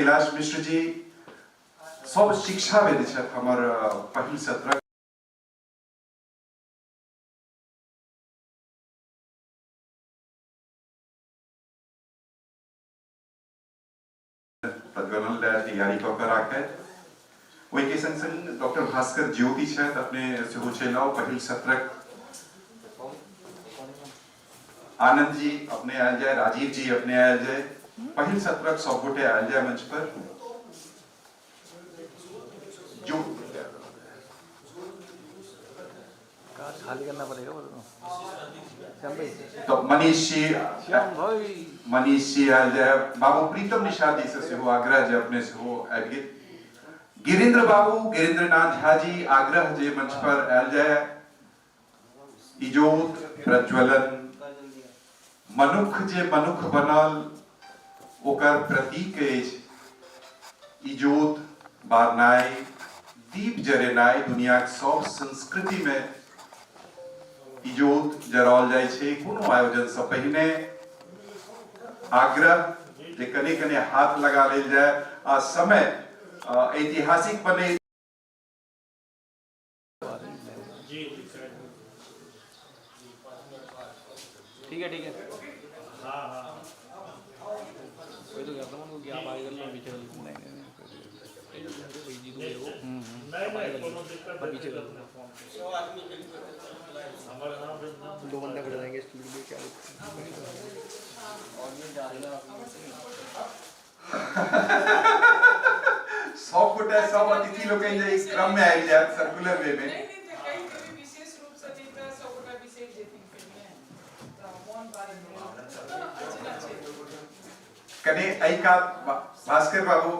कैलाश मिश्र जी सब शिक्षाविद छथि हमर पहिल सत्रक प्रज्वलन लए तैयारी कऽ कऽ राखथि। ओहिके संग संग डॉक्टर भास्कर ज्योति छथि, अपने सेहो चलि आउ। पहिल सत्रक आनंद जी अपने आयल जाय, राजीव जी अपने आयल जाय, पहिल सत्रक सब गोटे आयल जाय मंच पर। जो खाली करना पड़ेगा बोलो श्याम भाई। तो मनीष जी, श्याम भाई, मनीष जी आयल जाय। बाबू प्रीतम निषाद जी से सेहो आग्रह जे अपने सेहो आबि गेल। गिरीन्द्र बाबू, गिरीन्द्र नाथ झा जी, आग्रह जे मंच पर आयल जाय। इजोत प्रज्वलन मनुख जे मनुख बनल ओकर प्रतीक अछि इजोत बारनाइ, दीप जरेनाइ। दुनियाक सब संस्कृति में इजोत जराओल जाइ छै कोनो आयोजन से पहिने। आग्रह जे कने कने हाथ लगा लेल जाय आ समय ऐतिहासिक बने। ठीक है, ठीक है। वही तो कहता हूँ उनको कि आप आगे कर लो, पीछे कर लो। नहीं नहीं नहीं, भाई जी तुम वो आप आगे कर लो, मैं पीछे कर लूँगा। दो बंदे खड़े रहेंगे स्टूल में, क्या? सब गोटे, सब अतिथि लोकनि जे इस क्रम में आबि जायत, सर्कुलर वे में। नहि नहि, तऽ कहि देबै विशेष रूपसँ, नहि तऽ सबगोटा बिसरि जेथिन पहिने, तऽ मोन पाड़ि अर्चना छै। कने एहि कात भास्कर बाबू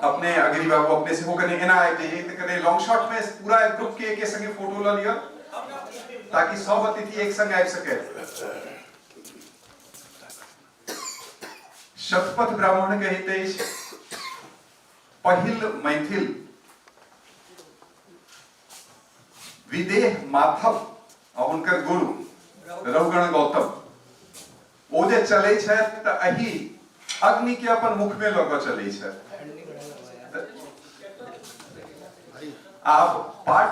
अपने, अग्नि बाबू अपने सेहो कने एना आबि जइए तऽ कने लॉन्ग शॉट में पूरा ग्रुप के एके संगे फोटो लऽ लिअ, ताकि सब अतिथि एक संग आबि सके। शतपथ ब्राह्मण कहैत अछि, पहिल मैथिल विदेह माधव आ हुनकर गुरु रघुगण गौतम, ओ जे चलै छथि तऽ एहि अग्नि के अपन मुख में लऽ कऽ चलै छथि। आब पाठ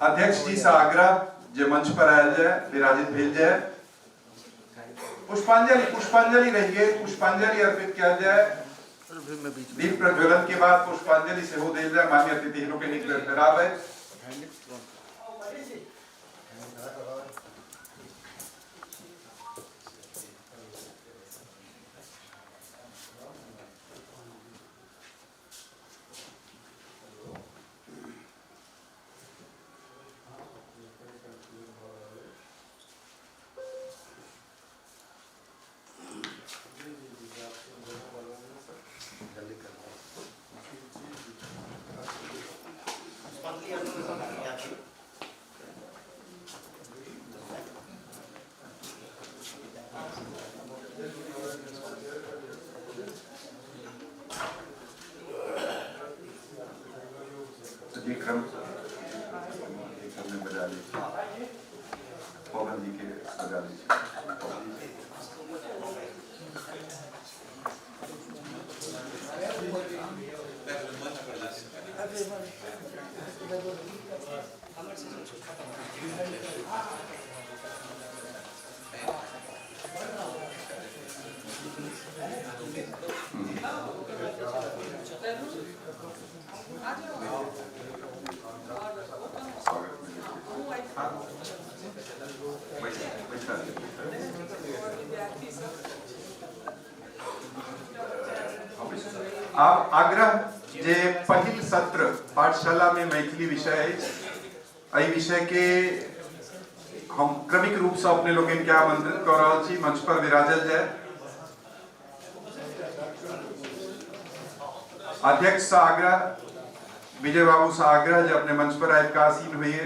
अध्यक्ष जी से आग्रह जे मंच पर आयल जाय, विराजित भेल जाय। पुष्पांजलि, पुष्पांजलि रहि गेल, पुष्पांजलि अर्पित कयल जाय। दीप प्रज्वलन के बाद पुष्पांजलि सेहो देल जाय। मान्य अतिथि लोकनि एक बेर फेर आबे। जी क्रम क्रम में बजा ली, पवन जी के बजा ली। स्वागत में बैठा। आब आग्रह जे पहिल सत्र पाठशाला में मैथिली विषय अछि, एहि विषय के हम क्रमिक रूप से अपने लोकनि के आमंत्रित कऽ रहल छी, मंच पर विराजल जाय। अध्यक्ष से आग्रह, विजय बाबू से आग्रह जे अपने मंच पर आबि कऽ आसीन होइए।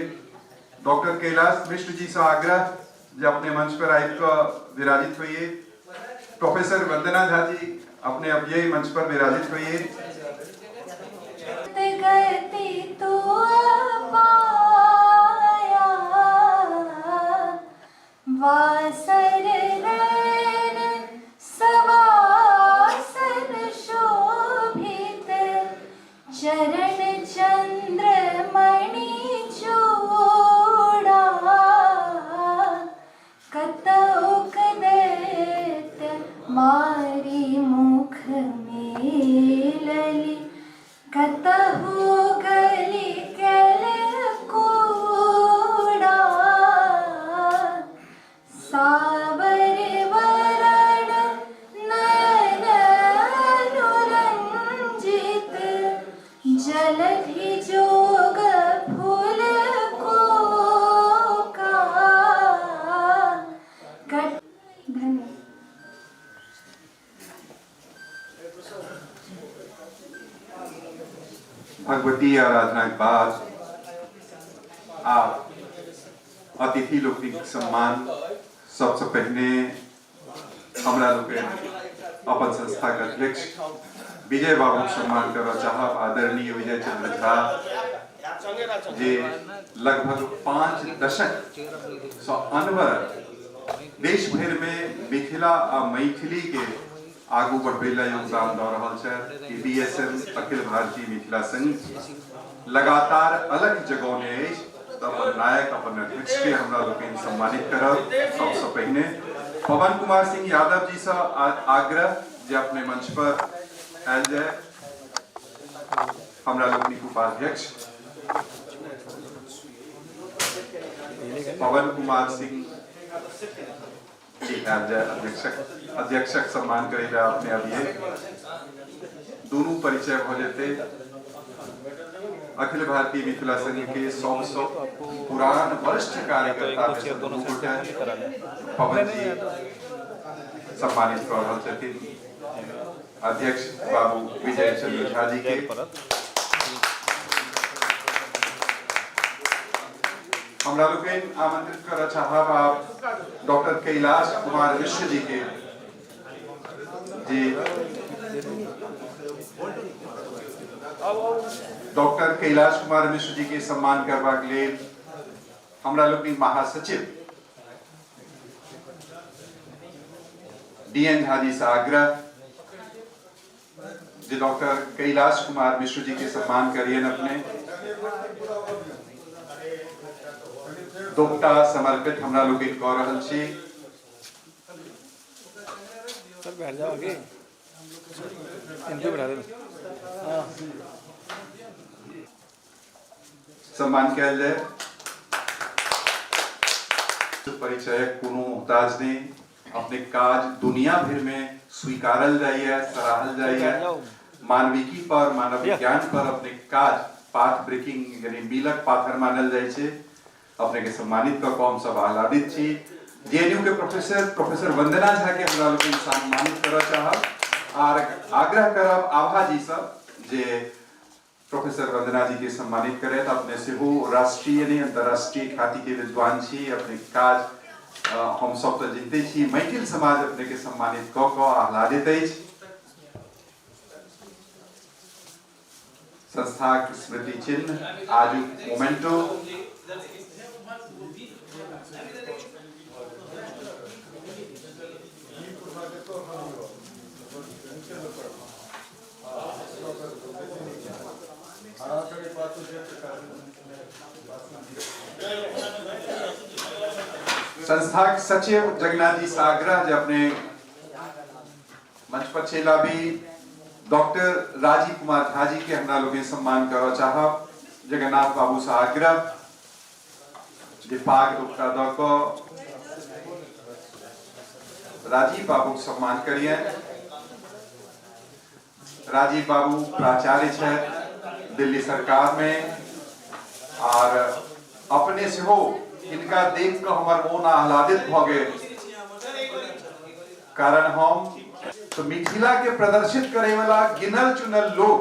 डॉक्टर कैलाश मिश्र जी से आग्रह जे अपने मंच पर आबि कऽ विराजित होइए। प्रोफेसर वंदना झा जी अपने अबियै, मंच पर विराजित होइए। गति तू पाया वासर रैन सवासन शोभित। चरण चंद्र मणि चूड़ा कतौक दैत्य मारी मुख मेलली कतहु गली कल कूड़ा सावर वरण नयन अनुरंजित जलधि जोग फूल कोका कट धन्यवाद। भगवती आराधना के बाद आप अतिथि लोकनिक सम्मान। सबसे पहिने हमरा लोकनि अपन संस्था के अध्यक्ष विजय बाबू के सम्मान करऽ चाहब। आदरणीय विजय चंद्र झा, जे लगभग 5 दशक सँ अनवरत देश भरि में मिथिला आ मैथिली के आगू बढ़बै ला योगदान दऽ रहल छथि। B S M Akhil Bharatiya Mithila संघ लगातार अलग जगौने अछि, तऽ अपन नायक, अपन अध्यक्ष के हमरा लोकनि सम्मानित करब। सबसँ पहिने पवन कुमार सिंह यादव जी सँ आग्रह जे अपने मंच पर आयल जाय। हमरा लोकनिक उपाध्यक्ष पवन कुमार सिंह जी आयल जाय। अध्यक्षक अध्यक्षक सम्मान करै लए अपने अबियै, दुनू परिचय भऽ जेतै। अखिल भारतीय मिथिला संघ के सबसँ पुरान वरिष्ठ कार्यकर्ता में सँ दुनू गोटे पवन जी सम्मानित कऽ रहल छथिन अध्यक्ष बाबू विजय चंद्र झा जी के। हमरा लोकनि आमंत्रित करऽ चाहब आप डॉक्टर कैलाश कुमार मिश्र जी के जी। डॉक्टर कैलाश कुमार मिश्र जी के सम्मान करबाक लेल हमरा लोकनि महासचिव डीएन झा जी से आग्रह जे डॉक्टर कैलाश कुमार मिश्र जी के सम्मान करियन। अपने दोपटा समर्पित हमरा लोकनि कऽ रहल छी। सर, बैठ जाओ आगे, इनको बैठा देना। सम्मान कयल जाय। परिचय कोनो मोहताज नहि। अपने काज दुनिया भरि में स्वीकारल जाइए, सराहल जाइए। मानविकी पर, मानव विज्ञान पर अपने काज पाथ ब्रेकिंग, यानी मीलक पाथर मानल जाइ छै। अपने के सम्मानित कऽ कऽ हमसब आह्लादित छी। जेएनयू के प्रोफेसर, प्रोफेसर वंदना झा के हमरा लोकनि सम्मानित करऽ चाहब आर आग्रह करब आभा जी सब जे प्रोफेसर वंदना जी के सम्मानित करैत। अपने सेहो राष्ट्रीय नहि, अंतर्राष्ट्रीय ख्याति के विद्वान छी। अपने काज हम सब तऽ जिनते छी, मैथिल समाज अपने के सम्मानित कऽ कऽ आह्लादित अछि। संस्थाक स्मृति चिन्ह आजुक मोमेंटो। संस्थाक सचिव जगन्नाथ जी से आग्रह जे अपने मंच पर चलि आबी। डॉक्टर राजीव कुमार झा जी के हमरा लोकनि सम्मान करऽ चाहब। जगन्नाथ बाबू से आग्रह जे पाग दुपट्टा दऽ कऽ राजीव बाबू के सम्मान करियनि। राजीव बाबू प्राचार्य छथि दिल्ली सरकार में आर अपने सेहो हिनका देख कऽ हमर मोन आह्लादित भऽ गेल, कारण हम तो मिथिला के प्रदर्शित करे वाला गिनल चुनल लोग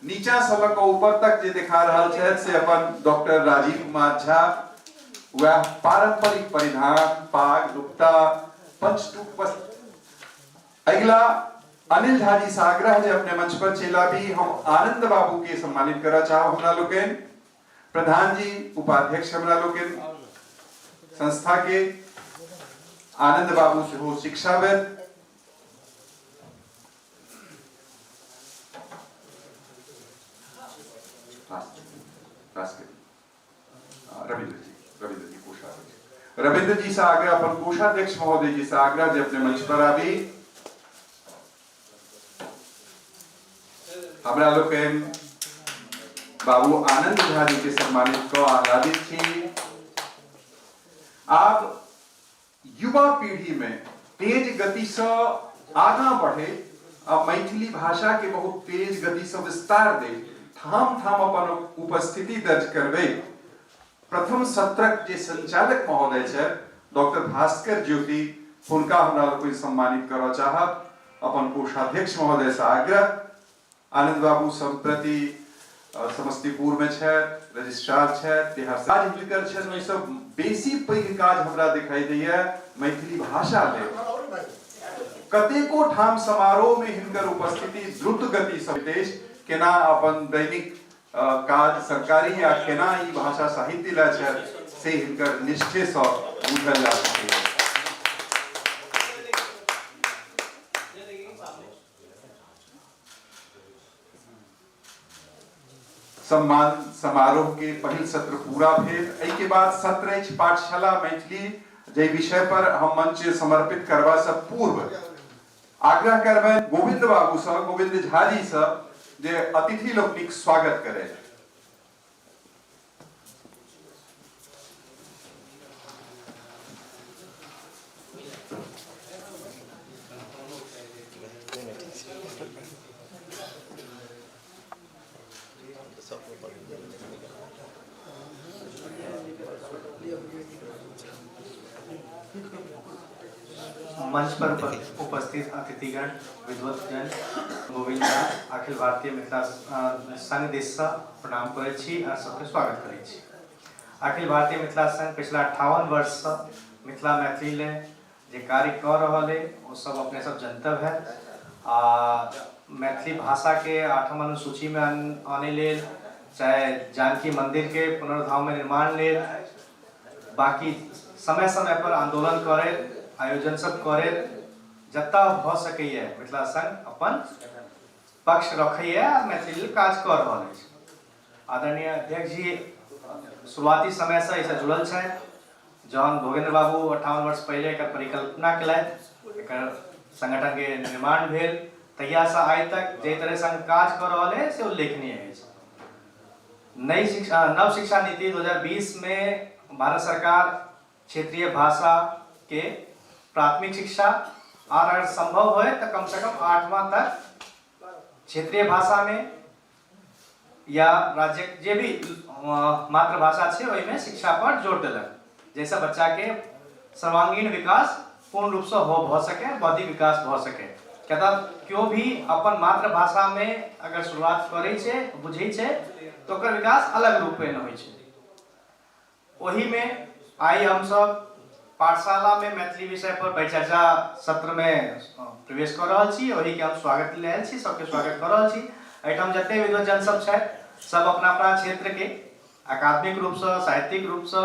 नीचा से लऽ कऽ ऊपर तक जे देखा रहल छथि से अपन डॉक्टर राजीव कुमार झा। वएह पारंपरिक परिधान, पाग, दुपट्टा, पंचटूक वस्त्र। अगिला अनिल झा जी से आग्रह जे अपने मंच पर चलि आबी। हम आनंद बाबू के सम्मानित करऽ चाहब। हमरा लोकनि प्रधान जी, उपाध्यक्ष हमरा लोकनि संस्था के आनंद बाबू सेहो शिक्षाविद। राष्ट्र रविंद्र जी, रविंद्र जी कोषाध्यक्ष, रविंद्र जी से आग्रह, अपन कोषाध्यक्ष महोदय जी से आग्रह जे अपने मंच पर आबी। हमरा लोकनि बाबू आनंद झा जी के सम्मानित कऽ आह्लादित छी। आब युवा पीढ़ी में तेज गति से आगा बढ़े आ मैथिली भाषा के बहुत तेज गति से विस्तार दे ठाम ठाम अपन उपस्थिति दर्ज करबे प्रथम सत्रक जे संचालक महोदय छथि डॉक्टर भास्कर ज्योति, हुनका हमरा लोकनि सम्मानित करऽ चाहब। अपन कोषाध्यक्ष महोदय से आग्रह। आनंद बाबू सम्प्रति समस्तीपुर में छथि, रजिस्ट्रार छथि, बिहार काज हिनकर छनि। ओहिसँ बेसी पैघ काज हमरा दिखाई दैए मैथिली भाषा लेल। कतेको ठाम समारोह में हिनकर उपस्थिति द्रुत गति से देश केना अपन दैनिक काज सरकारी या केना ई भाषा साहित्य ला छै से हिनकर निष्ठे सँ बुझल जा सकैए। सम्मान समारोह के पहिल सत्र पूरा भेल। एहि के बाद सत्र अछि पाठशाला मैथिली, जाहि विषय पर हम मंच समर्पित करबा से पूर्व आग्रह करबनि गोविंद बाबू सँ, गोविंद झा जी सँ, जे अतिथि लोकनिक स्वागत करे। मंच पर उपस्थित अतिथिगण, विद्वतगण, गोविंद झा, अखिल भारतीय मिथिला संघ दिससँ प्रणाम करै छी आ सबके स्वागत करै छी। अखिल भारतीय मिथिला संघ पिछला 58 वर्षसँ मिथिला मैथिली ले जे कार्य कऽ रहल अइ ओ सब अपने सब जनतब है। आ मैथिली भाषाके आठम अनुसूचीमे आनै लेल, चाहे जानकी मन्दिरके पुनर्धाममे निर्माण लेल, बाकी समय समय पर आंदोलन करे, आयोजन सब करे, जतऽ भऽ सकैए मिथिला संघ अपन पक्ष रखैए आ मैथिली लेल काज कऽ रहल अछि। आदरणीय अध्यक्ष जी शुरुआती समयसँ एहिसँ जुड़ल छथि। जहन भोगेंद्र बाबू 58 वर्ष पहिले एकर परिकल्पना केलथि, एकर संगठनके निर्माण भेल, तहियासँ आइ तक जाहि तरह संघ काज कऽ रहल है से उल्लेखनीय अछि। नई शिक्षा, नव शिक्षा नीति 2020 में भारत सरकार क्षेत्रीय भाषा के प्राथमिक शिक्षा और अगर संभव होए तो कम से कम 8वां तक क्षेत्रीय भाषा में या राज्य जे भी मातृभाषा छै ओहिमे शिक्षा पर जोर देलक, जाहिसँ बच्चाके सर्वांगीण विकास पूर्ण रूपसँ हो भऽ सकै, बौद्धिक विकास भऽ सकै। किया तऽ केओ भी अपन मातृभाषामे अगर शुरुआत करै छै, बुझै छै, तऽ ओकर विकास अलग रूपेण होइ छै। ओहिमे आइ हमसब पाठशालामे मैथिली विषय पर परिचर्चा सत्रमे प्रवेश कऽ रहल छी। ओहिके हम स्वागत लेल आयल छी, सबके स्वागत कऽ रहल छी। एहिठाम जते विद्वजन सब छथि सब अपना अपना क्षेत्रके अकादमिक रूपसँ, साहित्यिक रूपसँ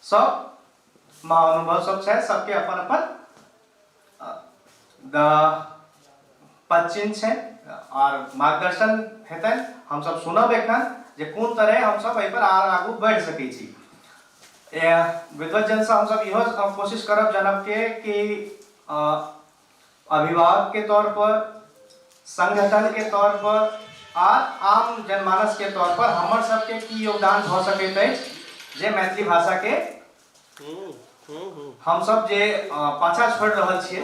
सब महाअनुभव सब छथि, सबके अपन अपन पदचिन्ह छै और मार्गदर्शन हेतनि। हमसब सुनब एखन जे कोन तरह हमसब एहिपर आर आगू बढ़ि सकै छी। विद्वजनसँ हमसब इहो कोशिश करब जानबके कि अभिभावक के तौर पर, संगठन के तौर पर आर आम जनमानस के तौर पर हमर सबके की योगदान भऽ सकैत अछि जे मैथिली भाषा के हमसब जे पाछा छोड़ि रहल छियै।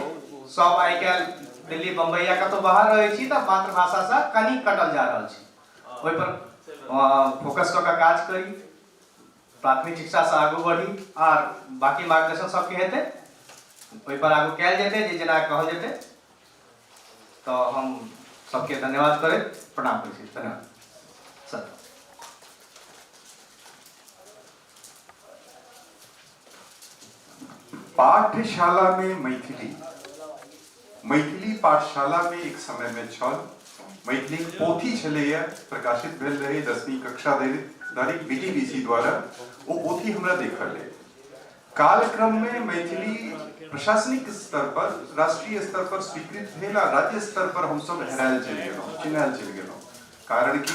सब आइ काल्हि दिल्ली, बम्बई या कतहु बाहर रहै छी तऽ मातृभाषासँ कनि कटल जा रहल छी। ओहिपर फोकस कऽ कऽ काज करी, प्राथमिक शिक्षासँ आगू बढ़ी आर बाकी मार्गदर्शन सबके हेतै, ओहिपर आगू कयल जेतै जे जेना कहल जेतै। तऽ हम सबके धन्यवाद करैत प्रणाम करै छी। धन्यवाद सर। पाठशाला में मैथिली, मैथिली पाठशाला में एक समय में छल मैथिली पोथी छलैया, प्रकाशित भेल रहे 10वीं कक्षा धरि धरि बीटीबीसी द्वारा। ओ पोथी हमरा देखल है। कालक्रम में मैथिली प्रशासनिक स्तर पर, राष्ट्रीय स्तर पर स्वीकृत भेल आ राज्य स्तर पर हमसब हेरायल चलि गेलहुँ, चिन्हायल चलि गेलहुँ। कारण कि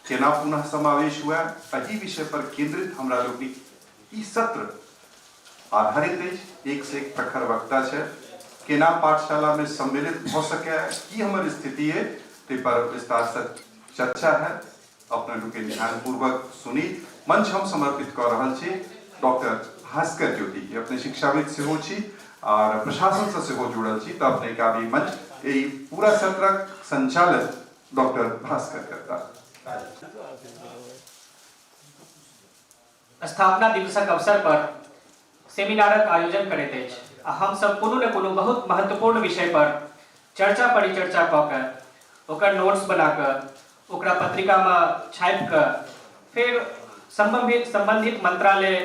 केना पुनः समावेश हुए, एहि विषय पर केंद्रित हमरा लोकनिक ई सत्र आधारित अछि। एक से एक प्रखर वक्ता छै, केना पाठशाला में सम्मिलित भऽ सकै, की हमर स्थिति है, ताहि पर विस्तार से चर्चा है। अपना लोकनि ध्यानपूर्वक सुनी। मंच हम समर्पित कऽ रहल छी डॉक्टर भास्कर ज्योति के। अपने शिक्षाविद सेहो छी आर प्रशासन से सेहो जुड़ल छी, तऽ अपने के आब ई मंच एहि पूरा सत्रक संचालन डॉक्टर भास्कर करता। स्थापना दिवसक अवसर पर सेमिनारक आयोजन करैत अछि आ हमसभ कोनो ने कोनो बहुत महत्वपूर्ण विषय पर चर्चा परिचर्चा कऽ कऽ ओकर नोट्स बना कऽ ओकरा पत्रिकामे छापि कऽ फेर सम्बन्धित सम्बन्धित मंत्रालय,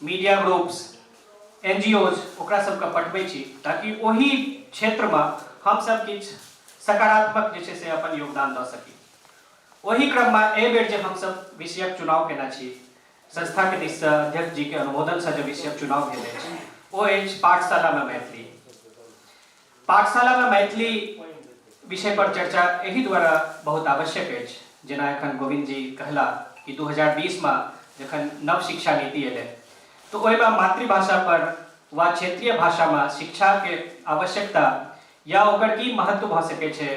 मीडिया ग्रुप्स, एनजीओज ओकरा सबके पठबै छी ताकि ओहि क्षेत्रमे हमसभ किछु सकारात्मक जे छै से अपन योगदान दऽ सकी। ओहि क्रममे एहि बेर जे हमसभ विषयक चुनाव केने छी, संस्थाके दिससँ अध्यक्ष जीके अनुमोदनसँ जे विषयक चुनाव भेल अछि ओ अछि पाठशालामे मैथिली। पाठशालामे मैथिली विषय पर चर्चा एहि द्वारा बहुत आवश्यक अछि, जेना एखन गोविन्द जी कहला कि 2020 मे जखन नव शिक्षा नीति एलै तऽ ओहिमे मातृभाषा पर वा क्षेत्रीय भाषामे शिक्षाके आवश्यकता या ओकर की महत्व भऽ सकै छै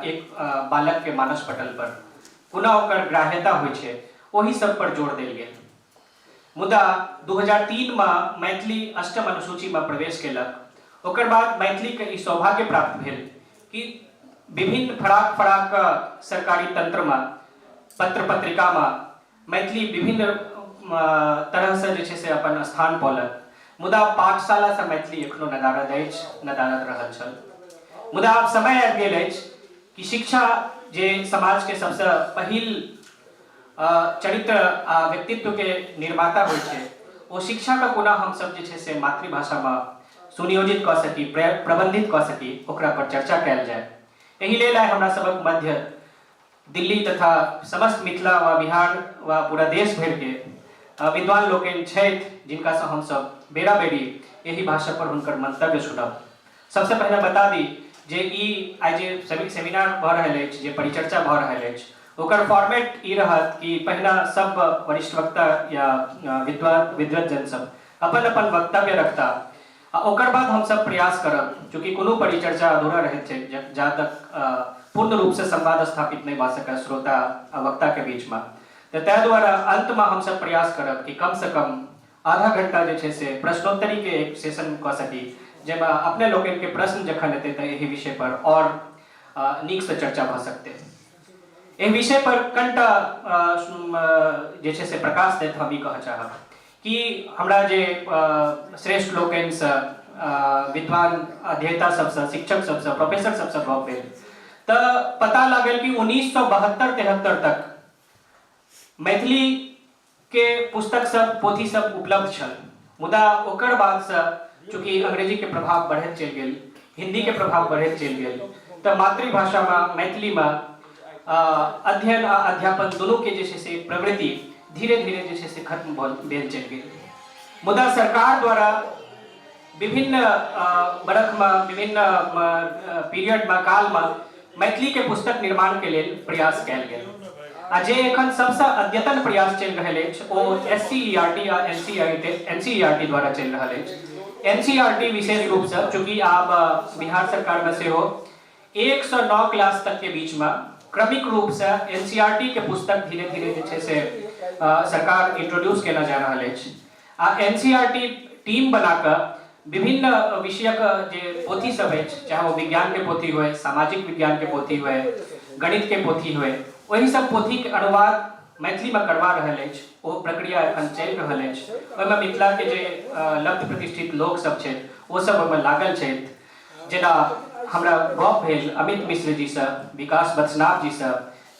एक बालकके मानस पटल पर, कोना ओकर ग्राह्यता होइ छै, ओहि सब पर जोर देल गेल। मुदा 2003 मे मैथिली अष्टम अनुसूचीमे प्रवेश केलक। ओकर बाद मैथिलीके ई सौभाग्य प्राप्त भेल कि विभिन्न फराक फराक सरकारी तंत्रमे, पत्र पत्रिकामे मैथिली विभिन्न तरहसँ जे छै से अपन स्थान पौलक। मुदा पाठशालासँ मैथिली एखनो नदारद अछि, नदारद रहल छल। मुदा आब समय आबि गेल अछि कि शिक्षा जे समाजके सबसँ पहिल चरित्र आ व्यक्तित्वके निर्माता होइ छै, ओ शिक्षाके कोना हमसब जे छै से मातृभाषामे सुनियोजित कऽ सकी, प्रबन्धित कऽ सकी, ओकरा पर चर्चा कयल जाय। एहि लेल आइ हमरा सबक मध्य दिल्ली तथा समस्त मिथिला वा बिहार वा पूरा देश भरिके विद्वान लोकनि छथि, जिनकासँ हमसब बेरा-बेरी एहि भाषा पर हुनकर मंतव्य सुनब। सबसँ पहिने बता दी जे ई आइ जे सेमिनार भऽ रहल अछि, जे परिचर्चा भऽ रहल अछि, ओकर फॉर्मेट ई रहत कि पहिने सब वरिष्ठ वक्ता या विद्वत जन सब अपन अपन वक्तव्य रखता आ ओकर बाद हमसब प्रयास करब, चूँकि कोनो परिचर्चा अधूरा रहैत छै जा तक पूर्ण रूपसँ संवाद स्थापित नहि भऽ सकय श्रोता आ वक्ताके बीचमे, तऽ ताहि दुआरे अन्तमे हमसब प्रयास करब कि कमसँ कम आधा घंटा जे छै से प्रश्नोत्तरीके एक सेशन कऽ सकी, जाहिमे अपने लोकनिके प्रश्न जखन एतै तऽ एहि विषय पर आओर नीकसँ चर्चा भऽ सकतै। एहि विषय पर कनिटा जे छै से प्रकाश दैत हम ई कहऽ चाहब कि हमरा जे श्रेष्ठ लोकनिसँ, विद्वान अध्येता सबसँ, शिक्षक सबसँ, प्रोफेसर सबसँ गप भेल तऽ पता लागल कि 1972-73 तक मैथिली के पुस्तक सब, पोथी सब उपलब्ध छल। मुदा ओकर बादसँ चूँकि अंग्रेजीके प्रभाव बढ़ैत चलि गेल, हिन्दीके प्रभाव बढ़ैत चलि गेल, तऽ मातृभाषामे मैथिलीमे अध्ययन आ अध्यापन दुनूके जे छै से प्रवृत्ति धीरे धीरे जे छै से खत्म भऽ भेल चलि गेल। मुदा सरकार द्वारा विभिन्न बरखमे, विभिन्न पीरियडमे, कालमे मैथिलीके पुस्तक निर्माणके लेल प्रयास कयल गेल आ जे एखन सबसँ अद्यतन प्रयास चलि रहल अछि ओ S C E R T आ N C E R T द्वारा चलि रहल अछि। N C R T विशेष रूपसँ चूँकि आब बिहार सरकारमे सेहो 1 सँ 9 क्लास तकके बीचमे क्रमिक रूपसँ एन सी आर टी के पुस्तक धीरे धीरे जे छै से सरकार इंट्रोड्यूस केने जा रहल अछि आ N C R T team बना कऽ विभिन्न विषयक जे पोथी सब अछि, चाहे ओ विज्ञानके पोथी होय, सामाजिक विज्ञानके पोथी होय, गणितके पोथी होय, ओहि सब पोथीके अनुवाद मैथिलीमे करवा रहल अछि। ओ प्रक्रिया एखन चलि रहल अछि। ओहिमे मिथिलाके जे लब्ध प्रतिष्ठित लोक सब छथि ओ सब ओहिमे लागल छथि। जेना हमरा गप भेल अमित मिश्र जीसँ, विकास वत्सनाभ जीसँ,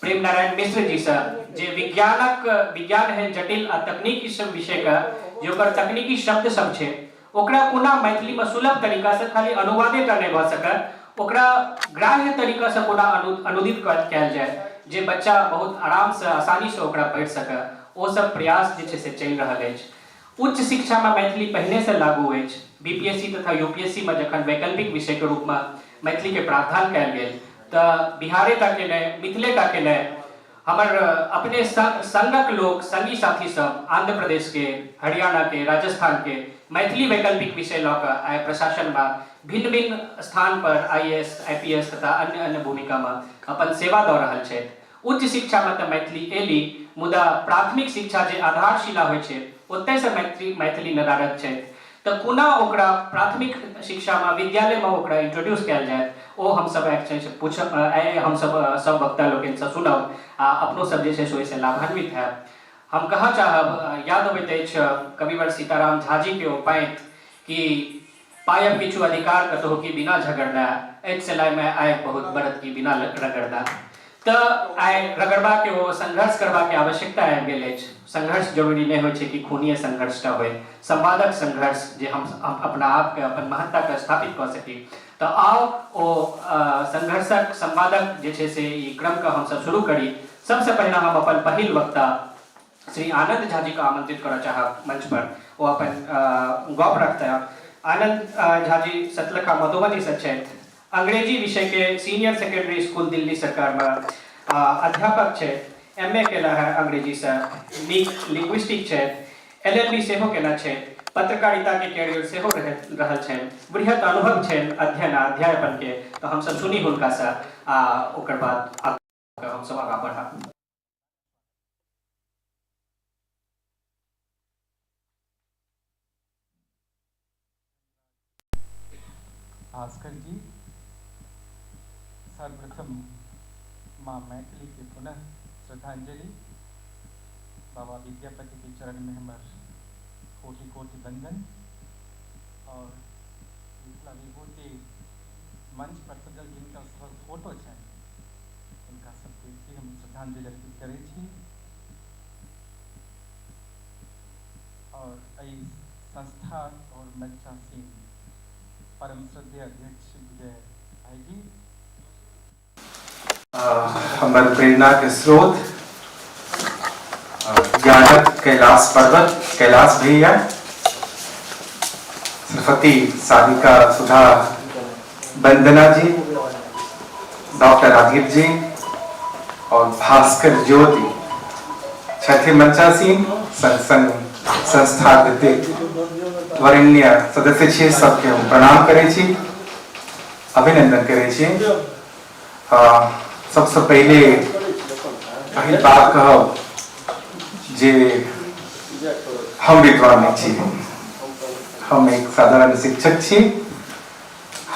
प्रेम नारायण मिश्र जीसँ, जे विज्ञानक विज्ञान एहन जटिल आ तकनीकी सब विषयके जे ओकर तकनीकी शब्द सब छै ओकरा कोना मैथिलीमे सुलभ तरीकासँ खाली अनुवादे टा नहि भऽ सकय, ओकरा ग्राह्य तरीकासँ कोना अनुदित कयल जाय जे बच्चा बहुत आरामसँ आसानीसँ ओकरा पढ़ि सकय, ओ सब प्रयास जे छै से चलि रहल अछि। उच्च शिक्षामे मैथिली पहिनेसँ लागू अछि। बीपीएससी तथा यूपीएससीमे जखन वैकल्पिक विषयके रूपमे मैथिलीके प्रावधान कयल गेल तऽ बिहारे टाके नहि, मिथिले टाके नहि, हमर अपने संगक लोक, संगी साथी सब आंध्र प्रदेश के, हरियाणा के, राजस्थान के मैथिली वैकल्पिक विषय लऽ कऽ आइ प्रशासनमे भिन्न भिन्न स्थान पर आईएएस, आईपीएस तथा अन्य अन्य भूमिकामे अपन सेवा दऽ रहल छथि। उच्च शिक्षामे तऽ मैथिली एली, मुदा प्राथमिक शिक्षा जे आधारशिला होइ छै ओतहिसँ मैथिली मैथिली नदारद छथि। तऽ कोना ओकरा प्राथमिक शिक्षामे विद्यालयमे ओकरा इंट्रोड्यूस कयल जायत, ओ हमसभ आइ छै से पूछब, आइ हमसभ सभ वक्ता लोकनिसँ सुनब आ अपनो सब जे छै से ओहिसँ लाभान्वित हैब। हम कहऽ चाहब, याद अबैत अछि कविवर सीताराम झाजीके ओ पाँति कि पायब किछु अधिकार कतहु की बिना झगड़ना, अछि सेलाइमे आयब बहुत बरत की बिना रगड़ना। तऽ आइ रगड़बाके ओ संघर्ष करबाके आवश्यकता आबि गेल अछि। संघर्ष जरूरी नहि होइ छै कि खूनिये संघर्षटा होइ, संवादक संघर्ष जे हम अपना आपके अपन महत्ताके स्थापित कऽ सकी। तऽ आउ ओ संघर्षक संवादक जे छै से ई क्रमके हमसब शुरू करी। सबसँ पहिने हम अपन पहिल वक्ता श्री आनंद झा जी के आमंत्रित करऽ चाहब मंच पर, ओ अपन गप रखता। आनंद झा जी सतलखा मधुबनी से छथि, अंग्रेजी विषय के सीनियर सेकेंडरी स्कूल दिल्ली सरकार में अध्यापक छथि, एम ए केला है अंग्रेजी से, नीक लिंग्विस्टिक छथि, एल एल बी सेहो केना छथि, पत्रकारिता के कैरियर सेहो रहल छनि, बृहत अनुभव छनि अध्ययन आ अध्यापन के। तऽ हमसब सुनी हुनका से आ ओकर बाद हमसब आगाँ बढ़ब। भास्कर जी, सर्वप्रथम माँ मैथिली के पुनः श्रद्धांजलि। बाबा विद्यापति के चरण में हमर कोटि कोटि वंदन। और मिथिला विभूति मंच पर सजल जिनका सभक फोटो छनि हुनका सबके भी हम श्रद्धांजलि अर्पित करै छी। और एहि संस्था और मंचासीन परम श्रद्धेय अध्यक्ष विजय भाईजी, हमर प्रेरणा के स्रोत ज्ञानक कैलाश पर्वत कैलाश भैया, सरस्वती साधिका सुधा वंदना जी, डॉक्टर राजीव जी और भास्कर ज्योति छथि मंचासीन, संग संग संस्था वरेण्य सदस्य छी, सबके हम प्रणाम करै छी, अभिनंदन करै छी। सबसे पहिले पहिल बात कहब जे हम विद्वान नहीं छी, हम एक साधारण शिक्षक छी,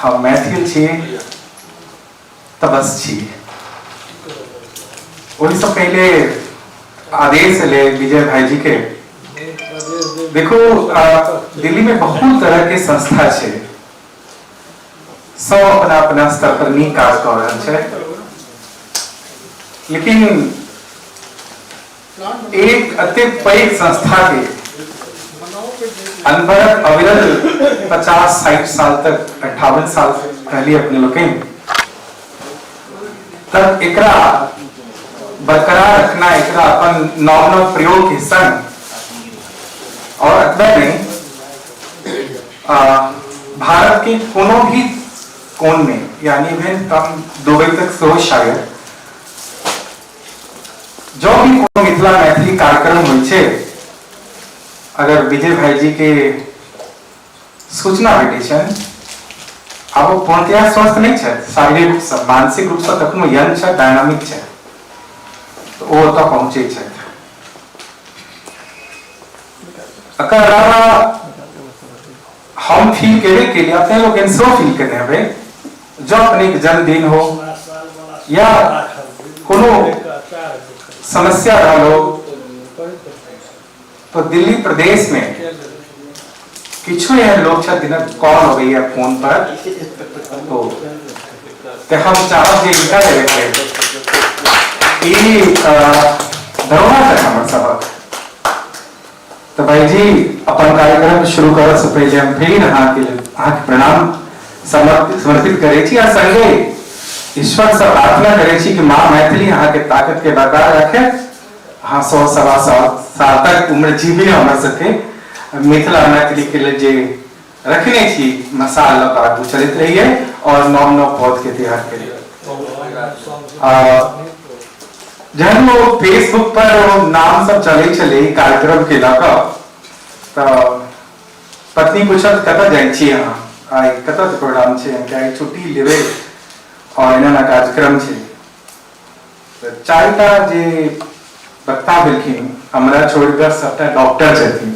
हम मैथिल छी, तऽ बस छी। ओहिसँ पहिले आदेश एलै विजय भाईजी के। देखो, दिल्ली में बहुत तरह के संस्था छै, सब अपना अपना स्तर पर नीक काज कऽ रहल छै, लेकिन एक अति पैघ संस्था के अनवरत अविरल 50-60 साल तक, 58 साल कहलिए अपने लोग तक एकरा बरकरार रखना, एकरा अपन नव नव प्रयोग के संग, और अतबे नहीं भारत के कोनो भी कोन में, यानी इवन हम दुबई तक सेहो शायद जो भी कोनो मिथिला मैथिली कार्यक्रम होइ छै, अगर विजय भाईजी के सूचना भेटै छनि, आब ओ पूर्णतया स्वस्थ नहि छथि, शारीरिक रूपसँ, मानसिक रूपसँ तखनो यंग छथि, डायनामिक छथि, तऽ ओ ओतऽ पहुँचै छथि। एकर अलावा हम फील केबे केलियै, अपने लोकनि सेहो फील केने हेबै, जँ अपनेके जन्मदिन हो या कोनो समस्या रहल हो, तो दिल्ली प्रदेश में किछु एहन लोग छथि जिनक कॉल अबैया फोन पर, तो हम चाहब जे हिनका लेबे ई धरोहर छथि हमर सबक। तो भाई जी, अपन कार्यक्रम शुरू करऽ से पहिले हम फिर अहाँके प्रणाम समर्पित करै छी आ संगे ईश्वर से प्रार्थना करै छी कि माँ मैथिली अहाँके ताकत के बरकरार रखे, अहाँ 100-125 साल तक उम्र जीवी, हमर सबके मिथिला मैथिली के लेल जे रखने छी मसाल लऽ कऽ आगू चलैत रहिए और नव नव पौध के तैयार करिए। जहन ओ फेसबुक पर ओ नाम सब चलै छलै ई कार्यक्रम के लऽ कऽ, तऽ पत्नी पूछल कतऽ जाइ छी अहाँ, आइ कतऽ प्रोग्राम छै? हम आइ छुट्टी लेबै और एना एना कार्यक्रम छै। तऽ 4टा जे वक्ता भेलखिन हमरा छोड़ि कऽ सबटा डॉक्टर छथिन।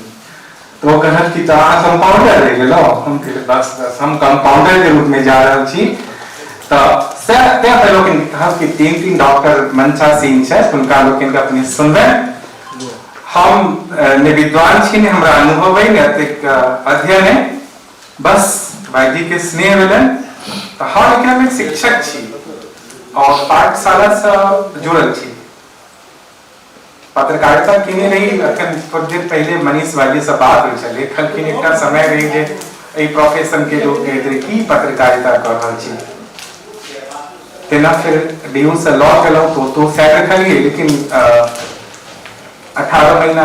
तऽ ओ कहलक कि तऽ अहाँ कम्पाउंडर रहि गेलहुँ। हम कहलियै बस बस हम कम्पाउंडर के रूप में जा रहल छी। तऽ तैं तऽ लोकनि कहब कि 3 डॉक्टर मंचासीन छथि, हुनका लोकनि के अपने सुनबनि। हम ने विद्वान छी, ने हमरा अनुभव अइ, ने एतेक अध्ययन अइ, बस भाईजी के स्नेह भेलनि। तऽ हम एकरा में शिक्षक छी और पाठशाला से जुड़ल छी। पत्रकारिता केने रही, अखन थोड़े देर पहले मनीष भाईजी से बात होइ छलै, कहलखिन एकटा समय रही जे एहि प्रोफेशन के लोग कहैत रहे की पत्रकारिता कऽ रहल छी। तेना फिर डी यू से लॉ केलहुँ तो सैट रखलियै, लेकिन 18 महीना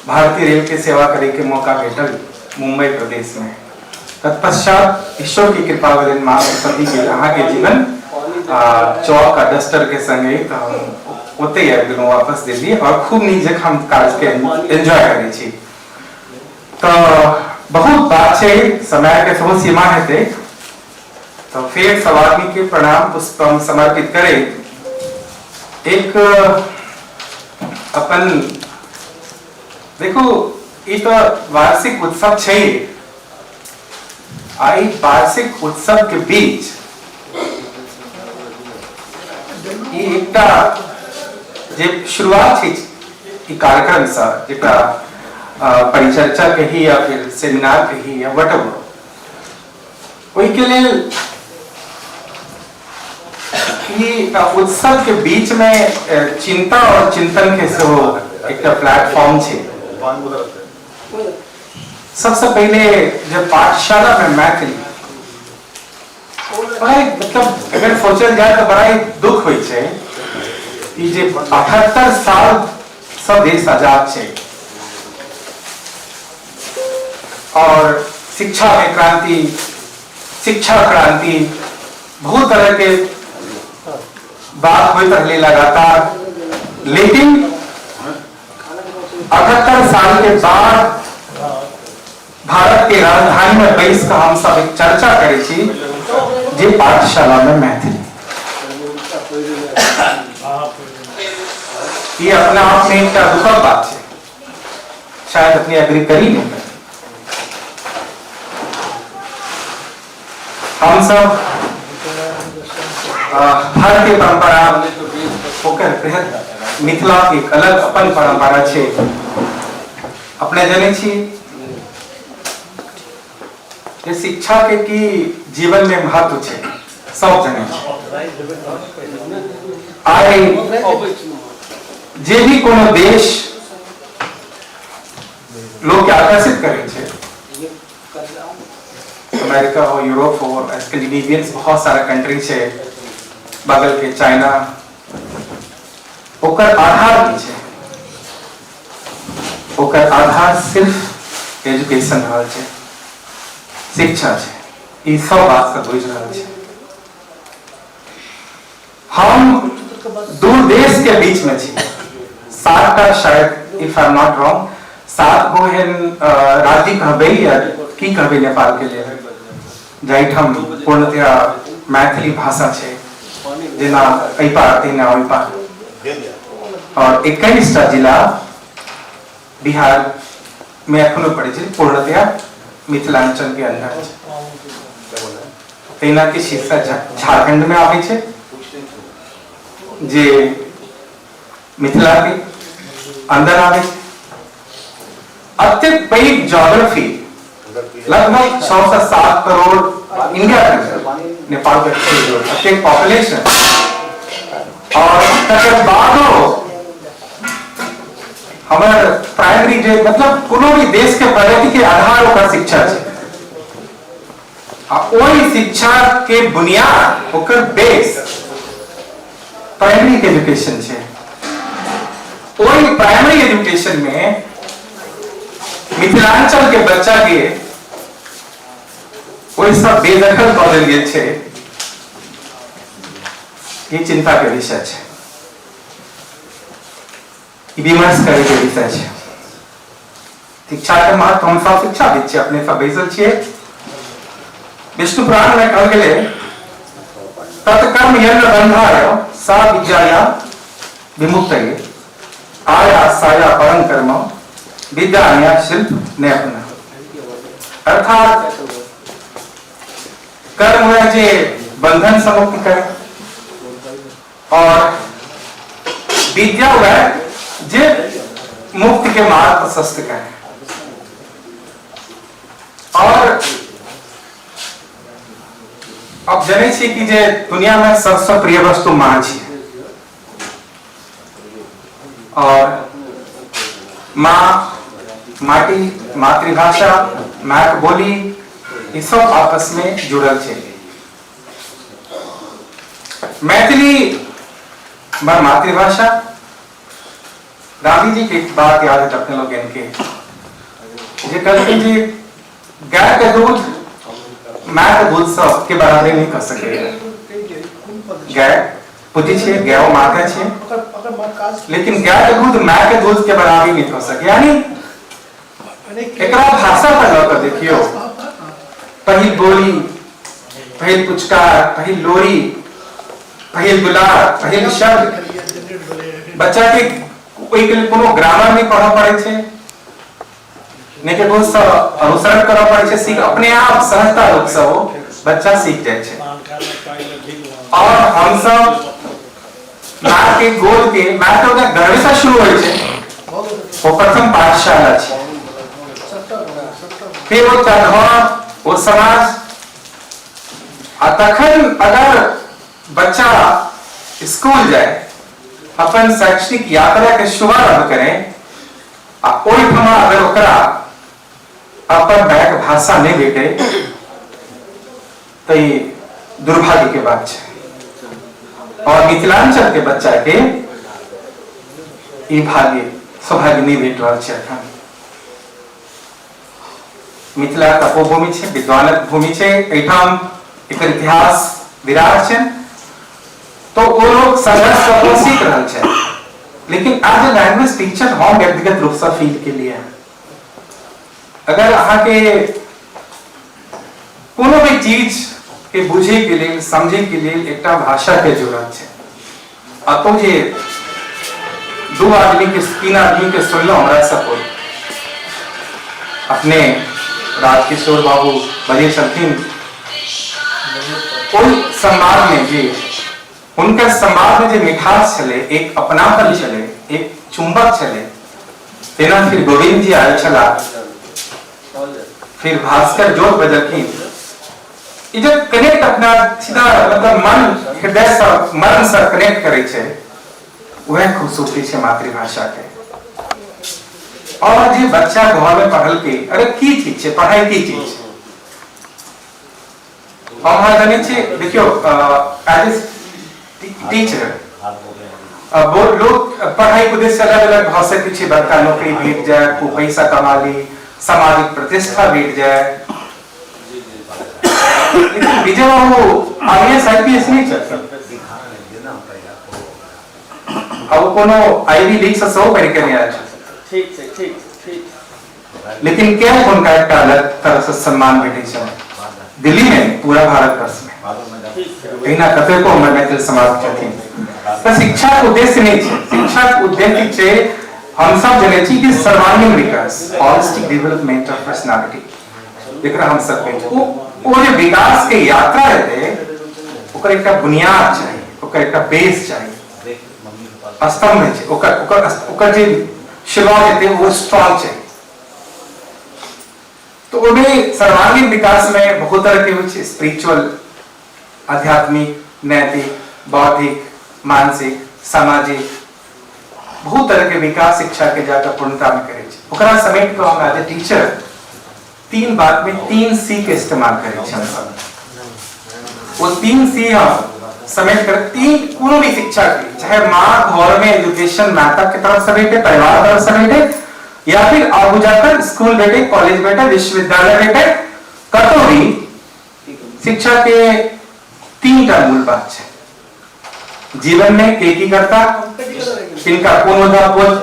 भारतीय रेल के सेवा करे के मौका भेटल मुंबई प्रदेश में। तत्पश्चात ईश्वर की कृपा भेलनि, माँ सरस्वती के अहाँ के जीवन चौक आ डस्टर के संगे तऽ हम ओतहि आबि गेलहुँ वापस दिल्ली और खूब नीक जकाँ हम काज के एंजॉय करै छी। तऽ बहुत बात छै, समय के सेहो सीमा हेतै। तऽ फेर सब आदमी के प्रणाम पुष्प हम समर्पित करे एक अपन देखू ई तऽ वार्षिक उत्सव छै, आ ई वार्षिक उत्सव के बीच ई एकटा जे शुरुआत छै ई कार्यक्रम से, जेकरा परिचर्चा कही या फिर सेमिनार कही या वटएवर, ओहिके लेल ई उत्सव के बीच में चिंता और चिंतन के सेहो एकटा प्लेटफॉर्म छै। सबसे पहले जब पाठशाला में मैथिली बड़ा मतलब अगर सोचल जाए तो बड़ा ही दुख होइ छै ई जे 78 साल सब देश आजाद छै और शिक्षा में क्रांति, शिक्षा क्रांति बहुत तरह के बात होइत रहलै लगातार, लेकिन 78 साल के बाद भारत के राजधानी में बैस कऽ हम सब एक चर्चा करै छी जे पाठशाला में मैथिली ये अपना आप में एकटा दुखद बात छै, शायद अपने एग्री करी नहीं करी। हम सब भारतीय परंपरा ओकर बृहद मिथिला के एक अलग अपन परंपरा छै। अपने जनै छी जे शिक्षा के की जीवन में महत्व छै, सब जनै छी। आइ जे भी कोनो देश लोग के आकर्षित करै छै, अमेरिका हो, यूरोप हो, स्कैंडिनेवियंस बहुत सारा कंट्री छै, बगल के चाइना, ओकर आधार की छै? ओकर आधार सिर्फ एजुकेशन रहल छै, शिक्षा छै। ई सब बात सब बुझि रहल छै। हम दू देश के बीच में छी, 7टा शायद if I am not wrong 7 गो एहन राज्य कहबै या की कहबै नेपाल के लेल, जाहिठाम पूर्णतया मैथिली भाषा छै, जेना एहि पार तहिना ओहि पार, और 21टा जिला बिहार में एखनो पड़ै छै पूर्णतया मिथिलांचल के अंदर छै। तहिना किछु हिस्सा झारखंड में आबै छै जे मिथिला के अंदर आबै छै। अत्यधिक पैघ ज्योग्राफी, लगभग 6 से 7 करोड़ इंडिया के अंदर, नेपाल के अत्यधिक पॉपुलेशन, और तकर बादो हमर प्राइमरी जे मतलब कोनो भी देश के प्रगति के आधार ओकर शिक्षा छै, आ ओहि शिक्षा के बुनियाद ओकर बेस प्राइमरी एजुकेशन छै। ओहि प्राइमरी एजुकेशन में मिथिलांचल के बच्चा के ओहि सब बेदखल कऽ देल गेल छै, ये चिंता के विषय छै। विमर्श करे के विषय छै। शिक्षा के महत्व, हम सब शिक्षाविद छियै, अपने सब बैसल छियै। विष्णु पुराण में कहल गेलै तत्कर्म यन्न बंधाय सा विद्याया विमुक्तये आया साया परम कर्म विद्या न्याय शिल्प नैपुण्य। अर्थात कर्म है जे बंधन से मुक्त करे और विद्या है जे मुक्ति के मार्ग प्रशस्त करे। और अब जनै छी कि जे दुनिया में सबसे प्रिय वस्तु माँ छी और माँ, माटी, मातृभाषा, माँ के बोली, ई सब आपस में जुड़ल छै। मैथिली हमार मातृभाषा। गांधी जी के एक बात याद है अपने लोग इनके, जे कहलखिन जी गाय के दूध माँ के दूध सब के बराबरी नहीं कर सके। गाय पूजी छे, गाय माता छे, लेकिन गाय के दूध माँ के दूध के बराबरी नहीं कर सके। यानी एकरा भाषा पर लऽ कऽ देखियौ, पहिल बोली, पहिल पुचकार, पहिल लोरी, पहिल दुलार, पहिल शब्द, बच्चा के ओहिके लेल कोनो ग्रामर नहि पढ़ऽ पड़ै छै, नहि केकरो सँ अनुसरण करऽ पड़ै छै, सीख अपने आप सहजता रूप सँ ओ बच्चा सीख जाइ छै। और हमसब माँ के गोद के, माँ के ओकरा गर्भे सँ शुरू होइ छै, ओ प्रथम पाठशाला छै, फिर ओ घर, ओ समाज, आ तखन अगर बच्चा स्कूल जाए, अपन शैक्षणिक यात्रा के शुभारंभ करे, आ ओहिठमा अगर ओकरा अपन मायक भाषा नहीं भेटे तो ई दुर्भाग्य के बात छै। और मिथिलांचल के बच्चा के ई भाग्य सौभाग्य नहीं भेट रहल छै अखन। मिथिला तपोभूमि छै, विद्वानक भूमि छै, एहिठाम एकर इतिहास विराट छै, तो ओ लोग संघर्ष कऽ कऽ सीख रहल छै। लेकिन एज ए लैंग्वेज टीचर हम व्यक्तिगत रूप से फील के लिए, अगर अहाँके कोनो भी चीज के बुझे के लेल, समझे के लेल एकटा भाषा के जरूरत छै। अतो जे दू आदमी के, तीन आदमी के सुनलहुँ हमरा सपोर्ट, अपने राजकिशोर बाबू बजै छलखिन ओहि संवाद में, जे हुनकर संवाद में जे मिठास छलै, एक अपनापन छलै, एक चुंबक छलै, तेना फिर गोविंद जी आयल छलाह, फिर भास्कर जोत बजलखिन, ई जे कनेक्ट अपना सीधा मतलब मन हृदय से मन से कनेक्ट करै छै, वह खूबसूरती छै मातृभाषा के। और जे बच्चा घर में पढ़ल के, अरे की चीज छै पढ़ाई, की चीज छै, हम अहाँ जानै छियै। देखियौ एज ए टीचर बहुत लोग पढ़ाई के उद्देश्य अलग अलग भऽ सकै छै, बड़का नौकरी भेट जाए, खूब पैसा कमा ली, सामाजिक प्रतिष्ठा भेट जाए। लेकिन विजय बाबू आईएएस आईपीएस नहीं छथिन, आ ओ कोनो आईवी लीग से सेहो पढ़ि के नहि आयल छथिन। ठीक छै, ठीक ठीक। लेकिन क्या हुनका एकटा अलग तरह से सम्मान भेटै छै दिल्ली में, पूरा भारतवर्ष में। एहिना कतेको हमर मैथिल समाज छथिन। तऽ शिक्षा के उद्देश्य नहीं छै, शिक्षा के उद्देश्य छै हम सब जनै छी कि सर्वांगीण विकास, होलिस्टिक डेवलपमेंट ऑफ पर्सनालिटी, जेकरा हम सब कहै छी, ओ जे विकास के यात्रा हेतै ओकर एकटा बुनियाद चाही, ओकर एकटा बेस चाही, स्तंभ छै, ओकर ओकर ओकर जे शुरुआत हेतै वो स्ट्रांग चाही। तो ओहिमे सर्वांगीण विकास में बहुत तरह के होइ छै, स्पिरिचुअल, आध्यात्मिक, नैतिक, बौद्धिक, मानसिक, सामाजिक, बहुत तरह के विकास शिक्षा के जाकर पूर्णता में करै छै। ओकरा समेट कऽ हम एज ए टीचर तीन बात में 3 सी के इस्तेमाल करै छी हमसब। वो 3 सी हम समेट कर तीन कोनो भी शिक्षा के, चाहे माँ घर में एजुकेशन माता के तरफ से भेटे, परिवार तरफ से भेटे, या फिर आगू जाकर स्कूल भेटे, कॉलेज भेटे, विश्वविद्यालय भेटे, कतौ भी शिक्षा के 3 टा मूल बात छै। जीवन में के की करता, किनका कोन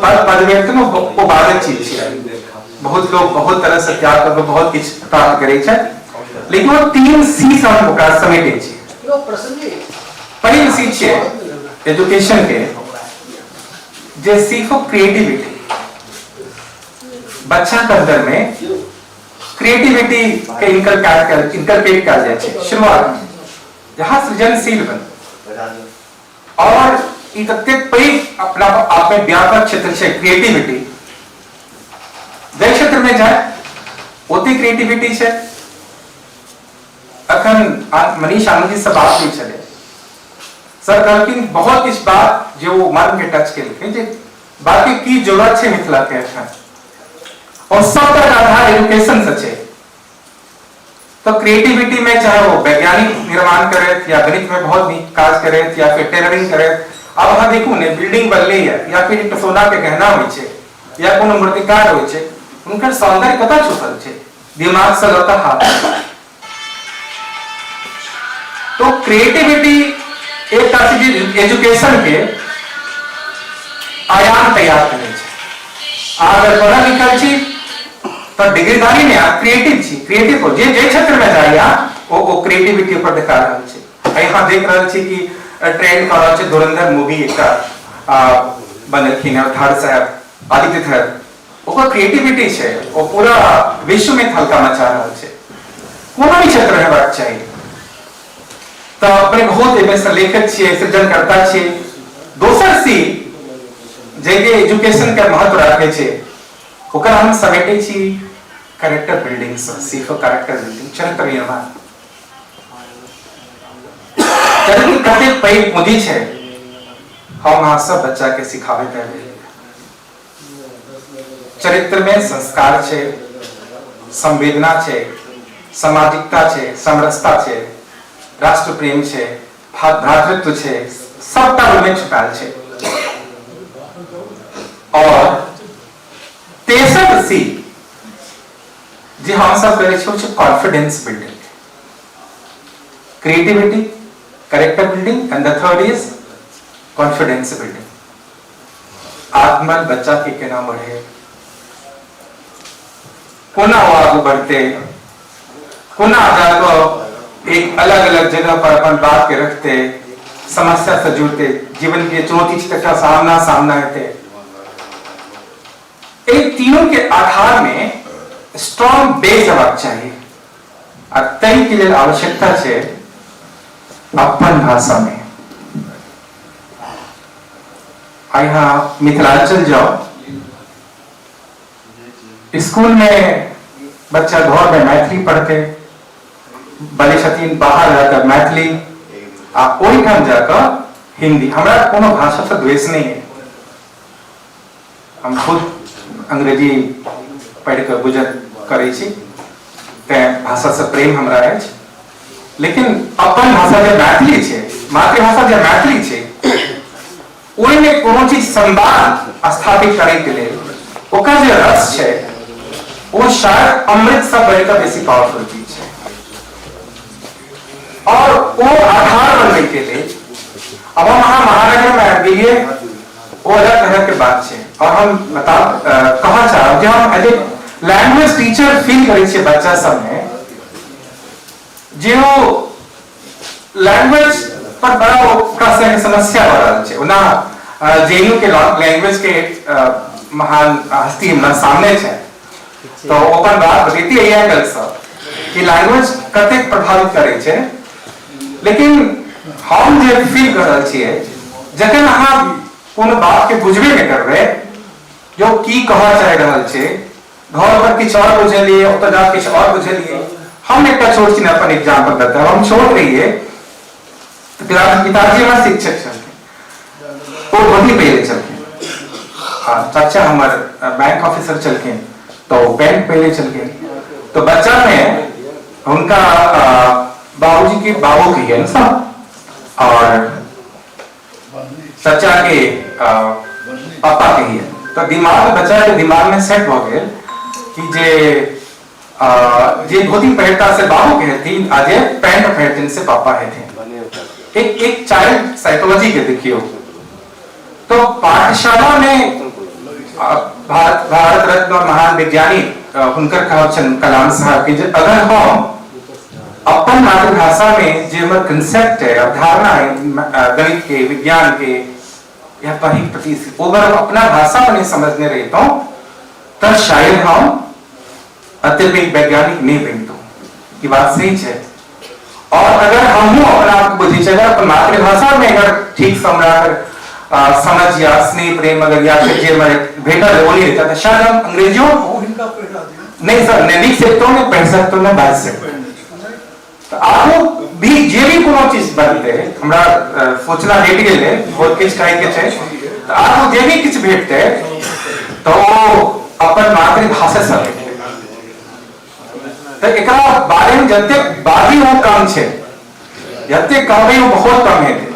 पद पद भेटतै ओ बादक चीज छै। बहुत लोग बहुत तरह से त्याग करके बहुत किछु प्राप्त करै छै, लेकिन ओ 3 सी से हम ओकरा समेटै छी। पहिल सी छै एजुकेशन के, जे सी फॉर क्रिएटिविटी। बच्चा के अंदर में क्रिएटिविटी के इनकलकेट कयल जाइ छै शुरुआत में, जहाँ सृजनशील बन। और ई ततेक पैघ अपना आप में व्यापक क्षेत्र छै क्रिएटिविटी, जाहि क्षेत्र में जाय ओते क्रिएटिविटी छै। अखन मनीष आनंद जी से बात हुई छलै, सर कहलखिन बहुत किछु बात जे ओ मन के टच केलखिन, जे बाकी की जरूरत छै मिथिला के अखन, और सबटा आधार एजुकेशन से छै। तो क्रिएटिविटी में चाहे वो वैज्ञानिक निर्माण करे या गणित में बहुत नीक काज करे या फिर टेलरिंग करे। अब अहाँ देखू ने बिल्डिंग बनले है या फिर एक सोना के गहना होइ छै या कोनो मूर्तिकार होइ छै, हुनकर सौंदर्य कतऽ छुपल छै? दिमाग से लऽ कऽ हाथ। तो क्रिएटिविटी एक एजुकेशन के आयाम तैयार करै छै। अगर पढ़ल लिखल छी तो डिग्रीधारी ने क्रिएटिव छी, क्रिएटिव हो जे जे क्षेत्र में जाइए ओ क्रिएटिविटी पर देखा रहल छै। यहाँ देख रहल छी कि ट्रेंड कर रहल छै धुरंधर मूवी एकटा बनेलखिन है धर साहब आदित्य धर, ओकर क्रिएटिविटी छै, ओ पूरा विश्व में हल्का मचा रहल छै। कोनो भी क्षेत्र हेबाक चाही। तो अपने बहुत एहिमे से लेखक छियै, सृजनकर्ता छियै। दोसर सी जे एजुकेशन के महत्व राखै छै ओकरा हम समेटै छी कैरेक्टर बिल्डिंग से, सी फॉर कैरेक्टर बिल्डिंग, चरित्र निर्माण। चरित्र कतेक पैघ पूंजी छै, हम अहाँ सब बच्चा के सिखाबैत आबि। चरित्र में संस्कार छै, संवेदना छै, सामाजिकता छै, समरसता छै, राष्ट्र प्रेम छै, भ्रातृत्व छै, सबटा ओहिमे छुपायल छै। और तेसर सी जे हम सब करै छी ओ छै confidence building, creativity, character building and the third is confidence building. आत्मबल बच्चा के केना बढ़े, कोना ओ आगू बढ़ते, कोना जाकऽ एक अलग अलग जगह पर अपन बात के रखते, समस्या से जुड़ते, जीवन के चुनौती तक सामना सामना हेतै। एहि तीनों के आधार में स्ट्रॉन्ग बेस हेबाक चाही। आ ताहि के लेल आवश्यकता छै अपन भाषा में। आ यहाँ मिथिलांचल जाओ, स्कूल में बच्चा घर में मैथिली पढ़ते, बजै छथिन, बाहर जाकर मैथिली आ ओहिठाम जाकर हिंदी। हमरा कोनो भाषा से द्वेष नहीं है, हम खुद अंग्रेजी पढ़ि कऽ गुजर करै छी, तैं भाषा से प्रेम हमरा अछि। लेकिन अपन भाषा जे मैथिली छै, मातृभाषा जे मैथिली छै, ओहिमे कोनो चीज संवाद स्थापित करैके लेल ओकर जे रस छै ओ शायद अमृत से बढ़िकऽ बेसी पावरफुल चीज छै। और ओ आधार बनबै के लेल अब हम अहाँ महानगर में आबि गेलियै, ओ अलग तरह के बात छै। और हम बता कहऽ चाहब जे हम as a language teacher feel करै छियै बच्चा सबमे जे ओ लैंग्वेज पर बड़ा ओकरा संगे समस्या भऽ रहल छै। ओना जेएनयू के लैंग्वेज के महान हस्ती हमरा सामने छै, तो ओ अपन बात बतैती एहि एंगल से कि लैंग्वेज कतेक प्रभावित करै छै। लेकिन हम जे फील कर रहल छियै, जखन अहाँ कोनो बात के बुझबे नहि करबै जो की कहऽ चाहि रहल छै, घर पर किछु और बुझलियै, ओतऽ जा किछु और बुझलियै। हम एकटा छोट छिन अपन एग्जाम्पल बतायब। हम छोट रहियै तऽ पिताजी हमर शिक्षक छलखिन, ओ धोती पहिरे छलखिन, आ चाचा हमर बैंक ऑफिसर छलखिन तऽ ओ पैंट पहिरे छलखिन। तो बच्चा में हुनका बाबूजी के बाबू कहियन सब, और चाचा के पापा कहियन। तो दिमाग बच्चा के दिमाग में सेट भऽ गेल कि जे जे धोती पहिरता से बाबू कहथिन आ जे पैंट पहिरथिन से पापा हेथिन। एक एक चाइल्ड साइकोलॉजी के देखियो। तो पाठशाला में भारत भारत रत्न और महान वैज्ञानिक हुनकर कहब छनि कलाम साहब के जे अगर हम अपन मातृभाषा में जे हमर कंसेप्ट है, अवधारणा है गणित के, विज्ञान के या पढ़ी प्रति, अगर हम अपना भाषा में नहीं समझने रहितौं तो शायद हम अत्यधिक वैज्ञानिक नहीं बनतौं। ये बात सही है। और अगर हमहूँ अपना आप बुझै छै, अगर अपन मातृभाषा में अगर ठीक से हमरा अगर समझ या स्नेह प्रेम अगर या फिर जे हमर भेटल वो नहीं रहता तो शायद हम अंग्रेजियों नहीं सर नहीं लिख सकते, नहीं पढ़ सकते, नहीं बाज सकते। तो आगू भी जे भी कोनो चीज बनते हमरा सोचना हटि गेलै, बहुत किछु कहै के छै, तो आगू जे भी किछु भेटतै तो ओ अपन मातृभाषा से भेटतै। तो एकरा बारे में जतेक बाजी वो कम छै, जतेक कहबै वो बहुत कम हेतै।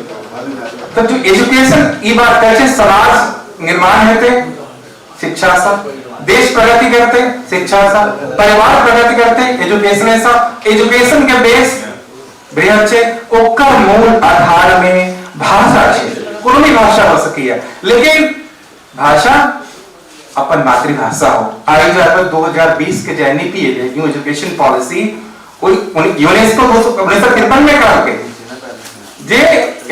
तो जो एजुकेशन ई बात कहै छै, समाज निर्माण हेतै शिक्षा से, देश प्रगति करते शिक्षा से, परिवार प्रगति करते एजुकेशन से। एजुकेशन के बेस बृहद छै, ओकर मूल आधार में भाषा छै। कोनो भी भाषा हो सकैया लेकिन भाषा अपन मातृभाषा हो। आई जाकर 2020 के जे एनईपी एलै, न्यू एजुकेशन पॉलिसी, यूनेस्को 1953 में कहलकै जे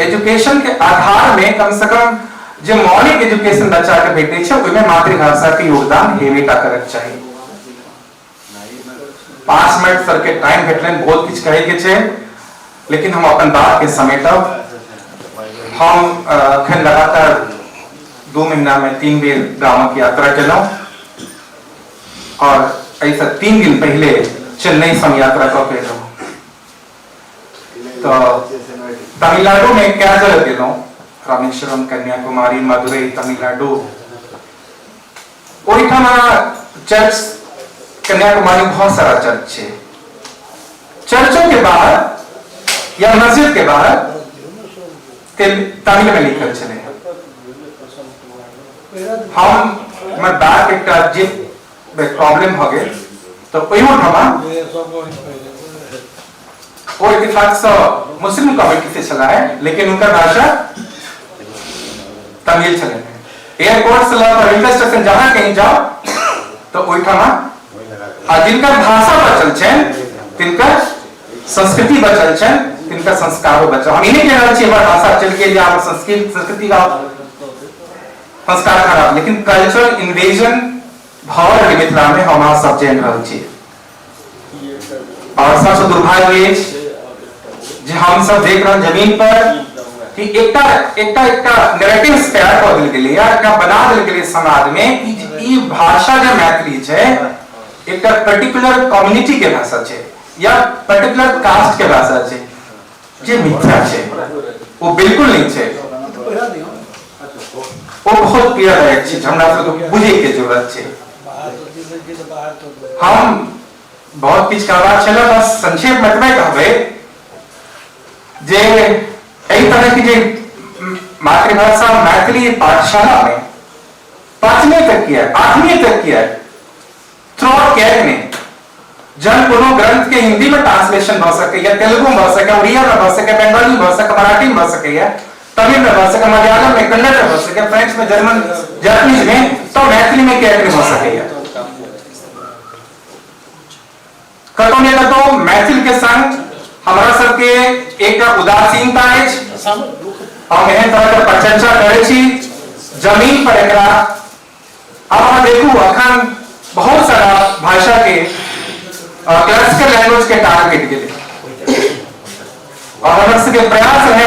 एजुकेशन के आधार में कम से कम जे मौलिक एजुकेशन बच्चा के भेटै छै ओहिमे मातृभाषा के योगदान हेबे टा करक चाही। 5 मिनट सर के टाइम भेटलनि, बहुत किछु कहै के छै लेकिन हम अपन बात के समेटब। हम अखन लगातार 2 महीना में 3 बेर गामक यात्रा केलहुँ और एहिसँ 3 दिन पहले चेन्नई से हम यात्रा कऽ के एलहुँ। तो तमिलनाडु में क्या जगह गेलहुँ, रामेश्वरम, कन्याकुमारी, मदुरई, तमिलनाडु। ओहिठाम चर्च, कन्याकुमारी बहुत सारा चर्च छै। चर्चों के बाहर या मस्जिद के बाहर तमिल में लिखल छलै। हम हमर बैग एकटा जिप प्रॉब्लम भऽ गेल तो ओहिठाम ओ इत्तेफाक से मुस्लिम कम्युनिटी से छला है लेकिन उनका भाषा तमिल छलै। एयरपोर्ट से लऽ रेलवे स्टेशन जहां कहीं जाओ तो ओहिठाम आ जिनकर भाषा बचल छनि तिनकर संस्कृति बचल छनि, तिनकर संस्कारो बचल। हम ई नहि कहि रहल छी हमर भाषा चलि गेल या हमर संस्कृति का संस्कार खराब, लेकिन कल्चरल इन्वेजन भऽ रहल मिथिला में हम अहाँ सब जानि रहल छी। और सबसँ दुर्भाग्य अछि जे हम सब देख रहल जमीन पर कि एकटा एकटा एकटा नैरेटिव तैयार कऽ देल गेलै या एकटा बना देल गेलै समाज में कि ई भाषा जे मैथिली छै एकटा पर्टिकुलर कम्युनिटी के भाषा छै या पर्टिकुलर कास्ट के भाषा छै, जे मिथ्या छै, ओ बिल्कुल नहीं छै। वो बहुत पीड़ादायक चीज हमरा सबके बुझे के जरूरत छै। हम बहुत किछु कहबाक छलै, बस संक्षेप में एतबे कहबै जे एहि तरह के जे मातृभाषा मैथिली पाठशाला में 5वीं तक किया, 8वीं तक किया, थ्रू आउट कैक में जन कोनो ग्रंथ के हिंदी में ट्रांसलेशन भऽ सकैया, तेलुगु में भऽ सकैया, उड़िया में भऽ सकैया, बंगाली में भऽ सकैया, मराठी में भऽ सकैया, तमिल में भऽ सकैया, मलयालम में, कन्नड़ में भऽ सकैया, फ्रेंच में, जर्मन, जापानीज में, तो मैथिली में किया नहीं भऽ सकैया। कतौ ने कतौ मैथिल के संग हमरा सबके एक उदासीनता अछि। हम एहन तरह के प्रशंसा करै छी जमीन पर एकरा। अब अहाँ देखू अखन बहुत सारा भाषा के क्लासिकल लैंग्वेज के टारगेट गेलै और हमर सबके प्रयास रहे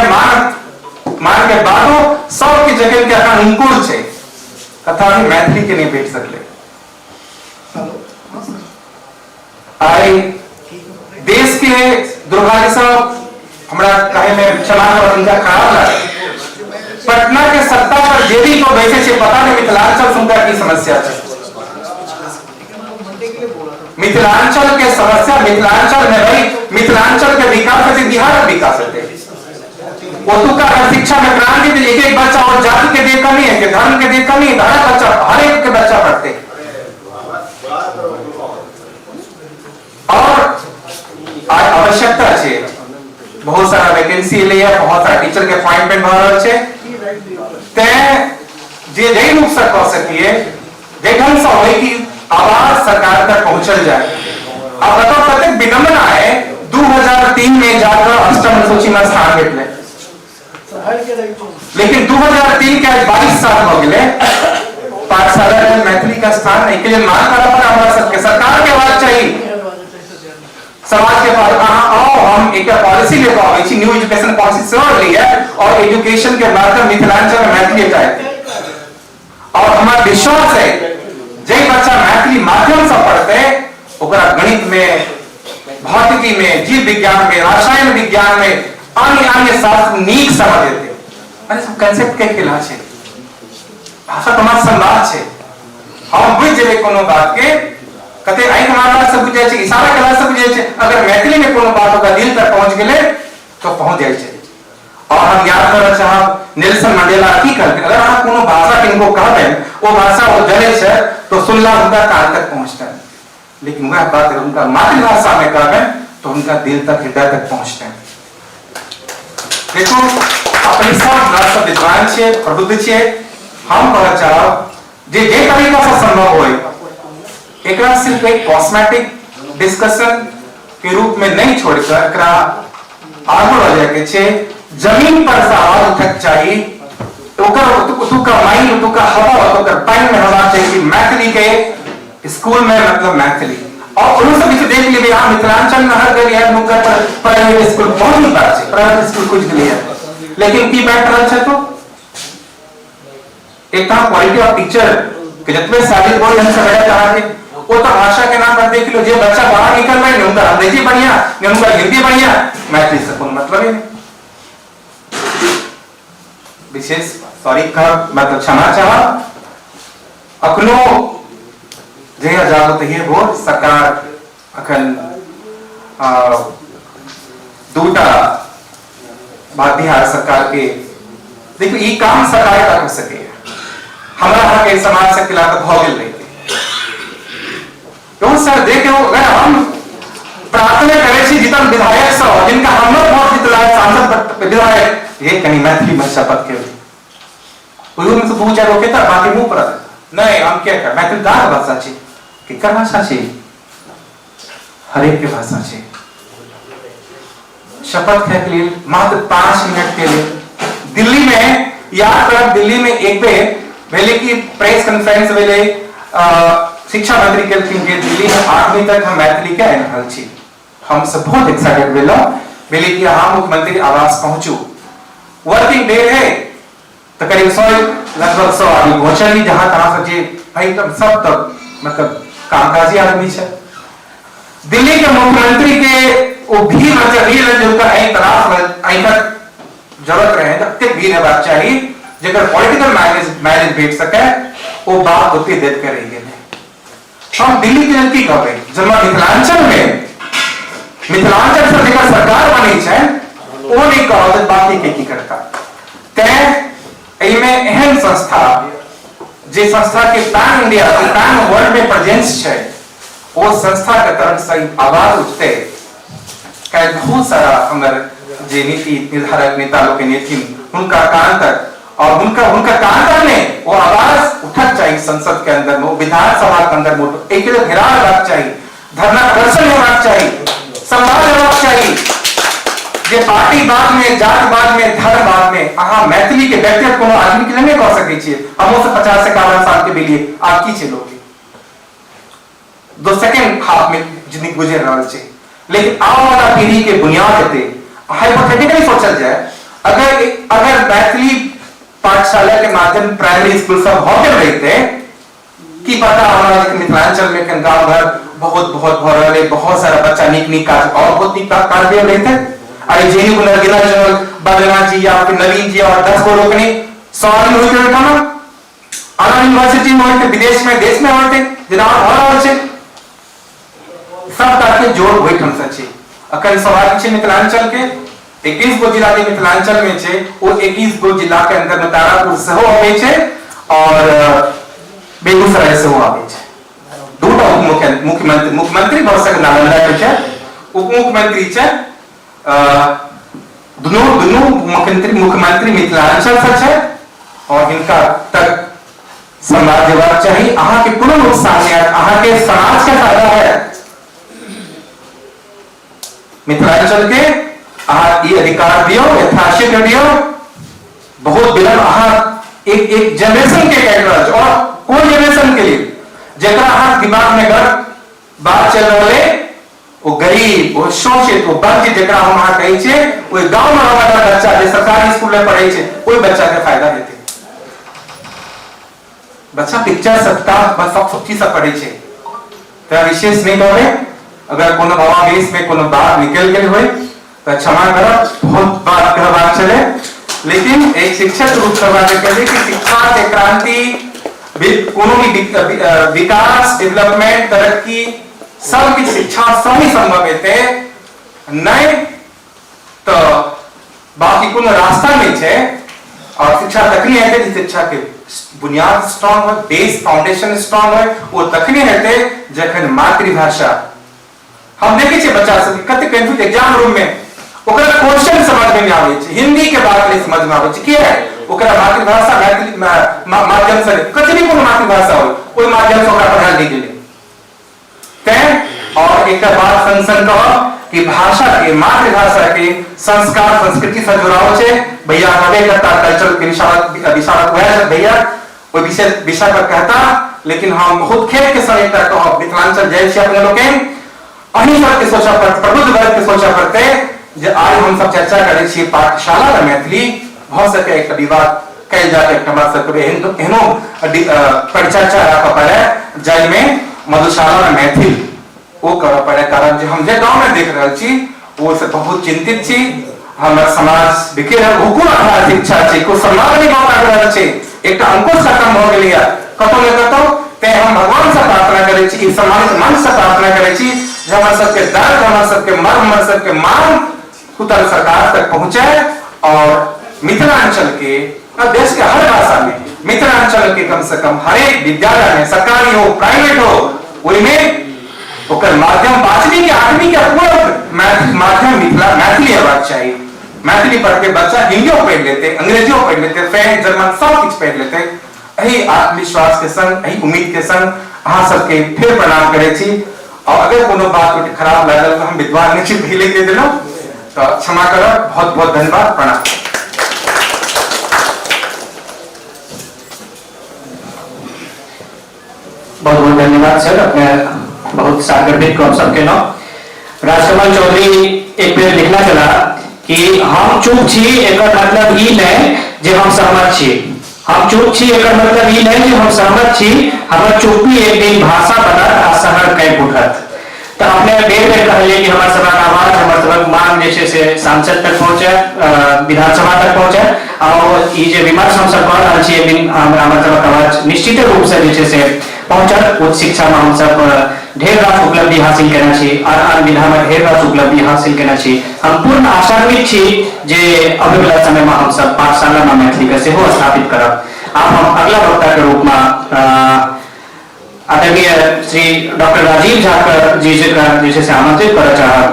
मान के बादो सबके जगह के अखन अंकुर छै, तथापि मैथिली के नहीं भेट सकलै। आई देश के दुर्भाग्य से हमरा कहे में क्षमा करब खराब लागल, पटना के सत्ता पर जे भी को बैठे छै पता नहीं मिथिलांचल से हुनका की समस्या छै। मिथिलांचल के समस्या मिथिलांचल में रही, मिथिलांचल के विकास हेतै, बिहार के विकास हेतै। ओतुका अगर शिक्षा में क्रांति एक एक बच्चा और जाति के देखा नहीं है, धर्म के देखा नहीं, हर बच्चा हर एक के बच्चा पढ़ते। और आवश्यकता छै, बहुत सारा वैकेंसी एलै है, बहुत सारा टीचर के अपॉइंटमेंट भऽ रहल छै, तैं जे जाहि रूप से कऽ सकिए, जाहि ढंग से होय कि आवाज सरकार तक पहुंचल जाए। अब बताओ कतेक विडंबना है, 2003 में जाकर अष्टम अनुसूची में स्थान भेटलै, लेकिन 2003 के आज 22 साल हो गए पाठशाला में मैथिली का स्थान नहीं के लिए मांग करऽ पड़े हमरा सबके, सरकार के आवाज चाहिए, समाज के पास अहाँ आओ, हम एक पॉलिसी लेके आबै छी, न्यू एजुकेशन पॉलिसी सेहो लिए और एजुकेशन के माध्यम मिथिलांचल में मैथिली चाहे। और हमारा विश्वास है जे बच्चा मैथिली माध्यम से पढ़ते ओकरा गणित में, भौतिकी में, जीव विज्ञान में, रसायन विज्ञान में, अन्य अन्य शास्त्र नीक समझ एतै। अरे सब कंसेप्ट के खेला छै, भाषा तुम्हार संवाद छै, हम बुझि जेबै कोनो बात के, कते आँखि मारला से बुझि जाइ छै, इशारा केला से बुझि जाइ छै, अगर मैथिली में कोनो बात ओकरा दिल तक पहुंच गेलै तो पहुंच जाइ छै। और हम याद करऽ चाहब नेल्सन मंडेला की कहलखिन, अगर अहाँ कोनो भाषा किनको कहबै ओ भाषा ओ जनै छै तो सुनला हुनका कान तक पहुंचतनि, लेकिन वएह बात अगर हुनका मातृभाषा में कहबै तो हुनका दिल तक, हृदय तक पहुंचतनि। देखो अपने सब सब विद्वान छियै, प्रबुद्ध छियै, हम कहऽ चाहब जे जे तरीका से संभव होय एकरा सिर्फ एक कॉस्मेटिक डिस्कशन के रूप में नहीं छोड़कर एकरा आगू लऽ जायके छै, जमीन पर से आवाज उठक चाही, ओकर ओतुका माइन, ओतुका हवा, ओकर पानि में हेबाक चाही कि मैथिली के स्कूल में मतलब मैथिली। और ओहो सब किछु देख लेबै अहाँ मिथिलांचल में हर जगह नुक्कड़ पर प्राइवेट स्कूल बहुत नीक बात छै, प्राइवेट स्कूल खुजि गेलैए, लेकिन की बांटि रहल छै तो एकटा क्वालिटी ऑफ टीचर के जतबे सैलरी बोर्ड हम सब अहाँके ओ तो भाषा के नाम पर देख लो, जे बच्चा बाहर निकल रहे ने उनका अंग्रेजी बढ़िया ने उनका हिंदी बढ़िया, मैथिली से कोनो मतलब ही नहीं। विशेष सॉरी का मतलब क्षमा चाहब, अखनो जहिया जागो तहिए भोर सरकार अखन दूटा बिहार सरकार के देखियौ ई काम सरकार का कर सकैया, हमरा अहाँके समाज से खिलाफ भऽ गेल रहितै। सर देखियौ अगर हम प्रार्थना करै छी जितन विधायक सब जिनका हमरो वोट जीतला सांसद विधायक ये कनी मैथिली में शपथ के ओहिमे से दू चारि गो केता बाकी मुंह पर नहीं, हम क्या कर मैथिली दार भाषा छी, केकर भाषा छी, हरेक के भाषा छी। शपथ खाय के लिए मात्र 5 मिनट के लिए दिल्ली में याद करब, दिल्ली में एक बेर भेलै कि प्रेस कॉन्फ्रेंस भेलै, शिक्षा मंत्री कहलखिन कि दिल्ली में 8वीं तक हम मैथिली के आनि रहल छी। हम सब बहुत एक्साइटेड भेलहुँ, भेलै कि अहाँ मुख्यमंत्री आवास पहुँचू, वर्किंग डे है तो करीब 100 लगभग 100 आदमी पहुँचल, जहाँ तहाँ से जे भाई सब तक मतलब कामकाजी आदमी है। दिल्ली के मुख्यमंत्री के वो भीड़ जिनका जरूरत रहे तक भीड़ हेबाक चाही जकर पॉलिटिकल माइलेज भेट सके, वो बात ओते देर के रहि गेलै। हम दिल्ली के लेल की कहबै, जब मिथिलांचल में मिथिलांचल से जकर सरकार बनै छै ओ नहीं कहत बाकी के की करता। तैं एहिमे एहन संस्था जे संस्था के पैन इंडिया पैन वर्ल्ड में प्रेजेंस छै, ओ संस्था के तरफ से आवाज उठते काल्हि बहुत सारा हमर जे नीति निर्धारक नेता लोकनि एथिन हुनका कान तक और हुनका हुनका कान तक नहीं वो आवाज उठक चाही संसद के अंदर में, विधानसभा के अंदर में एक घेराव हेबाक चाही, धरना प्रदर्शन हेबाक चाही, संवाद हेबाक चाही जे पार्टी बाद में, जात बाद में, धर्म बाद में अहाँ मैथिली के व्यक्तिगत कोनो आदमी के नहीं कह सकै छियै। हमो से 50-51 साल के भेलियै, आब की छै लोग दो सेकेंड हाफ में जिंदगी गुजर रहल छै, लेकिन आबऽ वाला पीढ़ी के बुनियाद हेतै। हाइपोथेटिकली सोचल जाए अगर अगर मैथिली पाठशाला के माध्यम प्राइमरी स्कूल सब भऽ गेल रहितै, की पता हमरा मिथिलांचल में गाँव घर बहुत बहुत भऽ रहल है, बहुत सारा बच्चा नीक नीक काज और बहुत नीक काज भेल रहितै। अरे जेनी गुनर गिना चल बदना जी या फिर नवीन जी और 10 गो लोकनि 100 आदमी होइत ओहिठाम, आना यूनिवर्सिटी में होइते, विदेश में देश में होइते, जेना भऽ रहल छै सबटा के जोड़ ओहिठाम से छै। अखन सवाल छै मिथिलांचल के 21 गो जिला जे मिथिलांचल में छै, ओ 21 गो जिला के अंदर में तारापुर सेहो आबै छै और बेगूसराय सेहो आबै छै। दूटा उपमुख्यमंत्री, मुख्यमंत्री भऽ सकै नालंदा के छै, उप मुख्यमंत्री छै, दुनू दुनू मुख्यमंत्री मुख्यमंत्री मिथिलांचल से छै और हिनका तक संवाद हेबाक चाही। अहाँके कोनो नुकसान नहि हैत, अहाँके समाज के फायदा है। मिथिलांचल के अहाँ ई अधिकार दियौ, यथाशीघ्र दियौ। बहुत विलम्ब अहाँ एक एक जनरेशन के काटि रहल छी, और कोन जनरेशन के लिए जकरा अहाँ दिमाग में गलत बात चल रहल है, वो गरीब, वो शोषित, वो वंचित जकरा हम अहाँ कहै छियै, ओहि गांव में रहय वाला बच्चा जे सरकारी स्कूल में पढ़ै छै, ओहि बच्चा के फायदा हेतै। बच्चा पिक्चर सबटा सब चीज सब पढ़ै छै। तऽ विशेष नहि कहबै, अगर कोनो भावावेश में कोनो बात निकल गेल होय तऽ क्षमा करब, बहुत बात कहबाक छलै, लेकिन एक शिक्षक रूप से बात कहलियै कि शिक्षा के क्रांति कोनो भी विकास, डेवलपमेंट, तरक्की सब किछु शिक्षा से ही संभव हेतै, नहीं तो बाकी कोनो रास्ता नहीं छै। और शिक्षा तखनी हेतै जे शिक्षा के बुनियाद स्ट्रांग हो, बेस फाउंडेशन स्ट्रांग हो, वो तखनी हेतै जखन मातृभाषा। हम देखै छियै बच्चा सब कते कंफ्यूज एग्जाम रूम में, ओकरा क्वेश्चन समझ में नहीं आबै छै, हिंदी के बात नहीं समझ में आबै छै, किया? ओकरा मातृभाषा मैथिली माध्यम से कते भी कोनो मातृभाषा हो, ओहि माध्यम से ओकरा पढ़ायल नहि गेलै। तैं और एक बात संग संग कहब कि भाषा के, मातृभाषा के संस्कार संस्कृति से जुड़ाव छै। भैया कहबे करता कल्चर के विशारद वएह छथि भैया, ओहि विषय पर कहता, लेकिन हम बहुत खेद के संग एकटा कहब, मिथिलांचल जाइ छी अपने लोकनि, अहीं सबके सोचऽ पड़तै, प्रबुद्ध वर्ग के सोचऽ पड़तै जे आइ हम सब चर्चा करै छी पाठशाला में मैथिली भऽ सकै एकटा विवाद कयल जाके एकटा हमरा सबके एहनो परिचर्चा राखऽ पड़ै जाहिमे मधुशाला में मैथिल ओ करऽ पड़ै। कारण जे हम जे गाँव में देख रहल छी ओ से बहुत चिंतित छी। हमर समाज बिखरि रहल, हुकुम आधार शिक्षा छै, कोइ समाज नहि भऽ पाबि रहल छै, एकटा अंकुश खत्म भऽ गेलैया कतौ ने कतौ। तें हम भगवान से प्रार्थना करै छी, ई सम्मानित मंच से प्रार्थना करै छी जे हमर सबके दर्द, हमर सबके मर्म, हमर सबके मांग उतर सरकार तक पहुंचे और मिथिलांचल के, देश के हर भाषा में मिथिलांचल के कम से कम हरेक विद्यालय में, सरकारी हो प्राइवेट हो, ओहिमे ओकर माध्यम 5वीं के 8वीं के पूरा माध्यम मिथिला मैथिली हेबाक चाही। मैथिली पढ़ के बच्चा हिंदियो पढ़ि लेते, अंग्रेजियो पढ़ि लेते, फ्रेंच, जर्मन सब किछु पढ़ि लेते। एहि आत्मविश्वास के संग, एहि उम्मीद के संग अहाँ सबके फेर प्रणाम करै छी। और अगर कोनो बात खराब लागल तऽ हम विद्वान नहि छी, पहिले कहि देलहुँ, तऽ क्षमा करब। बहुत बहुत धन्यवाद, प्रणाम। बहुत बहुत धन्यवाद सर, अपने बहुत सारगर्भित गप सब केलहुँ। राजकमल चौधरी एक बेर लिखना चला कि हम चुप छी एकर मतलब ई नहि जे हम सहमत छी, हम चुप छी एकर मतलब ई नहि जे हम सहमत छी, हमर चुप्पी एक दिन भाषा बनत आ शहर काँपि उठत। तऽ अपने बेर बेर कहलियै कि हमर सभक आवाज, हमर सभक मांग जे छै से सांसद तक पहुँचे, विधानसभा तक पहुँचे, और ई जे विमर्श हमसब कऽ रहल छी एक दिन हमर सभक आवाज निश्चित रूप से जे छै से पहुँचत। उच्च शिक्षा में हमसब ढेर रास उपलब्धि हासिल केने छी, आन आन विधा में ढेर रास उपलब्धि हासिल केने छी। हम पूर्ण आशान्वित छी जे अबैवला समय में हमसब पाठशाला में मैथिली के सेहो स्थापित करब। आब हम अगला वक्ता के रूप में आदरणीय श्री डॉक्टर राजीव झा के जी जे छै से आमंत्रित करऽ चाहब।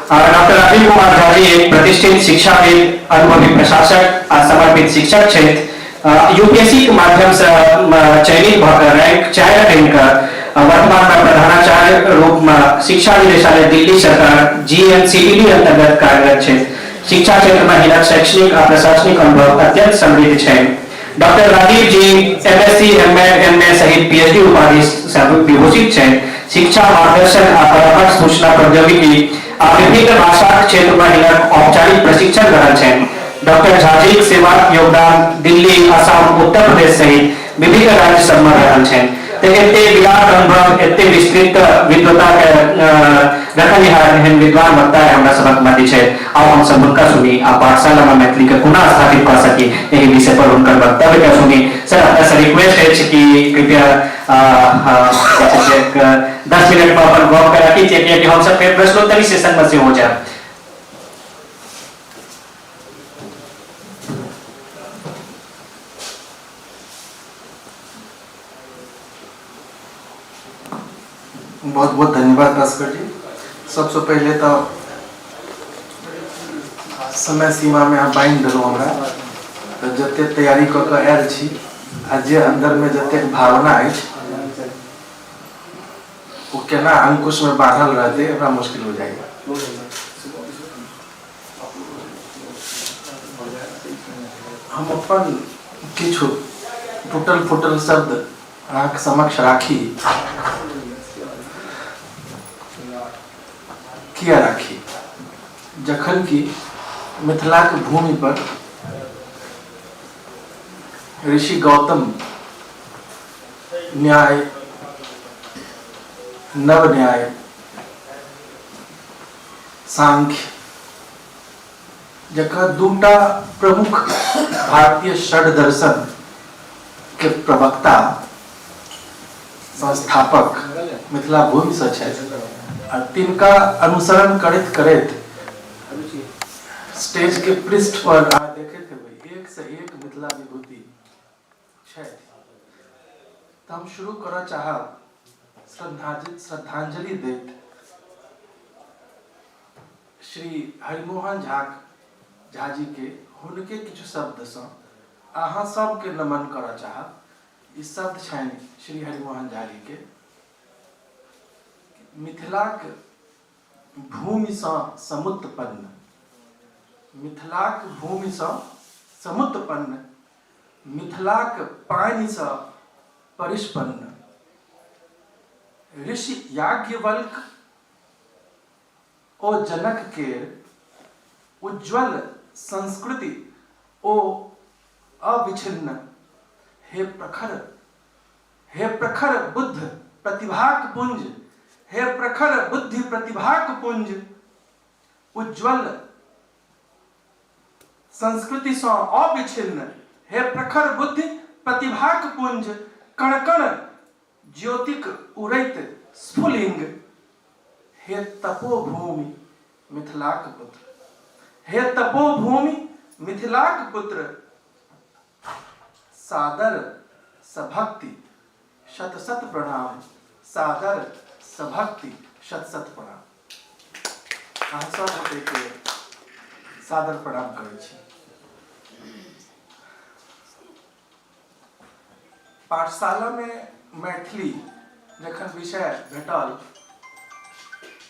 डॉक्टर राजीव कुमार झा जी एक प्रतिष्ठित शिक्षाविद, अनुभवी प्रशासक आ समर्पित शिक्षक छथि। यूपीएससी के माध्यम से चयनित भऽ कऽ रैंक 4 बनि कऽ वर्तमान में प्रधानाचार्य रूप में शिक्षा निदेशालय दिल्ली सरकार जीएनसीटीडी अंतर्गत कार्यरत छथि। शिक्षा क्षेत्र में हिनक शैक्षणिक आ प्रशासनिक अनुभव अत्यंत समृद्ध छनि। Doctor Rajiv ji MSc, MEd, MA सहित पीएचडी उपाधि से विभूषित छथि। शिक्षा मार्गदर्शन आ परामर्श, सूचना प्रौद्योगिकी आ विभिन्न भाषाक क्षेत्र में हिनक औपचारिक प्रशिक्षण रहल छनि। डॉक्टर झाजीक सेवाक योगदान दिल्ली, असम, उत्तर प्रदेश सहित विभिन्न राज्य सब में रहल छनि। तऽ एते विराट अनुभव, एते विस्तृत विद्वता के रखनिहार एहन विद्वान वक्ता हमरा सबक मध्य छै। आउ हम सब हुनका सुनी आ पाठशाला में मैथिली के कोना स्थापित कऽ सकी एहि विषय पर हुनकर वक्तव्य के सुनी। सर अपने से रिक्वेस्ट अछि कि कृपया 10 मिनट में अपन गप के राखी, कियाकि हम सब फेर प्रश्नोत्तरी सेशन में से हो जाए। बहुत बहुत धन्यवाद भास्कर जी। सबसे पहले तो समय सीमा में अहाँ बान्हि देलहुँ हमरा, तऽ जते तैयारी कऽ कऽ आयल छी आ जे अन्दरमे जतेक भावना अछि ओ केना अंकुशमे बान्हल रहतै, हमरा मुश्किल हो जाइए। हम अपन किछु टूटल फूटल शब्द अहाँके समक्ष राखी, किया राखी, जखन कि मिथिलाक भूमि पर ऋषि गौतम न्याय, नव न्याय, सांख्य जकर दूटा प्रमुख भारतीय षड दर्शन के प्रवक्ता संस्थापक मिथिला भूमिसँ छथि आ तिनका अनुसरण करैत करैत स्टेज के पृष्ठ पर अहाँ देखैत हेबै एक से एक मिथिला विभूति छथि। तऽ हम शुरू करऽ चाहब श्रद्धांजलि दैत श्री हरिमोहन झाक झाजी के हुनके किछु शब्दसँ अहाँ सबके नमन करऽ चाहब। ई शब्द छनि श्री हरिमोहन झा जी के। मिथिलाक भूमिसँ समुत्पन्न, मिथिलाक भूमिसँ समुत्पन्न, मिथिलाक पानिसँ परिष्पन्न ऋषि याज्ञवल्क्य ओ जनक केर उज्ज्वल संस्कृति ओ अविच्छिन्न, हे प्रखर, हे प्रखर बुद्ध प्रतिभाक पुंज, हे प्रखर बुद्धि प्रतिभाक पुंज, उज्ज्वल संस्कृतिसँ अविच्छिन्न, हे प्रखर बुद्धि प्रतिभाक पुंज, कण-कण ज्योतिक उड़ैत स्फुलिंग, हे तपोभूमि मिथिलाक पुत्र, हे तपोभूमि मिथिलाक पुत्र, सादर सभक्ति शत शत प्रणाम, सादर सभक्ति शत शत प्रणाम। अहाँ सब गोटेके सादर प्रणाम करै छी। पाठशालामे मैथिली जखन विषय भेटल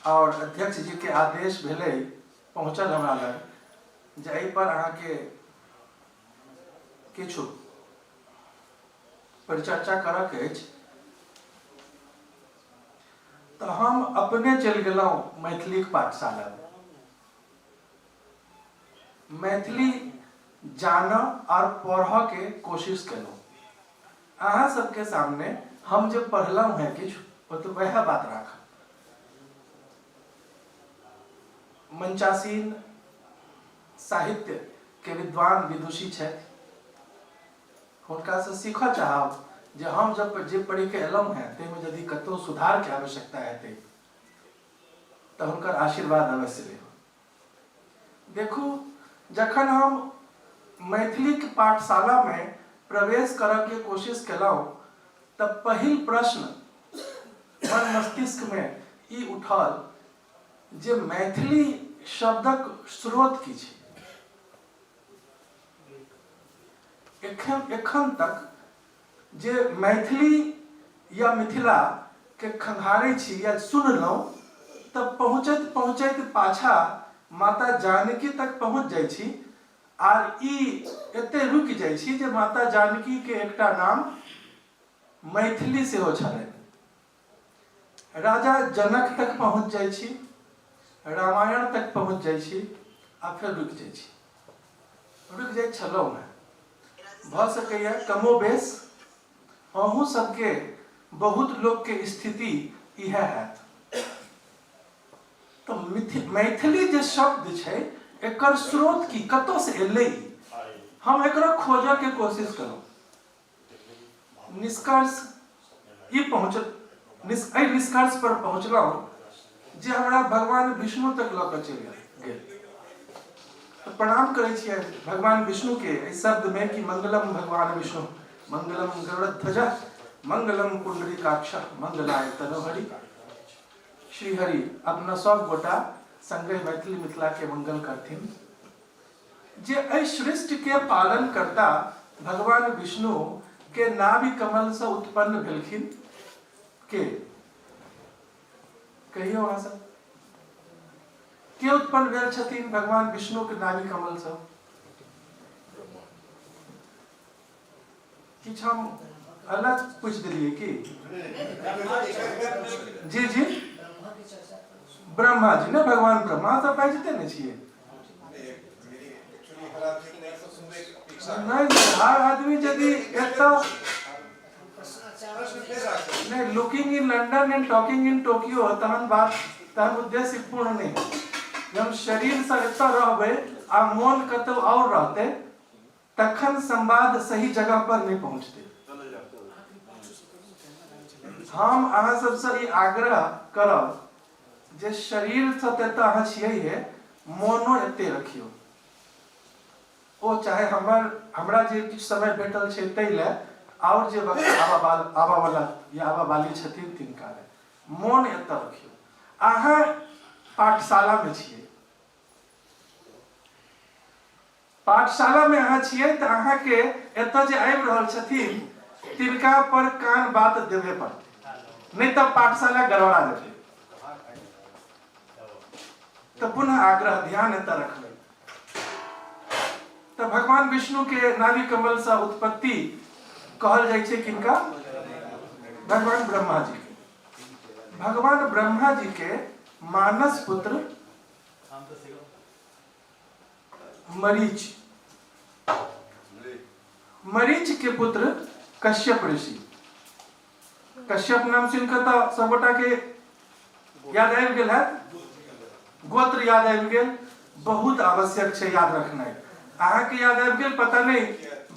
आओर अध्यक्ष जीके आदेश भेलै, पहुँचल हमरा लग जे एहिपर अहाँके किछु परिचर्चा करऽके अछि, तऽ हम अपने चलि गेलहुँ मैथिलीक पाठशालामे मैथिली जानऽ आओर पढ़ऽके कोशिश केलहुँ। अहाँ सबके सामने हम जे पढ़लहुँ हेँ किछु, ओ तऽ वएह बात राखब। मंचासीन साहित्य के विद्वान विदुषी छथि, हुनकासँ सीखऽ चाहब जे हम जब जे पढ़िके एलहुँ हेँ ताहिमे यदि कतहु सुधारके आवश्यकता हेतै तऽ हुनकर आशीर्वाद अवश्य लेब। देखू, जखन हम मैथिलीक पाठशालामे प्रवेश करऽके कोशिश केलहुँ तऽ पहिल प्रश्न मन मस्तिष्कमे ई उठल जे मैथिली शब्दक स्रोत की छै। एखन एखन तक जे मैथिली या मिथिला के खंघारै छी या सुनलहुँ तऽ पहुँचैत पहुँचैत पाछा माता जानकी तक पहुँच जाइ छी आर ई एते रुकि जाइ छी जे माता जानकी के एकटा नाम मैथिली सेहो छलनि। राजा जनक तक पहुँच जाइ छी, रामायण तक पहुँच जाइ छी आ फेर रुकि जाइ छी, रुकि जाइ छलहुँ हेँ। भऽ सकैए कमो बेस अहूँ सबके बहुत लोकके स्थिति इएह हैत। तऽ मैथिली जे शब्द छै एकर स्रोत की, कतऽसँ एलै ई, हम एकरा खोजऽके कोशिश केलहुँ। निष्कर्ष ई पहुँच एहि निष्कर्ष पर पहुँचलहुँ जे हमरा भगवान विष्णु तक लऽ कऽ चलि गेल। तऽ प्रणाम करै छियै भगवान विष्णुके एहि शब्दमे कि मंगलम भगवान विष्णु मंगलम गरुड़ध्वज मंगलम पुंडरीकाक्ष मंगलाय तनोहरि। श्रीहरि अपना सब गोटा संगे मैथिली मिथिलाके मंगल करथिन। जे एहि सृष्टि के पालन करता भगवान विष्णु के नाभि कमल से उत्पन्न भेलखिन के कहियो अहाँ सब के उत्पन्न भेल छथिन भगवान विष्णु के नाभि कमल से? किछु हम अलग पूछि देलियै की? जी जी, ब्रह्मा जी ने, भगवान ब्रह्मा तऽ बाजिते नहि छियै। नहीं, हर आदमी यदि एतऽ नहीं, looking in London and talking in Tokyo, तहन बात, तहन उद्देश्य पूर्ण नहीं। जब हम शरीर से एतऽ रहबै आ मोन कतौ और रहतै, तखन संवाद सही जगह पर नहीं पहुंचते। हम अहाँ सबसँ ई आग्रह करब जे शरीर से तऽ एतऽ अहाँ छियै हे, मोनो एते रखियौ। ओ चाहे हमर हमरा जे किछु समय भेटल छै ताहि लए, आओर जे वक्त आबऽ वाला या आबऽ वाली छथिन तिनका लए, मोन एतऽ रखियौ। अहाँ पाठशालामे छियै। पाठशालामे अहाँ छियै तऽ अहाँके एतऽ जे आबि रहल छथिन तिनका पर कान बात देबे पड़तै, नहि तऽ पाठशाला गड़बड़ा जेतै। तऽ पुनः आग्रह, ध्यान एतऽ रखबै। तऽ भगवान विष्णु के नाभि कमल से उत्पत्ति कहल जाइ छै किनका? भगवान ब्रह्मा जी के। भगवान ब्रह्मा जी के मानस पुत्र मरीच, मरीच के पुत्र कश्यप ऋषि। कश्यप नाम सुनि कऽ तऽ सबगोटा के याद आबि गेल हैत, गोत्र याद आबि गेल। बहुत आवश्यक छै याद रखनाइ। अहाँके याद आबि गेल, पता नहि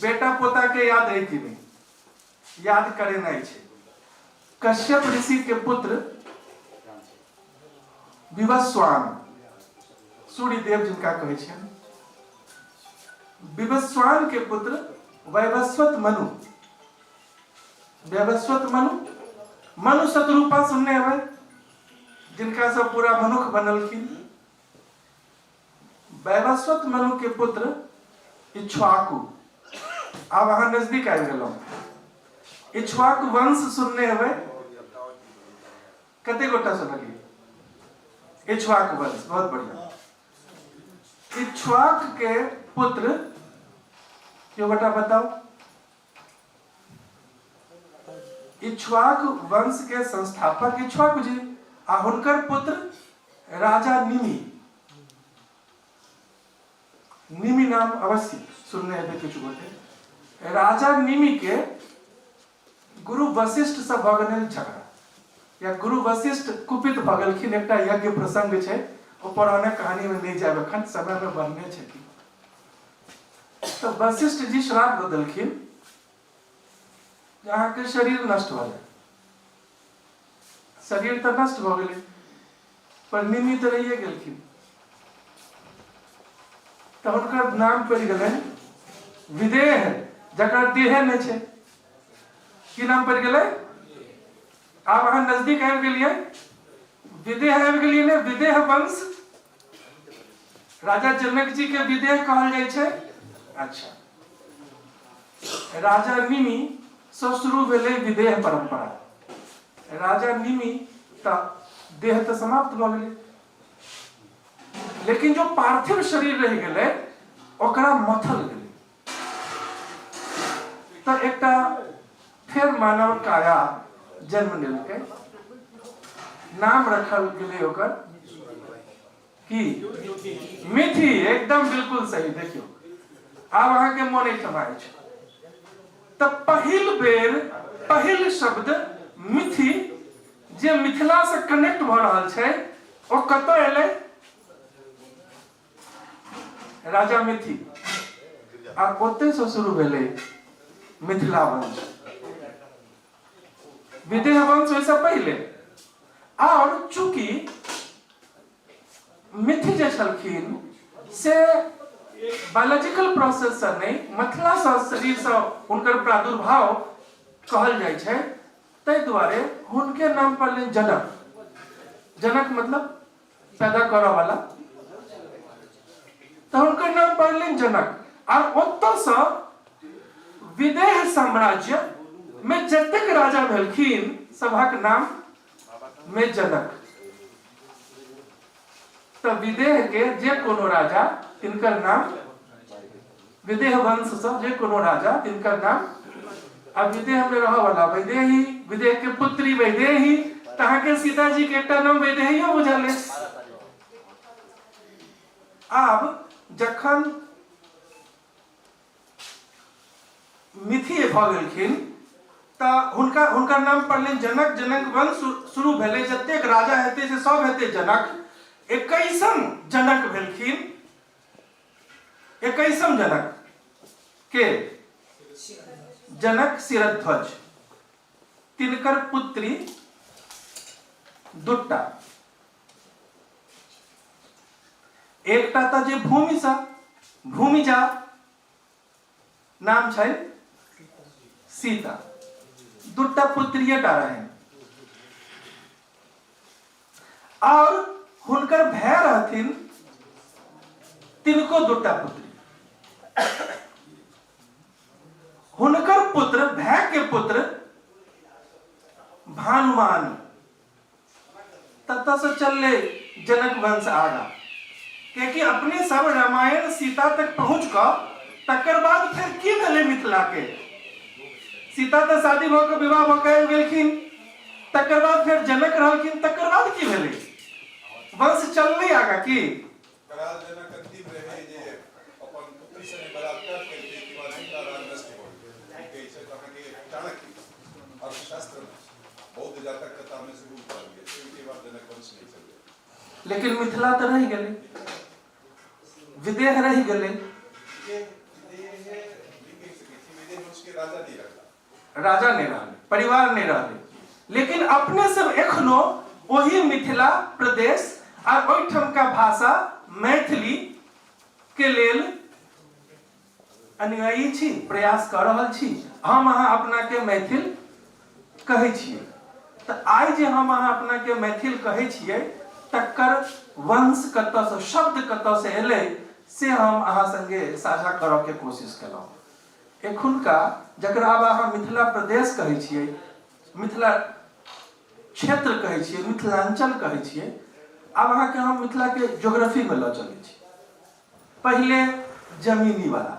बेटा पोता के याद है कि नहि। याद करेनाइ छै। कश्यप ऋषि के पुत्र विवस्वान, सूर्यदेव जिनका कहै छियनि, विवस्वान के पुत्र वैवस्वत मनु। वैवस्वत मनु, मनु शत्रुपा सुनने हेबै, जिनका सब पूरा मनुख बनलखिन। वैवस्वत मनु के पुत्र इक्ष्वाकु। आब अहाँ नजदीक आबि गेलहुँ। इक्ष्वाकु वंश सुनने हेबै? कते गोटा सुनलियै इक्ष्वाकु वंश? बहुत बढ़िया। इक्ष्वाकु के पुत्र केओ गोटा बताउ। इक्ष्वाकु वंश के संस्थापक इक्ष्वाकु जी आ हुनकर पुत्र राजा निमि। निमि नाम अवश्य सुनने हेबै किछु गोटे। राजा निमि के गुरु वशिष्ठ से भऽ गेलनि झगड़ा, या गुरु वशिष्ठ कुपित भऽ गेलखिन। एकटा यज्ञ प्रसंग छै, ओ पौराणिक कहानी में नहि जायब एखन, समय में बनने छथिन। तऽ वशिष्ठ जी श्राप दऽ देलखिन जे अहाँके शरीर नष्ट भऽ जायत। शरीर तऽ नष्ट भऽ गेलै, पर निमि तऽ रहिए गेलखिन। तऽ हुनकर नाम पड़ि गेलनि विदेह, जकर देहे नहि छै। की नाम पड़ि गेलै? आब अहाँ नजदीक आबि गेलियै, विदेह आबि गेलियै ने? विदेह वंश, राजा जनक जी के विदेह कहल जाइ छै। अच्छा, राजा निमि से शुरू भेलै विदेह परंपरा। राजा निमि तऽ देह तऽ समाप्त भऽ गेलै, लेकिन जो पार्थिव शरीर रहि गेलै ओकरा मथल गेलै, तऽ एकटा फेर मानव काया जन्म लेलकै। नाम रखल गेलै ओकर की? मिथि। एकदम बिल्कुल सही। देखियौ, आब अहाँके मोन एहिठाम अछि। तऽ पहिल बेर पहिल शब्द मिथि जे मिथिला से कनेक्ट भऽ रहल छै, ओ कतऽ एलै? राजा मिथि। आ ओतहि से शुरू भेलै मिथिला वंश। विदेह वंश ओहिसँ पहिले। आओर चूंकि मिथि जे छलखिन से बायोलॉजिकल प्रोसेस से नहि, मिथिलासँ शरीरसँ हुनकर प्रादुर्भाव कहल जाइ छै, ताहि दुआरे हुनके नाम पड़लनि जनक। जनक मतलब पैदा करऽ वाला। तऽ हुनकर नाम पड़लनि जनक। आर ओतऽसँ विदेह साम्राज्य में जतेक राजा भेलखिन सभक नाम में जनक। तऽ विदेह के जे कोनो राजा तिनकर नाम विदेह वंश सँ जे कोनो राजा तिनकर नाम आ विदेह में रहऽ वाला वैदेही, विदेह के पुत्री वैदेही, तऽ अहाँके सीता जी के एकटा नाम वैदेहियो बुझल अछि। आब जखन मिथि भऽ गेलखिन तऽ हुनका हुनकर नाम पड़लनि जनक। जनक वंश शुरू भेलै, जतेक राजा हेतै से सब हेतै जनक। 21म जनक भेलखिन, 21म जनक के जनक शिरध्वज, तिनकर पुत्री दूटा, एकटा तऽ जे भूमिसँ भूमिजा नाम छै सीता, दूटा पुत्रिएटा रहनि और हुनकर भाय रहथिन तिनको दूटा पुत्री। हुनकर पुत्र भाय के पुत्र भानुमान, ततऽ से चलले जनक वंश आगा, कियाकि अपने सब रामायण सीता तक पहुँच कऽ तकर बाद फेर की भेलै मिथिला के? सीता तऽ शादी भऽ कऽ विवाह भऽ कऽ आबि गेलखिन, तकर बाद फेर जनक रहलखिन, तकर बाद की भेलै? वंश चललै आगा की? कराल जनक अंतिम रहै जे अपन पुत्री संगे बलात्कार केलकै के बाद मिथिला राज नष्ट भऽ गेल। ई कहै छथि अहाँके चाणक्य अर्थशास्त्रमे, बौद्ध जातक कथामे सेहो उतारल गेल छै। ओहिके बाद जनक वंश नहि चललै। लेकिन मिथिला तऽ रहि गेलै, विदेह रहि गेलै। विदेह विदेह नहि कहि सकै छी, विदेह वंशके राजा नहि रहला। राजा नहि रहलै, परिवार नहि रहलै, लेकिन अपने सब एखनो ओही मिथिला प्रदेश आ ओहिठामका भाषा मैथिली के लेल अनुयायी छी, प्रयास कऽ रहल छी। हम अहाँ अपनाके मैथिल कहै छियै, तऽ आइ जे हम अहाँ अपनाके मैथिल कहै छियै तकर वंश कतऽसँ, शब्द कतऽसँ एलै से हम अहाँ संगे साझा करऽके कोशिश केलहुँ। एखुनका जकरा आब अहाँ मिथिला प्रदेश कहै छियै, मिथिला क्षेत्र कहै छियै, मिथिलाञ्चल कहै छियै, आब अहाँके हम मिथिलाके ज्योग्राफीमे लऽ चलै छी। पहिले जमीनी वाला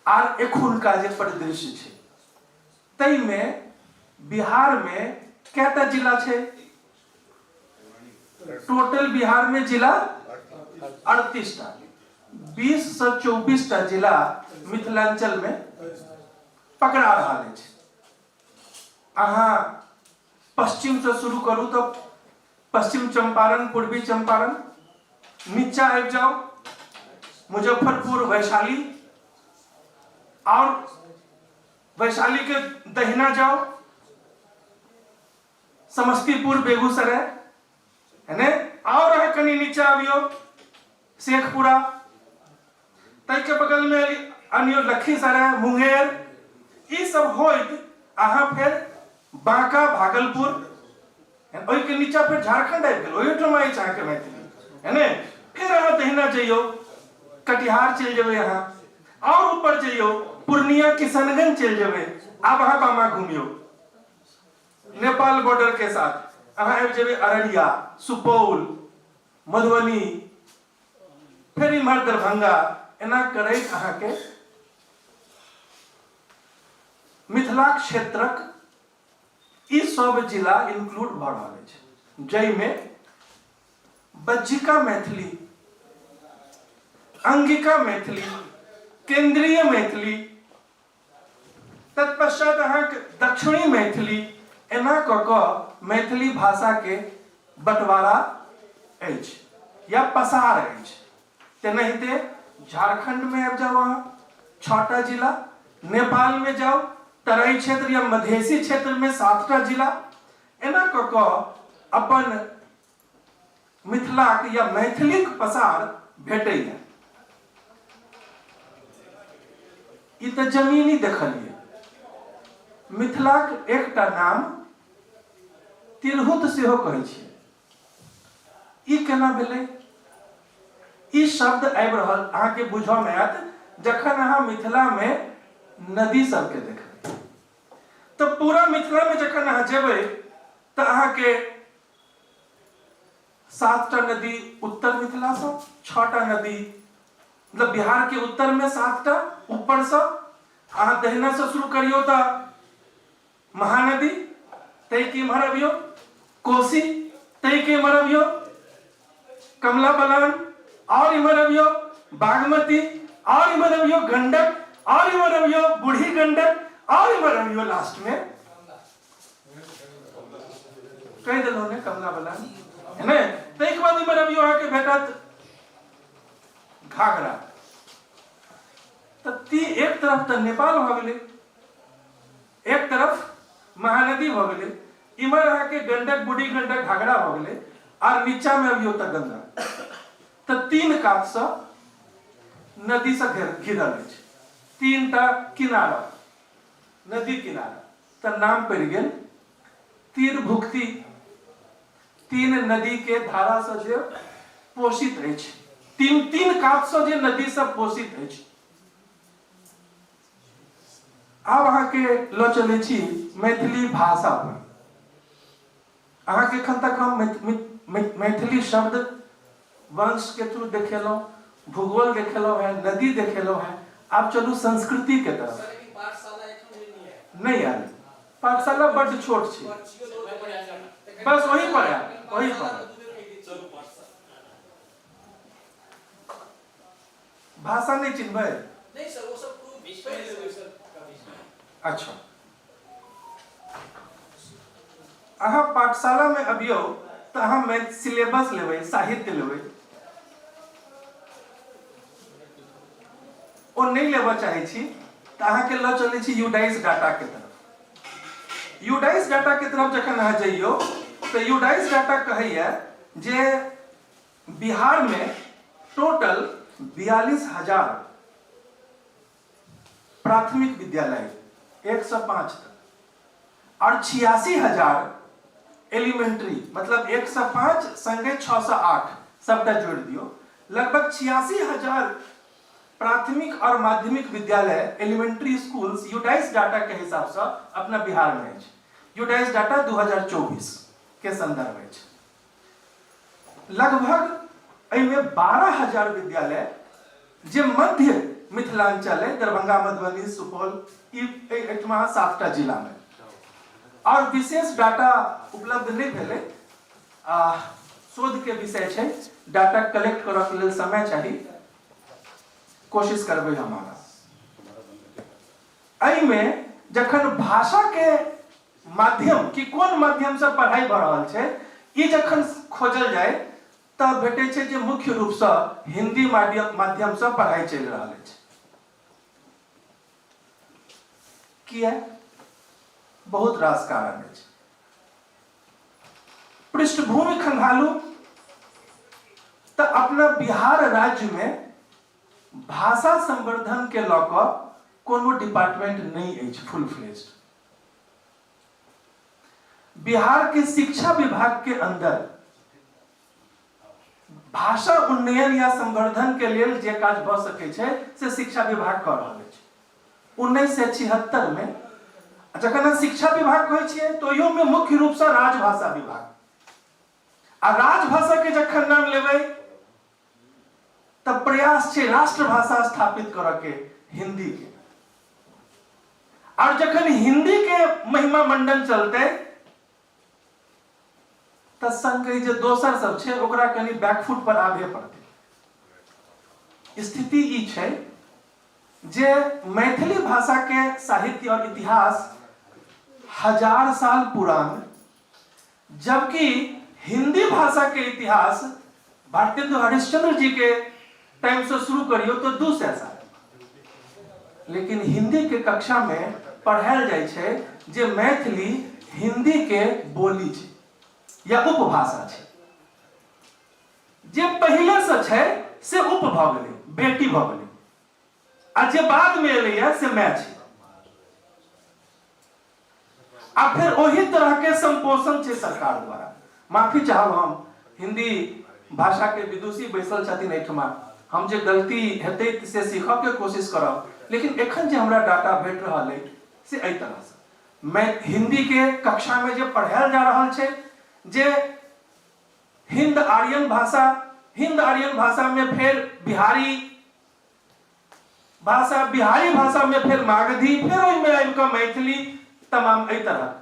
आर एखुनका जे परिदृश्य छै ताहिमे बिहारमे कएटा जिला छै? टोटल बिहार में जिला 38 टा, 20 से 24 टा जिला मिथिलांचल में पकड़ा रहा अछि। अहाँ पश्चिम से शुरू करू तो पश्चिम चंपारण, पूर्वी चंपारण, नीचा आबि जाओ मुजफ्फरपुर, वैशाली, और वैशाली के दहिना जाओ समस्तीपुर, बेगूसराय है ने, और अहाँ कनि नीचा आबियौ शेखपुरा, ताहिके बगलमे अनियो लखीसराय, मुंगेर, ई सब होइत अहाँ फेर बांका, भागलपुर, ओहिके नीचा फेर झारखंड आबि गेल, ओहिठाम अछि अहाँके मैथिली है ने। फेर अहाँ दहिना जइयौ कटिहार चलि जेबै, अहाँ और ऊपर जइयौ पूर्णिया, किशनगंज चलि जेबै। आब अहाँ बामा घुमियौ नेपाल बॉर्डर के साथ अहाँ आबि जेबै अररिया, सुपौल, मधुबनी, फेर इम्हर दरभंगा, एना करैत अहाँके मिथिला क्षेत्रक ई सब जिला इंक्लूड भऽ रहल अछि, जाहिमे बज्जिका मैथिली, अंगिका मैथिली, केंद्रीय मैथिली, तत्पश्चात अहाँके दक्षिणी मैथिली, एना कऽ कऽ मैथिली भाषाके बँटवारा अछि या पसार अछि। तेनाहिते झारखण्डमे आबि जाउ अहाँ 6टा जिला, नेपालमे जाउ तराई क्षेत्र या मधेसी क्षेत्रमे 7टा जिला, एना कऽ कऽ अपन मिथिलाक या मैथिलीक पसार भेटैए। ई तऽ जमीनी देखलियै। मिथिलाक एकटा नाम तिरहुत सेहो कहै छियै। ई केना भेलै? ई शब्द आबि रहल अहाँके बुझऽमे आयत जखन अहाँ मिथिलामे नदी सबके देखबै। तऽ पूरा मिथिलामे जखन अहाँ जेबै तऽ अहाँके 7टा नदी उत्तर मिथिलासँ, 6टा नदी मतलब बिहारके उत्तरमे 7टा, ऊपरसँ अहाँ दहिनासँ शुरू करियौ तऽ महानदी, ताहिके इम्हर अबियौ कोसी, ताहिके इम्हर अबियौ कमला बलान, और इम्हर अबियौ बागमती, और इम्हर अबियौ गंडक, और इम्हर अबियौ बूढ़ी गंडक, और इम्हर अबियौ लास्ट में कहि देलहुँ ने कमला बलान है ने। ताहिके बाद इम्हर अबियौ अहाँके भेटत घाघरा। तऽ ती एक तरफ तऽ नेपाल भऽ गेलै, एक तरफ महानदी भऽ गेलै, इम्हर अहाँके गंडक, बूढ़ी गंडक, घाघरा भऽ गेलै, आर नीचामे अबियौ तऽ गंगा। तऽ 3 कातसँ नदीसँ घिरल अछि, 3टा किनारा, नदी किनारा। तऽ नाम पड़ि गेल तीरभुक्ति, 3 नदी के धारासँ जे पोषित अछि, 3 कातसँ जे नदीसँ पोषित अछि। आब अहाँके लऽ चलै छी मैथिली भाषा पर। अहाँके एखन तक हम मैथिली शब्द वंश के थ्रू देखेलहुँ, भूगोल देखेलहुँ हैं, नदी देखेलहुँ हैं। आब चलू संस्कृति के तरफ। नहीं आयल, पाठशाला बड्ड छोट छै, बस वही पर आयल, वही पर। भाषा नहीं चिन्हबै? नहीं सर, वो सब तो अच्छा, अहाँ पाठशाला में अबियौ तऽ अहाँ मैथ सिलेबस लेबै, साहित्य लेबै, ओ नहीं लेबऽ चाहै छी तऽ अहाँके लऽ चलै छी यूडाइस डाटा के तरफ। यूडाइस डाटा के तरफ जखन अहाँ जइयौ तऽ यूडाइस डाटा कहैया जे बिहार में टोटल 42,000 प्राथमिक विद्यालय 1 से 5 तक और 86,000 एलिमेंट्री, मतलब 1 से 5 संगे 6 से 8 सबटा जोड़ दियो, लगभग 86,000 प्राथमिक और माध्यमिक विद्यालय, एलिमेंट्री स्कूल्स, यूडाइस डाटा के हिसाब से अपना बिहार में अछि। यूडाइस डाटा 2024 के संदर्भ अछि। लगभग एहिमे 12,000 विद्यालय जे मध्य मिथिलांचल है, दरभंगा, मधुबनी, सुपौल, ई एहिठमा 7टा जिलामे। और विशेष डाटा उपलब्ध नहि भेलै, आ शोध के विषय छै, डाटा कलेक्ट करऽ के लेल समय चाही, कोशिश करबै हम आगाँ। एहिमे जखन भाषा के माध्यम कि कोन माध्यम से पढ़ाई भऽ रहल छै, ई जखन खोजल जाय तऽ भेटै छै जे मुख्य रूपसँ हिंदी माध्यमसँ पढ़ाई चलि रहल अछि। किया? बहुत रास कारण अछि। पृष्ठभूमि खंगालू तऽ अपना बिहार राज्य में भाषा संवर्धन के लऽ कऽ कोनो डिपार्टमेंट नहि अछि फुल फ्लेज्ड। बिहार के शिक्षा विभाग के अंदर भाषा उन्नयन या संवर्धन के लेल जे काज भऽ सकै छै से शिक्षा विभाग कऽ रहल अछि। 1976 में जखन हम शिक्षा विभाग कहै छियै तऽ ओहियोमे मुख्य रूपसँ राजभाषा विभाग, आ राजभाषा के जखन नाम लेबै तऽ प्रयास छै राष्ट्रभाषा स्थापित करऽ के हिंदी के, और जखन हिंदी के महिमा मंडन चलतै तऽ संगे जे दोसर सब छै ओकरा कनि बैकफुट पर आबे पड़तै। स्थिति ई छै जे मैथिली भाषा के साहित्य और इतिहास 1000 साल पुरान, जबकि हिंदी भाषा के इतिहास भारतेंदु हरिश्चंद्र जी के टाइम से शुरू करियो तो 200 साल, लेकिन हिंदी के कक्षा में पढ़ायल जाइ छै जे मैथिली हिंदी के बोली छै या उपभाषा छै। जे पहिले से छै से उप भऽ गेलै, बेटी भऽ गेलै, आ जे बाद में एलैया से माय छै। आ फेर ओही तरह के संपोषण छै सरकार द्वारा। माफी चाहब हम, हिंदी भाषा के विदुषी बैसल छथिन एहिठमा, हम जे गलती हेतै से सीखऽ के कोशिश करब। लेकिन एखन जे हमरा डाटा भेट रहल अइ से एहि तरहसँ मैं हिंदीके कक्षामे जे पढ़ायल जा रहल छै जे हिंद आर्यन भाषा, हिंद आर्यन भाषा में फिर बिहारी भाषा, बिहारी भाषा में फिर मागधी, फिर ओहिमे आबि कऽ मैथिली, तमाम एहि तरह।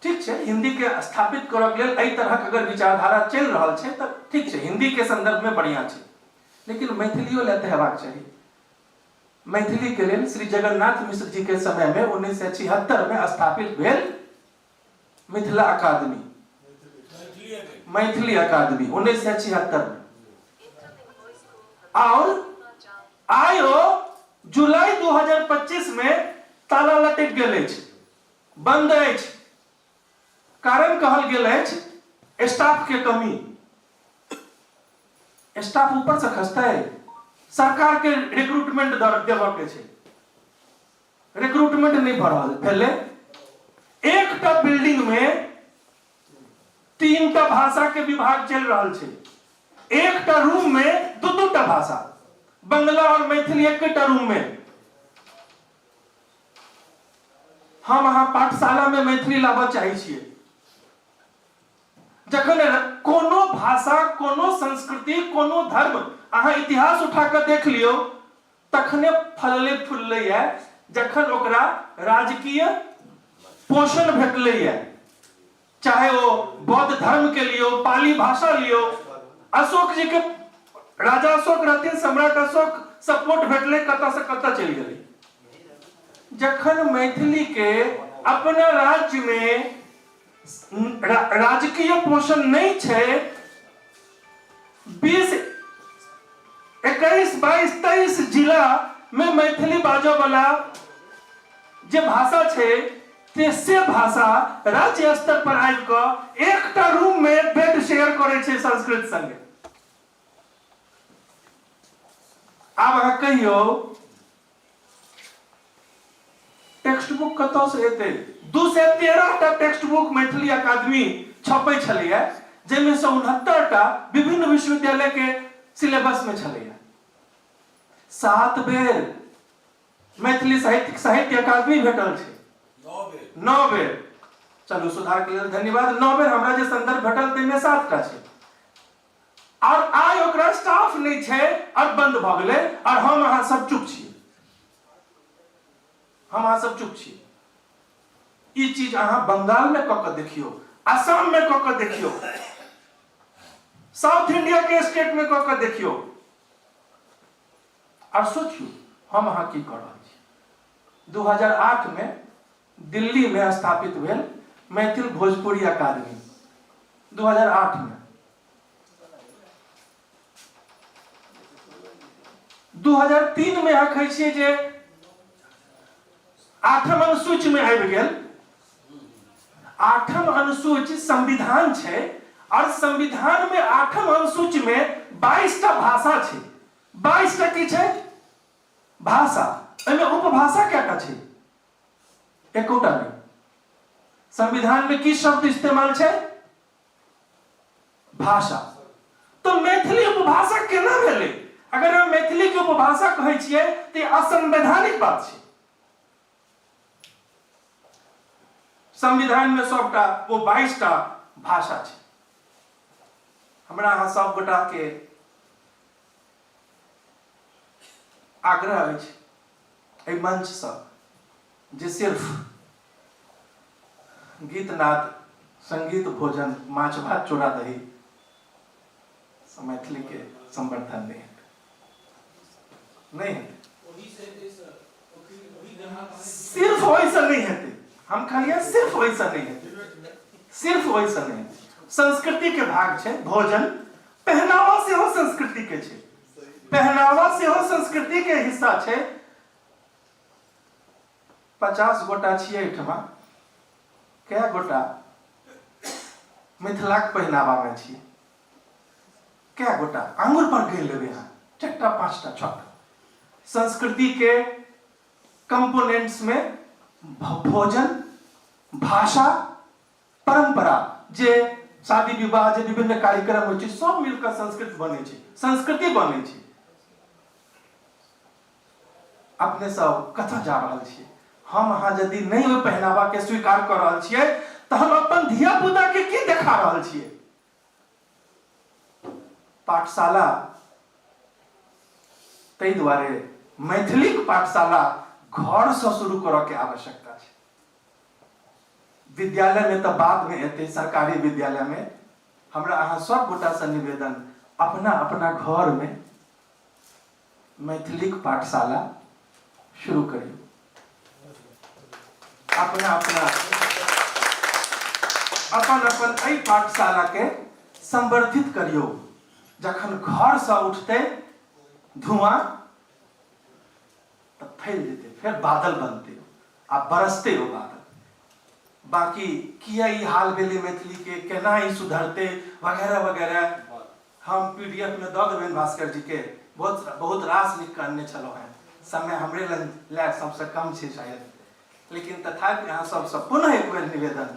ठीक छै, हिंदी के स्थापित करऽ के लेल एहि तरहक अगर विचारधारा चलि रहल छै तऽ ठीक छै, हिंदी के संदर्भ में बढ़िया छै, लेकिन मैथिलियो लए तऽ हेबाक चाही। मैथिली के लेल श्री जगन्नाथ मिश्र जी के समय में 1976 में स्थापित भेल मिथिला अकादमी, मैथिली अकादमी 1976 में। और आयो जुलाई 2025 में ताला लटकि गेल अछि, बंद अछि। कारण कहल गेल अछि स्टाफ के कमी। स्टाफ ऊपर से खसतै? सरकार के रिक्रूटमेंट देबऽ के छै, रिक्रूटमेंट नहीं भऽ रहल भेलै। एकटा बिल्डिंग में 3टा भाषा के विभाग चलि रहल छै, एकटा रूम में दू दू टा भाषा, बंगला और मैथिली एकेटा रूम में। हम अहाँ पाठशाला में मैथिली लाबऽ चाहै छियै। जखन कोनो भाषा, कोनो संस्कृति, कोनो धर्म अहाँ इतिहास उठा कऽ देख लियौ, तखने फललै फुललैए जखन ओकरा राजकीय पोषण भेटलैए। चाहे ओ बौद्ध धर्म के लियौ, पाली भाषा लियौ, अशोक जी के, राजा अशोक रहथिन, सम्राट अशोक, सपोर्ट भेटलै, कतऽ से कतऽ चलि गेलै। जखन मैथिली के अपना राज्य में राजकीय पोषण नहीं छै, 20 21 22 23 जिला में मैथिली बाजऽ वाला जे भाषा छै, ते से भाषा राज्य स्तर पर आबि कऽ एकटा रूम में बेड शेयर करै छै संस्कृत संगे। आब अहाँ कहियौ, टेक्स्ट बुक कतऽसँ एतै? 213 टा टेक्स्ट बुक मैथिली अकादमी छपै छलैए, जाहिमे सँ 69 टा विभिन्न विश्वविद्यालयके सिलेबसमे छलैए। 7 बेर मैथिली साहित्य साहित्य अकादमी भेटल छै। 9 बेर। चलू, सुधारके लेल धन्यवाद, 9 बेर। हमरा जे संदर्भ भेटल ताहिमे 7 टा छै। और आइ ओकरा स्टाफ नहि छै और बंद भऽ गेलै, और हम अहाँ सब चुप छी, हम अहाँ सब चुप छी। ई चीज अहाँ बंगाल में कऽ कऽ देखियौ, असम में कऽ कऽ देखियौ, साउथ इंडिया के स्टेट में कऽ कऽ देखियौ और सोचियौ हम अहाँ की कऽ रहल छी। 2008 में दिल्ली में स्थापित भेल मैथिल भोजपुरी अकादमी, 2008 में। 2003 में अहाँ कहै छियै जे आठम अनुसूची में आबि गेल। आठम अनुसूची संविधान छै और संविधान में आठम अनुसूची में 22 टा भाषा छै। 22 टा की छै? भाषा। एहिमे उपभाषा कएटा छै? एकोटा नहि। संविधान में की शब्द इस्तेमाल छै? भाषा। तो मैथिली उपभाषा केना भेलै? अगर हम मैथिली के उपभाषा कहै छियै तऽ ई असंवैधानिक बात छै। संविधान में सबटा ओ 22 टा भाषा छै। हमरा अहाँ सब गोटा के आग्रह अछि एहि मंचसँ जे सिर्फ गीत नाद, संगीत, भोजन, माछ भात चूड़ा दही से मैथिली के संवर्धन नहीं हेतै, नहीं हेतै। सिर्फ ओहिसँ नहि हेतै। हम कहलियै, सिर्फ ओहिसँ नहि हेतै, सिर्फ ओहिसँ नहि हेतै। संस्कृति के भाग छै भोजन, पहनावा सेहो संस्कृति के छै, पहनावा सेहो संस्कृति के हिस्सा छै। 50 गोटा छियै एहिठमा, कए गोटा मिथिलाक पहिनावामे छियै? कए गोटा? आंगुर पर गिन लेबै अहाँ, चारिटा, पाँचटा, छटा। संस्कृति के कंपोनेंट्स में भोजन, भाषा, परंपरा, जे शादी विवाह, जे विभिन्न कार्यक्रम होइ छै, सब मिलकर संस्कृत बनै छै, संस्कृति बनै छै। अपने सब कतऽ जा रहल छियै? हम अहाँ यदि नहि ओहि पहनावाके स्वीकार कऽ रहल छियै तऽ हम अपन धिया पुताके की देखा रहल छियै? पाठशाला ताहि दुआरे मैथिलीक पाठशाला घरसँ शुरू करऽके आवश्यकता छै। विद्यालयमे तऽ बादमे एतै, सरकारी विद्यालयमे। हमरा अहाँ सब गोटासँ निवेदन, अपना अपना घरमे मैथिलीक पाठशाला शुरू करियौ। अपना अपना अपन अपन एहि पाठशालाके संवर्धित करियौ। जखन घरसँ उठतै धुआं तऽ फैल जेतै, फेर बादल बनतै आ बरसतै ओ बादल। बाकी किया ई हाल भेलै मैथिलीके, केना ई सुधरतै वगैरह वगैरह, हम पी डी एफ में दऽ देबनि भास्कर जी के। बहुत बहुत रास लिख कऽ अनने छलहुँ हेँ, समय हमरे लग लए सबसँ कम छै शायद, लेकिन तथापि अहाँ सबसँ पुनः एक बेर निवेदन,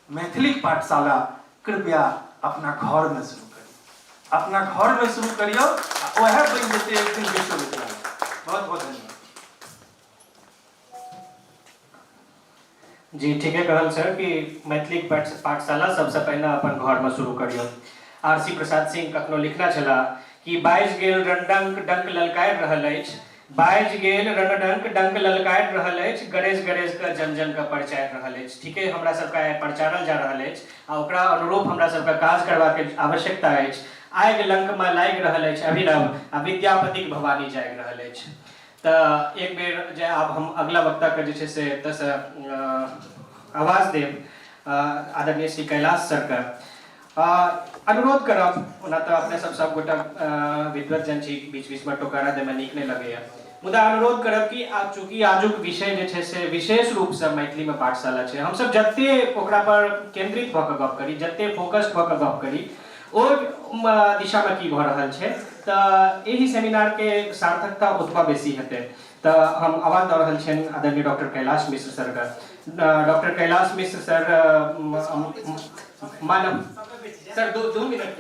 मैथिलीक पाठशाला कृपया अपना घरमे शुरू करियौ, अपना घरमे शुरू करियौ आ वएह बनि जेतै एक दिन विश्वविद्यालय। बहुत बहुत धन्यवाद। जी ठीके कहल सर कि मैथिलीक पाठशाला सबसँ पहिने अपन घरमे शुरू करियौ। आर सी प्रसाद सिंह कखनो लिखने छलाह कि बाजि गेल रणडंक डंक ललकारि रहल अछि, बाजि गेल रणडंक डंक ललकारि रहल अछि, गरजि गरजि कऽ जन जनके परचारि रहल अछि। ठीके हमरा सबके आइ परचारल जा रहल अछि आ ओकरा अनुरूप हमरा सबके काज करबाक आवश्यकता अछि। आगि लंकमे लागि रहल अछि अभिनव आ विद्यापतिक भवानी जागि रहल अछि। तऽ एक बेर जे आब हम अगिला वक्ताके जे छै से एतऽसँ आवाज देब, आदरणीय श्री कैलाश सरके अनुरोध करब। ओना तऽ अपने सब सबगोटा विद्वत जन छी, बीच बीचमे टोकारा दैमे नीक नहि लगैए, मुदा अनुरोध करब कि आ चूँकि आजुक विषय जे छै से विशेष रूपसँ मैथिलीमे पाठशाला छै, हमसब जते ओकरा पर केन्द्रित भऽ कऽ गप करी, जते फोकस भऽ कऽ गप करी ओ दिशामे की भऽ रहल छै, तऽ एहि सेमिनारके सार्थकता ओतबा बेसी हेतै। तऽ हम आवाज दऽ रहल छियनि आदरणीय डॉक्टर कैलाश मिश्र सरके। डॉक्टर कैलाश मिश्र सर, मानव सर 2 मिनट,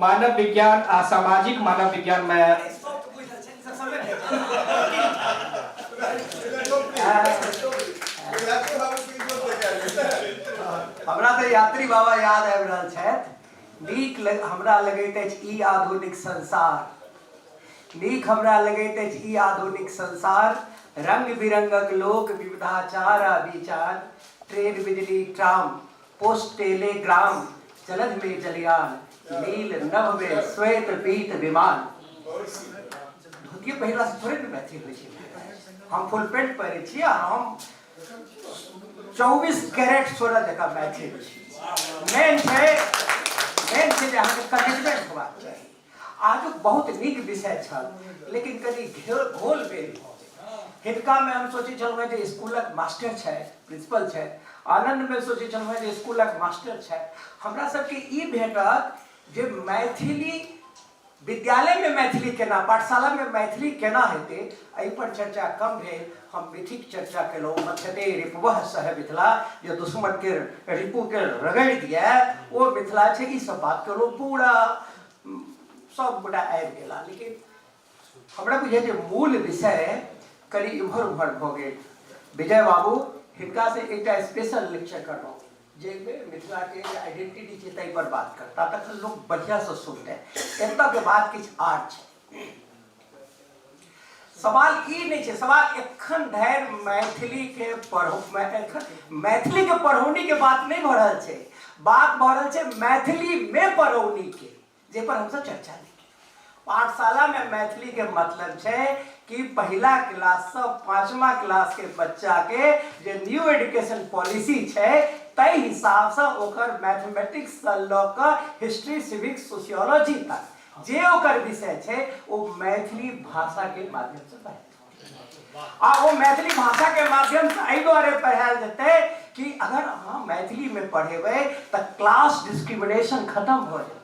मानव विज्ञान आ सामाजिक मानव विज्ञानमे हमरा तऽ यात्री बाबा याद आबि रहल छथि। नीक हमरा लगैत अछि ई आधुनिक संसार, नीक हमरा लगैत अछि ई आधुनिक संसार, रंग बिरंगक लोक विविधाचार आ विचार, ट्रेन बिजली ट्राम पोस्ट टेलीग्राम जलध में जलयान, नील नभ में श्वेत पीत विमान। धोतिए पहिरलासँ थोड़े ने मैथिल होइ छै। हम फुल पेंट पहिरै छी आ हम 24 कैरेट सोना जकाँ मैथिल छी। मेन छै जे अहाँके कमिटमेंट होबाक चाही। आजुक बहुत नीक विषय छल, लेकिन कनि घोल मेल भऽ गेल। हिनकामे हम सोचै छलहुँ हेँ जे स्कूलक मास्टर छथि, प्रिंसिपल छथि। आनन्दमे सोचै छलहुँ हेँ जे स्कूलक मास्टर छथि। हमरा सबके ई भेटत जे मैथिली विद्यालयमे मैथिली केना, पाठशालामे मैथिली केना हेतै, एहिपर चर्चा कम भेल। हम मिथिक चर्चा केलहुँ, मथ्यते रिपुवः सह मिथिला, जे दुश्मनके रिपुके रगड़ि दिए ओ मिथिला छै, ई सब बात केलहुँ। पूरा सब गोटा आबि गेला, लेकिन हमरा बुझाइ जे मूल विषय कनि इम्हर उम्हर भऽ गेल। विजय बाबू, हिनकासँ एकटा स्पेशल लेक्चर करबाउ जाहिमे मिथिलाके जे आइडेंटिटी छै ताहि पर बात करता, तखन लोक बढ़िआँसँ सुनतै। एतऽके बात किछु आर छै। सवाल ई नहि छै, सवाल एखन धरि मैथिलीके पढ़ो, एखन मैथिलीके पढ़ौनीके बात नहि भऽ रहल छै, बात भऽ रहल छै मैथिलीमे पढ़ौनीके, जाहिपर हमसब चर्चा नहि केलहुँ। पाठशालामे मैथिलीके मतलब छै कि पहिला क्लाससँ 5मा क्लासके बच्चाके जे न्यू एजुकेशन पॉलिसी छै ताहि हिसाबसँ ओकर मैथमेटिक्ससँ लऽ कऽ हिस्ट्री, सिविक्स, सोशियोलॉजी तक जे ओकर विषय छै ओ मैथिली भाषाके माध्यमसँ पढ़ायल जेतै। आ ओ मैथिली भाषाके माध्यमसँ एहि दुआरे पढ़ायल जेतै कि अगर अहाँ मैथिलीमे पढ़ेबै तऽ क्लास डिस्क्रिमिनेशन खतम भऽ जेतै।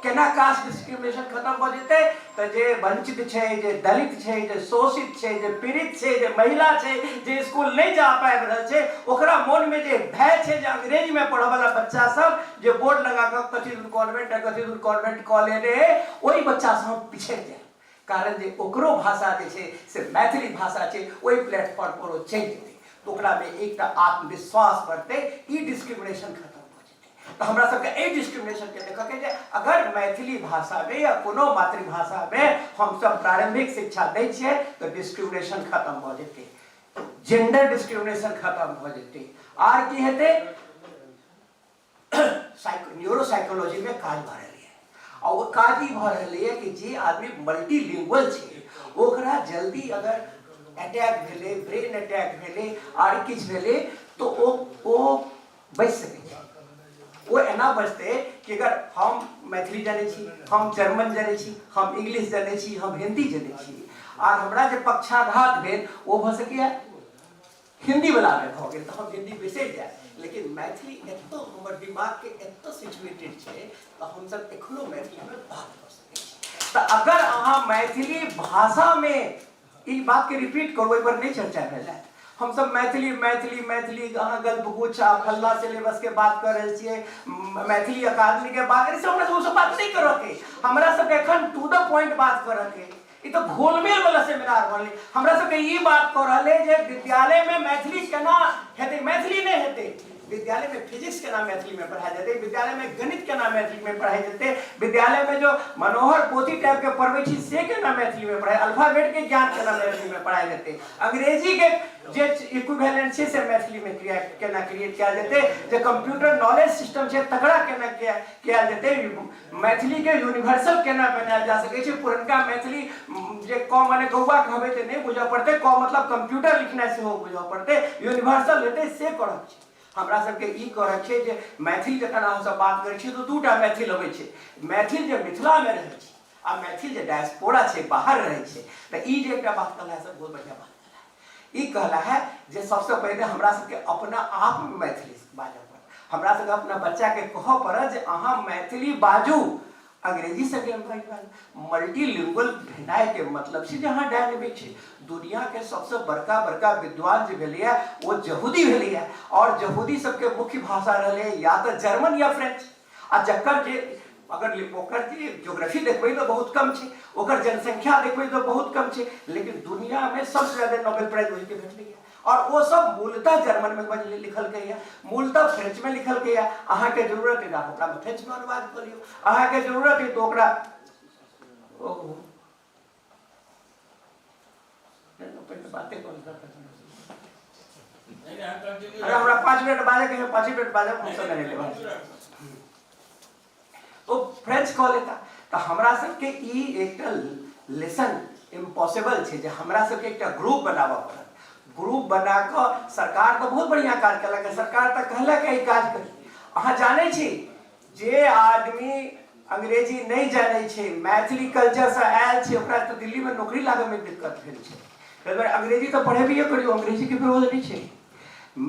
केना कास्ट डिस्क्रिमिनेशन खतम भऽ जेतै? तऽ जे वंचित छै, जे दलित छै, जे शोषित छै, जे पीड़ित छै, जे महिला छै, जे स्कूल नहि जा पाबि रहल छै, ओकरा मोनमे जे भय छै जे अंग्रेजीमे पढ़ऽवला बच्चा सब जे बोर्ड लगा कऽ कथी दूर कॉन्वेंट आ कथी दूर कॉन्वेंट कऽ लेने, ओहि बच्चासँ हम पिछड़ि जायब। कारण जे ओकरो भाषा जे छै से मैथिली भाषा छै, ओहि प्लेटफॉर्म पर ओ चलि जेतै तऽ ओकरामे एकटा आत्मविश्वास बढ़तै, ई डिस्क्रिमिनेशन खतम भऽ जेतै। तऽ हमरा सबके एहि डिस्क्रिमिनेशनके देखऽके जे अगर मैथिली भाषामे या कोनो मातृभाषामे हमसब प्रारम्भिक शिक्षा दै छियै तऽ डिस्क्रिमिनेशन खतम भऽ जेतै, जेंडर डिस्क्रिमिनेशन खतम भऽ जेतै। आर की हेतै, न्यूरो साइकोलॉजी में काज भऽ रहल यऽ आ ओ काज ई भऽ रहल यऽ कि जे आदमी मल्टीलिंगुअल छै ओकरा जल्दी अगर अटैक भेलै, ब्रेन अटैक भेलै, आर किछु भेलै तऽ ओ बचि सकै छै। ओ एना बचतै कि अगर हम मैथिली जनै छी, हम जर्मन जनै छी, हम इंग्लिश जनै छी, हम हिन्दी जनै छी, आर हमरा जे पक्षाघात भेल ओ भऽ सकैए हिन्दी वला मे भऽ गेल तऽ हम हिन्दी बिसरि जायब, लेकिन मैथिली एतौ हमर दिमागके एतौ सिचुएटेड छै तऽ हमसब एखनो मैथिलीमे बात कऽ सकै छी। तऽ अगर अहाँ मैथिली भाषामे ई बातके रिपीट करू, ओहिपर नहि चर्चा भेल है। हमसब मैथिली मैथिली मैथिली अहाँ गल्पगुच्छ आ फल्ला सिलेबसके बात कऽ रहल छियै, मैथिली अकादमीके बात, अरे हमरा सब ओसब बात नहि करऽके, हमरा सबके एखन टू the point बात करऽके। ई तऽ घोलमेल वाला सेमिनार बनलै। हमरा सबके ई बात कऽ रहल है जे विद्यालय में मैथिली केना हेतै, मैथिली नहि हेतै, विद्यालय में फिजिक्स केना मैथिली में पढ़ायल जेतै, विद्यालय में गणित केना मैथिली में पढ़ायल जेतै, विद्यालय में जो मनोहर पोथी टाइप के पढ़बै छी से केना मैथिली में पढ़ाइ, अल्फाबेट के ज्ञान केना मैथिली में पढ़ायल जेतै, अंग्रेजी के जे इक्विवेलेंट छै से मैथिली में क्रिया केना क्रिएट कयल जेतै, जे कंप्यूटर नॉलेज सिस्टम छै तकरा केना कयल जेतै, मैथिलीके यूनिवर्सल केना बनायल जा सकै छै। पुरनका मैथिली जे क मने कौआ कहबै तऽ नहि बुझऽ पड़तै, क मतलब कंप्यूटर लिखनाइ सेहो बुझऽ पड़तै, यूनिवर्सल हेतै से करक छै। हमरा सबके ई करक छै जे मैथिल जखन अहाँसब बात करै छियै तऽ दूटा मैथिल अबै छै, मैथिल जे मिथिलामे रहै छै आ मैथिल जे डायस्पोरा छै बाहर रहै छै। तऽ ई जे एकटा बात कहला से बहुत बढ़िआँ बात कहला। ई कहला है जे सबसँ पहिने हमरा सबके अपना आपमे मैथिली बाजऽ पड़त, हमरा सबके अपना बच्चाके कहऽ पड़त जे अहाँ मैथिली बाजू, अंग्रेजी सङ्गे मल्टीलिंगुअल भेनाइके मतलब छै जे अहाँ डायनेमिक छी। दुनियाके सबसँ बड़का बड़का विद्वान जे भेलैए ओ यहूदी भेलैए, आओर यहूदी सबके मुख्य भाषा रहलै या तऽ जर्मन या फ्रेंच, आ जकर जे अगर ओकर जे ज्योग्राफी देखबै तऽ बहुत कम छै, ओकर जनसंख्या देखबै तऽ बहुत कम छै, लेकिन दुनियामे सबसँ ज्यादा नोबेल प्राइज ओहिके भेटलैए। आओर ओ सब मूलतः जर्मनमे लिखलकैए, मूलतः फ्रेंचमे लिखलकैए। अहाँके जरूरत अइ तऽ अहाँ ओकरामे फ्रेंचमे अनुवाद कऽ लियौ, अहाँके जरूरत अइ तऽ ओकरा ओ पहिने बाते कऽ अरे हमरा 5 मिनट बाजैके है, 5 मिनट बाजब, हम समय नहि लेब। ओ फ्रेंच कऽ लेता। तऽ हमरा सबके ई एकटा लेसन इम्पॉसिबल छै जे हमरा सबके एकटा ग्रुप बनाबऽ पड़त। ग्रुप बना कऽ सरकार तऽ बहुत बढ़िआँ काज केलक, सरकार तऽ कहलक ई काज करी। अहाँ जानै छी जे आदमी अंग्रेजी नहि जानै छै, मैथिली कल्चरसँ आयल छै, ओकरा तऽ दिल्लीमे नौकरी लागऽमे दिक्कत भेल छै। ताहि दुआरे अंग्रेजी तऽ पढ़ेबिए करियौ, अंग्रेजीके विरोध नहि छै,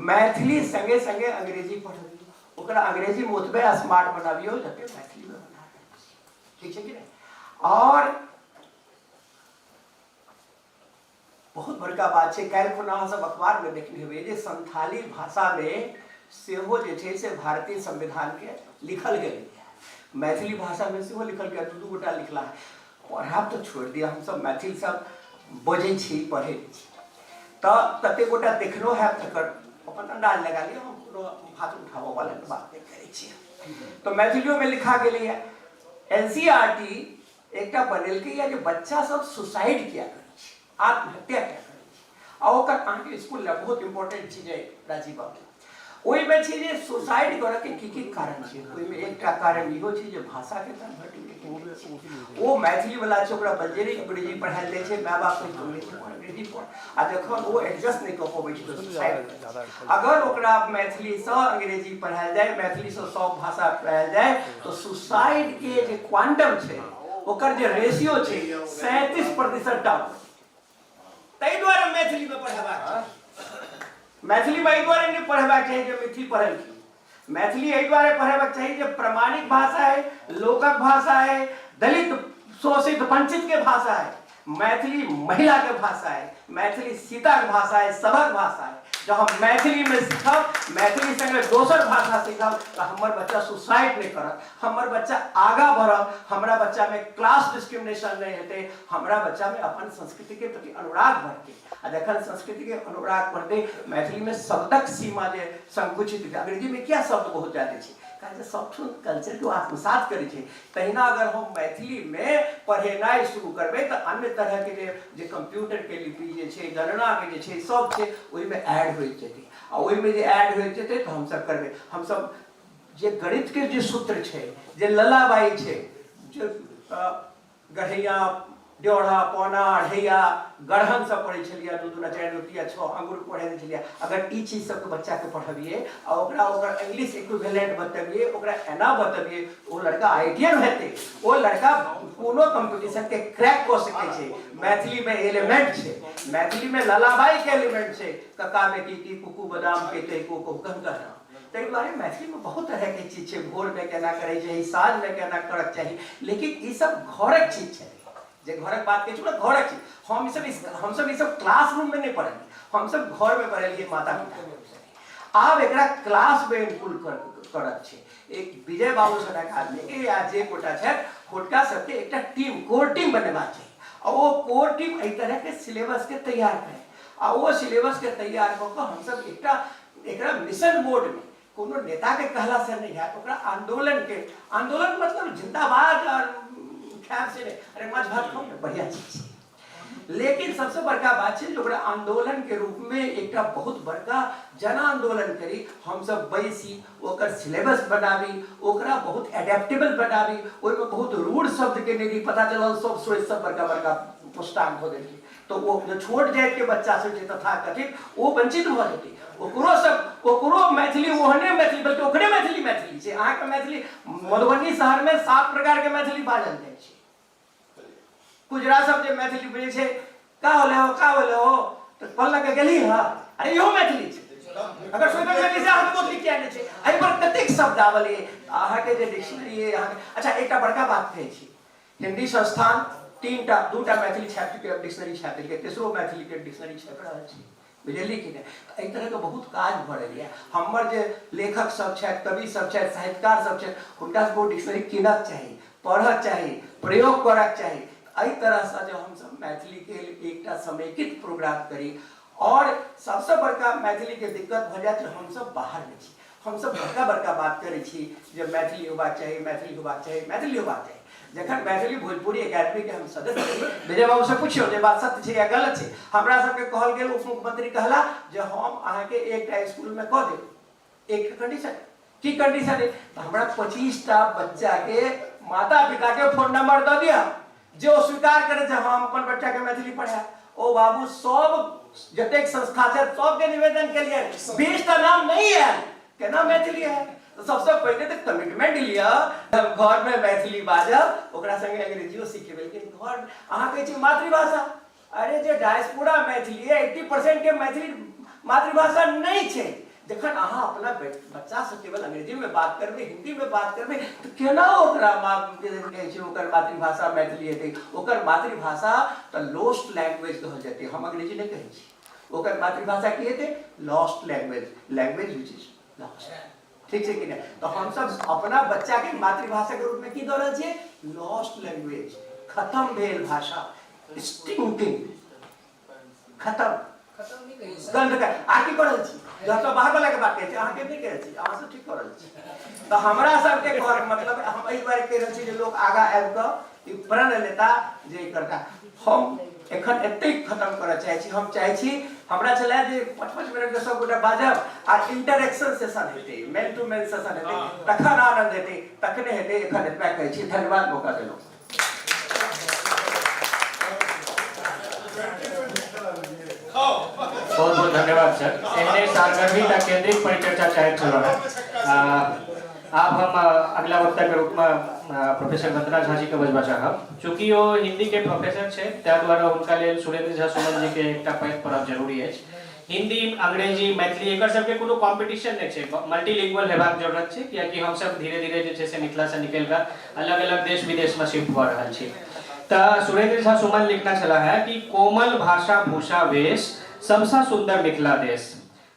मैथिली सङ्गे सङ्गे अंग्रेजी पढ़बियौ, ओकरा अंग्रेजीमे ओतबे स्मार्ट बनाबियौ जते मैथिलीमे बना रहल छी। ठीक छै कि नहि? आओर बहुत बड़का बात छै, काल्हि खुना अहाँ सब अखबारमे देखने हेबै जे संथाली भाषामे सेहो जे छै से भारतीय संविधानके लिखल गेलै, मैथिली भाषामे सेहो लिखल गेल, दू दू गोटा लिखला। पढ़ब तऽ छोड़ि दिअ, हमसब मैथिल सब बजै छी, पढ़ै छी, तऽ कते गोटा देखलो हैब तकर अपन अन्दाज लगा लिअ, हम कोनो हाथ उठाबऽ वाला बात नहि करै छी। तऽ मैथिलियोमे लिखा गेलैए। NCERT एकटा बनेलकैए जे बच्चा सब सुसाइड किया करै छै, आत्महत्या किया करै छै, आ ओकर अहाँके स्कूल लए बहुत इम्पोर्टेंट चीज अइ राजीव बाबू। ओहिमे छै जे सुसाइड करऽके की की कारण छै, ओहिमे एकटा कारण इहो छै जे भाषाके कन्वर्टिंग ओ मैथिली वाला छै, ओकरा बलजोरी अंग्रेजी पढ़ायल जाइ छै, माय बाप कहै छै अंग्रेजी पढ़, अंग्रेजी पढ़, आ जखन ओ एडजस्ट नहि कऽ पबै छै तऽ सुसाइड करै छै। अगर ओकरा मैथिलीसँ अंग्रेजी पढ़ायल जाय, मैथिलीसँ सब भाषा पढ़ायल जाय, तऽ सुसाइड के जे क्वांटम छै, ओकर जे रेशियो छै 37% डाउन। ताहि दुआरे मैथिलीमे पढ़ेबाक चाही। मैथिलीमे एहि दुआरे नहि पढ़ेबाक चाही जे मैथिली पढ़लखिन, मैथिली एहि दुआरे पढ़ेबाक चाही जे प्रमाणिक भाषा है, लोकक भाषा है, दलित शोषित वंचित के भाषा है। मैथिली महिलाके भाषा अइ, मैथिली सीताके भाषा अइ, सभक भाषा अइ। जँ हम मैथिलीमे सीखब, मैथिली सङ्गे दोसर भाषा सीखब तऽ हमर बच्चा सुसाइड नहि करत, हमर बच्चा आगाँ बढ़त, हमरा बच्चामे क्लास डिस्क्रिमिनेशन नहि हेतै, हमरा बच्चामे अपन संस्कृतिके प्रति अनुराग बढ़तै। आ जखन संस्कृतिके अनुराग बढ़तै, मैथिलीमे शब्दक सीमा जे संकुचित हेतै। अंग्रेजीमे किया शब्द बहुत ज्यादे छै? कारण जे सबठाम कल्चरके ओ आत्मसात करै छै। तहिना अगर हम मैथिलीमे पढ़ेनाइ शुरू करबै तऽ अन्य तरहके जे जे कम्प्यूटरके लिपि जे छै, गणनाके जे छै, सब छै, ओहिमे ऐड होइत जेतै। आ ओहिमे जे ऐड होइत जेतै तऽ हमसब करबै, हमसब जे गणितके जे सूत्र छै, जे ललाबाई छै, जे गढ़ैया, ड्योढ़ा, पौना, अढ़ैया, गढ़हन सब पढ़ै छलियै, 2 दूना 4, 2 तिया 6, अंगुर पढ़ै छलियै। अगर ई चीज सबके बच्चाके पढ़बियै आ ओकरा ओकर इंग्लिश इक्विवेलेंट बतबियै, ओकरा एना बतबियै, ओ लड़का आइडियल हेतै, ओ लड़का कोनो कॉम्पिटिशन के क्रैक कऽ सकै छै। मैथिलीमे एलिमेंट छै, मैथिलीमे ललाबाईके एलिमेंट छै, कका बेटी की कुकू बदाम के तै को को कह कहना। ताहि दुआरे मैथिलीमे बहुत तरहके चीज छै, भोरमे केना करै चाही, साँझमे केना करक चाही, लेकिन ई सब घरक चीज छै। जे घरक बात कहै छै घरक चीज। हमसब ई सब क्लासरूममे नहि पढ़लियै, हमसब घरमे पढ़लियै माता पिता। आब एकरा क्लासमे इनक्लूड करक छै। एक विजय बाबू सनक आदमीके या जे गोटा छथि हुनका सबके एकटा टीम, कोर टीम बनेबाक चाही आ ओ कोर टीम एहि तरहके सिलेबसके तैयार करै आ ओ सिलेबसके तैयार कऽ कऽ हमसब एकटा एकरा मिशन मोडमे, कोनो नेताके कहलासँ नहि हैत, ओकरा आन्दोलनके, आन्दोलन मतलब जिंदाबाद और खायब से नहि, अरे माछ भात खाउ ने, बढ़िआँ चीज छै, लेकिन सबसँ बड़का बात छै जे ओकरा आन्दोलनके रूपमे एकटा बहुत बड़का जन आन्दोलन करी, हमसब बैसी, ओकर सिलेबस बनाबी, ओकरा बहुत एडेप्टेबल बनाबी, ओहिमे बहुत रूढ़ शब्दके नहि पता चलल, सब सोचि सब बड़का बड़का पुस्ताक धऽ देलकै, तऽ ओ जे छोट जातिके बच्चा सब छै तथाकथित, ओ वंचित भऽ जेतै। ओकरो सब, ओकरो मैथिली ओहने मैथिली, बल्कि ओकरे मैथिली मैथिली छै। अहाँके मैथिली मधुबनी शहरमे 7 प्रकारके मैथिली बाजल जाइ छै। कुजरा सब जे मैथिली बजै छै, का होले हो, का होले हो, तऽ पल्ला के गेली ह, अरे इहो मैथिली छै। अगर सोचबै मैथिली से अहाँके मैथिली किया नहि छै? एहि पर कतेक शब्दावली अहाँके जे डिक्शनरी अइ अहाँके। अच्छा, एकटा बड़का बात कहै छी, हिंदी संस्थान 3टा 2टा मैथिली छापि डिक्शनरी छापि देलकै, तेसरो मैथिलीके डिक्शनरी छापि रहल छै, बुझलियै कि नहि? तऽ एहि तरहके बहुत काज भऽ रहल यऽ। हमर जे लेखक सब छथि, कवि सब छथि, साहित्यकार सब छथि, हुनका सबके ओ डिक्शनरी कीनक चाही, पढ़क चाही, प्रयोग करक चाही। एहि तरहसँ जे हमसब मैथिलीके एकटा समेकित प्रोग्राम करी। आओर सबसँ बड़का मैथिलीके दिक्कत भऽ जायत जे हमसब बाहरमे छी, हमसब बड़का बड़का बात करै छी जे मैथिली होबाक चाही, मैथिली होबाक चाही, मैथिली होबाक चाही। जखन मैथिली भोजपुरी एकेडमी के हम सदस्य छी, विजय बाबू से पुछियौ जे बात सत्य छै या गलत छै। हमरा सबके कहल गेल, उप मुख्यमंत्री कहला जे हम अहाँके एकटा स्कूलमे कऽ देब, एक कंडीशन। की कंडीशन है? तऽ हमरा 25टा बच्चा के माता पिता के फोन नंबर दऽ दिअ जे ओ स्वीकार करे जे हम अपन बच्चा के मैथिली पढ़ायब। ओ बाबू सब जतेक संस्था छै सबके निवेदन केलियै, 20टा नाम नहि आयल, केना मैथिली है? तऽ सबसँ पहिने तऽ कमिटमेंट लिअ, हम घरमे मैथिली बाजब, ओकरा संगे अंग्रेजियो सिखेबै, लेकिन घर अहाँ कहै छी मातृभाषा। अरे जे डायस्पोरा मैथिली है, 80% के मैथिली मातृभाषा नहि छै। जखन अहाँ अपना बच्चासँ केवल अंग्रेजीमे बात करबै, हिन्दीमे बात करबै, तऽ केना ओकरा कहै छै ओकर मातृभाषा मैथिली हेतै? ओकर मातृभाषा तऽ लोस्ट लैंग्वेज कहल जेतै। हम अंग्रेजी नहि कहै छी। ओकर मातृभाषा की हेतै? Lost language, language which is lost. ठीक छै कि नहि? तऽ हमसब अपना बच्चाके मातृभाषाके रूपमे की दऽ रहल छियै? लॉस्ट लैंग्वेज, खत्म भेल भाषा, स्टिंकिंग, खत्म, गंध के आ की कर रहल छी? जब सब बाहर वाला के बात कहै छी, अहाँके नहि कहै छी, अहाँ सब ठीक कर रहल छी। तऽ हमरा सबके कहक मतलब हम एहि दुआरे कहि रहल छी जे लोक आगाँ आबि कऽ ई प्रण लेता जे ई करता। हम एखन एतेक खत्म करऽ चाहै छी। हम चाहै छी, हमरा छलै जे 5-5 मिनटके सब गोटा बाजब आ इंटरेक्शन सेशन हेतै, मैन टू मैन सेशन हेतै, तखन आनंद हेतै, तखने हेतै। एखन एतबा कहै छी। धन्यवाद, मौका देलहुँ। बहुत बहुत धन्यवाद सर। एहने सारगर्भित आ केंद्रित परिचर्चा चाहैत छलहुँ हेँ। आब हम अगला वक्ता के रूप में प्रोफेसर वंदना झा जी के बजबा चाहब। चूँकि ओ हिंदी के प्रोफेसर छै, ताहि दुआरे हुनका लेल सुरेंद्र झा सुमन जी के एकटा पैघ पढ़ब जरूरी अछि। हिंदी, अंग्रेजी, मैथिली एकर सबके कोनो कॉम्पिटिशन नहि छै, मल्टीलिंगुअल हेबाक जरूरत छै, कियाकि हमसब धीरे धीरे जे छै से मिथिलासँ निकलि कऽ अलग अलग देश विदेशमे शिफ्ट भऽ रहल छी। तऽ सुरेंद्र झा सुमन लिखना छला है कि कोमल भाषा भूषा वेश सबसँ सुंदर मिथिला देश,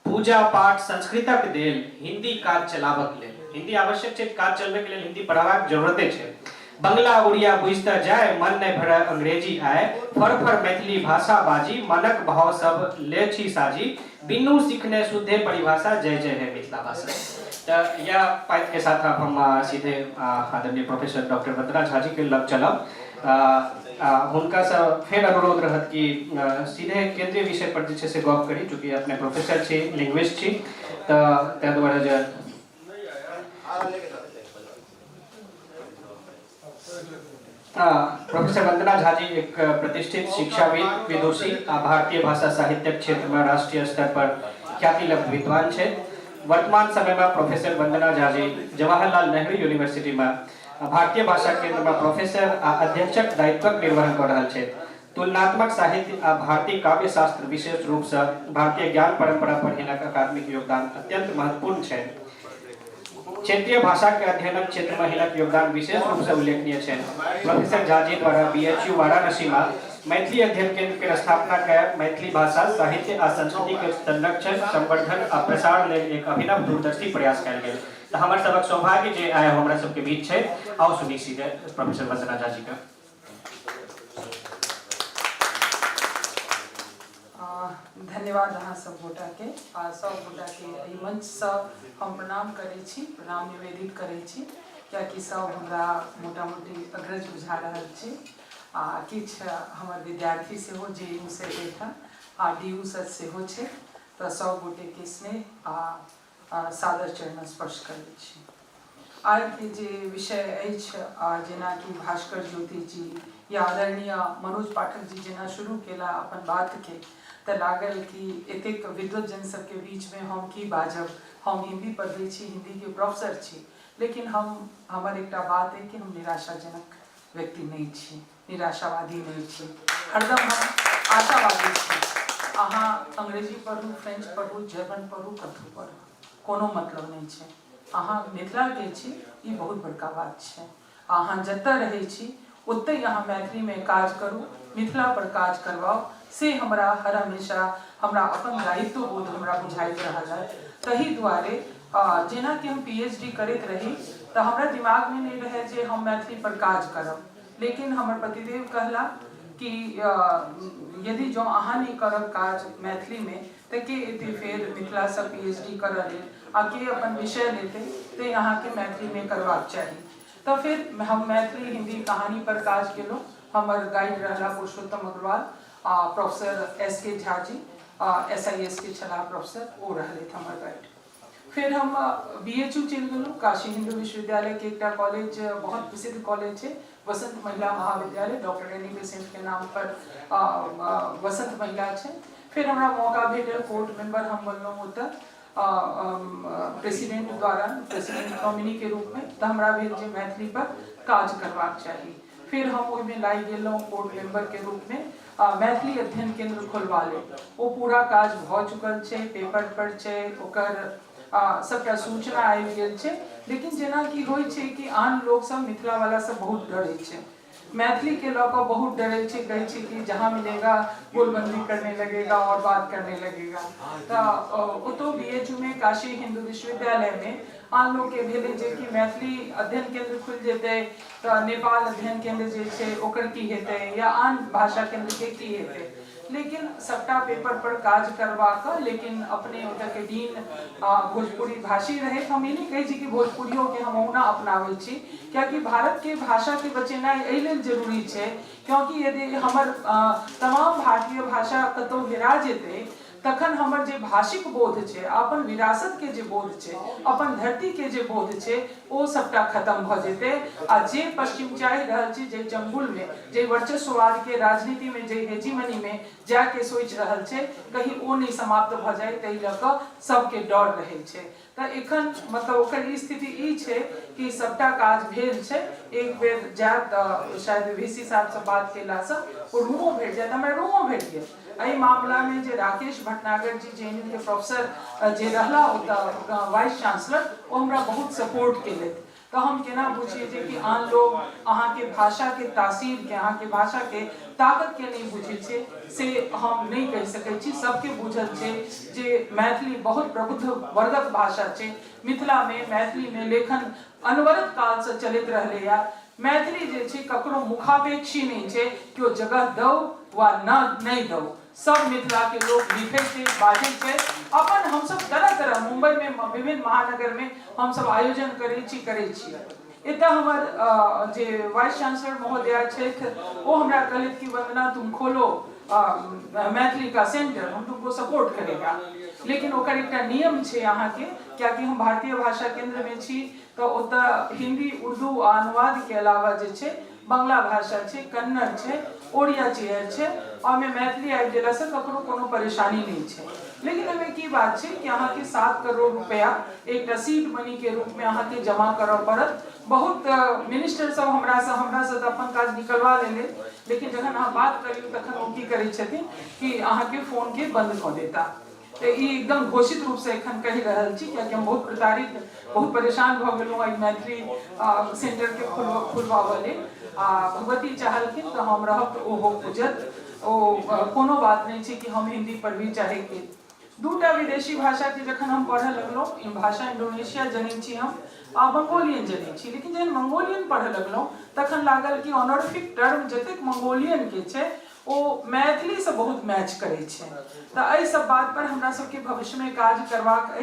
पूजा पाठ संस्कृतक देल, हिंदी काज चलाबक लेल। हिंदी आवश्यक छै, काज चलबैके लेल हिंदी पढ़ाबाक जरूरते छै। बंगला उड़िया बुझिते जाय, मन नहि भरय अंग्रेजी आय, फर फर मैथिली भाषा बाजी, मनक भाव सब ले छी साजी, बिनु सीखने शुद्धे परिभाषा, जय जय हे मिथिला भाषा। तऽ यह पाइत के साथ आब हम सीधे आदरणीय प्रोफेसर डॉक्टर वंदना झा जी के लग चलब। हुनकासँ फेर अनुरोध रहत कि सीधे केंद्रीय विषय पर जे छै से गप करी, चूँकि अपने प्रोफेसर छी, लिंग्विस्ट छी, तऽ ताहि दुआरे जे प्रोफेसर वंदना झा जी एक प्रतिष्ठित शिक्षाविद, विदुषी आ भारतीय भाषा साहित्यक क्षेत्रमे राष्ट्रीय स्तर पर ख्यातिलब्ध विद्वान छथि। वर्तमान समयमे प्रोफेसर वंदना झा जी जवाहरलाल नेहरू यूनिवर्सिटीमे भारतीय भाषा केंद्रमे प्रोफेसर आ अध्यक्षक दायित्वक निर्वहन कऽ रहल छथि। तुलनात्मक साहित्य आ भारतीय काव्यशास्त्र, विशेष रूपसँ भारतीय ज्ञान परंपरा पर हिनक अकादमिक योगदान अत्यंत महत्वपूर्ण छनि। क्षेत्रीय भाषाके अध्ययनक क्षेत्रमे हिनक योगदान विशेष रूपसँ उल्लेखनीय छनि। प्रोफेसर झा जी द्वारा बीएचयू वाराणसीमे मैथिली अध्ययन केंद्र केर स्थापना कए मैथिली भाषा, साहित्य आ संस्कृति के संरक्षण, संवर्धन आ प्रसार लेल एक अभिनव दूरदर्शी प्रयास कयल गेल। तऽ हमर सबक सौभाग्य जे आइ हमरा सबके बीच छै। आउ सुनी सीधे प्रोफेसर वंदना झा जी के। धन्यवाद अहाँ सब गोटाके आ सब गोटाके एहि मंचसँ हम प्रणाम करै छी, प्रणाम निवेदित करै छी, कियाकि सब हमरा मोटा मोटी अग्रज बुझा रहल छी आ किछु हमर विद्यार्थी सेहो जे यू सँ एलथि हँ आ डी यू सँ सेहो छै, तऽ सब गोटेके स्नेह आ सादर चरण स्पर्श करै छी। आइके जे विषय अछि, जेनाकि भास्कर ज्योति जी या आदरणीय मनोज पाठक जी जेना शुरू केला अपन बातके, तऽ लागल कि एतेक विद्वतजन सबके बीचमे हम की बाजब। हम हिन्दी पढ़बै छी, हिन्दीके प्रोफेसर छी, लेकिन हम हमर एकटा बात अइ कि हम निराशाजनक व्यक्ति नहि छी, निराशावादी नहि छी, हरदम हम आशावादी छी। अहाँ अंग्रेजी पढ़ू, फ्रेंच पढ़ू, जर्मन पढ़ू, कथू पढ़ू, कोनो मतलब नहि छै। अहाँ मिथिलाके छी, ई बहुत बड़का बात छै। अहाँ जतऽ रहै छी ओतहि अहाँ मैथिलीमे काज करू, मिथिला पर काज करवाउ, से हमरा हर हमेशा हमरा अपन दायित्व बोध हमरा बुझाइत रहल है। तही दुआरे जेनाकि हम पीएचडी करैत रही तऽ हमरा दिमागमे नहि रहै जे हम मैथिली पर काज करब, लेकिन हमर पतिदेव कहला कि यदि जँ अहाँ नहि करब काज मैथिलीमे तऽ के एतै फेर मिथिलासँ पीएचडी करऽ लेल आ के अपन विषय लेतै, तैँ अहाँके मैथिलीमे करबाक चाही। तऽ फेर हम मैथिली हिन्दी कहानी पर काज केलहुँ। हमर गाइड रहला पुरुषोत्तम अग्रवाल आ प्रोफेसर एस के Jha ji, S I S के छलाह प्रोफेसर, ओ रहलथि हमर गाइड। फेर हम बी एच यू चलि गेलहुँ, काशी हिन्दू विश्वविद्यालयके एकटा कॉलेज, बहुत प्रसिद्ध कॉलेज छै, वसंत महिला महाविद्यालय, डॉक्टर एनी बेसेंट के नाम पर वसंत महिला छै। फेर हमरा मौका भेटल, कोर्ट मेंबर हम बनलहुँ ओतऽ प्रेसिडेंट द्वारा, प्रेसिडेंट नॉमिनी के रूपमे। तऽ हमरा भेल जे मैथिली पर काज करबाक चाही। फेर हम ओहिमे लागि गेलहुँ कोर्ट मेंबर के रूपमे मैथिली अध्ययन केंद्र खोलबा लेल। ओ पूरा काज भऽ चुकल छै, पेपर पर छै, ओकर सबटा सूचना आबि गेल छै। लेकिन जेनाकि होइ छै कि आन लोकसब, मिथिलावला सब बहुत डरै छै मैथिली के लऽ कऽ, बहुत डरै छै, कहै छै कि जहाँ मिलेगा गोलबंदी करने लगेगा और बात करने लगेगा। तऽ ओतौ B H you may, Kashi Hindu विश्वविद्यालय मे आन लोकके भेलै जे कि मैथिली अध्ययन केंद्र खुलि जेतै तऽ नेपाल अध्ययन केंद्र जे छै ओकर की हेतै या आन भाषा केंद्रके की हेतै। लेकिन सबटा पेपर पर काज करवा कऽ, लेकिन अपने ओतऽके डीन भोजपुरी भाषी रहथि। हम ई नहि कहै छी कि भोजपुरियोके हम ओहुना अपनाबै छी, कियाकि भारतके भाषाके बचेनाइ एहि लेल जरूरी छै क्योंकि यदि हमर तमाम भारतीय भाषा कतहु हेरा जेतै तखन हमर जे भाषिक बोध छै, अपन विरासतके जे बोध छै, अपन धरतीके जे बोध छै, ओ सबटा खतम भऽ जेतै। आ जे पश्चिम चाहि रहल छै, जे चंगुलमे, जे वर्चस्ववादके राजनीतिमे, जे हेजीमनीमे जायके सोचि रहल छै, कहीं ओ नहि समाप्त भऽ जाय, ताहि लऽ कऽ सबके डर रहै छै। तऽ एखन मतलब ओकर ई स्थिति ई छै कि सबटा काज भेल छै। एक बेर जायब तऽ शायद वी सी साहबसँ बात केलासँ ओ रूमो भेट जायत। हमरा रूमो भेट गेल। एहि मामलामे जे राकेश भटनागर जी, जे एन यू के प्रोफेसर जे रहला ओतऽ वाइस चांसलर, ओ हमरा बहुत सपोर्ट केलथि। तऽ हम केना बुझियै जे कि आन लोग अहाँके भाषाके तासीरके, अहाँके भाषाके ताकतके नहि बुझै छै, से हम नहि कहि सकै छी। सबके बुझल छै जे मैथिली बहुत प्रबुद्ध वर्गक भाषा छै। मिथिलामे मैथिलीमे लेखन अनवरत कालसँ चलैत रहलैए। मैथिली जे छै ककरो मुखापेक्षी नहि छै, केओ जगह दौ वा न नहि दौ, सब मिथिलाके लोक लिखै छै, बाजै छै। अपन हमसब तरह तरह मुम्बईमे विभिन्न महानगरमे हमसब आयोजन करै छी करै छी। एतऽ हमर जे वाइस चांसलर महोदया छथि ओ हमरा कहलथि कि वंदना तुम खोलो मैथिली का सेंटर, हम तुमको सपोर्ट करेगा। लेकिन ओकर एकटा नियम छै अहाँके, कियाकि हम भारतीय भाषा केंद्रमे छी तऽ ओतऽ हिंदी, उर्दू आ अनुवादके अलावा जे छै बंगला भाषा छै, कन्नड़ छै, ओड़िया चेयर छै, ओहिमे मैथिली आबि गेलासँ ककरो कोनो परेशानी नहि छै। लेकिन ओहिमे की बात छै कि अहाँके 7 करोड़ रुपया एकटा सीट मनीके रूपमे अहाँके जमा करऽ पड़त। बहुत मिनिस्टर सब हमरासँ तऽ अपन काज निकलवा लेले, लेकिन जखन अहाँ बात करियौ तखन ओ की करै छथिन कि अहाँके फोनके बंद कऽ देता। तऽ ई एकदम घोषित रूपसँ एखन कहि रहल छी, कियाकि हम बहुत प्रताड़ित, बहुत परेशान भऽ गेलहुँ एहि मैथिली सेंटरके खुलवाबऽ लेल। आ भगवती चाहलखिन तऽ हम रहब तऽ ओहो खुजत। ओ कोनो बात नहि छै कि हम हिन्दी पढ़बी चाहे कि दूटा विदेशी भाषाके जखन हम पढ़ऽ लगलहुँ, भाषा इंडोनेशिया जनै छी हम आ मंगोलियन जनै छी, लेकिन जखन मंगोलियन पढ़ऽ लगलहुँ तखन लागल कि ऑनोरिफिक टर्म जतेक मंगोलियनके छै ओ मैथिलीसँ बहुत मैच करै छै। तऽ एहि सब बात पर हमरा सबके भविष्यमे काज करबाक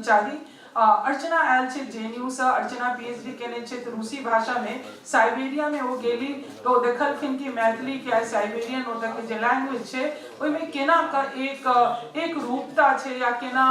चाही। अर्चना आयल छै JNU सँ, अर्चना PhD केने छथि रूसी भाषामे, साइबेरियामे ओ गेली तऽ ओ देखलखिन कि मैथिलीके आ साइबेरियन ओतऽके जे लैंग्वेज छै ओहिमे केना कऽ एक एक रूपता छै या केना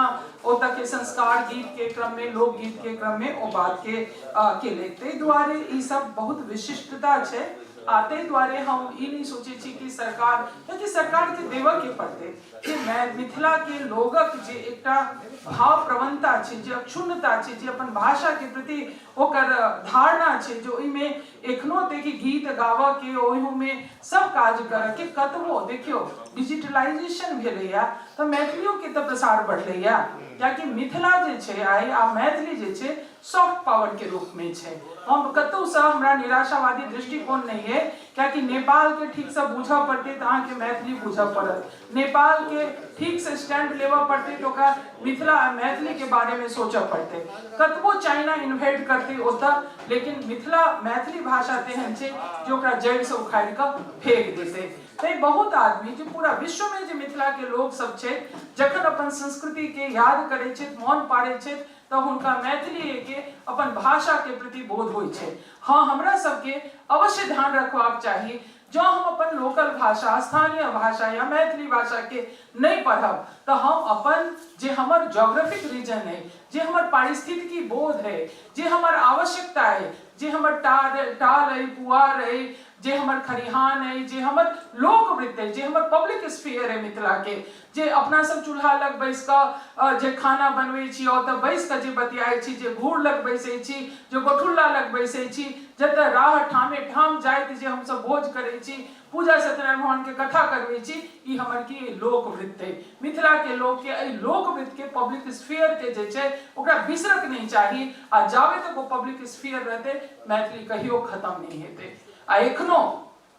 ओतऽके संस्कार गीतके क्रममे, लोकगीतके क्रममे ओ बातके केलै। ताहि दुआरे ई सब बहुत विशिष्टता छै। आ ताहि दुआरे हम ई नहि सोचै छी कि सरकार, कियाकि सरकारके देबऽके पड़तै जे मिथिलाके लोगक जे एकटा भाव प्रवणता छै, जे अक्षुण्णता छै, जे अपन भाषाके प्रति ओकर धारणा छै, जे ओहिमे एखनो देखी गीत गाबऽके, ओहिमे सब काज करऽके, कतबो देखियौ डिजिटलाइजेशन भेलैया तऽ मैथिलियोके तऽ प्रसार बढ़लैया, कियाकि मिथिला जे छै आइ आ मैथिली जे छै सॉफ्ट पावर के रूप में छै। हम कतहुसँ हमरा निराशावादी दृष्टिकोण नहि अइ, कियाकि नेपालके ठीकसँ बूझऽ पड़तै तऽ अहाँके मैथिली बूझऽ पड़त, नेपालके ठीकसँ स्टैंड लेबऽ पड़तै तऽ ओकरा मिथिला आ मैथिलीके बारेमे सोचऽ पड़तै। कतबो चाइना इन्वेड करतै ओतऽ, लेकिन मिथिला मैथिली भाषा तेहन छै जे ओकरा जड़िसँ उखाड़ि कऽ फेक देतै। तैँ बहुत आदमी जे पूरा विश्वमे जे मिथिलाके लोकसभ छै जखन अपन संस्कृतिके याद करै छथि, मोन पाड़ै छथि, तऽ हुनका मैथिलीके अपन भाषाके प्रति बोध होइ छै। हँ, हमरा सबके अवश्य ध्यान रखबाक चाही, जँ हम अपन लोकल भाषा, स्थानीय भाषा या मैथिली भाषाके नहि पढ़ब तऽ हम अपन जे हमर जोग्राफिक रीजन अइ, जे हमर पारिस्थितिकी बोध अइ, जे हमर आवश्यकता अइ, जे हमर टाल अइ, पुआर अइ, जे हमर खरिहान अइ, जे हमर लोकवृत्त अइ, जे हमर पब्लिक स्फीयर अइ मिथिलाके, जे अपना सब चूल्हा लग बैस कऽ जे खाना बनबै छी, ओतऽ बैस कऽ जे बतियाइ छी, जे घूर लग बैसै छी, जे गोठुल्ला लग बैसै छी, जतऽ राह ठामे ठाम जाइत जे हमसब भोज करै छी, पूजा सत्यनारायण भगवानके कथा करबै छी, ई हमर की लोकवृत्त अइ। मिथिलाके लोकके एहि लोकवृत्तके पब्लिक स्फीयरके जे छै ओकरा बिसरक नहि चाही, आ जाबे तक ओ पब्लिक स्फीयर रहतै मैथिली कहियो खतम नहि हेतै। आ एखनो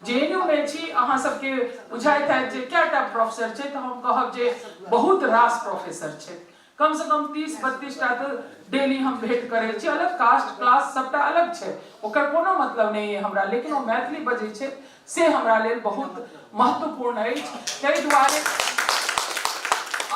JNU मे छी, अहाँ सबके बुझाइत हैत जे कएटा प्रोफेसर छै, तऽ हम कहब जे बहुत रास प्रोफेसर छै, कम से कम 30-32 टा तऽ डेली हम भेंट करै छी। अलग कास्ट क्लास सबटा अलग छै, ओकर कोनो मतलब नहि अइ हमरा, लेकिन ओ मैथिली बजै छै से हमरा लेल बहुत महत्वपूर्ण अछि। ताहि दुआरे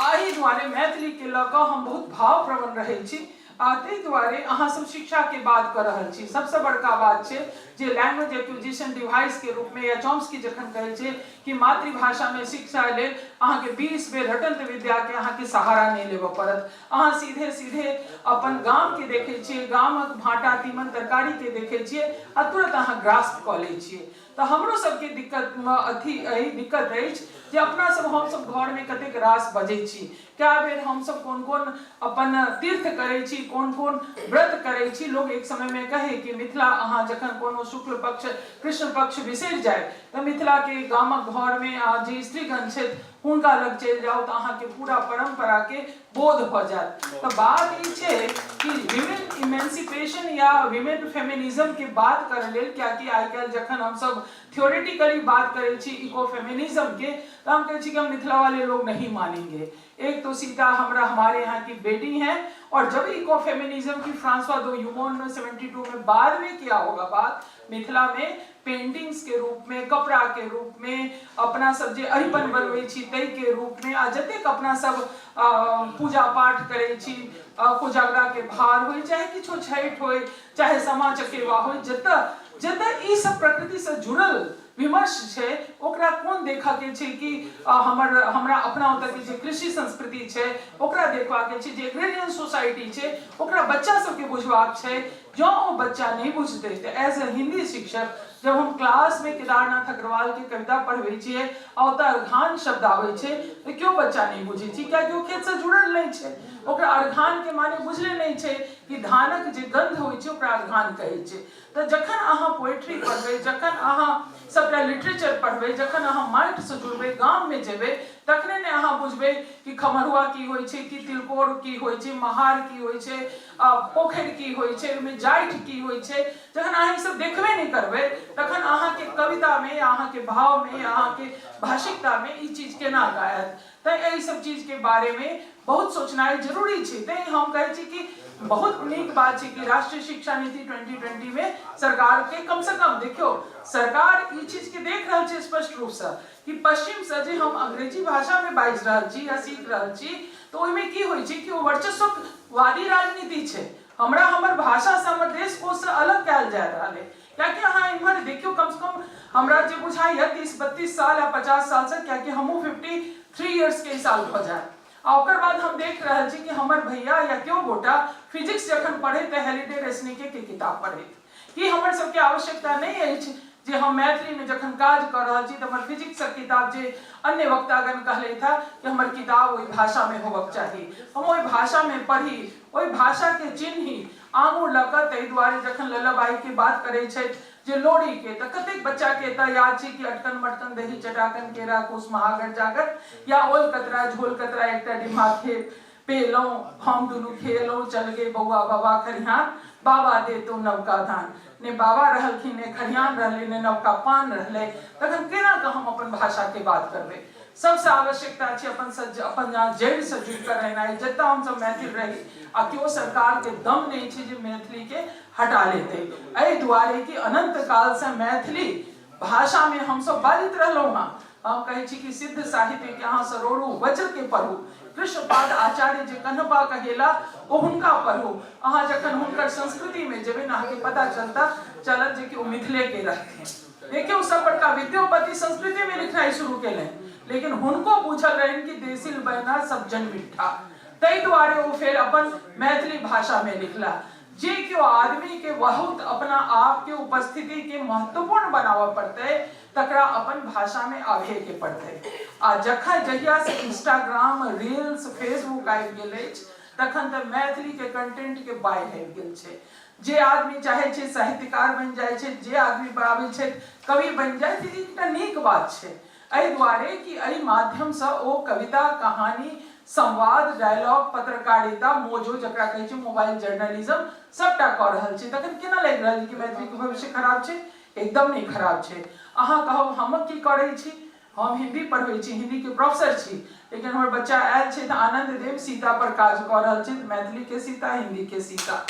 एहि दुआरे मैथिलीके लऽ कऽ हम बहुत भावप्रवण रहै छी। आ ताहि दुआरे अहाँ सब शिक्षाके बात कऽ रहल छी। सबसँ बड़का बात छै जे लैंग्वेज एक्विजिशन डिवाइसके रूपमे या चॉम्स्की जखन कहै छै कि मातृभाषामे शिक्षा लेल अहाँके 20 बेर रटंत विद्याके अहाँके सहारा नहि लेबऽ पड़त, अहाँ सीधे सीधे अपन गामके देखै छियै, गामक भाँटा तीमन तरकारीके देखै छियै आ तुरंत अहाँ ग्रास्प कऽ लै छियै। तऽ हमरो सबके दिक्कतमे अथी अइ दिक्कत अछि जे अपना सब हमसब घरमे कतेक रास बजै छी, कए बेर हमसब कोन कोन अपन तीर्थ करै छी, कोन कोन व्रत करै छी। लोक एक समयमे कहै कि मिथिला अहाँ जखन कोनो शुक्ल पक्ष कृष्ण पक्ष बिसरि जाय तऽ मिथिलाके गामक घरमे आ जे स्त्रीगण छथि हुनका लग चलि जाउ तऽ अहाँके पूरा परम्पराके बोध भऽ जायत। तऽ बात ई छै कि विमेन इमेंसिपेशन या विमेन फेमिनिज्म के बात करऽ लेल, कियाकि आइ काल्हि जखन हमसब थियोरेटिकली बात करै छी इको फेमिनिज्म के, तऽ हम कहै छी कि हम मिथिला वाले लोग नहीं मानेंगे। एक तो सीता हमरा हमारे यहाँ की बेटी हैं, और जब इको फेमिनिज्म की फ्रांसवा दो यूमोन ने 72 में बाद में किया होगा बात, मिथिला में पेंटिंग्स के रूप में, कपड़ा के रूप में, अपना सब जे अरिपन बनबै छी ताहि के रूप में, आ जतेक अपना सब पूजा पाठ करै छी, कोजागरा के भार होइ, चाहे किछो छठि होइ, चाहे सामा चकेवा होइ, जतऽ जतऽ ई सब प्रकृति से जुड़ल विमर्श छै, ओकरा कोन देखऽ के छै कि हमर हमरा अपना ओतऽ के जे कृषि संस्कृति छै ओकरा देखबाक छै, जे एग्रेरियन सोसाइटी छै ओकरा बच्चा सबके बुझबाक छै। जँ ओ बच्चा नहि बुझतै तऽ एज ए हिन्दी शिक्षक जब हम क्लासमे केदारनाथ अग्रवालके कविता पढ़बै छियै आ ओतऽ अर्घान शब्द आबै छै तऽ केओ बच्चा नहि बुझै छै, कियाकि ओ खेतसँ जुड़ल नहि छै। ओकरा अर्घानके माने बुझले नहि छै कि धानक जे गन्ध होइ छै ओकरा अर्घान कहै छै। तऽ जखन अहाँ पोएट्री पढ़बै, जखन अहाँ सबटा लिटरेचर पढ़बै, जखन अहाँ माटिसँ जुड़बै, गाममे जेबै, तखने ने अहाँ बुझबै कि खमरुआ की होइ छै, कि तिलकोर की होइ छै, महार की होइ छै, पोखरि की होइ छै, ओहिमे जाठि की होइ छै। जखन अहाँ ई सब देखबे नहि करबै तखन अहाँके कवितामे या अहाँके भावमे या अहाँके भाषिकतामे ई चीज केना गायत? तैँ एहि सब चीजके बारेमे बहुत सोचनाइ जरूरी छै। तैँ हम कहै छी कि बहुत नीक बात छै कि राष्ट्रीय शिक्षा नीति 2020 मे सरकारके कम से कम, देखियौ, सरकार ई चीजके देख रहल छै स्पष्ट रूपसँ कि पश्चिमसँ जे हम अंग्रेजी भाषामे बाजि रहल छी या सीख रहल छी तऽ ओहिमे की होइ छै कि ओ वर्चस्ववादी राजनीति छै। हमरा हमर भाषासँ, हमर देश कोषसँ अलग कयल जा रहल अइ। कियाकि अहाँ इम्हर देखियौ, कमसँ कम हमरा जे बुझाइए 30-32 साल या 50 सालसँ, कियाकि हमहूँ 53 इयर्सके ई साल भऽ जायब, आ ओकर बाद हम देख रहल छी कि हमर भैया या केओ गोटा फिजिक्स जखन पढ़ैत तऽ हेलिडे रेसनिके के किताब पढ़ैत। की हमर सबके आवश्यकता नहि अछि जे हम मैथिलीमे जखन काज कऽ रहल छी तऽ हमर फिजिक्सक किताब, जे अन्य वक्तागण कहलथि हँ कि हमर किताब ओहि भाषामे होबक चाही, हम ओहि भाषामे पढ़ी, ओहि भाषाके चिन्ही आङुर लऽ कऽ। ताहि दुआरे जखन लल्लाबाईके बात करै छथि जे लोरीके, तऽ कतेक बच्चाके एतऽ याद छै कि अटकन मटकन दही चटाकन केरा कुश महागर जागर, या ओल कतरा झोल कतरा एकटा डिम्हा खेप पेलहुँ हम दुनू खेलहुँ, चल गे बौआ बाबा खरिहान, बाबा देतो नवका धान। ने बाबा रहलखिन, ने खरिहान रहलै, ने नवका पान रहलै, तखन केना कऽ हम अपन भाषाके बात करबै? सबसँ आवश्यकता छै अपन सज अपन जड़िसँ जुड़ि कऽ रहनाइ। जतऽ हमसब मैथिल रही आ केओ सरकारके दम नहि छै जे मैथिलीके हटा लेतै, एहि दुआरे कि अनन्त कालसँ मैथिली भाषामे हमसब बाजैत रहलहुँ हँ। हम कहै छी कि सिद्ध साहित्यके अहाँ सरोरू वज्रके पढ़ू, कृष्णपाद आचार्य जे कन्हपा कहेला ओ हुनका पढ़ू। अहाँ जखन हुनकर संस्कृतिमे जेबै ने, अहाँके पता चलता चलत जे कि ओ मिथिलेके रहथिन। देखियौ, सब बड़का विद्योपति संस्कृतिमे लिखनाइ शुरू केलनि, लेकिन हुनको बुझल रहनि कि देसिल बहना सब जन मिठा, ताहि दुआरे ओ फेर अपन मैथिली भाषामे लिखला। जे केओ आदमीके बहुत अपना आपके उपस्थितिके महत्वपूर्ण बनाबऽ पड़तै तकरा अपन भाषामे आबहेके पड़तै। आ जखन जहियासँ इंस्टाग्राम, रील्स, फेसबुक आबि गेल अछि तखन तऽ मैथिलीके कंटेंटके बाढ़ि आबि गेल छै। जे आदमी चाहै छै साहित्यकार बनि जाइ छै, जे आदमी आबै छथि कवि बनि जाइ छै। एकटा नीक बात छै एहि दुआरे कि एहि माध्यमसँ ओ कविता, कहानी, संवाद, डायलॉग, पत्रकारिता, मोजो जकरा कहै छै मोबाइल जर्नलिज्म, सबटा कऽ रहल छै। तखन केना लागि रहल छै कि मैथिलीके भविष्य खराब छै? एकदम नहि खराब छै। अहाँ कहब हम की करै छी? हम हिन्दी पढ़बै छी, हिन्दीके प्रोफेसर छी, लेकिन हमर बच्चा आयल छै तऽ आनन्द देव सीता पर काज कऽ रहल छै, मैथिलीके सीता, हिन्दीके सीता।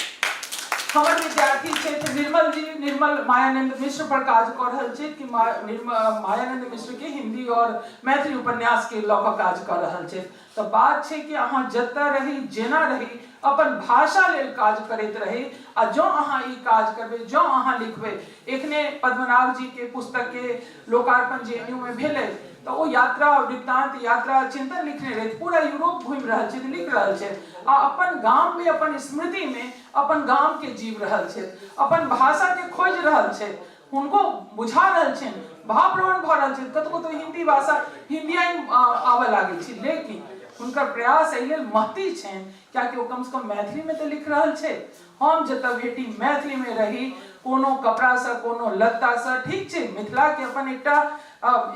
हमर विद्यार्थी छथि निर्मल जी, निर्मल मायानंद मिश्र पर काज कऽ रहल छथि कि मायानंद मिश्र के हिंदी और मैथिली उपन्यास के लऽ कऽ काज कऽ रहल छथि। तऽ बात छै कि अहाँ जतऽ रही, जेना रही, अपन भाषा लेल काज करैत रही। आ जँ अहाँ ई काज करबै, जँ अहाँ लिखबै, एखने पद्मनाभ जी के पुस्तक के लोकार्पण JNU मे भेलै तऽ ओ यात्रा वृत्तांत, यात्रा चिंतन लिखने रहथि। पूरा यूरोप घूमि रहल छथि, लिख रहल छथि आ अपन गाम मे, अपन स्मृति मे अपन गाम के जीव रहल छथि, अपन भाषा के खोजि रहल छथि, हुनको बुझा रहल छनि, भावप्रवण भऽ रहल छथि। कतौ कतौ हिंदी भाषा हिंदियाई आबऽ लागै छै, लेकिन हुनकर प्रयास एहि लेल महती छनि कियाकि ओ कमसँ कम मैथिलीमे तऽ लिख रहल छै। हम जतऽ भेटी मैथिलीमे रही, कोनो कपड़ासँ, कोनो लत्तासँ। ठीक छै, मिथिलाके अपन एकटा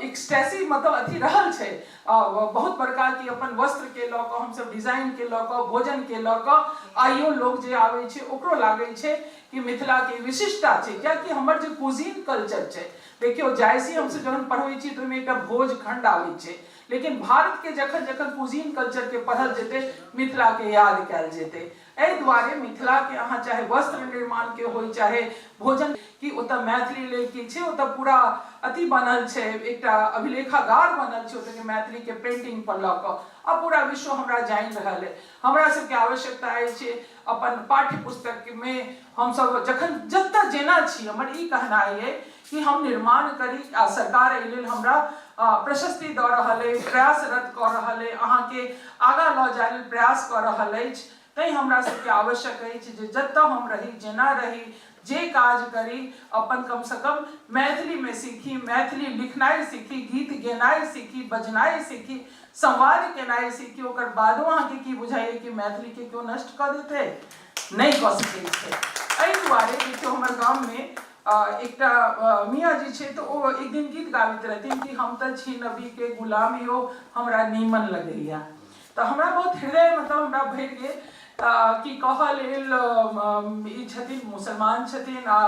एक्सटैसी मतलब अथी रहल छै। बहुत बड़का कि अपन वस्त्रके लऽ कऽ, हमसब डिजाइनके लऽ कऽ, भोजनके लऽ कऽ आइयो लोक जे आबै छै ओकरो लागै छै कि मिथिलाके विशिष्टता छै, कियाकि हमर जे कुजीन कल्चर छै। देखियौ, जायसी हमसब जखन पढ़बै छी तऽ ओहिमे एकटा भोज खण्ड आबै छै, लेकिन भारतके जखन जखन कुजीन कल्चरके पढ़ल जेतै, मिथिलाके याद कयल जेतै। एहि दुआरे मिथिलाके अहाँ चाहे वस्त्र निर्माणके होइ, चाहे भोजन, कि ओतऽ मैथिली लेल की छै, ओतऽ पूरा अथी बनल छै, एकटा अभिलेखागार बनल छै ओतऽके मैथिलीके पेंटिंग पर लऽ कऽ, आ पूरा विश्व हमरा जानि रहल अइ। हमरा सबके आवश्यकता अछि अपन पाठ्य पुस्तकमे हमसब जखन जतऽ जेना छी, हमर ई कहनाइ अइ कि हम निर्माण करी, आ सरकार एहि लेल हमरा प्रशस्ति दऽ रहल अइ, प्रयासरत कऽ रहल अइ, अहाँके आगाँ लऽ जाय लेल प्रयास कऽ रहल अछि। तैँ हमरा सबके आवश्यक अछि जे जतऽ हम रही, जेना रही, जे काज करी, अपन कमसँ कम मैथिलीमे सीखी, मैथिली लिखनाइ सीखी, गीत गेनाइ सीखी, बजनाइ सीखी, संवाद केनाइ सीखी। ओकर बादो अहाँके की बुझाइए कि मैथिलीके केओ नष्ट कऽ देतै? नहि कऽ सकै छै। एहि दुआरे देखियौ, हमर गाममे एकटा मियाँ जी छै, तऽ ओ एक दिन गीत गाबैत रहथिन कि हम तऽ छी नबीके गुलाम यौ, हमरा नीमन लगैया। तऽ हमरा बहुत हृदय मतलब हमरा भरि गेल कि कहऽ लेल ई छथिन मुसलमान छथिन आ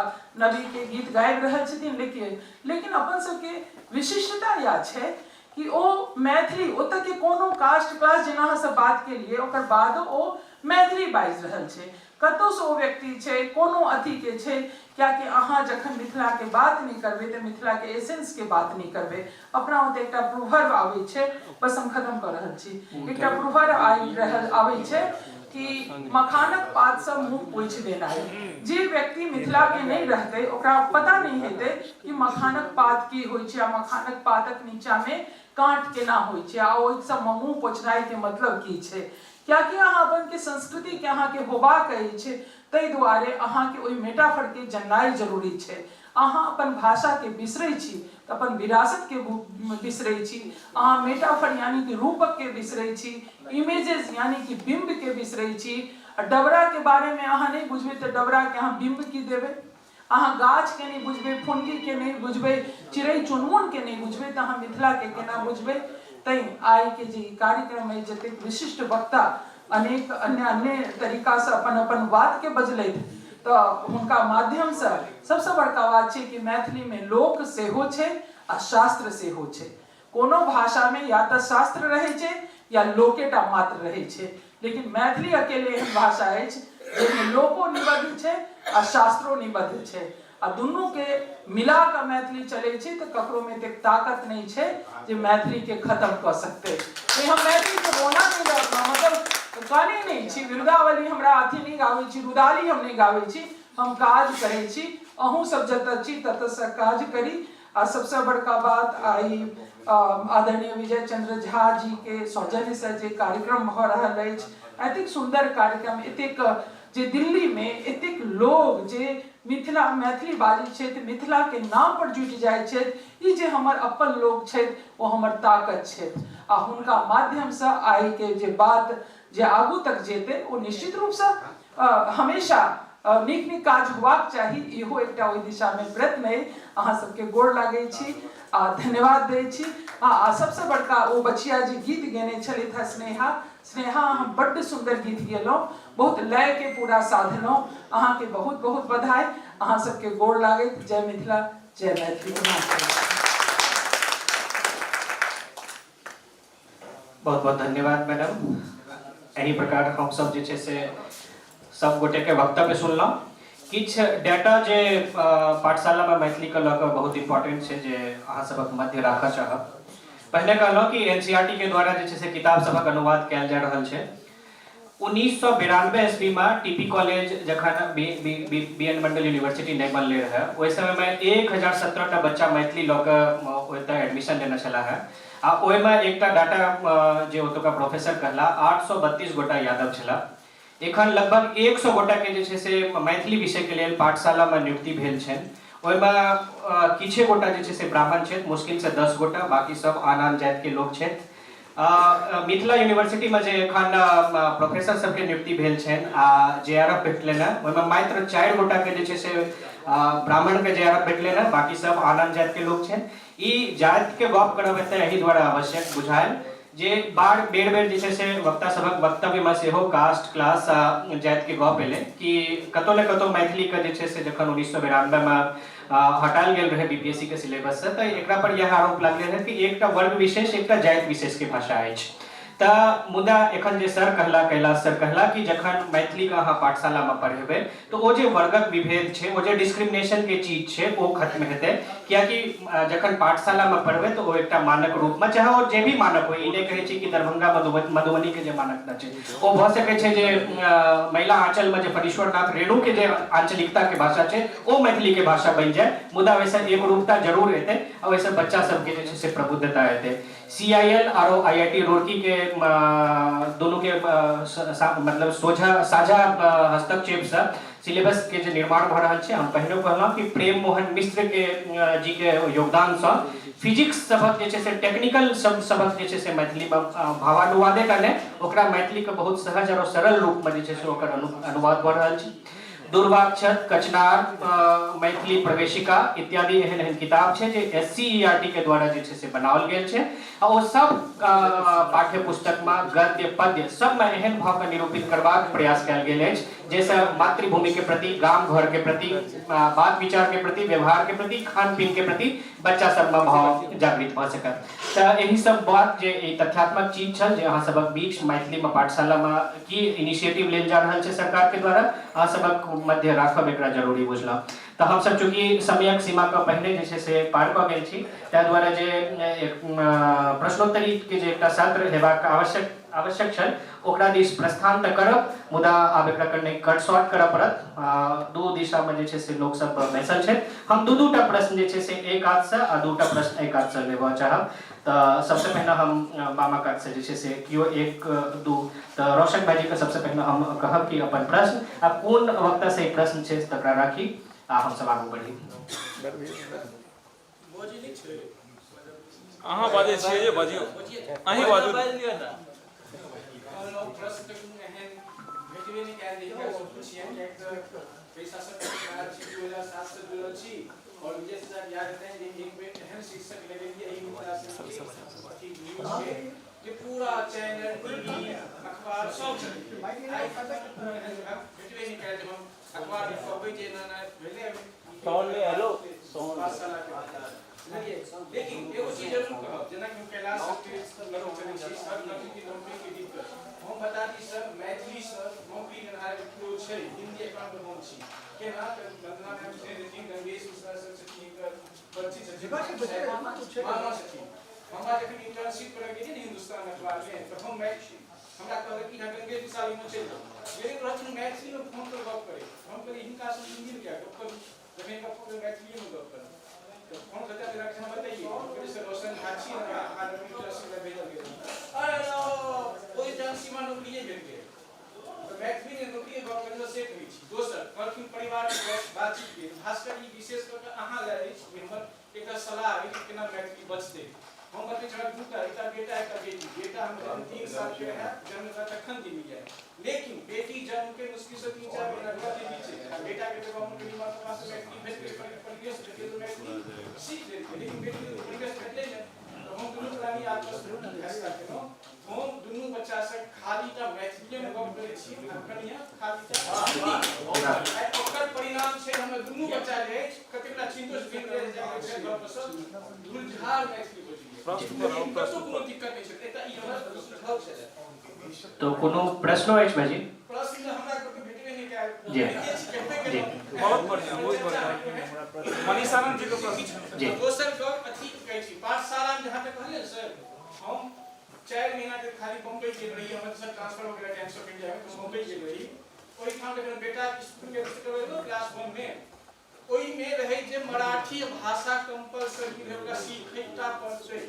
नबीके गीत गाबि रहल छथिन, लेकिन लेकिन अपन सबके विशिष्टता इएह छै कि ओ मैथिली, ओतऽके कोनो कास्ट क्लास जेना अहाँ सब बात केलियै, ओकर बादो ओ मैथिली बाजि रहल छै, कतहुसँ ओ व्यक्ति छै, कोनो अथीके छै। कियाकि अहाँ जखन मिथिलाके बात नहि करबै तऽ मिथिलाके एसेंसके बात नहि करबै। अपना ओतऽ एकटा प्रोवर्ब आबै छै, बस हम खतम कऽ रहल छी, एकटा प्रोवर्ब आबि रहल आबै छै कि मखानक पातसँ मुँह पोछि देनाइ। जे व्यक्ति मिथिलाके नहि रहतै ओकरा पता नहि हेतै कि मखानक पात की होइ छै, आ मखानक पातक नीचाँमे काँट केना होइ छै, आ ओहिसँ मुँह पोछनाइके मतलब की छै। कियाकि अहाँ अपन के संस्कृति के अहाँके होबाक अछि, ताहि दुआरे अहाँके ओहि मेटाफर के जननाइ जरूरी छै। अहाँ अपन भाषा के बिसरै छी तऽ अपन विरासत के बिसरै छी। अहाँ मेटाफर यानी कि रूपक के बिसरै छी, इमेजेस यानी कि बिम्ब के बिसरै छी। आ डबरा के बारे में अहाँ नहि बुझबै तऽ डबरा के अहाँ बिम्ब की देबै? अहाँ गाछ के नहि बुझबै, फुनगी के नहि बुझबै, चिड़ै चुनमुन के नहि बुझबै तऽ अहाँ मिथिला के केना बुझबै? तैं आइ के जे ई कार्यक्रम अइ, जतेक विशिष्ट वक्ता अनेक अन्य अन्य तरीकासँ अपन अपन बात के बजलथि, तऽ हुनका माध्यमसँ सबसँ बड़का बात छै कि मैथिलीमे लोक सेहो छै आ शास्त्र सेहो छै। कोनो भाषामे या तऽ शास्त्र रहै छै या लोकेटा मात्र रहै छै, लेकिन मैथिली अकेले एहन भाषा अछि जाहिमे लोको निबद्ध छै आ शास्त्रो निबद्ध छै, आ दुनूके मिला कऽ मैथिली चलै छै। तऽ ककरोमे एतेक ताकत नहि छै जे मैथिलीके खत्म कऽ सकतै। तैँ हम मैथिलीके रोना नहि मतलब कानै नहि छी, विरुदावली हमरा अथी नहि गाबै छी, रुदाली हम नहि गाबै छी, हम काज करै छी। अहूँ सब जतऽ छी ततऽसँ काज करी। आ सबसँ बड़का बात, आइ आदरणीय विजय चंद्र झा जी के सौजन्यसँ जे कार्यक्रम भऽ रहल अछि, एतेक सुन्दर कार्यक्रम, एतेक जे दिल्ली मे एतेक लोग जे मिथिला मैथिली बाजै छथि, मिथिला के नाम पर जुटि जाइ छथि, ई जे हमर अपन लोग छथि ओ हमर ताकत छथि, आ हुनका माध्यमसँ आइ के जे बात जे आगू तक जेतै ओ निश्चित रूपसँ हमेशा नीक नीक काज होबाक चाही, इहो एकटा ओहि दिशामे प्रयत्न अइ। अहाँ सबके गोर लागै छी आ धन्यवाद दै छी। आ सबसँ बड़का ओ बचिया जे गीत गेने छलथि हेँ, स्नेहा, स्नेहा, अहाँ बड्ड सुन्दर गीत गेलहुँ, बहुत लयके पूरा साधलहुँ, अहाँके बहुत बहुत बधाई। अहाँ सबके गोर लागैत, जय मिथिला, जय मैथिली। बहुत बहुत धन्यवाद मैडम। एहि प्रकार हमसब जे छै से सब गोटेके वक्तव्य सुनलहुँ। किछु डाटा जे पाठशालामे मैथिलीके लऽ कऽ बहुत इम्पोर्टेंट छै जे अहाँ सबक मध्य राखऽ चाहब। पहिने कहलहुँ कि एन सी आर टी के द्वारा जे छै से किताब सभक अनुवाद कयल जा रहल छै। 1992 ईस्वीमे टी पी कॉलेज जखन B B B B N Mandal university नहि बनलै रहए, ओहि समयमे 1017 टा बच्चा मैथिली लऽ कऽ ओतऽ एडमिशन लेने छलाह हे, आ ओहिमे एकटा डाटा जे ओतुका प्रोफेसर कहला 832 गोटा यादव छलाह। एखन लगभग 100 गोटाके जे छै से मैथिली विषयके लेल पाठशालामे नियुक्ति भेल छनि। ओहिमे किछे गोटा जे छै से ब्राह्मण छथि, मुश्किलसँ 10 गोटा, बाँकी सब आन आन जातिके लोक छथि। मिथिला यूनिवर्सिटीमे जे एखन प्रोफेसर सबके नियुक्ति भेल छनि आ जे आर एफ भेटलनि हेँ, ओहिमे मात्र 4 गोटाके जे छै से ब्राह्मणके जे आर भेटलै ने, बाकी सब आन आन जातिके लोक छै। ई जातिके गप करब एतऽ एहि दुआरे आवश्यक बुझायल जे बार बेर बेर जे छै से वक्ता सभक वक्तव्यमे सेहो कास्ट, क्लास आ जातिके गप एलै कि कतहु ने कतहु मैथिलीके जे छै से जखन 1992मे हटायल गेल रहै बीपीएससी के सिलेबससँ, तऽ एकरा पर इएह आरोप लागलै रहै कि एकटा वर्ग विशेष, एकटा जाति विशेषके भाषा अछि। तऽ मुदा एखन जे सर कहला, कैलाश सर कहला कि जखन मैथिलीके अहाँ पाठशालामे पढ़ेबै तऽ ओ जे वर्गक विभेद छै, ओ जे डिस्क्रिमिनेशनके चीज छै, ओ खत्म हेतै, कियाकि जखन पाठशालामे पढ़बै तऽ ओ एकटा मानक रूपमे, चाहे ओ जे भी मानक होइ, ई नहि कहै छी कि दरभंगा मधुबनीके जे मानकता छै, ओ भऽ सकै छै जे महिला आँचलमे जे फणीश्वरनाथ रेणुके जे आँचलिकताके भाषा छै ओ मैथिलीके भाषा बनि जाय, मुदा ओहिसँ एकरूपता जरूर एतै आ ओहिसँ बच्चा सबके जे छै से प्रबुद्धता एतै। सीआईएल आरो आईआईटी रुड़की के दोनों के मतलब सोझा साझा हस्तक्षेप से सिलेबस के जे निर्माण भऽ रहल छै, हम पहिनो कहलहुँ कि प्रेम मोहन मिश्र के जी के योगदान से फिजिक्स सबक जे छै से टेक्निकल शब्द सबक जे छै से मैथिली में भावानुवादे का नहि, ओकरा मैथिली के बहुत सहज और सरल रूप में जे छै से ओकर अनुवाद भऽ रहल छै। दुर्वाक्षत, कचनार, मैथिली प्रवेशिका इत्यादि एहन एहन किताब छै जे S C E R T के द्वारा जे छै से बनाओल गेल छै आ ओ सब पाठ्य पुस्तकमे गद्य पद्य सबमे एहन भाव के निरूपित करबाक प्रयास कयल गेल अछि जाहिसँ मातृभूमि के प्रति, गाम घर के प्रति, बात विचार के प्रति, व्यवहार के प्रति, खान पीन के प्रति बच्चा सबमे भाव जागृत भऽ सकत। तऽ एहि सब बात जे ई तथ्यात्मक चीज छल जे अहाँ सबक बीच मैथिलीमे पाठशालामे की इनिशिएटिव लेल जा रहल छै सरकार के द्वारा, अहाँ सबक मध्य राखब एकरा जरूरी बुझलहुँ। तऽ हमसब चूँकि समयक सीमाके पहिने जे छै से पार कऽ गेल छी, ताहि दुआरे जे एक प्रश्नोत्तरीके जे एकटा सत्र हेबाक आवश्यक आवश्यक छल ओकरा दिस प्रस्थान तऽ करब, मुदा आब एकरा कनि कट शॉर्ट करऽ पड़त। दू दिशामे जे छै से लोकसब बैसल छथि। हम दू दूटा प्रश्न जे छै से एक कातसँ आ दूटा प्रश्न एहि कातसँ लेबऽ चाहब। तऽ सबसँ पहिने हम बामा कातसँ जे छै से केओ एक दू, तऽ रोशन भाईजीके सबसँ पहिने हम कहब कि अपन प्रश्न आ कोन वक्तासँ ई प्रश्न छै तकरा राखी आ हमसब आगू बढ़ी। अहाँ बाजै छियै जे बाजियौ, अहीं बाजू। पूरा चैनल टीवी अखबार सब भेटबे नहि कयल जब हम अखबार मे कहबै जे एना एना भेलै। साउंड नहि, हेलो, साउंड। बुझलियै, लेकिन एगो चीज जरूर कहब, जेनाकि हम कैलाश सबके लग चलै छी, सर कहलखिन कि नौकरीके दिक्कत। हम बता दी सर, मैथिलीसँ नौकरी लेनहार केओ छै हिंदी अखबार पर हम छी। केना तऽ वंदना मैम छथिन, गंगेश मिश्रा सर छथिन, हिनकर बच्ची छथिन, मामा छथिन। हमरा जखन इंटर्नशिप करऽ गेलियै ने हिंदुस्तान अखबारमे, तऽ हम मैथिली, हमरा कहलक कि अहाँ गंगेश मिश्रा लग चलि जाउ, लेकिन रहथिन मैथिलीमे फोन पर गप करै। हम कहलियै हिनकासँ हिंदीमे किया गप करू, जखन हिनका फोन पर मैथिलीमे गप करब। तऽ फोन करता तऽ रक्षा बताइए, हम कहलियै सर रोशन झा छी, हमरा अकादमी इंटर्नशिप लए भेजल गेल। अरे ओहि एजेंसीमे नौकरिए भेट गेल। तऽ मैथिलीमे नौकरिए गप करै से कहै छी। दोसर कहलखिन परिवारमे गप बातचीत भेल। भास्कर ई विशेष कऽ कऽ अहाँ लए अछि जे हमर एकटा सलाह अछि कि केना मैथिली बचतै। हम बतबै छी, हमरा दूटा, एकटा बेटा एकटा बेटी। बेटा हमर जन्म 3 साल के रहै, जन्म भेला तखन दिल्ली आयल, लेकिन बेटी जन्म के मुश्किल से 3-4 महीना भेला दिल्ली चलि आयल। बेटा के जब हम कनि पापा से मैथिली भेट गेल, परिवेश भेटलै तऽ मैथिली सीख लेलकै, लेकिन बेटी के परिवेश भेटलै नहि। तऽ हम दुनू प्राणी आपस में फैसला केलहुँ, हम दुनू बच्चा से खाली टा मैथिलीए में गप करै छी आ कनिया खाली टा हिंदी। आइ ओकर परिणाम छै हमर दुनू बच्चा जे अछि, कतेक चिन्तो छथिन जे घर पर सब धुरझार मैथिली बजैए, कतहु कोनो दिक्कत नहि छै। एकटा ई हमर सुझाव छलै। तो कोनो प्रश्नो अछि भाईजी? प्रश्न हमरा कतहु भेटबे नहि कयल। जी जी, बहुत बढ़िया, बहुत बढ़िया। मनीषानंद जी के प्रश्न। जी। दोसर गप अथी कहै छी, पाठशाला में जहाँ तक कहलियै सर, हम 4 महीना के खाली बम्बई गेल रही। हमर सर ट्रांसफर हो गेल टाइम्स ऑफ इंडिया में, तो बम्बई गेल रही। ओहिठाम जखन बेटा स्कूल में एडमिशन करबेलहुँ क्लास 1 में, ओहिमे रहै जे मराठी भाषा कंपलसरी रहै, ओकरा सीखैटा पड़तै।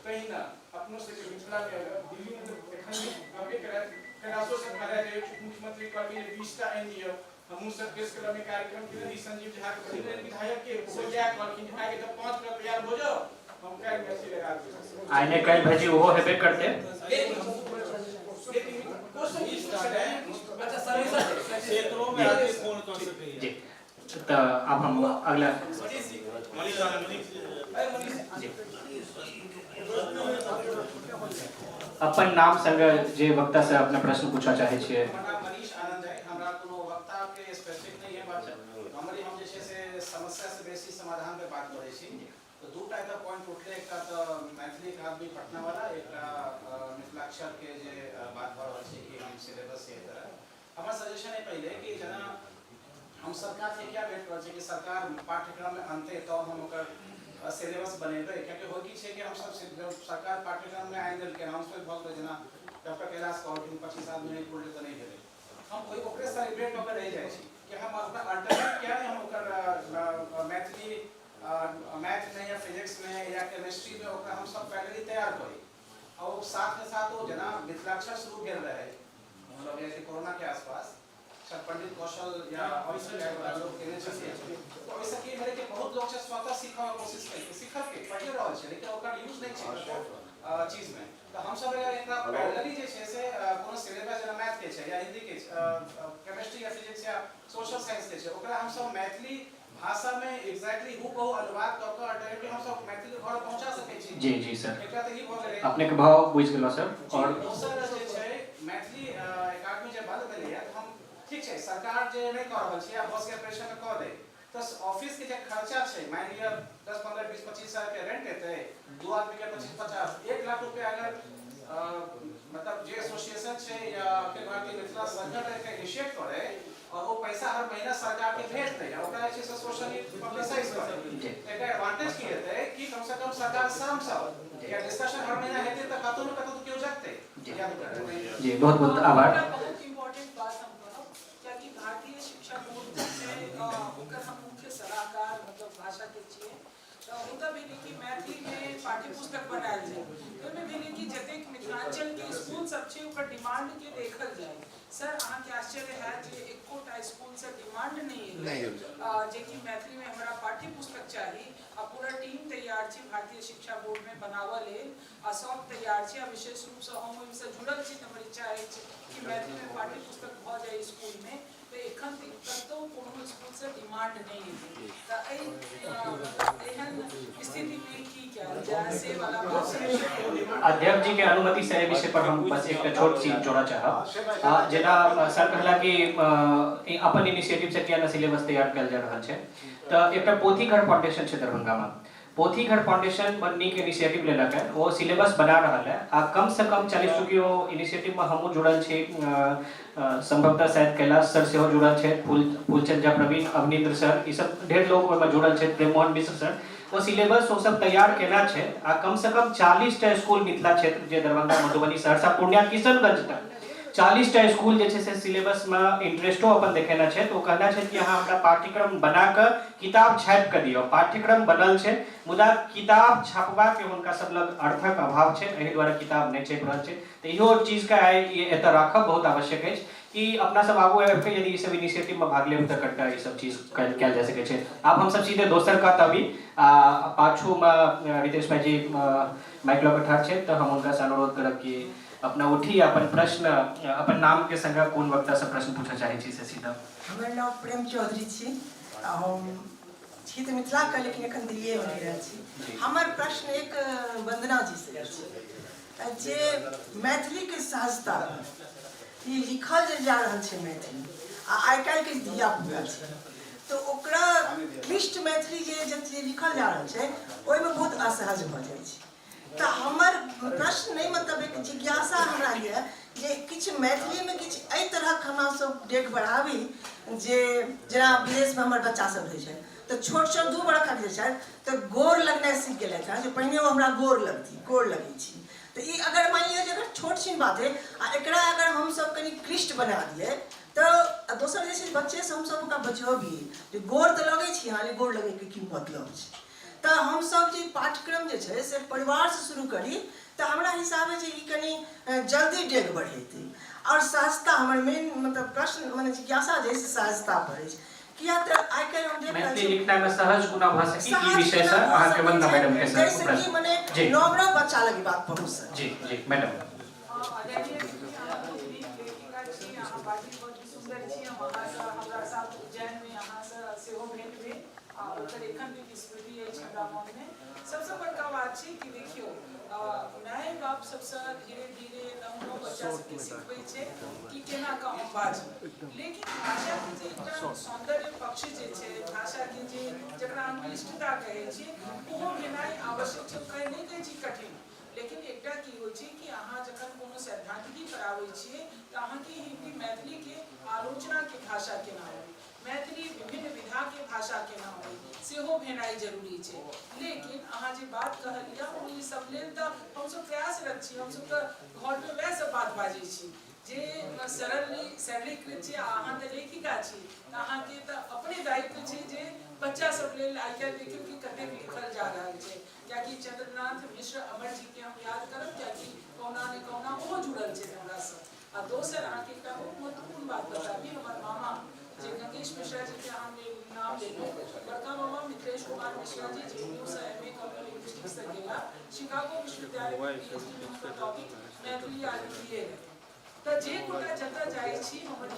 तहिना अपनो सबके मिथिला में अगर दिल्ली में तऽ एखन कहबे करत, कैलाशो सब कहले जे उप मुख्यमंत्री कहलखिन जे 20टा आनि दिअ। हमहूँ सब प्रेस क्लब में कार्यक्रम केने रही, संजीव झा के बहिन रहनि विधायक के, ओहो जाय कहलखिन जे आइ तऽ 5 टा तैयार हो जाओ, हम काल्हि मैथिली लगा देब। आइ नहि काल्हि भाईजी ओहो हेबे करतै। लेकिन क्वेश्चन ई छलै जी। तऽ आब हम अगला जी अपन नाम संगे जे वक्ता से अपना प्रश्न पूछऽ चाहै छियै। हमर नाम मनीष आनंद अइ। हमरा कोनो वक्ता के स्पेसिफिक नहि है बात। नॉर्मली हम जे छै से समस्या से बेसी समाधान पे बात करै छी। तऽ दूटा एतऽ पॉइंट उठलै, एकटा तऽ मैथिली अकादमी पटना वाला, एकटा मिथिलाक्षर के जे बात भऽ रहल छै कि हम सिलेबस से तरह। हमर सजेशन है पहिले कि जेना हम सरकार से क्या वेट कर छै कि सरकार पाठ्यक्रम में अनतै तब हम ओकर सिलेबस बनेबै, कियाकि होइ की छै कि हमसब जब सरकार पाठ्यक्रम में आनि देलकै, अनाउंसमेंट भऽ गेलै, जेना डॉक्टर कैलाश कहलखिन 25 आदमी नहि पुरलै तऽ नहि भेलै, हम ओहि ओकरे सेलिब्रेट कऽ के रहि जाइ छी कि हम अपना अल्टरनेट किया नहि हम ओकर मैथिली मैथ में या फिजिक्स में या केमिस्ट्री में ओकरा हम सब पैरेलली तैयार करी। आ ओ साथ के साथ ओ जेना मिथिलाक्षर शुरू भेल रहै, मतलब कि कोरोना के आसपास शायद पंडित कौशल या और लोग केने छथिन, तऽ ओहिसँ की भेलै कि बहुत लोग छै स्वतः सीखऽ के कोशिश केलकै, सीखलकै, पढ़ि रहल छै, लेकिन ओकर यूज नहि छै चीज में। तऽ हमसब अगर एकरा पैरेलली जे छै से कोनो सिलेबस जेना मैथ के छै या हिंदी के, केमिस्ट्री या फिजिक्स या सोशल साइंस के छै, ओकरा हमसब मैथिली भाषा में एग्जैक्टली हूबहू अनुवाद कऽ कऽ अल्टरनेटिव हमसब मैथिली घर पहुंचा सकै छी। जी जी सर। एकटा तऽ ई भऽ गेलै। अपने के भाव बुझि गेलहुँ सर। और दोसर जे छै मैथिली अकादमी जे बंद भेलैया, तऽ हम ठीक छै सरकार जे नहि कऽ रहल छै आ बस के प्रेशर में कऽ दे, तऽ ऑफिस के जे खर्चा छै, मानि लिअ 10 15 20 25 हजार के रेंट एतै, दू आदमी के 25 50 1 लाख रुपया अगर मतलब जे एसोसिएशन छै या अखिल भारतीय मिथिला संगठन के इनिशिएट करे और वो पैसा हर महीना सरकार के भेज दे, ओकरा जे छै से सोशली पब्लिसाइज करे, एकर एडवांटेज की हेतै कि कम से कम सरकार शाम सब या डिस्कशन हर महीना हेतै तऽ कतौ न कतौ केओ जगतै। जी बहुत बहुत आभार। बहुत इम्पोर्टेंट बात हम कहब, कियाकि भारतीय शिक्षा बोर्ड जे छै ओकर हम मुख्य सलाहकार मतलब भाषा के छियै, तऽ हुनका भेलै कि मैथिलीमे पाठ्यपुस्तक बनायल जाय, ओहिमे भेलै कि जतेक मिथिलाञ्चलके स्कूल सब छै ओकर डिमांडके देखल जाय। सर अहाँके आश्चर्य हैत जे एकोटा स्कूलसँ डिमांड नहि एलै जेकि मैथिलीमे हमरा पाठ्यपुस्तक चाही, आ पूरा टीम तैयार छै भारतीय शिक्षा बोर्डमे बनाबऽ लेल, आ सब तैयार छै, आ विशेष रूपसँ हम ओहिसँ जुड़ल छी, तऽ हमर इच्छा अछि कि मैथिलीमे पाठ्यपुस्तक भऽ जाय स्कूलमे। तऽ एखन कतहु कोनो स्कूलसँ डिमांड नहि एलै, तऽ एहि एहन स्थितिमे की कयल जाय से वाला बात। अध्यक्ष जी के अनुमति से एहि विषय पर हम बस एकटा छोट चीज जोड़ऽ चाहब। जेना सर कहला कि अपन इनिशिएटिव से किया ने सिलेबस तैयार कयल जा रहल छै, तऽ एकटा पोथी घर फाउंडेशन छै दरभंगा में, पोथी घर फाउंडेशन बड़ नीक इनिशिएटिव लेलक है, ओ सिलेबस बना रहल है, आ कम से कम 40 चूँकि ओ इनिशिएटिव में हमहूँ जुड़ल छी, संभवतः शायद कैलाश सर सेहो जुड़ल छथि, फूलचंद झा प्रवीण, अवनीन्द्र सर, ई सब ढेर लोग ओहिमे जुड़ल छथि, प्रेममोहन मिश्र सर, ओ सिलेबस ओ सब तैयार केना छै, आ कम से कम 40टा स्कूल मिथिला क्षेत्र जे दरभंगा, मधुबनी, सहरसा, पूर्णिया, किशनगंज तक 40टा स्कूल जे छै से सिलेबसमे इंटरेस्टो अपन देखेने छै। तऽ ओ कहने छै कि अहाँ हमरा पाठ्यक्रम बनाकऽ किताब छापि कऽ दिअ। पाठ्यक्रम बनल छै मुदा किताब छापबाके हुनका सब लग अर्थक अभाव छै, एहि दुआरे किताब नहि छपि रहल छै। तऽ इहो चीजके आइ एतऽ राखब बहुत आवश्यक अछि कि अपना सब आगू आबि कऽ यदि ई सब इनिशिएटिवमे भाग लेब तऽ कनिटा ई सब चीज कयल जा सकै छै। आब हमसब सीधे दोसर कात अबी, आ पाछूमे रितेश भाईजी माइक लऽ कऽ ठाढ़ छथि, तऽ हम हुनकासँ अनुरोध करब कि अपना उठी अपन प्रश्न अपन नाम के संग कोन वक्ता से प्रश्न पूछऽ चाहै छी से सीधा। हमर नाम प्रेम चौधरी छी, हम छी तऽ मिथिलाके लेकिन एखन दिल्लीएमे रहि रहल छी। हमर प्रश्न एक वंदना जी से अछि जे मैथिलीके सहजता ई लिखल जे जा रहल छै मैथिली आ आइ काल्हिके धिया पुता छै तऽ ओकरा क्लिष्ट मैथिली जे लिखल जा रहल छै ओहिमे बहुत असहज भऽ जाइ छै। तऽ हमर प्रश्न नहि मतलब एक जिज्ञासा हमरा यऽ जे किछु मैथिलीमे किछु एहि तरहक हमरा सब डेग बढ़ाबी जे जेना विदेशमे हमर बच्चा सब रहै छथि तऽ छोट छोट 2 बरखक जे छथि तऽ गोर लगनाइ सीख गेलथि हँ जे पहिने ओ हमरा गोर लगती गोर लगै छी। तऽ ई अगर मानि लिअ जे अगर छोट छिन बात अइ आ एकरा अगर हमसब कनि क्लिष्ट बना दियै तऽ दोसर जे छै बच्चेसँ हमसब ओकरा बचबी जे गोर तऽ लगै छी अहाँ गोर लगैके की मतलब छै। तऽ हमसब जे पाठ्यक्रम जे छै से परिवारसँ शुरू करी तऽ हमरा हिसाबे जे ई कनि जल्दी डेग बढ़ेतै। आओर सहजता हमर मेन मतलब प्रश्न मने जिज्ञासा जे से सहजता पर अछि किया तऽ आइ काल्हि हम देख रहल मैथिली छी लिखनाइमे सहज कोना भऽ सकी ई सहज विषयसँ कोना भऽ अहाँके सकै वंदना छै मैडमके सर जाहिसँ कि प्रश्न। मने जी नव नव बच्चा लग ई बात पहुँच सकै। जी जी मैडम। आदरणीय अहाँ बहुत नीक लेखिका छी, अहाँ बाजी बड्ड सुन्दर सुन्दर छी। हम अहाँसँ, हमरा साथ उज्जैनमे अहाँसँ सेहो भेंट भेल आ ओकर एखन भी स्मृति अछि हमरा मनमे। सबसँ बड़का बात छै कि देखियौ, माय बाप सबसँ धीरे धीरे नव नव बच्चा सबके सिखबै छै कि केना कऽ हम बाजी, लेकिन भाषाके जे एकटा सौन्दर्य पक्ष जे छै, भाषाके जे जकरा हम क्लिष्टता कहै छी, ओहो भेनाइ आवश्यक छै। कहै नहि कहै छी कठिन, लेकिन एकटा की होइ छै कि अहाँ जखन कोनो सैद्धांतिकी पढ़ाबै छियै तऽ अहाँके हिंदी मैथिलीके आलोचनाके भाषा केना होइ, मैथिली विभिन्न विधाके भाषा केना होइ, सेहो भेनाइ जरूरी छै। लेकिन अहाँ जे बात कहलियै ओहि सब लेल तऽ हमसब प्रयासरत छी। हमसब तऽ घरमे वएह सब बात बाजै छी जे सरल सरलीकृत छै। आ अहाँ तऽ लेखिका छी, तऽ अहाँके तऽ अपने दायित्व छै जे बच्चा सब लेल आइ काल्हि देखियौ कि कतेक लिखल जा रहल छै। कियाकि चंद्रनाथ मिश्र अमर जी के हम याद करब, कियाकि कहुना ने कहुना ओहो जुड़ल छै हमरासँ। आ दोसर अहाँके एकटा बहुत महत्वपूर्ण बात बताबी, हमर मामा जे गंगेश मिश्रा जी के अहाँ नाम लेलहुँ, बड़का मामा मिथिलेश कुमार मिश्रा जी JNU से MA कऽ के लिंग्विस्टिक्स से गेला, शिकागो विश्वविद्यालय में PhD में हुनकर टॉपिक मैथिली आ हिंदीए रहै। तऽ जे गोटा जतऽ जाइ छी, हमर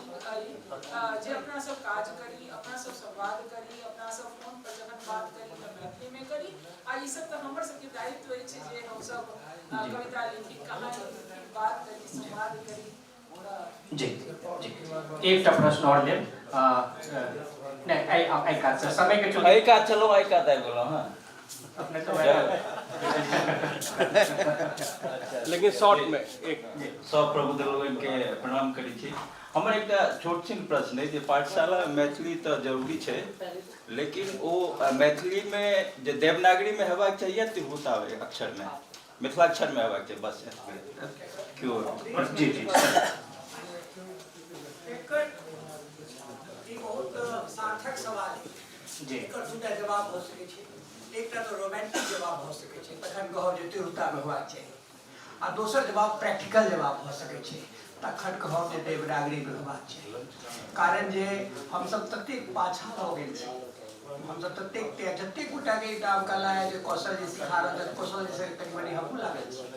जे अपना सब काज करी, अपना सब संवाद करी, अपना सब फोन पर जखन बात करी तऽ मैथिलीमे करी। आ ई सब तऽ हमर सबके दायित्व अछि जे हमसब कविता लिखी, कहानी लिखी, बात करी, संवाद करी। जी जी, एकटा प्रश्न और लेब। नहि, एहि कात से समय के चलते एहि कात चलो, एहि कात आबि गेलहुँ। हँ, अपने तो लेकिन शॉर्ट में एक। सब प्रबुद्ध लोगनके प्रणाम करै छी। हमर एकटा छोट छिन प्रश्न अइ जे पाठशाला मैथिली तऽ जरूरी छै, लेकिन ओ मैथिलीमे जे देवनागरीमे हेबाक चाही या तिरहुता अक्षरमे, मिथिलाक्षरमे हेबाक चाही? बस एतबे केओ। जी जी। एकर ई बहुत सार्थक सवाल है। एकर दूटा जवाब भऽ सकै छै। एकटा तऽ रोमांटिक जवाब भऽ सकै छै, तखन कहब जे तिरहुतामे होबाक चाही, आ दोसर जवाब प्रैक्टिकल जवाब भऽ सकै छै, तखन कहब जे देवनागरीमे होबाक चाही। कारण जे हमसब ततेक पाछाँ भऽ गेल छी, हमसब ततेक जतेक गोटाके एकटा कला है जे कौशल जे सिखा रहल छथि, कौशल जे कनि मनि हमहूँ लागल छी,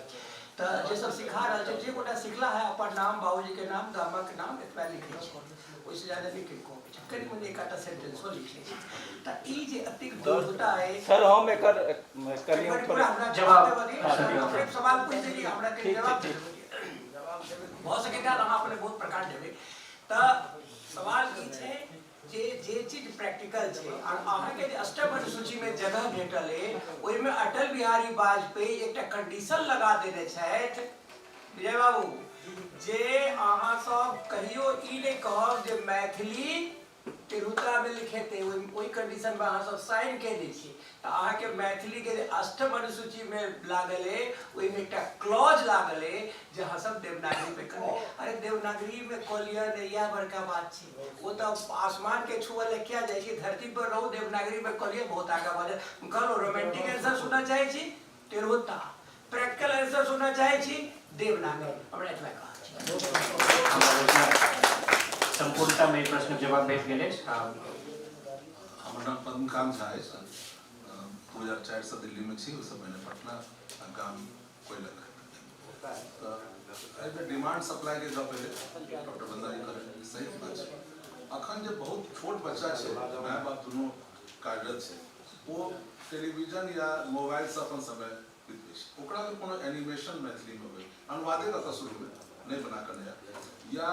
तऽ जे सब सिखा रहल छै, जे गोटा सिखला है, अपन नाम, बाबूजीके नाम, गामक नाम एतबा लिखै छै, ओहिसँ ज्यादा नहि कहि अबै छै, कनि मनि एक आधटा सेंटेंसो लिख लै छै। तऽ ई जे एतेक दुरूहता अइ। सर, हम एकर कनि पूरा हमरा जवाब देबऽ दिअ। अपने सवाल पूछि देलियै, हमरा कनि जवाब देबऽ दिअ। भऽ सकैत है अहाँ अपने बहुत प्रकार देबै। तऽ सवाल ई छै जे जे चीज प्रैक्टिकल छै, आ अहाँके जे अष्टम अनुसूचीमे जगह भेटल अइ, ओहिमे अटल बिहारी वाजपेयी एकटा कंडीशन लगा देने छथि विजय बाबू, जे अहाँ सब कहियो ई नहि कहब जे मैथिली तिरहुतामे लिखेतै। ओहि कंडीशनमे अहाँ सब साइन कयने छी, तऽ अहाँके मैथिलीके जे अष्टम अनुसूचीमे लागल अइ, ओहिमे एकटा क्लॉज लागल अइ जे अहाँ सब देवनागरीमे करबै। अरे, देवनागरीमे कऽ लिअ ने, इएह बड़का बात छै। ओ तऽ आसमानके छुअ लए किया जाइ छी? धरती पर रहू, देवनागरीमे कऽ लिअ, बहुत आगाँ भऽ जायत। कहलहुँ, रोमांटिक आंसर सुनऽ चाहै छी तिरहुता, प्रैक्टिकल आंसर सुनऽ चाहै छी देवनागरी। हमरा एतबा कहऽ छै। सम्पूर्णतामे एहि प्रश्नक जवाब भेट गेल अछि। हमर नाम पद्मकांत झा अछि। 2004सँ दिल्लीमे छी, ओहिसँ पहिने पटना आ गाम कोइलख। तऽ एहिमे डिमांड सप्लाईके गप एलै, डॉक्टर वंदना जी कहलनि, सही बात छै। अखन जे बहुत छोट बच्चा छै, माय बाप दुनू कार्यरत छै, ओ टेलीविजन या मोबाइलसँ अपन समय बितबै छै, ओकरा लेल कोनो एनिमेशन मैथिलीमे होइ, अनुवादे कऽ कऽ शुरूमे नहि बना कऽ नहि या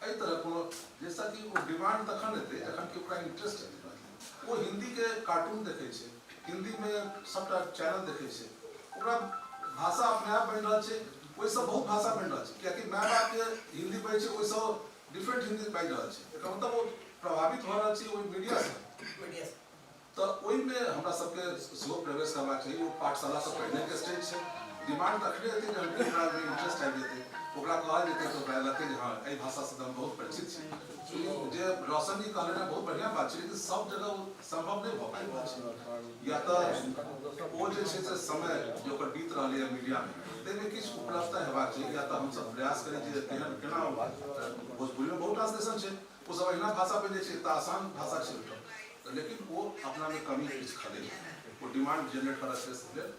एहि तरह कोनो, जाहिसँ कि ओ डिमांड तखन एतै जखन कि ओकरा इंटरेस्ट हेतै मैथिलीमे। ओ हिन्दीके कार्टून देखै छै, हिन्दीमे सभटा चैनल देखै छै, ओकरा भाषा अपने आप बनि रहल छै, ओहिसँ बहुत भाषा बनि रहल छै, कियाकि माय बापके हिन्दी बजै छै, ओहिसँ डिफरेंट हिन्दी बाजि रहल छै। एकर मतलब ओ प्रभावित भऽ रहल छै ओहि मीडियासँ। तऽ ओहिमे हमरा सबके सेहो प्रवेश करबाक चाही। ओ पाठशालासँ पहिनेके स्टेज छै। डिमांड तखने एतै जहन कि ओकरा ओहिमे इंटरेस्ट आबि जेतै, ओकरा कहल जेतै तऽ ओकरा लगतै जे हँ, एहि भाषासँ तऽ हम बहुत परिचित छी। जे रोशन जी कहलनि हँ, बहुत बढ़िआँ बात छै, लेकिन सब जगह ओ सम्भव नहि भऽ पाबि रहल छै, या तऽ ओ जे छै से समय जे ओकर बीत रहलैए मीडियामे, ताहिमे किछु उपलब्धता हेबाक चाही, या तऽ हमसब प्रयास करी जे केहन केना। भोजपुरीमे बहुत ट्रांसलेशन छै, ओ सब अहिना भाषा बजै छै, तऽ आसान भाषा छै ओहिठाम, लेकिन ओ अपनामे कमी किछु खलै, ओ डिमांड जनरेट करऽ से लेल।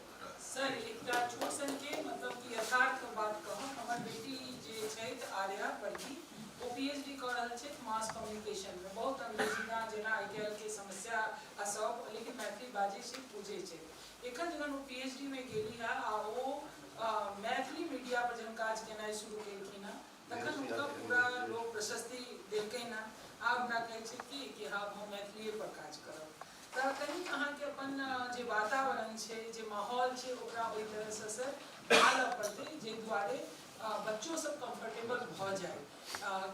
सर, एकटा छोट सनके मतलब कि यथार्थ बात कहब। हमर बेटी जे छथि आर्या बड़की, ओ पीएचडी कऽ रहल छथि मास कम्युनिकेशनमे। बहुत अंग्रेजी जेना आइ काल्हिके समस्या आ सब, लेकिन मैथिली बाजै छै, बुझै छै। एखन जखन ओ पीएचडी मे गेली हँ आ ओ मैथिली मीडिया पर जखन काज केनाइ शुरू केलखिन हँ, तखन हुनका पूरा लोक प्रशस्ति देलकनि हँ। आब हमरा कहै छै कि हँ, हम मैथिलीए पर काज करब। तऽ कनि अहाँके अपन जे वातावरण छै, जे माहौल छै, ओकरा ओहि तरहसँ से ढालऽ पड़तै, जाहि दुआरे बच्चो सब कम्फर्टेबल भऽ जाय।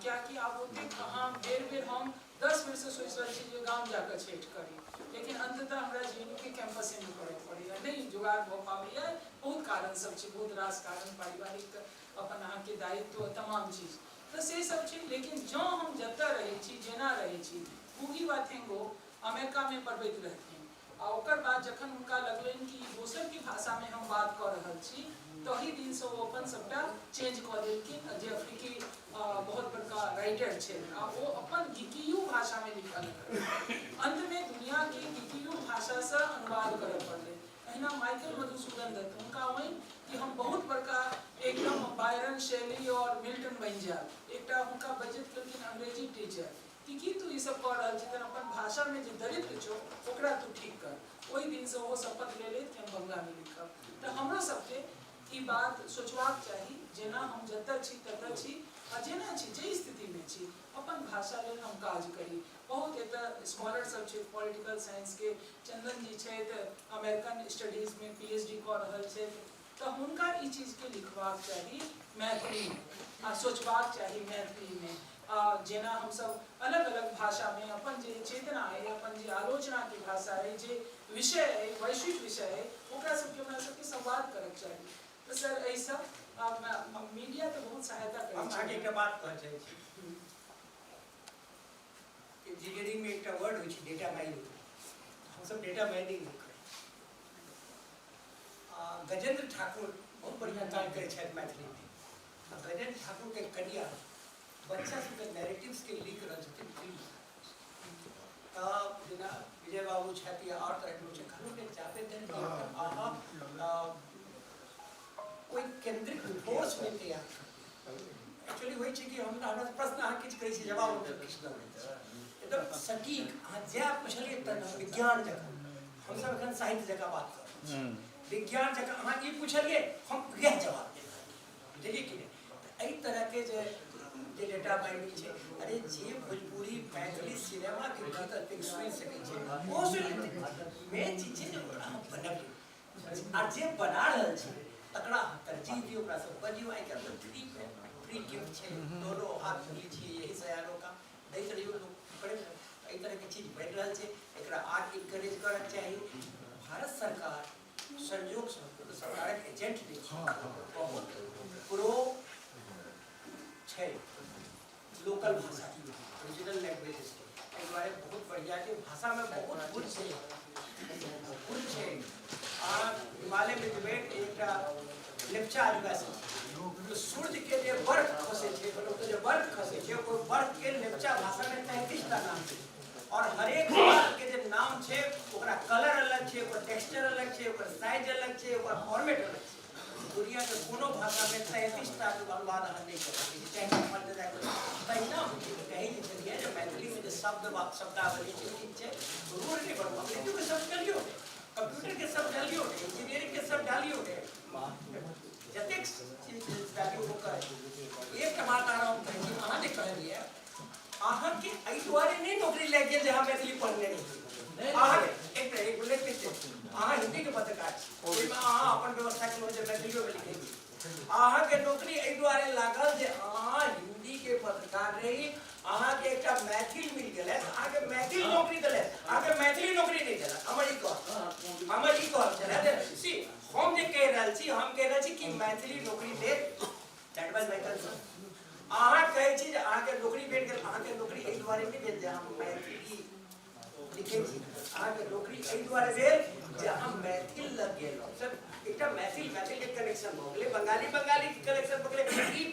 कियाकि आब ओतेक अहाँ बेर बेर, हम 10 बेरसँ सोचि रहल छी जे गाम जाकऽ छठि करी, लेकिन अन्ततः हमरा जेएनयू के कैंपसेमे करऽ पड़ैया। नहि जोगाड़ भऽ पाबैया। बहुत कारण सब छै, बहुत रास कारण, पारिवारिक, अपन अहाँके दायित्व, तमाम चीज, तऽ से सब छै। लेकिन जँ हम जतऽ रहै छी, जेना रहै छी, गुगी वा थियोंगो अमेरिकामे पढ़बैत रहथिन आ ओकर बाद जखन हुनका लगलनि कि दोसरके भाषामे हम बात कऽ रहल छी, तही दिनसँ ओ अपन सबटा चेंज कऽ देलखिन। जे अफ्रीकी बहुत बड़का राइटर छै आ ओ अपन गिकियू भाषामे लिखऽ लगलखिन। अन्तमे दुनियाके गिकियू भाषासँ अनुवाद करऽ पड़लै। अहिना माइकल मधुसूदन दत्त, हुनका होइन कि हम बहुत बड़का एकदम बायरन, शैली और मिल्टन बनि जायब। एकटा हुनका बेइज्जत केलखिन अंग्रेजी टीचर कि तू ई सब कऽ रहल छी, तहन अपन भाषामे जे दरिद्र छौ, ओकरा तू ठीक कर। ओहि दिनसँ ओहो शपथ ले लेत कि हम बंगलामे लिखब। तऽ हमरो सबके ई बात सोचबाक चाही, जेना हम जतऽ छी ततऽ छी आ जेना छी, जाहि स्थितिमे छी, अपन भाषा लेल हम काज करी। बहुत एतऽ स्कॉलर सब छथि पॉलिटिकल साइंसके, चंदन जी छथि, अमेरिकन स्टडीजमे पीएचडी कऽ रहल छथि, तऽ हुनका ई चीजके लिखबाक चाही मैथिलीमे आ सोचबाक चाही मैथिलीमे। आ जेना हमसब अलग अलग भाषामे अपन जे चेतना अइ, अपन जे आलोचनाके भाषा अइ, जे विषय अइ, वैश्विक विषय अइ, ओकरा सबके हमरा सबके संवाद करक चाही। तऽ सर, एहिसँ मीडिया तऽ बहुत सहायता करै हम छै। अहाँके एकटा बात कहऽ चाहै छी। इंजीनियरिंगमे एकटा वर्ड होइ छै डेटा माइनिंग। हमसब डेटा माइनिंग नहि करै छी। आ गजेंद्र ठाकुर बहुत बढ़िआँ काज करै छथि मैथिलीमे आ गजेंद्र ठाकुरके कनिया बच्चा सबके नैरेटिव्सके लिख रहल छथिन फिल्म। तऽ जेना विजय बाबू छथि या आओर तरहके लोक छथि, कहलहुँ कि जाबे धरि अहाँ कोइ केंद्रित फोर्स नहि तैयार, एक्चुअली होइ छै कि हमरा हमरा प्रश्न अहाँ किछु करै छी, जवाब हम किछु दऽ दै छी एकदम सटीक। अहाँ जएह पुछलियै तऽ विज्ञान जकाँ, हमसब एखन साहित्य जकाँ बात कऽ रहल छी, विज्ञान जकाँ अहाँ ई पुछलियै, हम वएह जवाब देब, बुझलियै कि नहि? तऽ एहि तरहके जे जे डेटा माइनिंग छै, अरे जे भोजपुरी मैथिली सिनेमाके गीत एतेक सुनि सकै छै, ओहो सुनि लेतै। मेन चीज छै जे ओकरा अहाँ बनबियौ आ जे बना रहल छै तकरा अहाँ तरजीह दियौ, ओकरासँ बजियौ। आइ काल्हि तऽ फ्री फ्री गिफ्ट छै, दोनो हाथ लीजिए यही सयानों का, दैत रहियौ, लोक करैत रहै। एहि तरहके चीज बनि रहल छै, एकरा आर इनकरेज करक चाही। भारत सरकार संयोगसँ, कोनो सरकारक एजेंट नहि छै, बहुत प्रो छै लोकल भाषा, रीजनल लैंग्वेजेस के। एहि दुआरे बहुत बढ़िआँ छै। भाषामे बहुत गुण छै, गुण छै। आ हिमालयमे जेबै, एकटा लेप्चा आदिवासी छै, सूर्यके जे बर्फ खसै छै, मतलब जे बर्फ खसै छै, ओहि बर्फके लेप्चा भाषामे 33टा नाम छै और हरेक बर्फ के जे नाम छै, ओकरा कलर अलग छै, ओकर टेक्सचर अलग छै, ओकर साइज अलग छै, ओकर फॉर्मेट अलग छै। दुनिया के कोनो भाषा में 33टा के अनुवाद अहाँ नहि कऽ सकै छी, चाहे अपन तहिना कहै जे छलियै जे मैथिली में जे शब्द वा शब्दावली छै, ठीक छै, रूढ़ नहि बनू। अंग्रेजो के शब्द डालियौ ने, कंप्यूटर के शब्द डालियौ ने, इंजीनियरिंग के शब्द डालियौ ने, जतेक चीज डालियौ ओकर। एकटा बात आर हम कहै छी, अहाँ जे कहलियै, अहाँके एहि दुआरे नहि नौकरी लागि गेल जे अहाँ मैथिली पढ़ने रहियै। अहाँ एक मिनट, एक मिनट, एक, अहाँ हिंदी के पत्रकार छी, ओहिमे अहाँ अपन व्यवस्था केलहुँ जे मैथिलियोमे लिखै छी। अहाँके नौकरी एहि दुआरे लागल जे अहाँ हिंदी के पत्रकार रही, अहाँके एकटा मैथिल मिल गेलै, अहाँके मैथिल नौकरी देलै, अहाँके मैथिली नौकरी नहि देलक। हमर ई कहब छलै जे सी, हम जे कहि रहल छी, हम कहि रहल छी कि मैथिली नौकरी देत, that was my concern. अहाँ कहै छी जे अहाँके नौकरी भेट गेल। अहाँके नौकरी एहि दुआरे नहि भेल जे अहाँ मैथिली लिखै छी। अहाँके नौकरी एहि दुआरे भेल जे अहाँ मैथिल लग गेलहुँ। सर, एकटा मैथिल मैथिल के कनेक्शन भऽ गेलै, बंगाली बंगाली के कनेक्शन भऽ गेलै। ई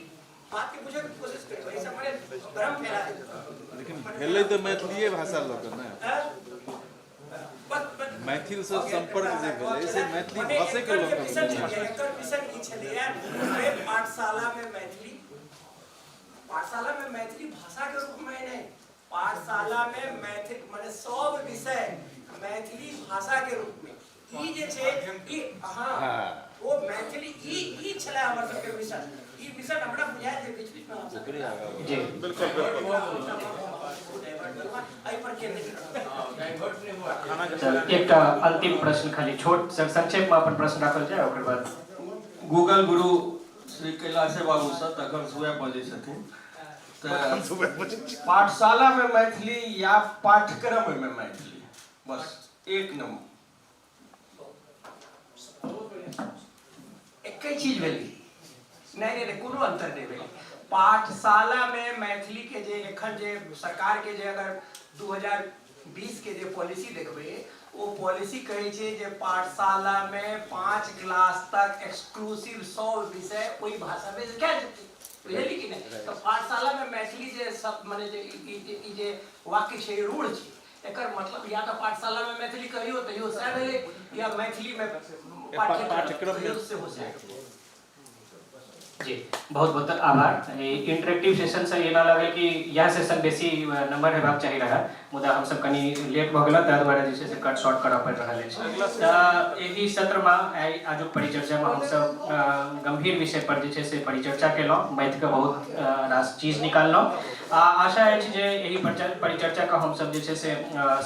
बात के बुझे के कोशिश करियौ, एहि सब मने भ्रम फैला देबै। लेकिन भेलै तऽ मैथिलीए भाषा लऽ कऽ ने। मैथिल से संपर्क जे भेलै से मैथिली भाषे के लऽ कऽ भेलै। एकर मिशन ई छलैया जे पाठशाला में मैथिली पाठशाला में मैथिली भाषा के रूप में नहीं, पाठशाला में मैथिली माने सब विषय मैथिली भाषा के रूप में ई जे छै ई, हाँ, ओ मैथिली ई ई छलै हमर सबके मिशन। ई मिशन हमरा बुझायल जे बीच बीच में हम सब जी बिल्कुल बिल्कुल एहि पर केंद्रित। तऽ एकटा अंतिम प्रश्न, खाली छोट संक्षेप में अपन प्रश्न राखल जाय, ओकर बाद गूगल गुरु श्री कैलाशे बाबू सँ, तखन से वएह बजै छथिन। तऽ पाठशाला में मैथिली या पाठ्यक्रम में मैथिली, बस एक नंबर। एके चीज भेलै। नहि नहि नहि, कोनो अंतर नहि भेलै। पाठशाला में मैथिली के जे एखन जे सरकार के जे अगर 2020 के जे पॉलिसी देखबै, ओ पॉलिसी कहै छै जे पाठशाला में 5 क्लास तक एक्सक्लूसिव सब विषय ओहि भाषा में सिखायल जेतै। बुझलियै कि नहि? तऽ पाठशाला में मैथिली जे सब माने जे ई जे वाक्य छै, रूढ़ छै। एकर मतलब या तऽ पाठशाला में मैथिली कहियो तैयो सएह भेलै या मैथिली में पाठ्यक्रम कहियो सेहो सएह। जी, बहुत बहुत आभार। इंटरेक्टिव सेशन से एना लागल कि इएह सेशन बेसी नंबर हेबाक चाही रहै, मुदा हमसब कनि लेट भऽ गेलहुँ, ताहि दुआरे जे छै से कट शॉर्ट करऽ पड़ि रहल अछि। तऽ एहि सत्रमे, आइ आजुक परिचर्चामे हमसब गम्भीर विषय पर जे छै से परिचर्चा केलहुँ, मैथके बहुत रास चीज निकाललहुँ आ आशा अछि जे एहि परिचर्चाके हमसब जे छै से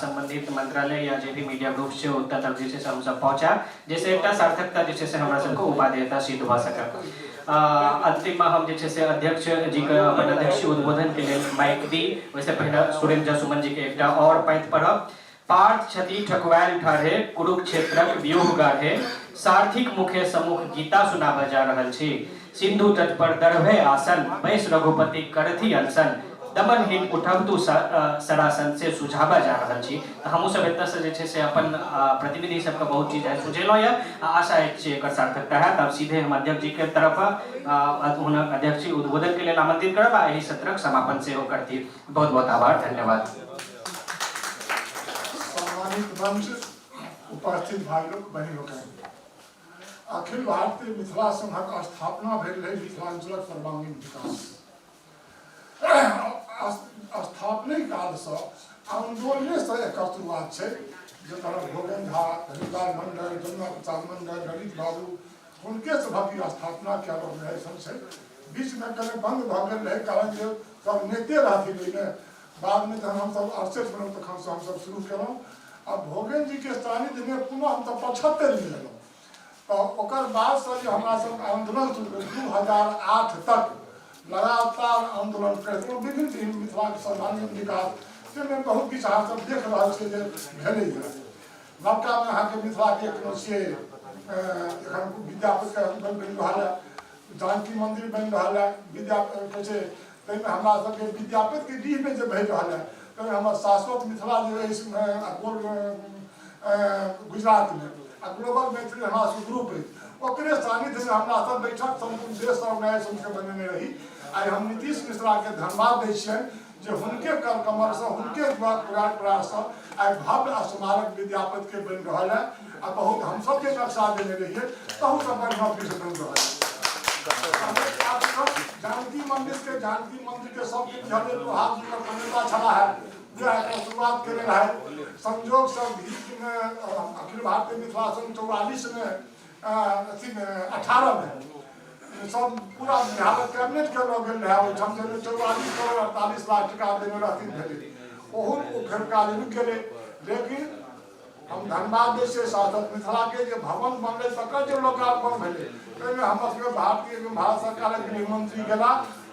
सम्बन्धित मंत्रालय या जे भी मीडिया ग्रुप छै, ओतऽ तक जे छै से हमसब पहुँचायब, जाहिसँ एकटा सार्थकता जे छै से हमरा सबके उपादेयता सिद्ध भऽ सकत। अंतिममे हम जे छै से अध्यक्ष जीके अपन अध्यक्ष उद्बोधनके लेल माइक दी, ओहिसँ पहिने सुरेन्द्र झा सुमन जीके एकटा आओर पाँति पढ़ब। पार्थ छथि ठकुआयल ठाढ़े, कुरुक्षेत्रक व्यूह गाढ़े, सारथीक मुखे सम्मुख गीता सुनाबय जा रहल छी। सिन्धु तट पर दर्भे आसन, बैस रघुपति करथि अनशन, दमनहीन उठब तू सरासन, से सुझाबय जा रहल छी। तऽ हमहूँ सब एतऽसँ जे छै से अपन प्रतिनिधि सबके बहुत चीज आइ सुझेलहुँ यऽ आ आशा अछि जे एकर सार्थकता हैत। आब सीधे हम अध्यक्ष जीके तरफ हुनक अध्यक्ष उद्बोधनके लेल आमंत्रित करब आ एहि सत्रक समापन सेहो करती। बहुत बहुत आभार, धन्यवाद। सम्मानित मंच, उपस्थित भाई लोग, बहन लोकनि, अखिल भारतीय मिथिला संघक स्थापना भेल रहै मिथिलांचलक सर्वांगीण विकास। स्थापने कालसँ आन्दोलनेसँ एकर शुरुआत छै, जकर भोगन झा, हरिलाल मंडल, जमुना प्रसाद मंडल, ललित बाबू, हुनके सभक ई स्थापना कयल ऑर्गेनाइजेशन छै। बीचमे कने बन्द भऽ गेल रहै, कारण जे सब नेते रहथिन ओहिमे। बादमे जहन हमसब 68 भेलहुँ, तखनसँ हमसब शुरू केलहुँ आ भोगेन जीके सानिध्यमे पुनः हमसब 75मे एलहुँ। तऽ ओकर बादसँ जे हमरा सब आन्दोलन शुरू भेल, 2008 तक लगातार आन्दोलन करैत रहलहुँ विभिन्न विभिन्न मिथिलाके सर्वांगीण विकास, ताहिमे बहुत किछु अहाँ सब देख रहल छियै जे भेलैए। नवकामे अहाँके मिथिलाके एखनो छियै, एखन विद्यापतिके बनि रहल है, जानकी मन्दिर बनि रहल है, विद्या कहै छै। ताहिमे हमरा सबके विद्यापतिके डीहमे जे भरि रहल है, ताहिमे हमर शाश्वत मिथिला जे अछि गुजरातमे आ ग्लोबल मैथिली हमरा सबके ग्रुप अछि, ओकरे सानिध्यमे हमरा सब बैठक सम्पूर्ण देश ऑर्गेनाइजेशनके बनेने रही। आइ हम नीतीश मिश्राके धन्यवाद दै छियनि जे हुनके कर कमरसँ, हुनके प्रयाससँ आइ भव्य स्मारक विद्यापतिके बनि रहल है आ बहुत हमसब जे नक्शा देने रहियै, तहूसँ बढ़िआँ दृश्य बनि रहल है। जानकी मंदिर के, जानकी मंदिर के सबके बुझल जे प्रभात जी का प्रणेता छला है, वएह एकर शुरुआत केने रहै। संयोगसँ बीचमे अखिल भारतीय मिथिला संघ 44मे, अथीमे, 18मे सब पूरा बिहारक कैबिनेट के लऽ गेल रहै ओहिठाम, जाहिमे 44 करोड़ 48 लाख टका देने रहथिन। भेलै ओहो, ओ फेर काज रुकि गेलै। लेकिन हम धन्यवाद दै छियै शाश्वत मिथिलाके जे भवन बनलै, तकर जे लोकार्पण भेलै, ताहिमे हमर सबके भारतीय भारत सरकारक गृहमंत्री गेला,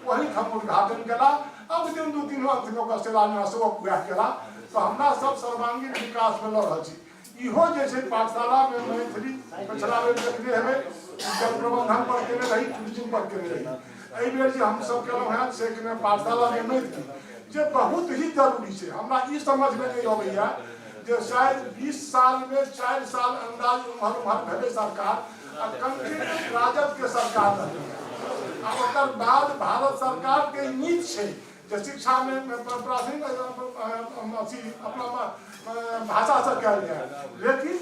ओहिठाम उद्घाटन केला आ ओहि दिन 2 दिन अंतमे ओकर शिलान्यास सेहो वएह केला। तऽ हमरा सब सर्वांगीण विकासमे लऽ रहल छी। इहो जे छै पाठशालामे मैथिली, पछिला बेर देखने हेबै, जल प्रबंधन पर केने रही, टूरिज्म पर केने रही। एहि बेर जे हमसब केलहुँ हेँ से केने पाठशालामे मैथिली, जे बहुत ही जरूरी छै। हमरा ई समझमे नहि अबैया जे शायद 20 सालमे 4 साल अंदाज उम्हर उम्हर भेलै सरकार आ कंटिन्यू राजद के सरकार रहलै आ ओकर बाद भारत सरकारके नीति छै जे शिक्षामे प्राथमिक अथी अपना भाषासँ कयल जाय, लेकिन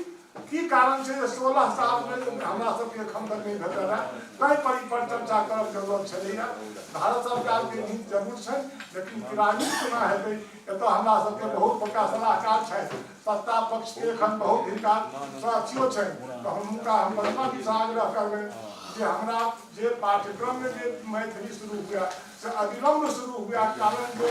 की कारण छै जे 16 सालमे हमरा सबके एखन तक नहि भेटल है, ताहि पर ई पर चर्चा करब जरूरत छलैए। भारत सरकारके नीति जरूर छै, लेकिन क्रियान्वित कोना हेतै, एतऽ हमरा सबके बहुत बड़का सलाहकार छथि, सत्ता पक्षके एखन बहुत हिनका अथियो छनि, तऽ हुनका हम वन्दना जीसँ आग्रह करबनि जे हमरा जे पाठ्यक्रममे जे मैथिली शुरू हुए से अविलम्ब शुरू हुए, कारण जे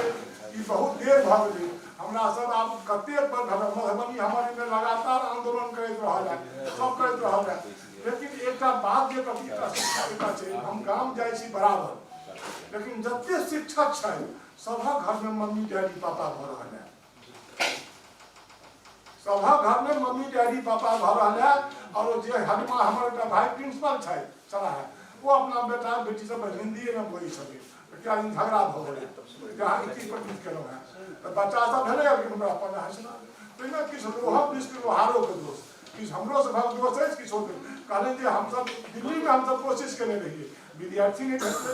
ई बहुत देर भऽ गेलै। हमरा सब आब कतेक पर मधुबनी हमर एहिमे लगातार आंदोलन करैत रहल है, सब करैत रहल है, लेकिन एकटा बात जे एकटा छै, हम गाम जाइ छी बराबर, लेकिन जते शिक्षक छै सभक घरमे मम्मी डैडी पापा भऽ रहल है, सभक घरमे मम्मी डैडी पापा भऽ रहल है। और जे हनुमा हमर एकटा भाई प्रिंसिपल छै चला है, वो अपना बेटा बेटी सब हिंदीएमे बजै छथिन, क्या दिन झगड़ा भऽ गेलै जहाँ ई चीज पर चीज केलहुँ हेँ, तऽ बच्चा सब भेलै लेकिन हमरा अपन हँसना ताहिमे किछु लोहक किछु लोहारोके दोष, किछु हमरो सभक दोष अछि, किछु कहलनि जे हमसब दिल्लीमे हमसब कोशिश केने रहियै, विद्यार्थी नहि भेटलै,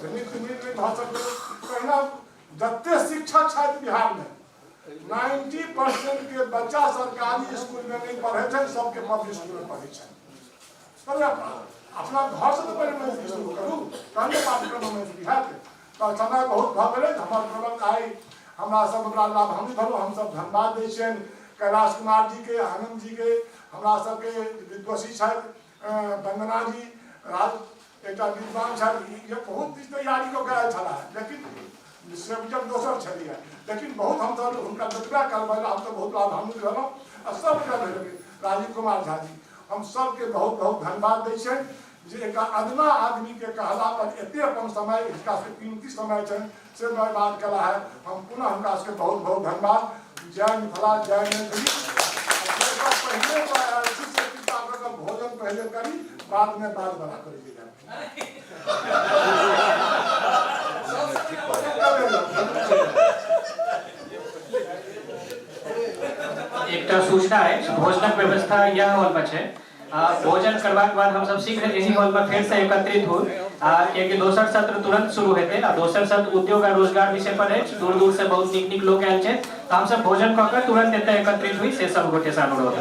नहि भऽ सकलै। तहिना जते शिक्षक छथि बिहारमे 90% के बच्चा सरकारी स्कूलमे नहि पढ़ै छनि, सबके मध्य स्कूलमे पढ़ै छनि। अपना घर से तऽ पहिले मैथिली शुरू करू, तहने पाठ्यक्रममे मैथिली हैत। तऽ समय बहुत भऽ गेलै। हमर प्रबंध आइ हमरा सब ओकरा लाभान्वित भेलहुँ। हमसब धन्यवाद दै छियनि कैलाश कुमार जीके, आनंद जीके, हमरा सबके विद्वसी छथि वंदना जी, राज एकटा विद्वान छथि, ई बहुत चीज तैयारी कऽ के आयल छलाह, लेकिन सब्जेक्ट दोसर छलैए, लेकिन बहुत हमसब हुनका जतबा करबै हमसब बहुत लाभान्वित भेलहुँ आ सबके भेल। राजीव कुमार झा जी, हम सबके बहुत बहुत धन्यवाद दै छियनि जे एकटा अदना आदमीके कहला पर एते अपन समय, हिनका सबके कीमती समय छनि से बर्बाद कला है। हम पुनः हुनका सबके बहुत बहुत धन्यवाद। जय मिथिला, जय मैथिली। पहिले आयल छी से कृपा कऽ कऽ भोजन पहिले करी, बादमे बात बड़ा करी। एकटा सूचना अछि, भोजनक व्यवस्था यह हॉल में छै। भोजन करबाक बाद हमसब शीघ्र एहि हॉल में फेर से एकत्रित हो, कियाकि दोसर सत्र तुरंत शुरू हेतै आ दोसर सत्र उद्योग आ रोजगार विषय पर अछि। दूर दूर से बहुत नीक नीक लोक आयल छै, तऽ हमसब भोजन कऽ के तुरंत एतय एकत्रित हुई, से सब गोटे से अनुरोध।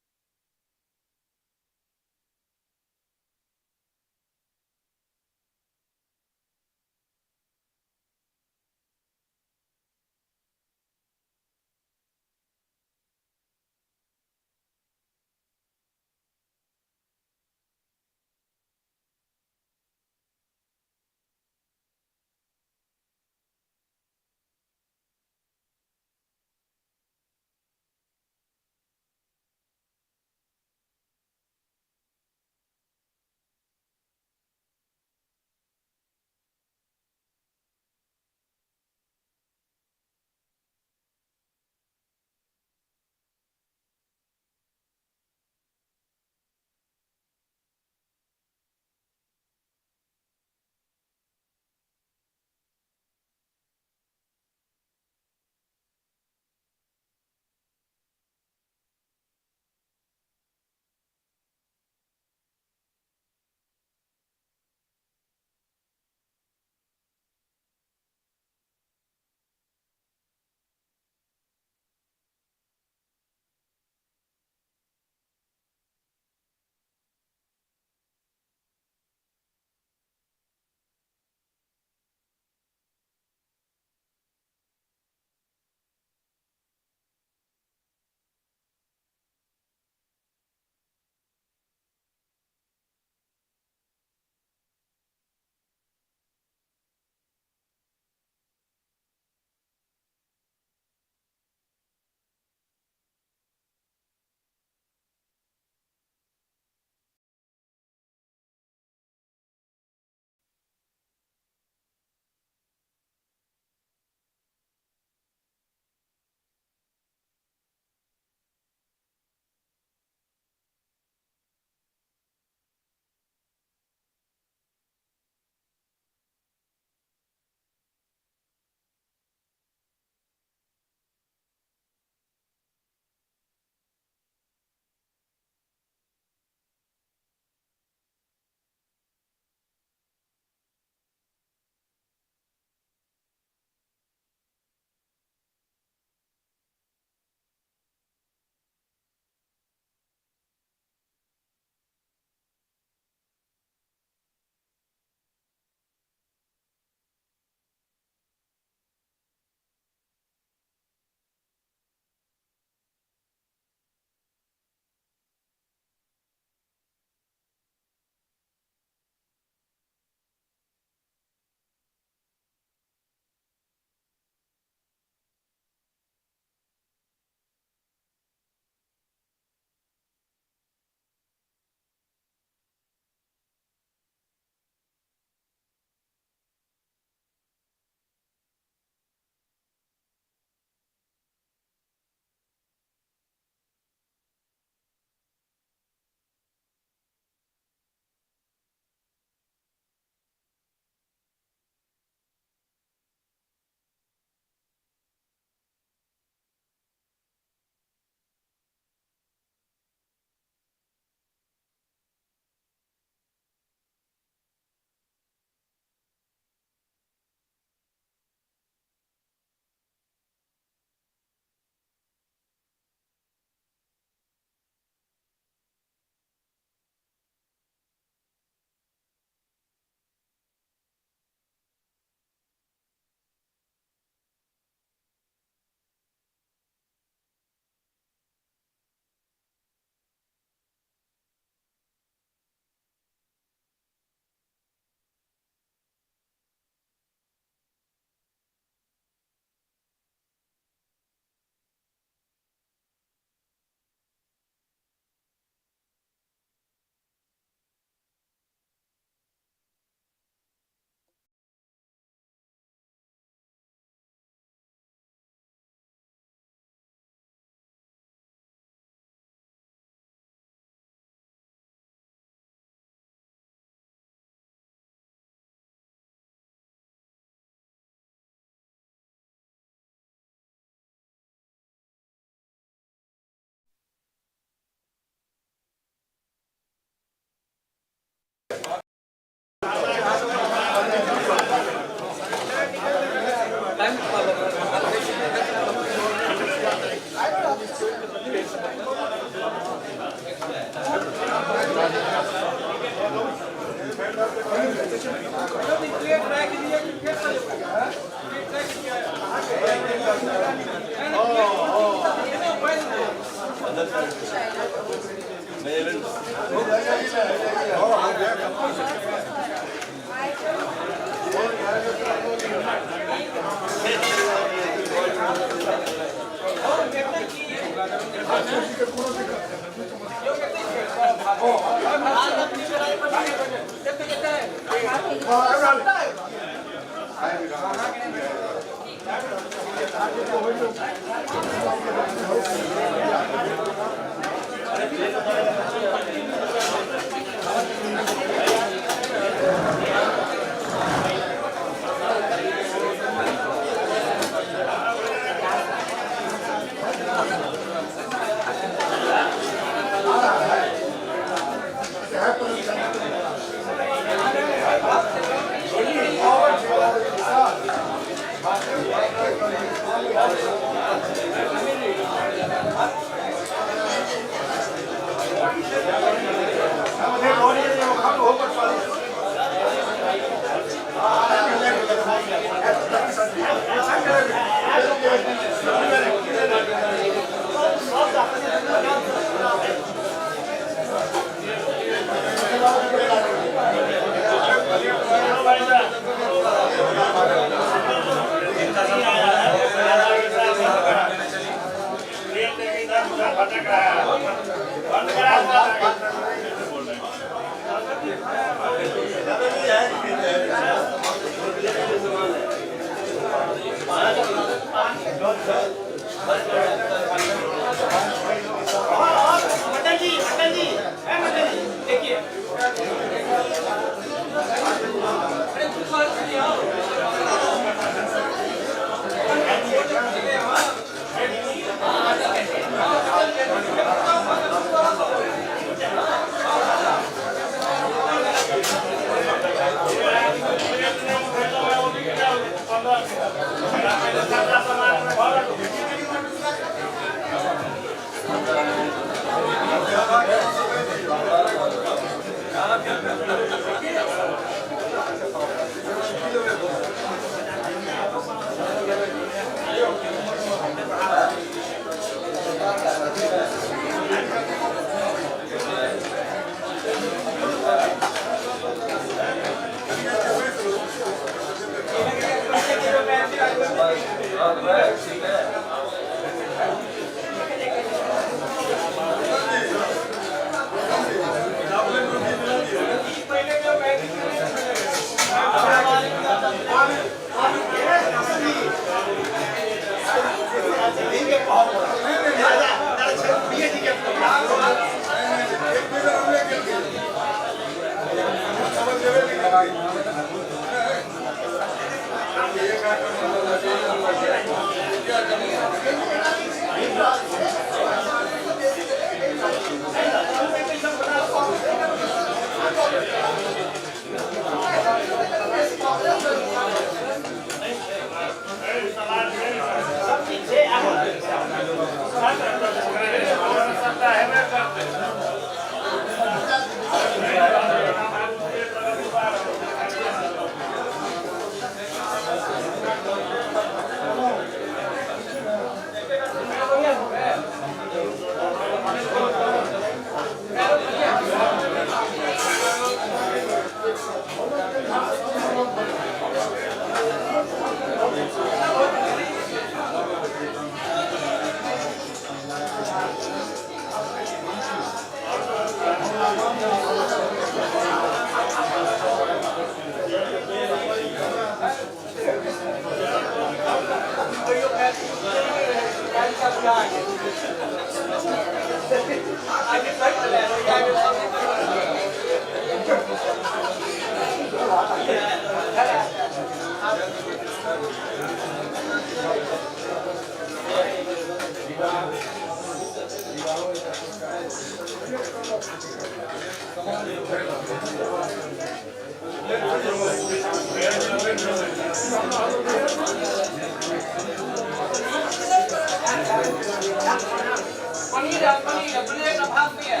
पनीर है, पनीर है, प्लेट में भात नहीं है।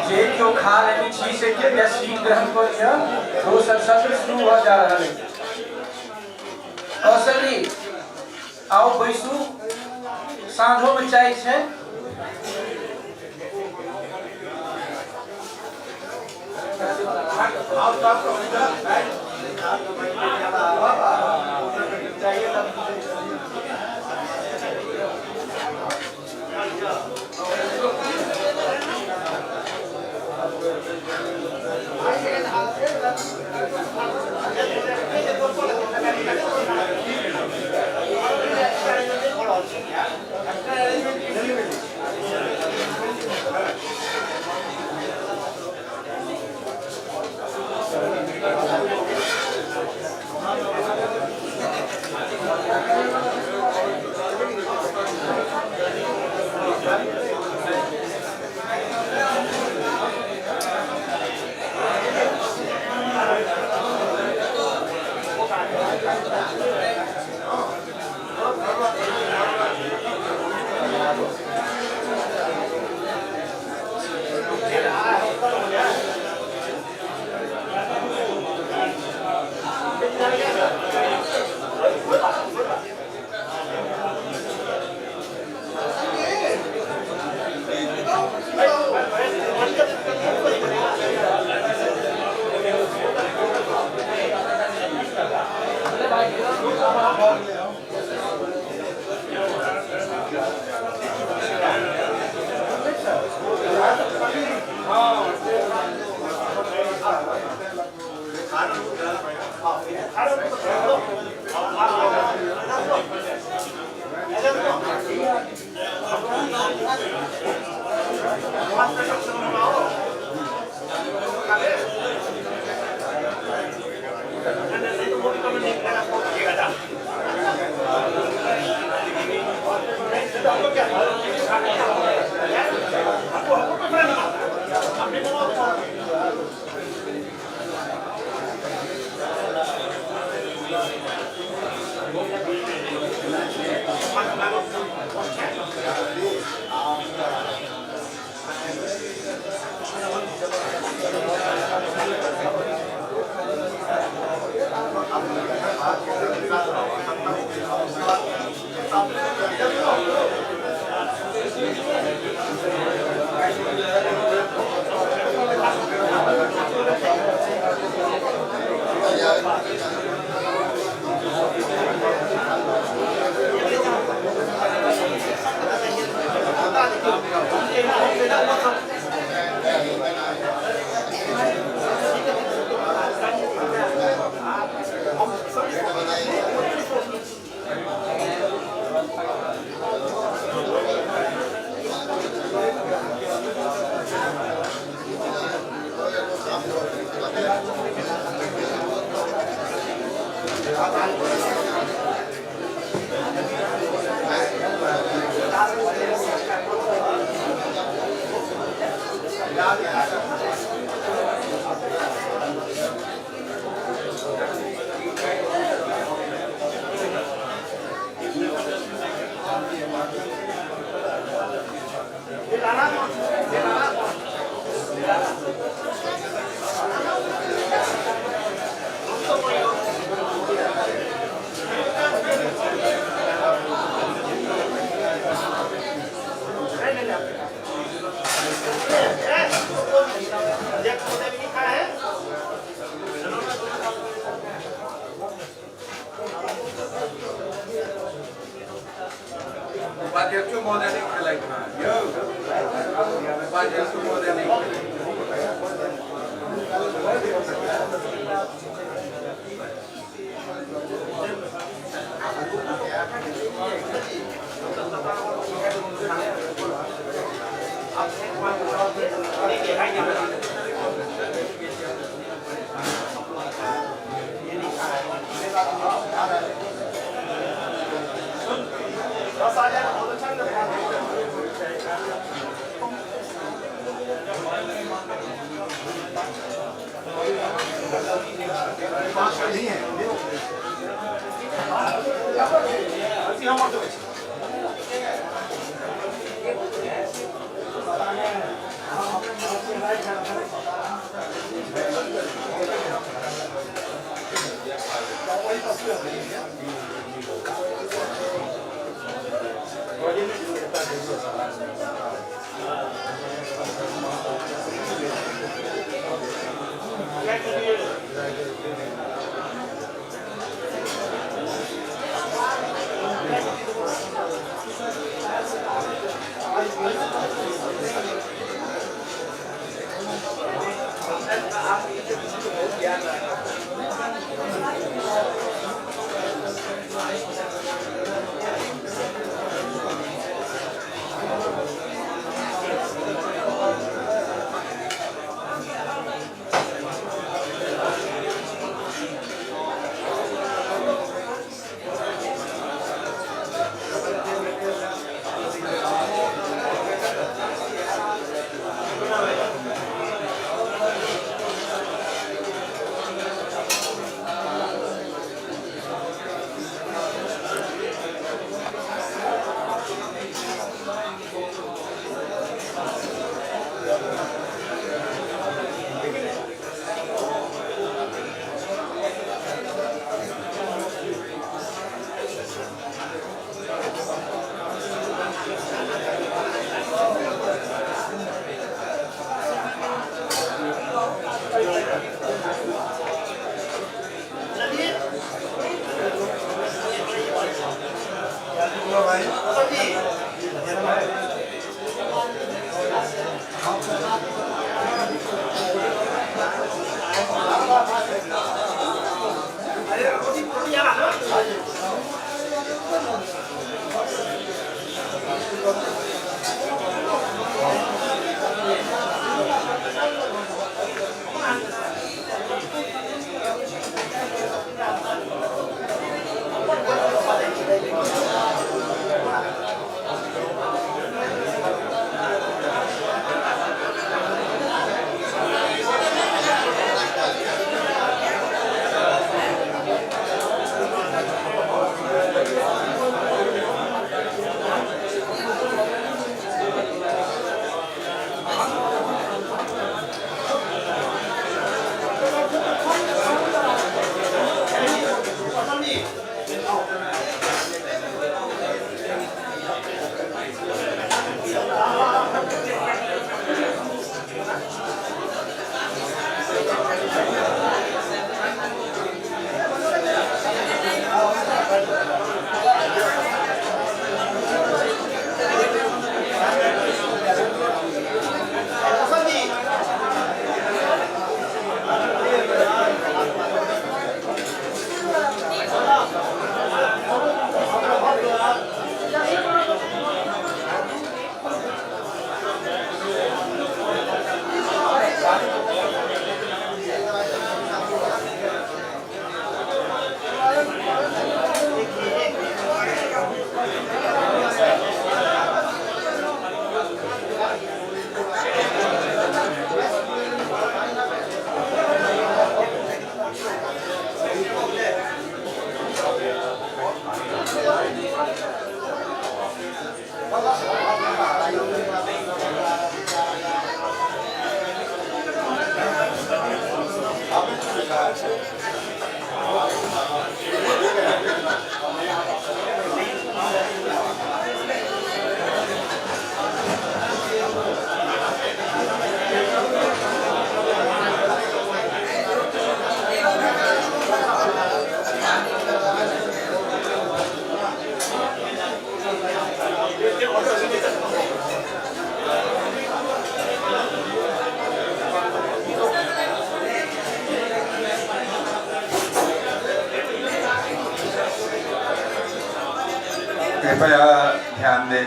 जे केओ खा लेने छी से कृपया सीट ग्रहण कऽ लिअ। दोसर सत्र शुरू भऽ जा रहल अछि। कौशल जी आउ बैसू, साँझो में चाय छै। उपाध्यक्षो महोदय नहीं खेलैत हँ यौ, उपाध्यक्षो महोदय नहीं।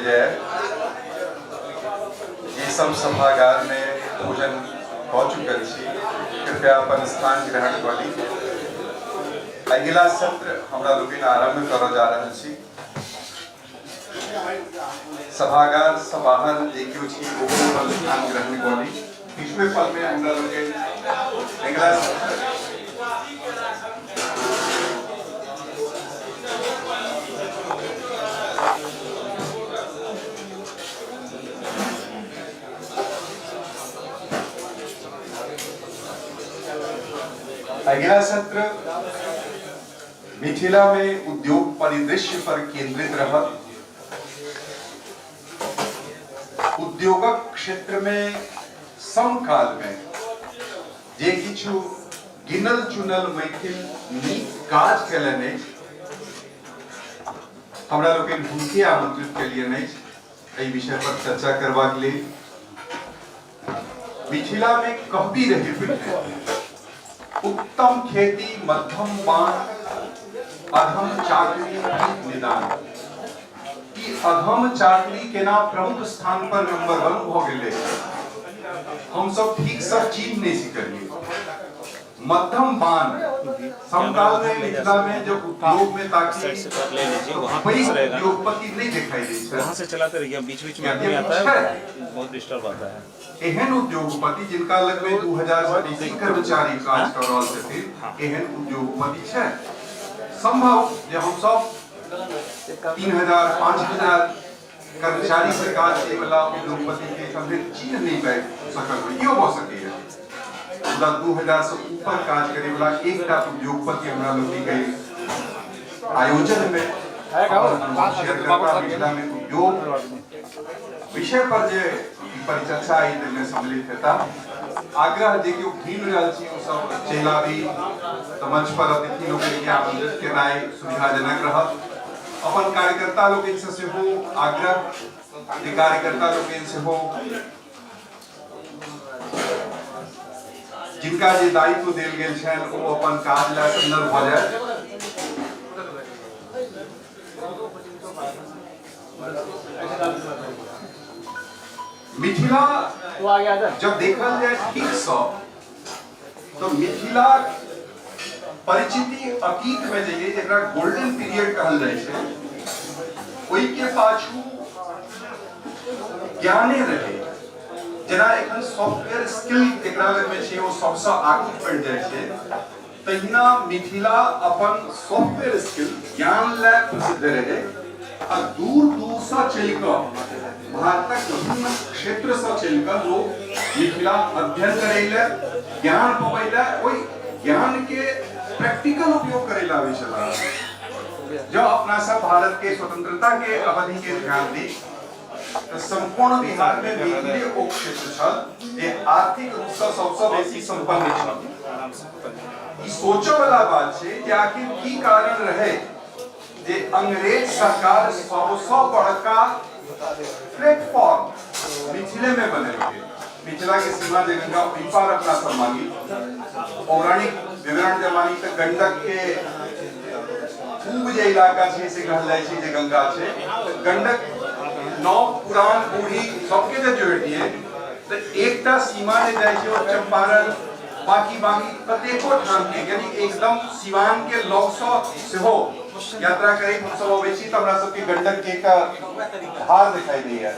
जाय। जे सब सभागार में भोजन कऽ चुकल छी, कृपया अपन स्थान ग्रहण कऽ ली। अगिला सत्र हमरा लोकनि आरंभ करऽ जा रहल छी। सभागार सँ बाहर जे केओ छी ओहो अपन स्थान ग्रहण कऽ ली। किछुए पल में हमरा लोकनि अगिला सत्र अगिला सत्र मिथिला में उद्योग परिदृश्य पर केंद्रित रहत। उद्योगक क्षेत्र में समकाल में जे किछु गिनल चुनल मैथिल नीक काज केलनि अछि, हमरा लोकनि हुनके आमंत्रित केलियनि अछि एहि विषय पर चर्चा करबाक लेल। मिथिला में कहबी रही पहिने, उत्तम खेती मध्यम बान, अधम चाकरी निदान। ई अधम चाकरी केना प्रमुख स्थान पर नंबर 1 भऽ गेलै, हम सब ठीक से चीन नहीं सकलिए। मध्यम बान समकाल में मिथिला में जब उद्योग में ताकि ले लीजिए, वहाँ पैघ फिक्स रहेगा। उद्योगपति नहीं दिखाई दै छै, वहाँ से चलाते रहिए, बीच बीच में आदमी आता है, बहुत डिस्टर्ब आता है। एहन उद्योगपति जिनका लग में 2000 से बेसी कर्मचारी काज कर रहल छथिन, एहन उद्योगपति छै। संभव जे हम सब 3000 5000 कर्मचारी से काज करे वाला उद्योगपति के एखन धरि चिन्ह नहीं पाबि सकल होइ, इहो भऽ सकैए। मुदा 2000 से ऊपर काज करे वाला एकटा उद्योगपति हमरा लोकनि के आयोजन में अपन अनुभव शेयर करता। मिथिला में उद्योग विषय पर जे परिचर्चा आई ताहिमे सम्मिलित हेता। आग्रह जे केओ घुमि रहल छी ओ सब चलि आबी तऽ मंच पर अतिथि लोकनि के आमंत्रित केनाइ सुविधाजनक रहत। अपन कार्यकर्ता लोकनि से सेहो आग्रह जे कार्यकर्ता लोकनि सेहो जिनका जे दायित्व देल गेल छनि ओ अपन काज लए सन्नर भऽ जाय। मिथिला जब देखल जाए ठीक से तो मिथिला परिचिति अतीत में जाइए, जकरा गोल्डन पीरियड कहल जाइ छै, ओहि के पाछू ज्ञाने रहे। जेना एखन सॉफ्टवेयर स्किल जकरा लग में छै ओ सबसँ आगू बढ़ि जाइ छै, तहिना मिथिला अपन सॉफ्टवेयर स्किल ज्ञान लए प्रसिद्ध रहे आ दूर दूर सँ चलि कऽ भारतक विभिन्न क्षेत्र सँ चलि कऽ लोक मिथिला अध्ययन करै लए, ज्ञान पबै लए, ओहि ज्ञान के प्रैक्टिकल उपयोग करै लए आबै छलाह। जँ अपना सब भारत के स्वतंत्रता के अवधि के ध्यान दी तऽ संपूर्ण बिहार में मिथिले ओ क्षेत्र छल जे आर्थिक रूप सँ सबसँ बेसी संपन्न छल। ई सोचऽ वाला बात छै जे आखिर की कारण रहे जे अंग्रेज सरकार सबसँ बड़का प्लेटफॉर्म मिथिले में बनेलकै। मिथिला के सीमा जे गंगा ओहि पार अपना सब मांगी, पौराणिक विवरण जे मानी तऽ गंडक के पूब जे इलाका छै से कहल जाइ छै जे गंगा छै। गंडक नव पुरान बूढ़ी सबके जे जोड़ि दिए तऽ एकटा सीमा जे जाइ छै ओ चंपारण, बाकी बाकी कतेको ठाम के, यानी एकदम सिवान के लगसँ सेहो यात्रा करैत हमसब अबै छी तऽ हमरा सबके गंडक के एकटा धार दिखाई दैया।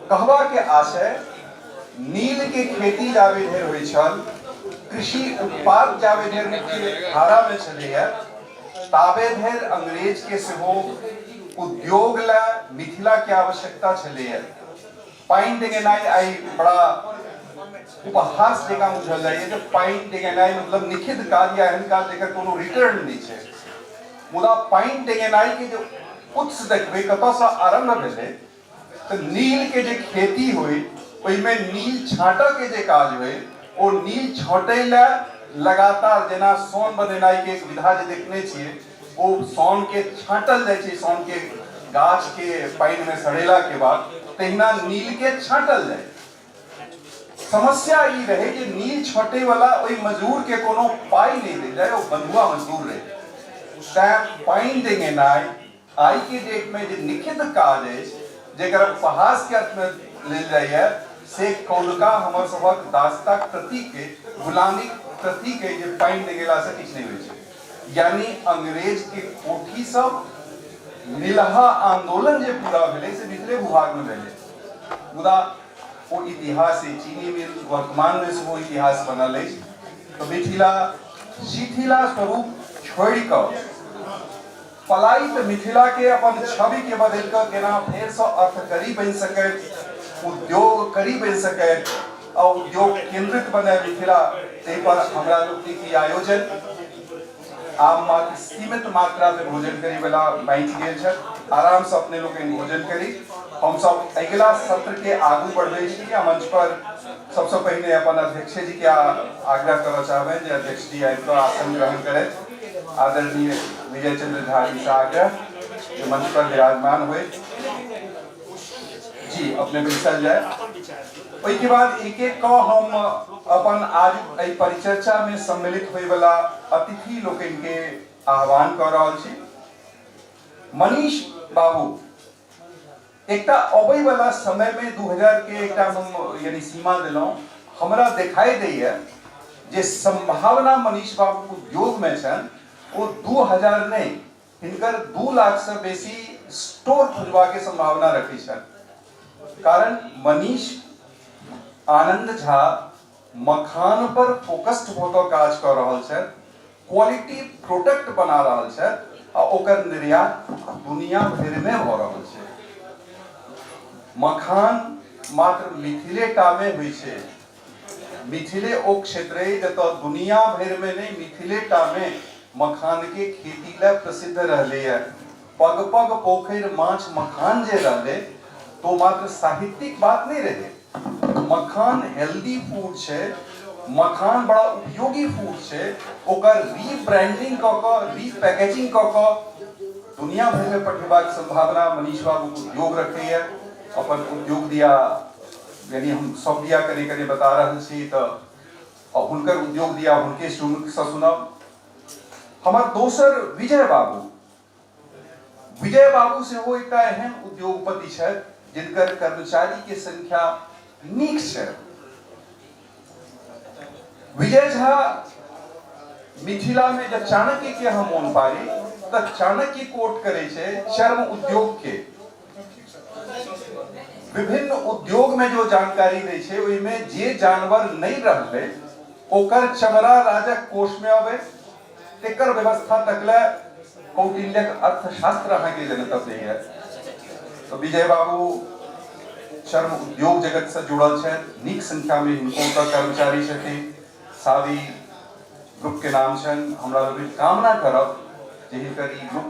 कहबा के आशय, नील के खेती जाबे धरि होइ छल, कृषि उत्पाद जाबे धरि मुख्य धारा में छलैया, ताबे धरि अंग्रेज के सेहो उद्योग ला मिथिला के आवश्यकता छलैया। पानि डेगेनाइ आइ बड़ा उपहास जकाँ बुझल जाइए जे पानि डेगेनाइ मतलब निखित काज या एहन काज जकर कोनो रिटर्न नहि छै। मुदा पानि डेगेनाइ के जे उत्स देखबै कतऽसँ आरम्भ भेलै तऽ नील के जे खेती होइ ओहिमे नील छाँटऽ के जे काज होइ ओ नील छाँटै लए लगातार जेना सोन बनेनाइ के एक विधा जे देखने छियै ओ सोन के छाँटल जाइ छै, सोन के गाछ के पानि में सड़ेला के बाद तहिना नील के छाँटल जाइ। समस्या ई रहे जे नील छाँटै वाला ओहि मजदूर के कोनो पाइ नहि देल जाय, ओ बंधुआ मजदूर रहे। तैं पानि डेंगेनाइ आइ के डेट में जे निखित काज अछि जेकर उपहास के अर्थ में लेल जाइए से कौलका हमर सभक दासताक प्रतीक अइ, गुलामीक प्रतीक अइ जे पानि नहि गेलासँ किछु नहि होइ छै। यानी अंग्रेज के कोठी सब निलहा आंदोलन जे पूरा भेलै से मिथिले भूभाग में भेलै, मुदा ओ इतिहास अइ। चीनी मिल वर्तमान में सेहो इतिहास बनल अछि। तऽ मिथिला शिथिला स्वरूप छोड़ि कऽ पलायित मिथिला के अपन छवि के बदलि कऽ केना फेरसँ अर्थकरी बनि सकैत, उद्योगकरी बनि सकैत आ उद्योग केंद्रित बनय मिथिला, ताहि पर हमरा लोकनिक ई आयोजन। आब मात्र सीमित मात्रा में भोजन करी वाला बाँटि गेल छथि, आराम से अपने लोकनि भोजन करी। हमसब अगिला सत्र के आगू बढ़बै छी आ मंच पर सबसँ पहिने अपन अध्यक्ष जी के आग्रह करऽ चाहबनि जे अध्यक्ष जी आबि कऽ आसन ग्रहण करथि। आदरणीय विजय चंद्र झा जी से आग्रह जे मंच पर विराजमान होए जी अपने बैसल जाए। ओहिके बाद एक एक कऽ हम अपन आज एहि परिचर्चा में सम्मिलित होए वाला अतिथि लोकनि के आह्वान कऽ रहल छी। मनीष बाबू, एकटा अबै वाला समय में 2000 के एकटा हम यानी सीमा देलहुँ, हमरा देखाई दैया जे संभावना मनीष बाबू उद्योग में छनि ओ 2000 नहीं, हिनकर 2 लाख से बेसी स्टोर खुजबा के संभावना रखै छनि। कारण मनीष आनंद झा मखान पर फोकस्ड भऽ कऽ काज कऽ रहल छथि, क्वालिटी प्रोडक्ट बना रहल छथि आ ओकर निर्यात दुनिया भरिमे भऽ रहल छै। मखान मात्र मिथिले टा मे होइ छै, मिथिले ओ क्षेत्र अइ जतऽ दुनिया भरिमे नहि मिथिले टा मे मखान के खेती लए प्रसिद्ध रहलैए। पग पग पोखरि माछ मखान जे रहलै तो मात्र साहित्यिक बात नहि रहै। मखान हेल्दी फूड छै, मखान बड़ा उपयोगी फूड छै, ओकर रीब्रांडिंग कऽ कऽ रीपैकेजिंग कऽ कऽ दुनिया भरिमे पठेबाक संभावना मनीष बाबू उद्योग रखैए। अपन उद्योग दिया यानी हम सब दिया कने कने बता रहल छी तऽ हुनकर उद्योग दिया हुनके सुमुखसँ सुनब। हमर दोसर विजय बाबू, विजय बाबू सेहो एकटा एहन उद्योगपति छथि जिनकर कर्मचारी के संख्या नीक छै। विजय झा मिथिला में जब चाणक्य के हम मोन पारी तऽ चाणक्य कोट करे छै चर्म उद्योग के। विभिन्न उद्योग में जो जानकारी दै छै ओहिमे जे जानवर नहीं रहलै ओकर चमड़ा राजक कोष में अबै, तेकर व्यवस्था तकले कौटिल्यक अर्थशास्त्र अहाँके जनतब दैए। तो विजय बाबू चर्म उद्योग जगत से जुड़ल छथि, नीक संख्या में हिनको ओतऽ कर्मचारी छथिन, सावी ग्रुप के नाम छनि। हमरा लोकनि कामना करब जे हिनकर ई ग्रुप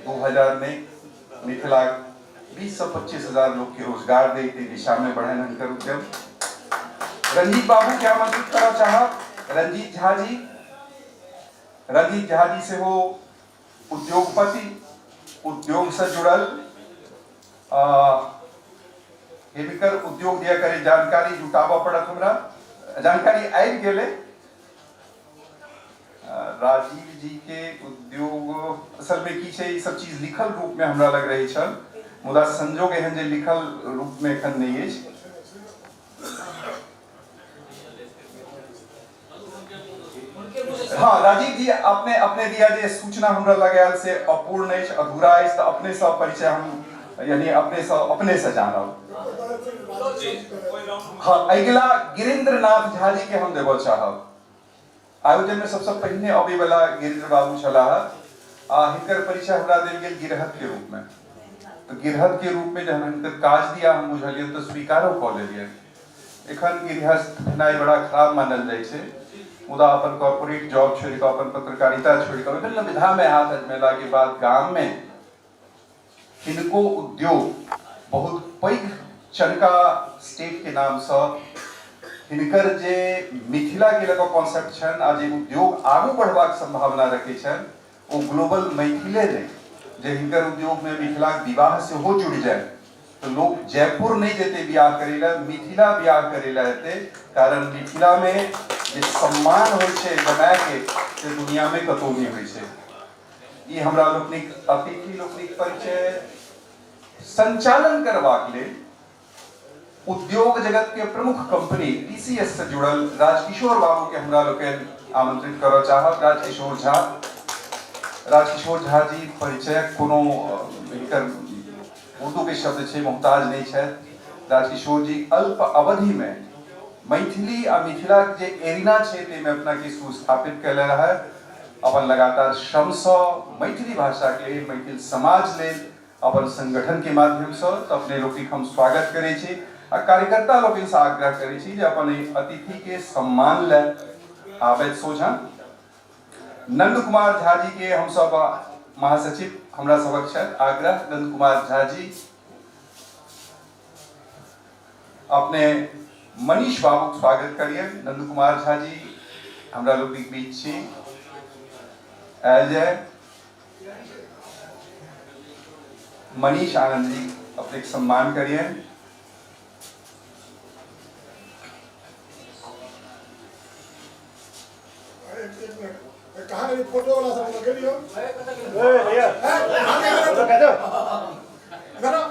2000 में मिथिला 20 से 25 हजार लोग के रोजगार दे के दिशा में बढ़न हिनकर उद्यम। रंजीत बाबू के आमंत्रित करऽ चाहब, रंजीत झा जी। रंजीत झा जी सेहो उद्योगपति, उद्योग से जुड़ल, हिनकर उद्योग दिया करे जानकारी जुटाबऽ पड़त हमरा, जानकारी आबि गेलै। राजीव जी के उद्योग असल में की छै, ई सब चीज लिखल रूप में हमरा लग रहै छल, मुदा संजोग एहन जे लिखल रूप में एखन नहि अछि। हाँ राजीव जी अपने अपने दिया जे सूचना हमरा लग आयल से अपूर्ण अछि, अधूरा अछि, तऽ अपने से परिचय हम यानी अपने से जानब। हाँ अगिला गिरीन्द्र नाथ झा जी के हम देबऽ चाहब। आयोजन में सबसे पहिने अबै वाला गिरीन्द्र बाबू छलाह आ हिनकर परिचय हमरा देल गेल गिरहत के रूप में। तऽ गिरहत के रूप में जहन हिनकर काज दिया हम बुझलियनि तऽ स्वीकारो कऽ लेलियनि। एखन गृहस्थ भेनाइ बड़ा खराब मानल जाइ छै, मुदा अपन कॉर्पोरेट जॉब छोड़ि कऽ, अपन पत्रकारिता छोड़ि कऽ, विभिन्न विधा में हाथ अजमेला के बाद गाम में हिनको उद्योग बहुत पैघ चनका स्टेट के नाम सँ हिनकर जे मिथिला के लऽ कऽ कॉन्सेप्ट छनि आ जे उद्योग आगू बढ़बाक संभावना रखै छनि ओ ग्लोबल मैथिले नहि, जे हिनकर उद्योग में मिथिलाक विवाह सेहो जुड़ि जाय तऽ लोक जयपुर नहि जेतै बियाह करै लए, मिथिला बियाह करै लए एतै, कारण मिथिला में जे सम्मान होइ छै जमाय के से दुनिया में कतौ नहि होइ छै। ई हमरा लोकनिक अतिथि लोकनिक परिचय संचालन करबाक लेल उद्योग जगत के प्रमुख कंपनी टीसीएस से जुड़ल राजकिशोर बाबू के हमरा लोकनि आमंत्रित करऽ चाहब। राजकिशोर झा, राजकिशोर झा जी परिचय कोनो हिनकर उर्दू के शब्द छै मोहताज नहीं छथि। राजकिशोर जी अल्प अवधि में मैथिली आ मिथिला के जे एरिना छै ताहिमे अपना के सुस्थापित कयले रहै। अपन लगातार श्रमसँ मैथिली भाषाके लेल, मैथिल समाज लेल अपन संगठन के माध्यमसँ तऽ अपने लोकनिक हम स्वागत करै छी आ कार्यकर्ता लोकनिसँ आग्रह करै छी जे अपन एहि अतिथिके सम्मान लए आबथि सोझाँ। नंद कुमार झा जी के हम सब महासचिव हमरा सबक छथि, आग्रह नंद कुमार झा जी अपने मनीष बाबूक स्वागत करियन। नंद कुमार झा जी हमरा लोकनिक बीच छी, आयल जाय। मनीष आनंद जी अपने सम्मान करियन। कहाँ गई फोटो वाला सब लगे लियो ए भैया फोटो कह दो इधर आओ।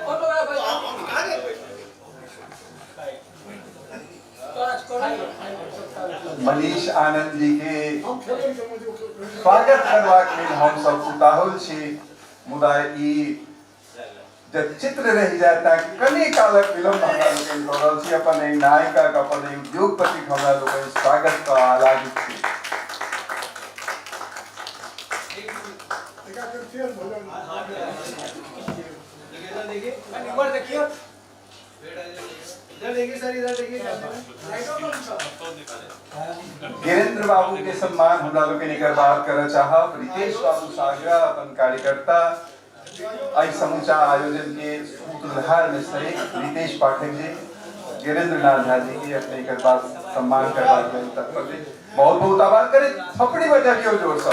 फोटो वाला कहाँ गए? मनीष आनंद जी के स्वागत करबाक लेल हम सब उताहुल छी, मुदा ई जब चित्र रहि जाय तैं कनि कालक विलम्ब हमरा लोकनि कऽ रहल छी। अपन एहि नायकक, अपन एहि उद्योगपतिक हमरा लोकनि स्वागत कऽ आह्लादित छी। इधर देखिए, इधर देखिए सर, इधर देखिए। गिरेंद्र बाबू के सम्मान हमरा लोकनि एकर बाद करऽ चाहब। रितेश बाबू सागरा अपन कार्यकर्ता एहि समूचा आयोजन के सूत्रधार में से एक रितेश पाठक जी, गिरेंद्र नाथ झा जी के अपने एकर बाद सम्मान करबाक लेल तत्पर छी। बहुत बहुत आभार करे, थपड़ी बजाबियौ जोर से।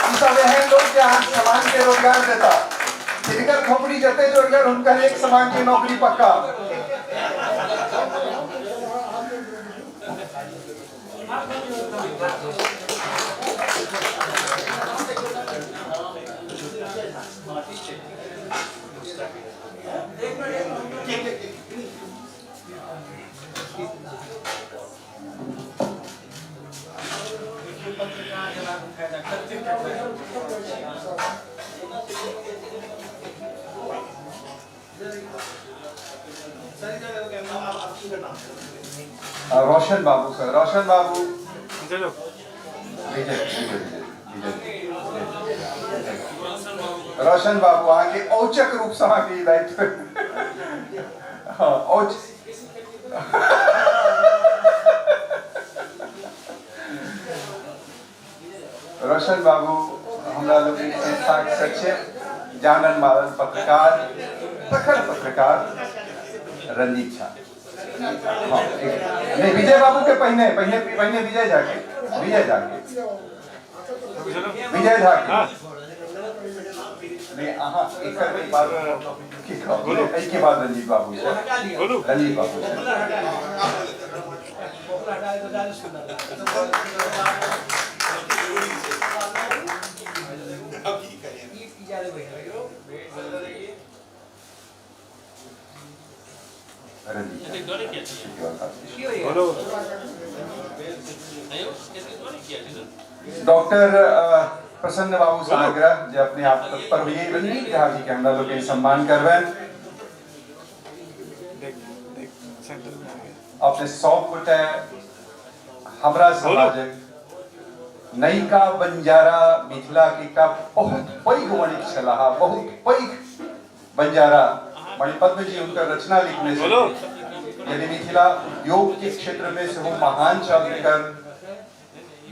ई सब एहन लोग जे अहाँ समाज के रोजगार देता, जिनकर थपड़ी जते जोरगर हुनकर एक समाज के नौकरी पक्का। रोशन बाबू सर, रोशन बाबू विजय, विजय, विजय, रोशन बाबू अहाँके औचक रूपसँ अहाँके ई दायित्व। हाँ, औच रोशन बाबू हमरा लोकनिक संस्थाक सचिव, जानल मानल पत्रकार, प्रखर पत्रकार रंजीत झा। हाँ, नहीं विजय बाबू के पहिने पहिने पहिने विजय झा के, विजय झा के, विजय झा के नहीं अहाँ एकर बाद की कहब, एहिके बाद रंजीत बाबू से, रंजीत बाबू से। डॉक्टर प्रसन्न बाबू से आग्रह जे अपने आप तत्पर होइए। रंजीत झा जी के हमरा लोकनि सम्मान करबनि। अपने सब गोटे हमरा समाजक नयिका बंजारा मिथिला के एकटा बहुत पैघ वणिक छलाह, बहुत पैघ बंजारा मणिपद्म जी हुनकर रचना लिखने छथिन। यदि मिथिला उद्योग के क्षेत्र में सेहो महान छल, एकर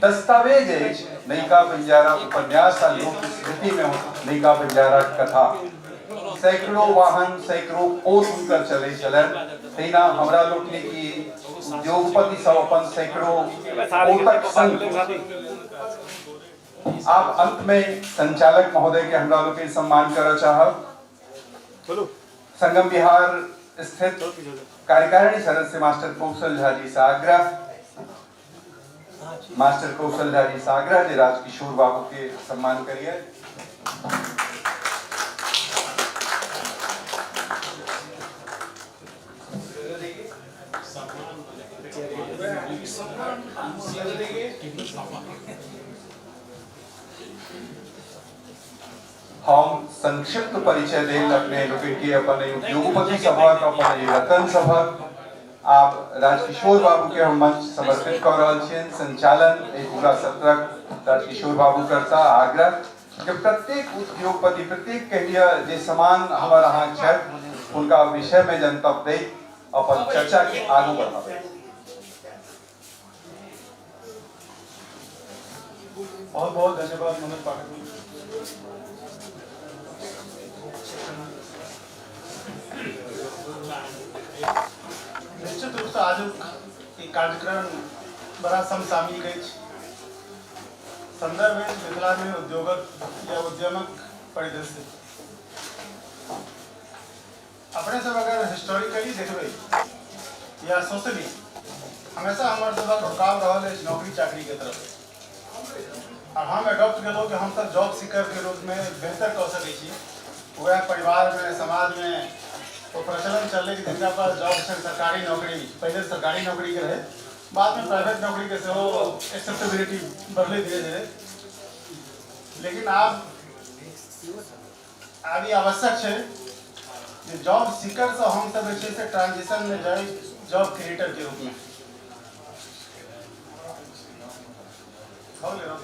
दस्तावेज अछि नयिका बंजारा उपन्यास आ लोक स्मृति में नयिका बंजारा कथा। सैकड़ों वाहन, सैकड़ों पोत हुनकर चलै छलनि। तहिना हमरा लोकनिक ई उद्योगपति सब अपन सैकड़ों पोतक संग। आब अंत में संचालक महोदय के हमरा लोकनि सम्मान करऽ चाहब। संगम विहार स्थित कार्यकारिणी सदस्य मास्टर कौशल झा जी से आग्रह, मास्टर कौशल झा जी से आग्रह जे राजकिशोर बाबू के सम्मान करिए। हम संक्षिप्त परिचय देल अपने लोकनि के अपन उद्योगपति सभक, अपन रतन सभक। आब राजकिशोर बाबू के हम मंच समर्पित कऽ रहल छियनि। संचालन एहि पूरा सत्रक राजकिशोर बाबू करता। आग्रह जे प्रत्येक उद्योगपति, प्रत्येक कहिया जे समान हमर अहाँ छथि, हुनका विषय में जनतब दैत अपन चर्चा के आगू बढ़ाबै। बहुत बहुत धन्यवाद मनोज पाठक जी। निश्चित रूपसँ आजुक ई कार्यक्रम बड़ा समसामयिक अछि। संदर्भ अछि मिथिलामे उद्योगक या उद्यमक परिदृश्य। अपने सब अगर हिस्टोरिकली देखबै या सोशली, हमेशा हमर सबक झुकाव रहल अछि नौकरी चाकरीके तरफ, और हम एडॉप्ट केलहुँ कि हमसब जॉब सीकरके रूपमे बेहतर कऽ सकै छी। वएह परिवारमे, समाजमे ओ प्रचलन चललै कि जिनका पास जॉब छनि, सरकारी नौकरी, पहिले सरकारी नौकरीके रहै, बादमे प्राइवेट नौकरीके सेहो एक्सेप्टेबिलिटी बढ़लै धीरे धीरे। लेकिन आब आब ई आवश्यक छै जे जॉब सीकरसँ हमसब जे छै से ट्रांजिशनमे जाइ जॉब क्रिएटरके रूपमे। भऽ गेलै।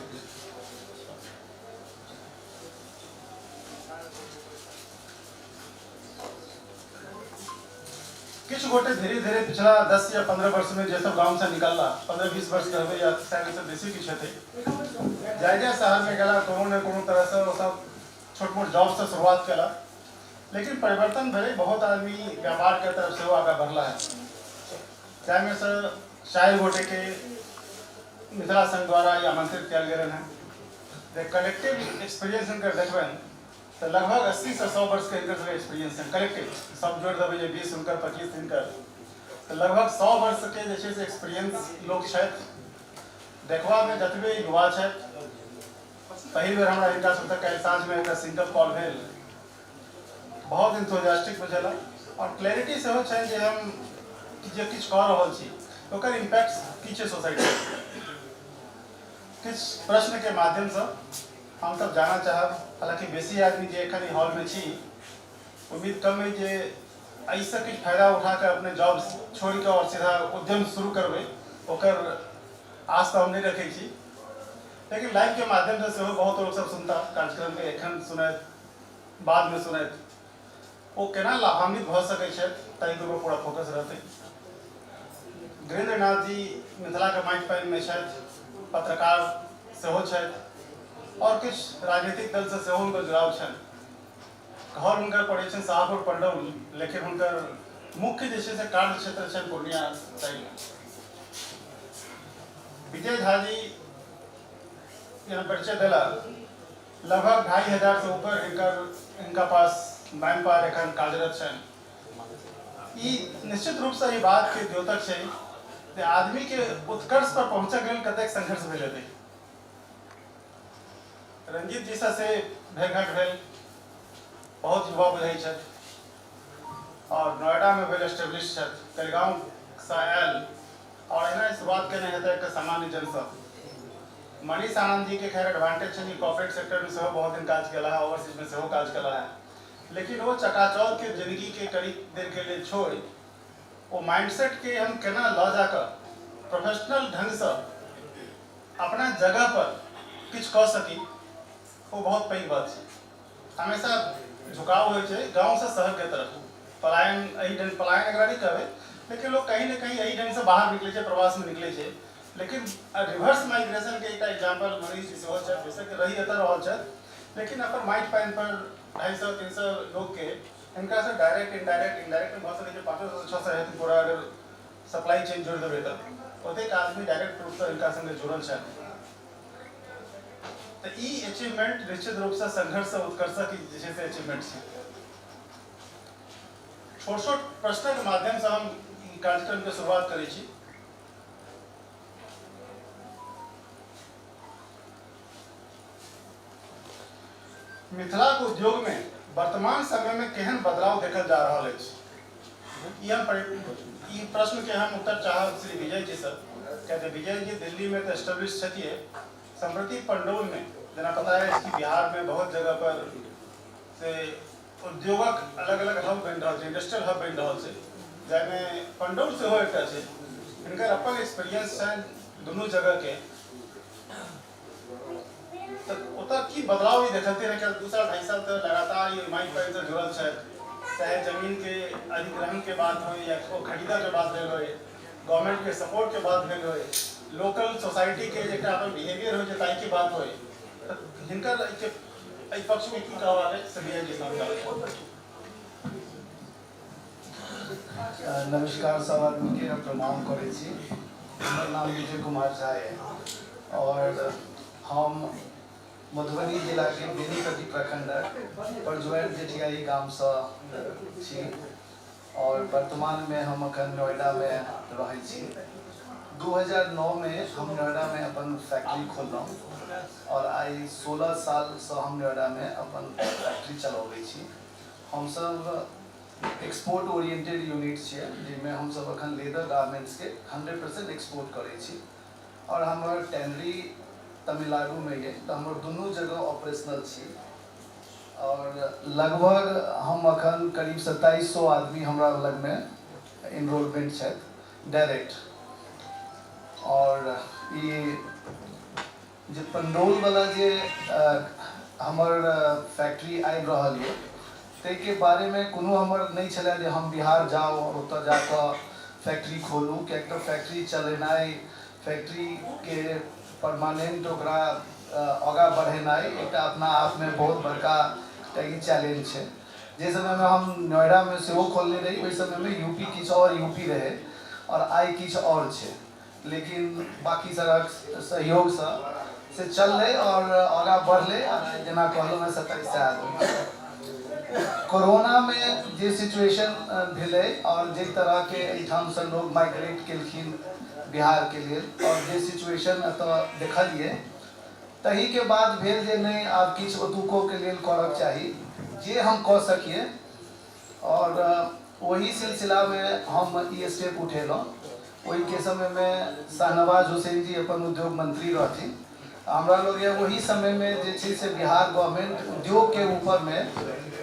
किछु गोटे धीरे धीरे पिछला 10 या 15 वर्षमे जे सब गामसँ निकलला, 15-20 वर्ष कहबै या शायद ओहिसँ बेसी किछु हेतै, जाय जाय शहरमे गेला, कोनो ने कोनो तरहसँ ओ सब छोट मोट जॉबसँ शुरुआत केला। लेकिन परिवर्तन भेलै, बहुत आदमी व्यापारके तरफ सेहो आगाँ बढ़ला है, जाहिमे सँ 4 गोटेके मिथिला संघ द्वारा ई आमंत्रित कयल गेल हँ। जे कलेक्टिव एक्सपीरियंस हिनकर देखबनि तऽ लगभग 80 से 100 वर्षके हिनकर सबके एक्सपीरियंस छनि। कलेक्टिव सब जोड़ि देबै जे 20 हुनकर, 25 हिनकर, तऽ लगभग 100 वर्षके जे छै से एक्सपीरियंस लोक छथि। देखबामे जतबे युवा छथि। पहिल बेर हमरा हिनका सबसँ काल्हि साँझमे एकटा सिंगल कॉल भेल, बहुत इंथुजियास्टिक बुझेला आओर क्लैरिटी सेहो छनि जे हम जे किछु कऽ रहल छी ओकर इम्पैक्ट की छै सोसाइटी। किछु प्रश्नके माध्यमसँ हमसब जानऽ चाहब। हालाँकि बेसी आदमी जे एखन ई हॉलमे छी, उम्मीद कम अइ जे एहिसँ किछु फायदा उठा कऽ अपने जॉब छोड़ि कऽ आओर सीधा उद्यम शुरू करबै, ओकर आस तऽ हम नहि रखै छी। लेकिन लाइवके माध्यमसँ सेहो बहुत लोकसब सुनता कार्यक्रमके, एखन सुनथि, बादमे सुनथि, ओ केना लाभान्वित भऽ सकै छथि ताहि पर पूरा फोकस रहतै। गिरेन्द्र नाथ जी मिथिलाके माटि पानिमे छथि, पत्रकार सेहो छथि आओर किछु राजनीतिक दलसँ सेहो हुनकर जुड़ाव छनि। घर हुनकर पड़ै छनि शाहपुर पंडौल, लेकिन हुनकर मुख्य जे छै से कार्य क्षेत्र छनि पूर्णिया साइडमे। विजय झा जी जेना परिचय देला, लगभग 2500 से ऊपर हिनका पास मैन पावर एखन कार्यरत छनि। ई निश्चित रूपसँ ई बातके द्योतक छै जे आदमीके उत्कर्ष पर पहुँचक लेल कतेक संघर्ष भेल हेतै। रंजीत जी से भेंट भेल, बहुत युवा बुझै छथि और नोएडा में वेल एस्टेब्लिश छथि, कलगांवसँ आयल और एना शुरुआत केने हेतै एक सामान्य जनसँ। मनीष आनंद जी के खैर एडवांटेज छनि, कॉर्पोरेट सेक्टर में सेहो बहुत दिन काज केला है, ओवरसीज में सेहो काज केला है, लेकिन ओ चकाचौंध के जिंदगी के करीब देर के लिए छोड़ि ओ माइंडसेट के हम केना लऽ जाकऽ प्रोफेशनल ढंगसँ अपना जगह पर किछु कऽ सकी, ओ बहुत पैघ बात छै। हमेशा झुकाव होइ छै गाँवसँ शहरके तरफ, पलायन एहि ढंग, पलायन एकरा नहि कहबै, लेकिन लोग कहीं ने कहीं एहि ढंगसँ बाहर निकलै छै, प्रवासमे निकलै छै। लेकिन रिवर्स माइग्रेशनके एकटा एग्जाम्पल मनीष जी सेहो छथि। बेशक रहि एतऽ रहल छथि, लेकिन अपन माटि पानि पर 250-300 लोकके हिनकासँ डायरेक्ट इनडायरेक्ट, इनडायरेक्ट भऽ सकै छै 500 600 हेतै पूरा, अगर सप्लाई चेन जोड़ि देबै तऽ ओतेक आदमी डायरेक्ट रूपसँ हिनका सङ्गे जुड़ल छथि। तऽ ई अचीवमेंट निश्चित रूपसँ संघर्षसँ उत्कर्षक जे छै से अचीवमेंट छै। छोट छोट प्रश्नक माध्यमसँ हम ई कार्यक्रमके शुरुआत करै छी। मिथिलाक उद्योगमे वर्तमान समयमे केहन बदलाव देखल जा रहल अछि? ई हम ई प्रश्नके हम उत्तर चाहब श्री विजय जी से। किया तऽ विजय जी दिल्ली में तो एस्टेब्लिश छथिए, सम्प्रति पंडौल में जेना पता है कि बिहार में बहुत जगह पर से उद्योगक अलग अलग हब बनि रहल छै, इंडस्ट्रियल हब बनि रहल छै, जाहिमे पंडौल सेहो एकटा छै। हिनकर अपन एक्सपीरियंस छनि दुनू जगह के, तऽ ओतऽ की बदलाव ई देखलथिन हँ? किया 2 साल 2.5 साल तऽ लगातार ई माइक पानि से जुड़ल छथि, चाहे जमीन के अधिग्रहण के बात हो या खरीदऽ के बात भेल होय, गवर्नमेंट के सपोर्ट के बात भेल होय, लोकल सोसाइटी के एकटा अपन बिहेवियर होइ छै ताहिके बात होय, तऽ हिनकर एहिके एहि पक्षमे की कहबाक अछि से विजय जी से हम। नमस्कार, सब आदमीके हम प्रणाम करै छी। हमर नाम विजय कुमार झा है और हम मधुबनी जिलाके बेनीपट्टी प्रखंड परजुआरि जेठियाही गामसँ छी और वर्तमानमे हम अखन नोएडामे रहै छी। 2009मे हम नोएडामे अपन फैक्ट्री खोललहुँ और आइ 16 सालसँ हम नोएडामे अपन फैक्ट्री चलबै छी। हमसब एक्सपोर्ट ओरिएंटेड यूनिट छियै, जाहिमे हमसब अखन लेदर गारमेंट्सके 100% एक्सपोर्ट करै छी और हमर टैनरी तमिलनाडुमे यऽ, तऽ हमर दुनू जगह ऑपरेशनल छी और लगभग हम अखन करीब 2700 आदमी हमरा लगमे इनरोलमेंट छथि डायरेक्ट। और ई जे पंडौलवला जे हमर फैक्ट्री आबि रहल यऽ, ताहिके बारेमे कोनो हमर नहि छलै जे हम बिहार जाउ आओर ओतऽ जाकऽ फैक्ट्री खोलू, किएक तऽ फैक्ट्री चलेनाइ, फैक्ट्रीके परमानेंट ओकरा आगाँ बढ़ेनाइ एकटा अपना आपमे बहुत बड़का एकटा ई चैलेंज छै। जाहि समयमे हम नोएडामे सेहो खोलने रही, ओहि समयमे यूपी किछु आओर यूपी रहै आओर आइ किछु आओर छै, लेकिन बाकी सबक सहयोगसँ से चललै आओर आगाँ बढ़लै। आओर जेना कहलहुँ हँ, 2700 आदमी। कोरोनामे जे सिचुएशन भेलै आओर जाहि तरहके एहिठामसँ लोग माइग्रेट केलखिन बिहारके लेल आओर जे सिचुएशन एतऽ देखलियै, ताहिके बाद भेल जे नहि, आब किछु ओतुकोके लेल करऽके चाही जे हम कऽ सकियै। आओर ओही सिलसिलामे हम ई स्टेप उठेलहुँ। ओहिके समयमे शाहनवाज हुसैन जी अपन उद्योग मंत्री रहथिन। हमरा लोग ओही समयमे जे छै से बिहार गवर्नमेंट उद्योगके ऊपरमे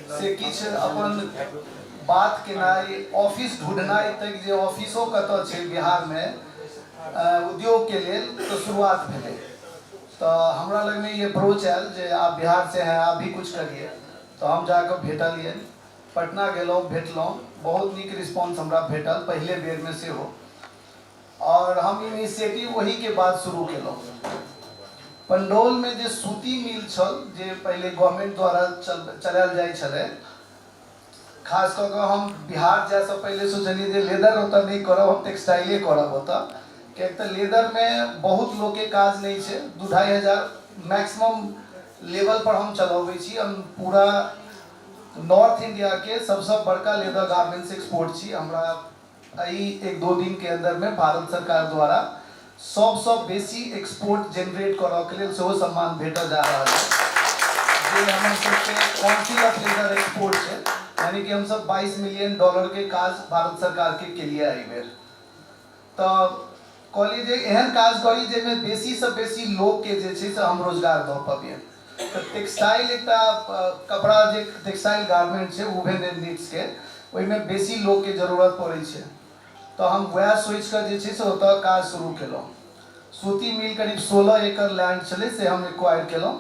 से किछु अपन बात केनाइ, ऑफिस ढूँढनाइ तक जे ऑफिसो कतऽ छै बिहारमे उद्योगके लेल, तऽ शुरुआत भेलै। तऽ हमरा लगमे ई अप्रोच आयल जे आप बिहार से हैं, आप भी कुछ करिए। तऽ हम जाकऽ भेटलियनि, पटना गेलहुँ, भेटलहुँ, बहुत नीक रिस्पॉन्स हमरा भेटल पहिले बेरमे सेहो आओर हम इनिशिएटिव ओहीके बाद शुरू केलहुँ। पंडौलमे जे सूती मिल छल, जे पहिले गवर्नमेंट द्वारा चलायल जाइ छलै, खास कऽ कऽ हम बिहार जायसँ पहिले सोचलियै जे लेदर ओतऽ नहि करब, हम टेक्सटाइले करब ओतऽ, किएक तऽ लेदरमे बहुत लोकके काज नहि छै। 2-2.5 हजार मैक्सिमम लेवलपर हम चलबै छी। हम पूरा नॉर्थ इंडियाके सबसँ बड़का लेदर गारमेंट्स एक्सपोर्ट छी। हमरा एहि 1-2 दिनके अन्दरमे भारत सरकार द्वारा सबसँ बेसी एक्सपोर्ट जेनरेट करऽके लेल सेहो सम्मान भेटऽ जा रहल है, जे हमर सबके काउंसिल ऑफ लेदर एक्सपोर्ट छै, यानी कि हमसब 22 मिलियन डॉलरके काज भारत सरकारके केलिए एहिबेर। तऽ कहलियै जे एहन काज करी जाहिमे बेसीसँ बेसी लोकके जे छै से हम रोजगार दऽ पबियै। तऽ टेक्सटाइल एकटा कपड़ा जे टेक्सटाइल गारमेंट छै वुवेन एंड नीड्सके, ओहिमे बेसी लोकके जरूरत पड़ै छै। तऽ हम वएह सोचिकऽ जे छै से ओतऽ काज शुरू केलहुँ। सूती मिल करीब 16 एकड़ लैंड छलै, से हम एक्वायर केलहुँ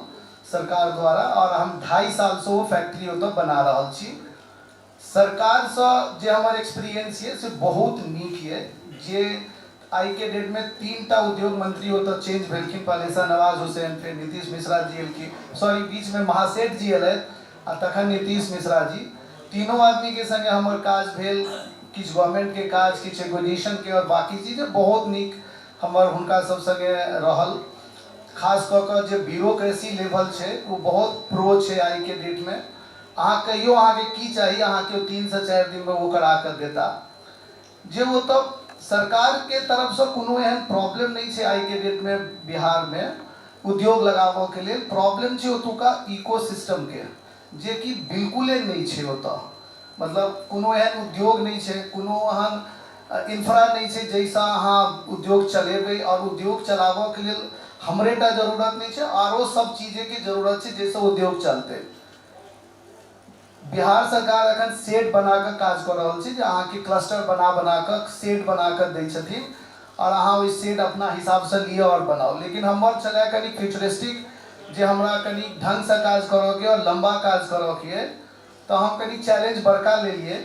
सरकार द्वारा आओर हम 2.5 सालसँ ओ फैक्ट्री ओतऽ बना रहल छी। सरकारसँ जे हमर एक्सपीरियंस यऽ से बहुत नीक यऽ, जे आइके डेटमे 3 टा उद्योग मंत्री ओतऽ चेंज भेलखिन। पहिले शाहनवाज हुसैन, फेर नीतीश मिश्रा जी एलखिन, सॉरी, बीचमे महासेठ जी एलथि आ तखन नीतीश मिश्रा जी। तीनों आदमीके संगे हमर काज भेल, किछु गवर्नमेंटके काज, किछु एक्विजिशनके आओर बाकी चीज। बहुत नीक हमर हुनका सब संगे रहल। खास कऽ कऽ जे ब्यूरोक्रेसी लेवल छै, ओ बहुत प्रो छै आइके डेटमे। अहाँ कहियो अहाँके की चाही, अहाँके 3 से 4 दिनमे ओ करा कऽ देता। जे ओतऽ सरकारके तरफसँ कोनो एहन प्रॉब्लम नहि छै आइके डेटमे बिहारमे उद्योग लगाबऽके लेल। प्रॉब्लम छै ओतुका इको सिस्टमके, जेकि बिल्कुले नहि छै ओतऽ। मतलब कोनो एहन उद्योग नहि छै, कोनो एहन इंफ्रा नहि छै जाहिसँ अहाँ उद्योग चलेबै। आओर उद्योग चलाबऽके लेल हमरे टा जरूरत नहि छै, आरो सब चीजके जरूरत छै जाहिसँ उद्योग चलतै। बिहार सरकार अखन सेट बना कऽ काज कऽ रहल छै जे अहाँके क्लस्टर बना बना कऽ सेट बना कऽ दै छथिन आओर अहाँ ओहि सेट अपना हिसाबसँ लिअ आओर बनाउ। लेकिन हमर छलै कनि फ्यूचरिस्टिक, जे हमरा कनि ढङ्गसँ काज करऽके आओर लम्बा काज करऽके अइ, तऽ हम कनि चैलेंज बड़का लेलियै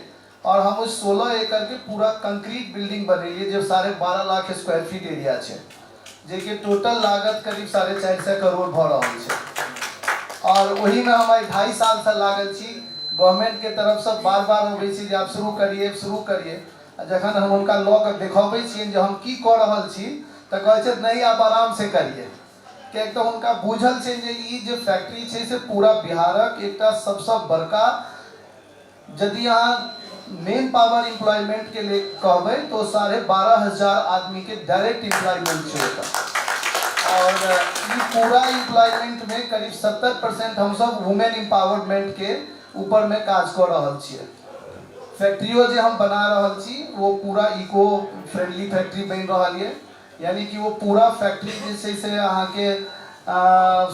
आओर हम ओहि 16 एकड़के पूरा कंक्रीट बिल्डिंग बनेलियै जे 12.5 लाख स्क्वायर फीट एरिया छै, जेके टोटल लागत करीब 450 करोड़ भऽ रहल छै। आओर ओहिमे हम आइ 2.5 सालसँ लागल छी। गवर्नमेंटके तरफसँ बार बार अबै छी जे आब शुरू करिए, शुरू करिए। आ जखन हम हुनका लऽ कऽ देखबै छियनि जे हम की कऽ रहल छी तऽ कहै छथि नहीं आप आराम से करिए, किएक तऽ हुनका बुझल छनि जे ई जे फैक्ट्री छै से पूरा बिहारक एकटा सबसँ बड़का, यदि अहाँ मेन पावर एम्प्लॉयमेंट के लिए कहबै तो 12,500 आदमी के डायरेक्ट एम्प्लॉयमेंट छै ओतऽ। और ई पूरा एम्प्लॉयमेंट में करीब 70% हमसब वुमेन एम्पावरमेंट के ऊपर में काज कऽ रहल छियै। फैक्ट्रियो जे हम बना रहल छी वो पूरा इको फ्रेंडली फैक्ट्री बनि रहल ये, यानी कि वो पूरा फैक्ट्री जे छै से अहाँके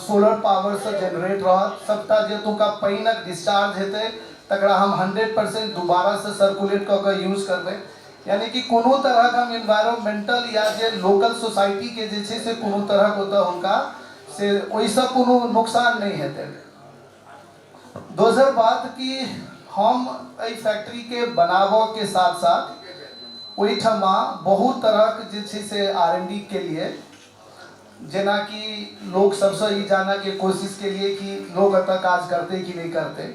सोलर पावरसँ जेनरेट रहत। सबटा जे एतुका पानिक डिस्चार्ज हेतै तकरा हम 100% दोबारासँ सर्कुलेट कऽ कऽ यूज करबै, यानी कि कोनो तरहक हम इन्वायरमेंटल या जे लोकल सोसाइटीके जे छै से कोनो तरहक ओतऽ हुनका से ओहिसँ कोनो नुकसान नहि हेतै। दोसर बात कि हम एहि फैक्ट्रीके बनाबऽके साथ साथ ओहिठमा बहुत तरहक जे छै से R&D के लिए, जेनाकि लोक सबसँ ई जानऽके कोशिश केलिए कि लोक एतऽ काज करतै कि नहि करतै,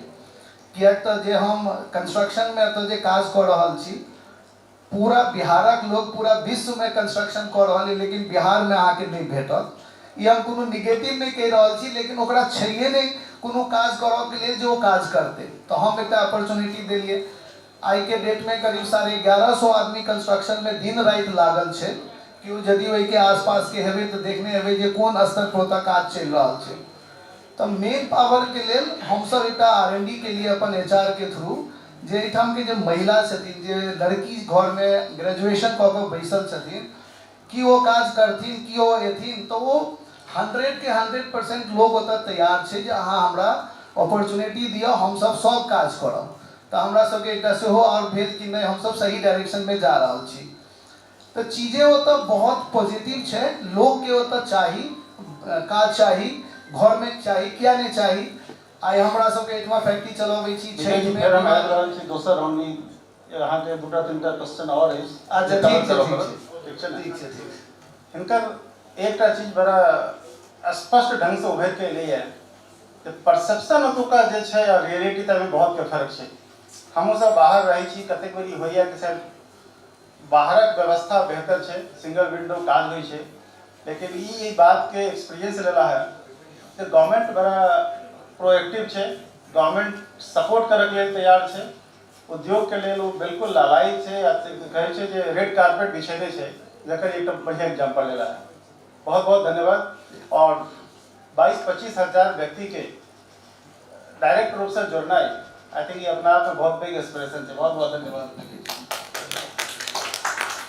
किएक तऽ जे हम कंस्ट्रक्शनमे एतऽ जे काज कऽ रहल छी, पूरा बिहारक लोक पूरा विश्वमे कंस्ट्रक्शन कऽ रहल अइ, लेकिन बिहारमे अहाँके नहि भेटत। ई हम कोनो निगेटिव नहि कहि रहल छी, लेकिन ओकरा छैहे नहि कोनो काज करऽके लेल जे ओ काज करतै। तऽ हम एकटा अपॉर्चुनिटी देलियै। आइके डेटमे करीब 1150 आदमी कंस्ट्रक्शनमे दिन राति लागल छै। केओ यदि ओहिके आसपासके हेबै तऽ देखने हेबै जे कोन स्तर पर ओतऽ काज चलि रहल छै। तऽ मेन पावरके लेल हमसब एकटा R&D के लिए अपन HR के थ्रू जे एहिठामके जे महिला छथिन, जे लड़की घरमे ग्रेजुएशन कऽ कऽ बैसल छथिन, कि ओ काज करथिन, कि ओ एथिन, तऽ ओ 100 के 100% लोक ओतऽ तैयार छै जे अहाँ हमरा अपॉर्चुनिटी दिअ, हमसब सब काज करब। तऽ हमरा सबके एकटा सेहो आओर भेल कि नहि हमसब सही डायरेक्शनमे जा रहल छी। तऽ चीजे ओतऽ बहुत पॉजिटिव छै, लोकके ओतऽ चाही, काज चाही, घरमे चाही, किया नहि चाही। आइ हमरा सबके एहिठमा फैक्ट्री चलबै छी। विजय जी, फेर हम आबि रहल छी दोसर राउंड में। अहाँके दूटा तीनटा क्वेश्चन आओर अछि। अच्छा, ठीक छै, ठीक छै। ठीक छै ने? ठीक छै, ठीक छै। हिनकर एकटा चीज बड़ा स्पष्ट ढंगसँ उभरि कऽ एलैए जे परसेप्शन ओतुका जे छै आ रियलिटी तमे बहुतके फर्क छै। हमहूँ सब बाहर रहै छी, कतेक बेर ई होइए कि शायद बाहरक व्यवस्था बेहतर छै, सिंगल विंडो काज होइ छै, लेकिन ई बातके एक्सपीरियंस लेला है जे गवर्नमेंट बड़ा प्रोएक्टिव छै, गवर्नमेंट सपोर्ट करैके लेल तैयार छै, उद्योगके लेल ओ बिल्कुल लालायित छै आ कहै छै जे रेड कार्पेट बिछेने छै, जकर एकटा बढ़िआँ एग्जाम्पल लेला है। बहुत बहुत धन्यवाद। और 22-25 हजार व्यक्तिके डायरेक्ट रूपसँ जोड़नाइ I think ई अपना आपमे बहुत पैघ इंस्पिरेशन छै। बहुत बहुत धन्यवाद।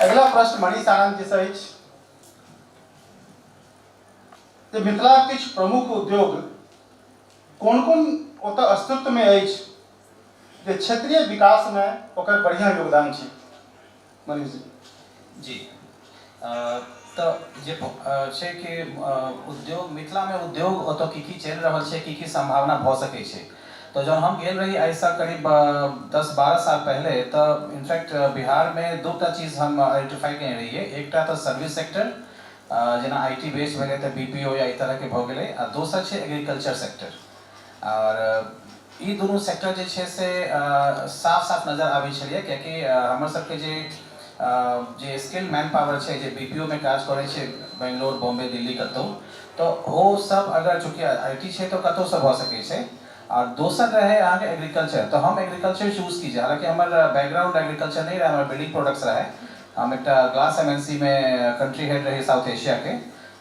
अगिला प्रश्न मनीष आनंद जी से अछि जे मिथिला किछु प्रमुख उद्योग कोन कोन ओतऽ अस्तित्वमे अछि जे क्षेत्रीय विकासमे ओकर बढ़िआँ योगदान छै? मनीष जी। जी, तऽ जे छै कि उद्योग मिथिलामे उद्योग ओतऽ की की चलि रहल छै, की की सम्भावना भऽ सकै छै। तऽ जहन हम गेल रही आइसँ करीब 10-12 साल पहिले, तऽ इनफैक्ट बिहारमे दूटा चीज हम आइडेंटिफाई केने रहियै। एकटा तऽ सर्विस सेक्टर, जेना IT base भेलै तऽ BPO या एहि तरहके भऽ गेलै, आ दोसर छै एग्रीकल्चर सेक्टर। आओर ई दुनू सेक्टर जे छै से साफ साफ नजर आबै छलैए, कियाकि हमर सबके जे जे स्किल मैन पावर छै जे BPO मे काज करै छै बेंगलोर, बॉम्बे, दिल्ली कतहु, तऽ ओ सब अगर चूँकि IT छै तऽ कतहुसँ भऽ सकै छै। आओर दोसर रहै अहाँके एग्रीकल्चर, तऽ हम एग्रीकल्चर चूज कीजिए। हालाँकि हमर बैकग्राउंड एग्रीकल्चर नहि रहै, हमर बिल्डिंग प्रोडक्ट्स रहै। हम एकटा ग्लास MNC मे कंट्री हेड रही साउथ एशियाके।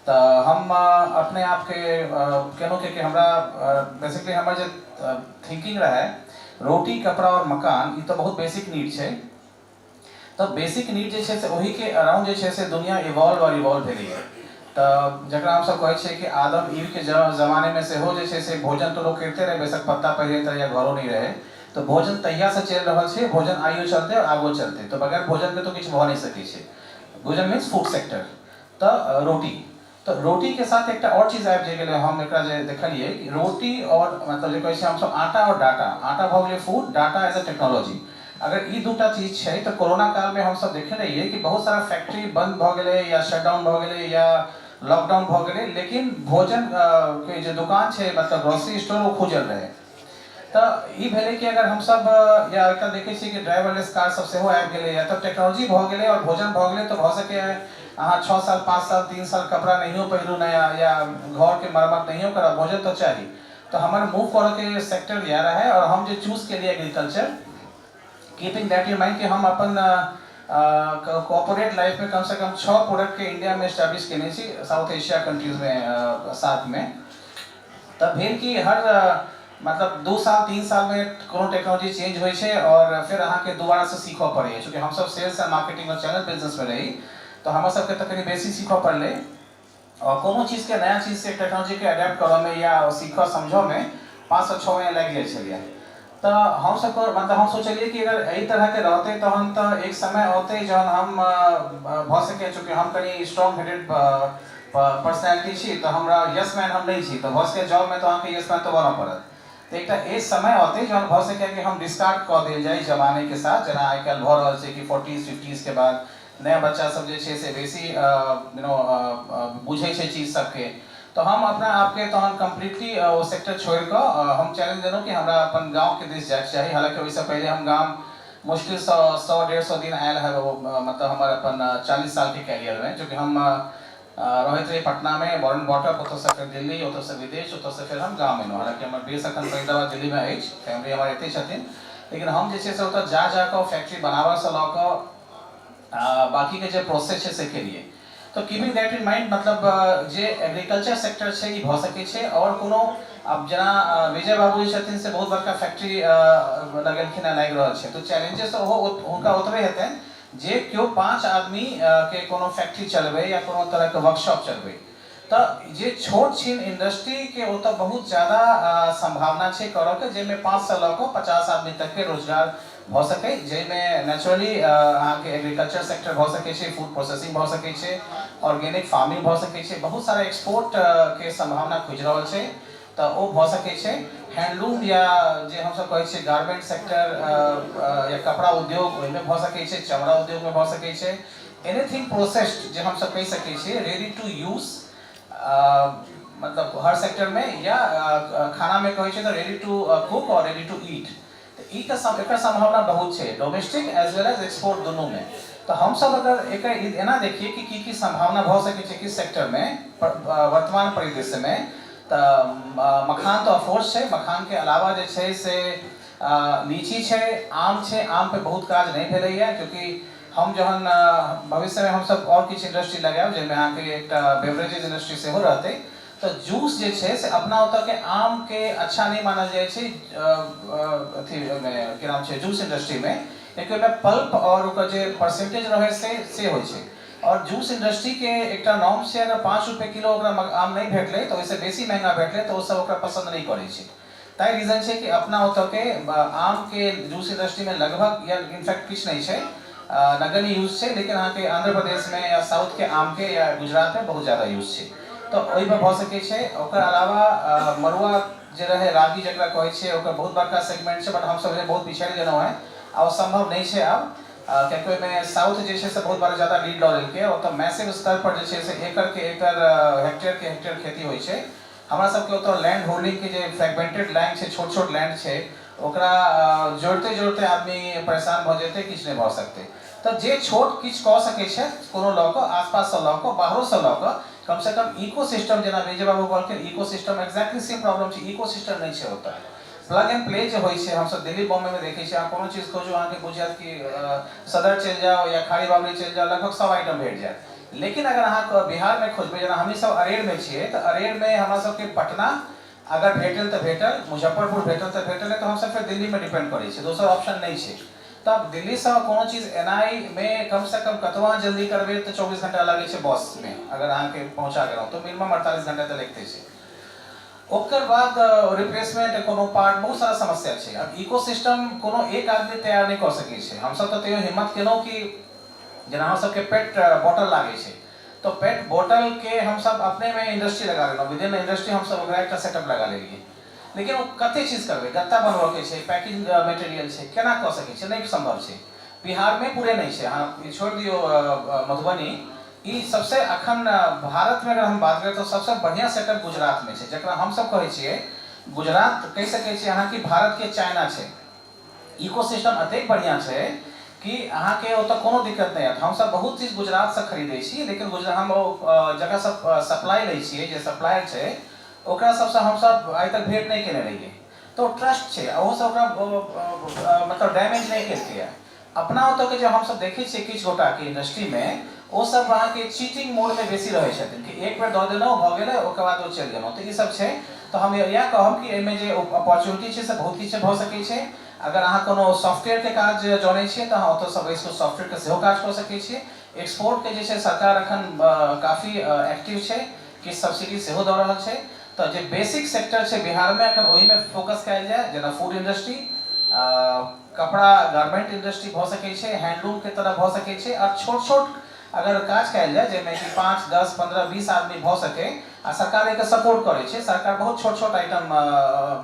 तऽ हम अपने आपके केलहुँ, कियाकि हमरा बेसिकली हमर जे थिंकिंग रहै, रोटी कपड़ा और मकान, ई तऽ बहुत बेसिक नीड छै। तऽ बेसिक नीड जे छै से ओहिके अराउंड जे छै से दुनिया इवॉल्व आओर इवॉल्व भेलैए। तऽ जकरा हमसब कहै छियै कि आदम ईवके जमानेमे सेहो जे छै से भोजन तऽ लोक करिते रहै, बेशक पत्ता पहिरैत रहै या घरो नहि रहै। तऽ भोजन तहियासँ चलि रहल छै, भोजन आइयो चलतै आओर आगुओ चलतै। तऽ बगैर भोजनके तऽ किछु भऽ नहि सकै छै। भोजन मीन्स फूड सेक्टर। तऽ रोटी, तऽ रोटीके साथ एकटा आओर चीज आबि जे गेलै, हम एकरा जे देखलियै कि रोटी आओर मतलब जे कहै छियै हमसब आटा आओर डाटा। आटा भऽ गेलै food, data as a technology. अगर ई दूटा चीज छै तऽ कोरोना कालमे हमसब देखने रहियै कि बहुत सारा फैक्ट्री बन्द भऽ गेलै या शटडाउन भऽ गेलै या लॉकडाउन भऽ गेलै, लेकिन भोजन के जे दुकान छै, मतलब ग्रोसरी स्टोर, ओ खुजल रहै। तऽ ई भेलै कि अगर हमसब या आइ काल्हि देखै छियै कि ड्राइवरलेस कार सब सेहो आबि गेलैए, तऽ टेक्नोलॉजी भऽ गेलै आओर भोजन भऽ गेलै, तऽ भऽ सकैए अहाँ 6 साल, 5 साल, 3 साल कपड़ा नहियो पहिरू नया या घरके मरम्मत नहियो करब, भोजन तऽ चाही। तऽ हमर मूव करऽके सेक्टर इएह रहै आओर हम जे चूज केलियै agriculture, keeping that in mind कि हम अपन कॉर्पोरेट लाइफमे कमसँ कम छओ प्रोडक्टके इंडियामे एस्टेब्लिश केने छी, साउथ एशिया कंट्रीजमे, सार्कमे। तऽ भेल कि हर मतलब 2 साल, 3 सालमे कोनो टेक्नोलॉजी चेंज होइ छै आओर फेर अहाँके दोबारासँ सीखऽ पड़ैए। चूँकि हमसब सेल्स एंड मार्केटिंग आओर चैनल बिजनेसमे रही, तऽ हमर सबके तऽ कनि बेसी सीखऽ पड़लै आओर कोनो चीजके, नया चीजके, टेक्नोलॉजीके अडेप्ट करऽमे या सीखऽ समझऽमे 5सँ 6 महीना लागि जाइ छलैए। तऽ हमसब मतलब हम सोचलियै कि अगर एहि तरहके रहतै तहन तऽ एक समय औतै जहन हम भऽ सकैए, चूँकि हम कनि स्ट्रॉन्ग हेडेड पर्सनैलिटी छी, तऽ हमरा यस मैन हम नहि छी, तऽ भऽ सकैए जॉबमे तऽ अहाँके यस मैन तऽ बनऽ पड़त। तऽ एकटा एज समय औतै जहन भऽ सकैए कि हम डिस्कार्ड कऽ देल जाइ जमानेके साथ, जेना आइ काल्हि भऽ रहल छै कि फोर्टीज फिफ्टीजके बाद नया बच्चा सब जे छै से बेसी you know बुझै छै चीज सबके। तऽ हम अपना आपके तहन कम्प्लीटली ओ सेक्टर छोड़ि कऽ हम चैलेंज देलहुँ कि हमरा अपन गाँवके दिस जायके चाही। हालाँकि ओहिसँ पहिले हम गाम मुश्किलसँ 100-150 दिन आयल हैब, मतलब हमर अपन 40 सालके कैरियरमे। चूँकि हम रहैत रही पटनामे, बॉर्न ब्रॉटअप, ओतऽसँ फेर दिल्ली, ओतऽसँ विदेश, ओतऽसँ फेर हम गाम एलहुँ। हालाँकि हमर बेस अखन फरीदाबाद, दिल्लीमे अछि, फैमिली हमर एतै छथिन, लेकिन हम जे छै से ओतऽ जा जा कऽ फैक्ट्री बनाबऽसँ लऽ कऽ बाकीके जे प्रोसेस छै से केलियै। तऽ कीपिंग that in mind, मतलब जे एग्रीकल्चर सेक्टर छै, ई भऽ सकै छै। आओर कोनो आब जेना विजय बाबू जे छथिन से बहुत बड़का फैक्ट्री लगेलखिन हँ, लागि रहल छै, तऽ चैलेंजेस तऽ ओहो हुनका ओतबे हेतनि जे केओ पाँच आदमी के कोनो फैक्ट्री चलबै या कोनो तरहके वर्कशॉप चलबै। तऽ जे छोट छिन इंडस्ट्रीके ओतऽ बहुत ज्यादा सम्भावना छै करऽके, जाहिमे 5सँ लऽ कऽ 50 आदमी तकके रोजगार भऽ सकै, जाहिमे नेचुरली अहाँके एग्रीकल्चर सेक्टर भऽ सकै छै, फूड प्रोसेसिंग भऽ सकै छै, ऑर्गेनिक फार्मिंग भऽ सकै छै। बहुत सारा एक्सपोर्ट के सम्भावना खुजि रहल छै, तऽ ओ भऽ सकै छै। हैंडलूम या जे हमसब कहै छियै गारमेंट सेक्टर या कपड़ा उद्योग, ओहिमे भऽ सकै छै, चमड़ा उद्योगमे भऽ सकै छै। एनीथिंग प्रोसेस्ड जे हमसब कहि सकै छियै, रेडी टू यूज, मतलब हर सेक्टरमे, या खानामे कहै छै तऽ रेडी टू कुक और रेडी टू ईट। तऽ ई के एकर सम्भावना बहुत छै, domestic as well as export दुनूमे। तऽ हमसब अगर एकर एना देखिए कि की की सम्भावना भऽ सकै छै किस सेक्टरमे वर्तमान परिदृश्यमे, तऽ मखान तऽ ऑफकोर्स छै। मखानके अलावा जे छै से लीची छै, आम छै। आम पे बहुत काज नहि भेलैए, क्योंकि हम जहन भविष्यमे हमसब आओर किछु इंडस्ट्री लगायब, जाहिमे अहाँके एकटा बेवरेजेज इंडस्ट्री सेहो रहतै, तऽ जूस जे छै से अपना ओतऽके आमके अच्छा नहि मानल जाइ छै अथी ओहिमे की नाम छै, जूस इंडस्ट्रीमे, कियाकि ओहिमे पल्प आओर ओकर जे परसेंटेज रहै से होइ छै। आओर जूस इंडस्ट्रीके एकटा नॉर्म छै, अगर 5 रुपए किलो ओकरा आम नहि भेटलै, तऽ ओहिसँ बेसी महँगा भेटलै तऽ ओसब ओकरा पसन्द नहि करै छै। ताहि रीजन छै कि अपना ओतऽके आमके जूस इंडस्ट्रीमे लगभग या इनफैक्ट किछु नहि छै, नगण्य यूज छै। लेकिन अहाँके आंध्र प्रदेशमे या साउथके आमके या गुजरातमे बहुत ज्यादा यूज छै, तऽ ओहिमे भऽ सकै छै। ओकर अलावा मड़ुआ जे रहै, रागी जकरा कहै छियै, ओकर बहुत बड़का सेगमेंट छै, बट हमसब ओहिमे बहुत पिछड़ि गेलहुँ हेँ आ ओ सम्भव नहि छै आब, कियाकि ओहिमे साउथ जे छै से बहुत बड़ा ज्यादा लीड लऽ लेलकै। ओतऽ मैसिव स्तर पर जे छै से एकड़के एकड़, हेक्टेयरके हेक्टेयर खेती होइ छै। हमरा सबके ओतऽ लैंड होल्डिंगके जे फ्रेगमेंटेड लैंड छै, छोट छोट लैंड छै, ओकरा जोड़िते जोड़िते आदमी परेशान भऽ जेतै, किछु नहि भऽ सकतै। तऽ जे छोट किछु कऽ सकै छै, कोनो लऽ कऽ आसपाससँ लऽ कऽ बाहरोसँ लऽ कऽ, कमसँ कम इको सिस्टम, जेना विजय बाबू कहलखिन eco system, exactly same problem छै। इको सिस्टम नहि छै ओतऽ। प्लग एंड प्ले जे होइ छै, हमसब दिल्ली बॉम्बेमे देखै छियै, अहाँ कोनो चीज खोजू, अहाँके बुझायत कि सदर चलि जाउ या खाड़ी बावड़ी चलि जाउ, लगभग सब आइटम भेट जायत। लेकिन अगर अहाँ बिहारमे खोजबै, जेना हमही सब अरेरमे छियै, तऽ अरेरमे हमरा सबके पटना अगर भेटल तऽ भेटल, मुजफ्फरपुर भेटल तऽ भेटल, नहि तऽ हमसब फेर दिल्लीमे डिपेंड करै छियै, दोसर ऑप्शन नहि छै। तब दिल्लीसँ कोनो चीज एनाइमे कमसँ कम कतबो अहाँ जल्दी करबै तऽ 24 घंटा लागै छै बसमे, अगर अहाँके पहुँचा गेलहुँ तऽ मिनिमम 48 घंटा तऽ लगिते छै। ओकर बाद रिप्लेसमेंट कोनो पार्ट, बहुत सारा समस्या छै। आब इकोसिस्टम कोनो एक आदमी तैयार नहि कऽ सकै छै। हमसब तऽ तैयो हिम्मत केलहुँ कि जेना हमर सबके पेट बॉटल लागै छै, तऽ पेट बॉटलके हमसब अपनेमे इंडस्ट्री लगा लेलहुँ, विदिन इंडस्ट्री हमसब ओकरा एकटा सेटअप लगा लेलियै। लेकिन ओ कते चीज करबै, गत्ता बनबऽके छै, पैकिंग मटेरियल छै, केना कऽ सकै छै? नहि सम्भव छै। बिहारमे पूरे नहि छै। अहाँ ई छोड़ि दियौ मधुबनी, ई सबसे अखन भारतमे अगर हम बात करी तऽ सबसे बढ़िआँ सेटअप गुजरातमे छै, जकरा हमसब कहै छियै गुजरात कहि सकै छियै अहाँ कि भारतके चाइना छै। इकोसिस्टम एतेक बढ़िआँ छै कि अहाँके ओतऽ कोनो दिक्कत नहि हैत। हमसब बहुत चीज गुजरातसँ खरीदै छी, लेकिन गुजरात हम ओ जगहसँ सप्लाई लै छियै, जे सप्लायर छै ओकरा सबसँ हमसब आइ तक भेँट नहि केने रहियै, तऽ ओ ट्रस्ट छै आ ओहोसँ ओकरा मतलब डैमेज नहि केलकैए। अपना ओतऽके जे हमसब देखै छियै किछु गोटाके इंडस्ट्रीमे, ओ सब अहाँके चीटिंग मोडमे बेसी रहै छथिन कि एक बेर दऽ देलहुँ, भऽ गेलै, ओकर बाद ओ चलि गेलहुँ। तऽ ई सब छै। तऽ हम इएह कहब कि एहिमे जे अपॉर्चुनिटी छै से बहुत किछु भऽ सकै छै। अगर अहाँ कोनो सॉफ्टवेयरके काज जनै छियै तऽ अहाँ ओतऽसँ बैस कऽ सॉफ्टवेयरके सेहो काज कऽ सकै छियै। एक्सपोर्टके जे छै सरकार एखन काफी एक्टिव छै, किछु सब्सिडी सेहो दऽ रहल छै। तऽ जे बेसिक सेक्टर छै बिहारमे एखन ओहिमे फोकस कयल जाय, जेना फूड इंडस्ट्री, कपड़ा गारमेंट इंडस्ट्री भऽ सकै छै, हैंडलूमके तरह भऽ सकै छै, आओर छोट छोट अगर काज कयल जाय जाहिमे कि 5, 10, 15, 20 आदमी भऽ सकै आ सरकार एहिके सपोर्ट करै छै। सरकार बहुत छोट छोट आइटम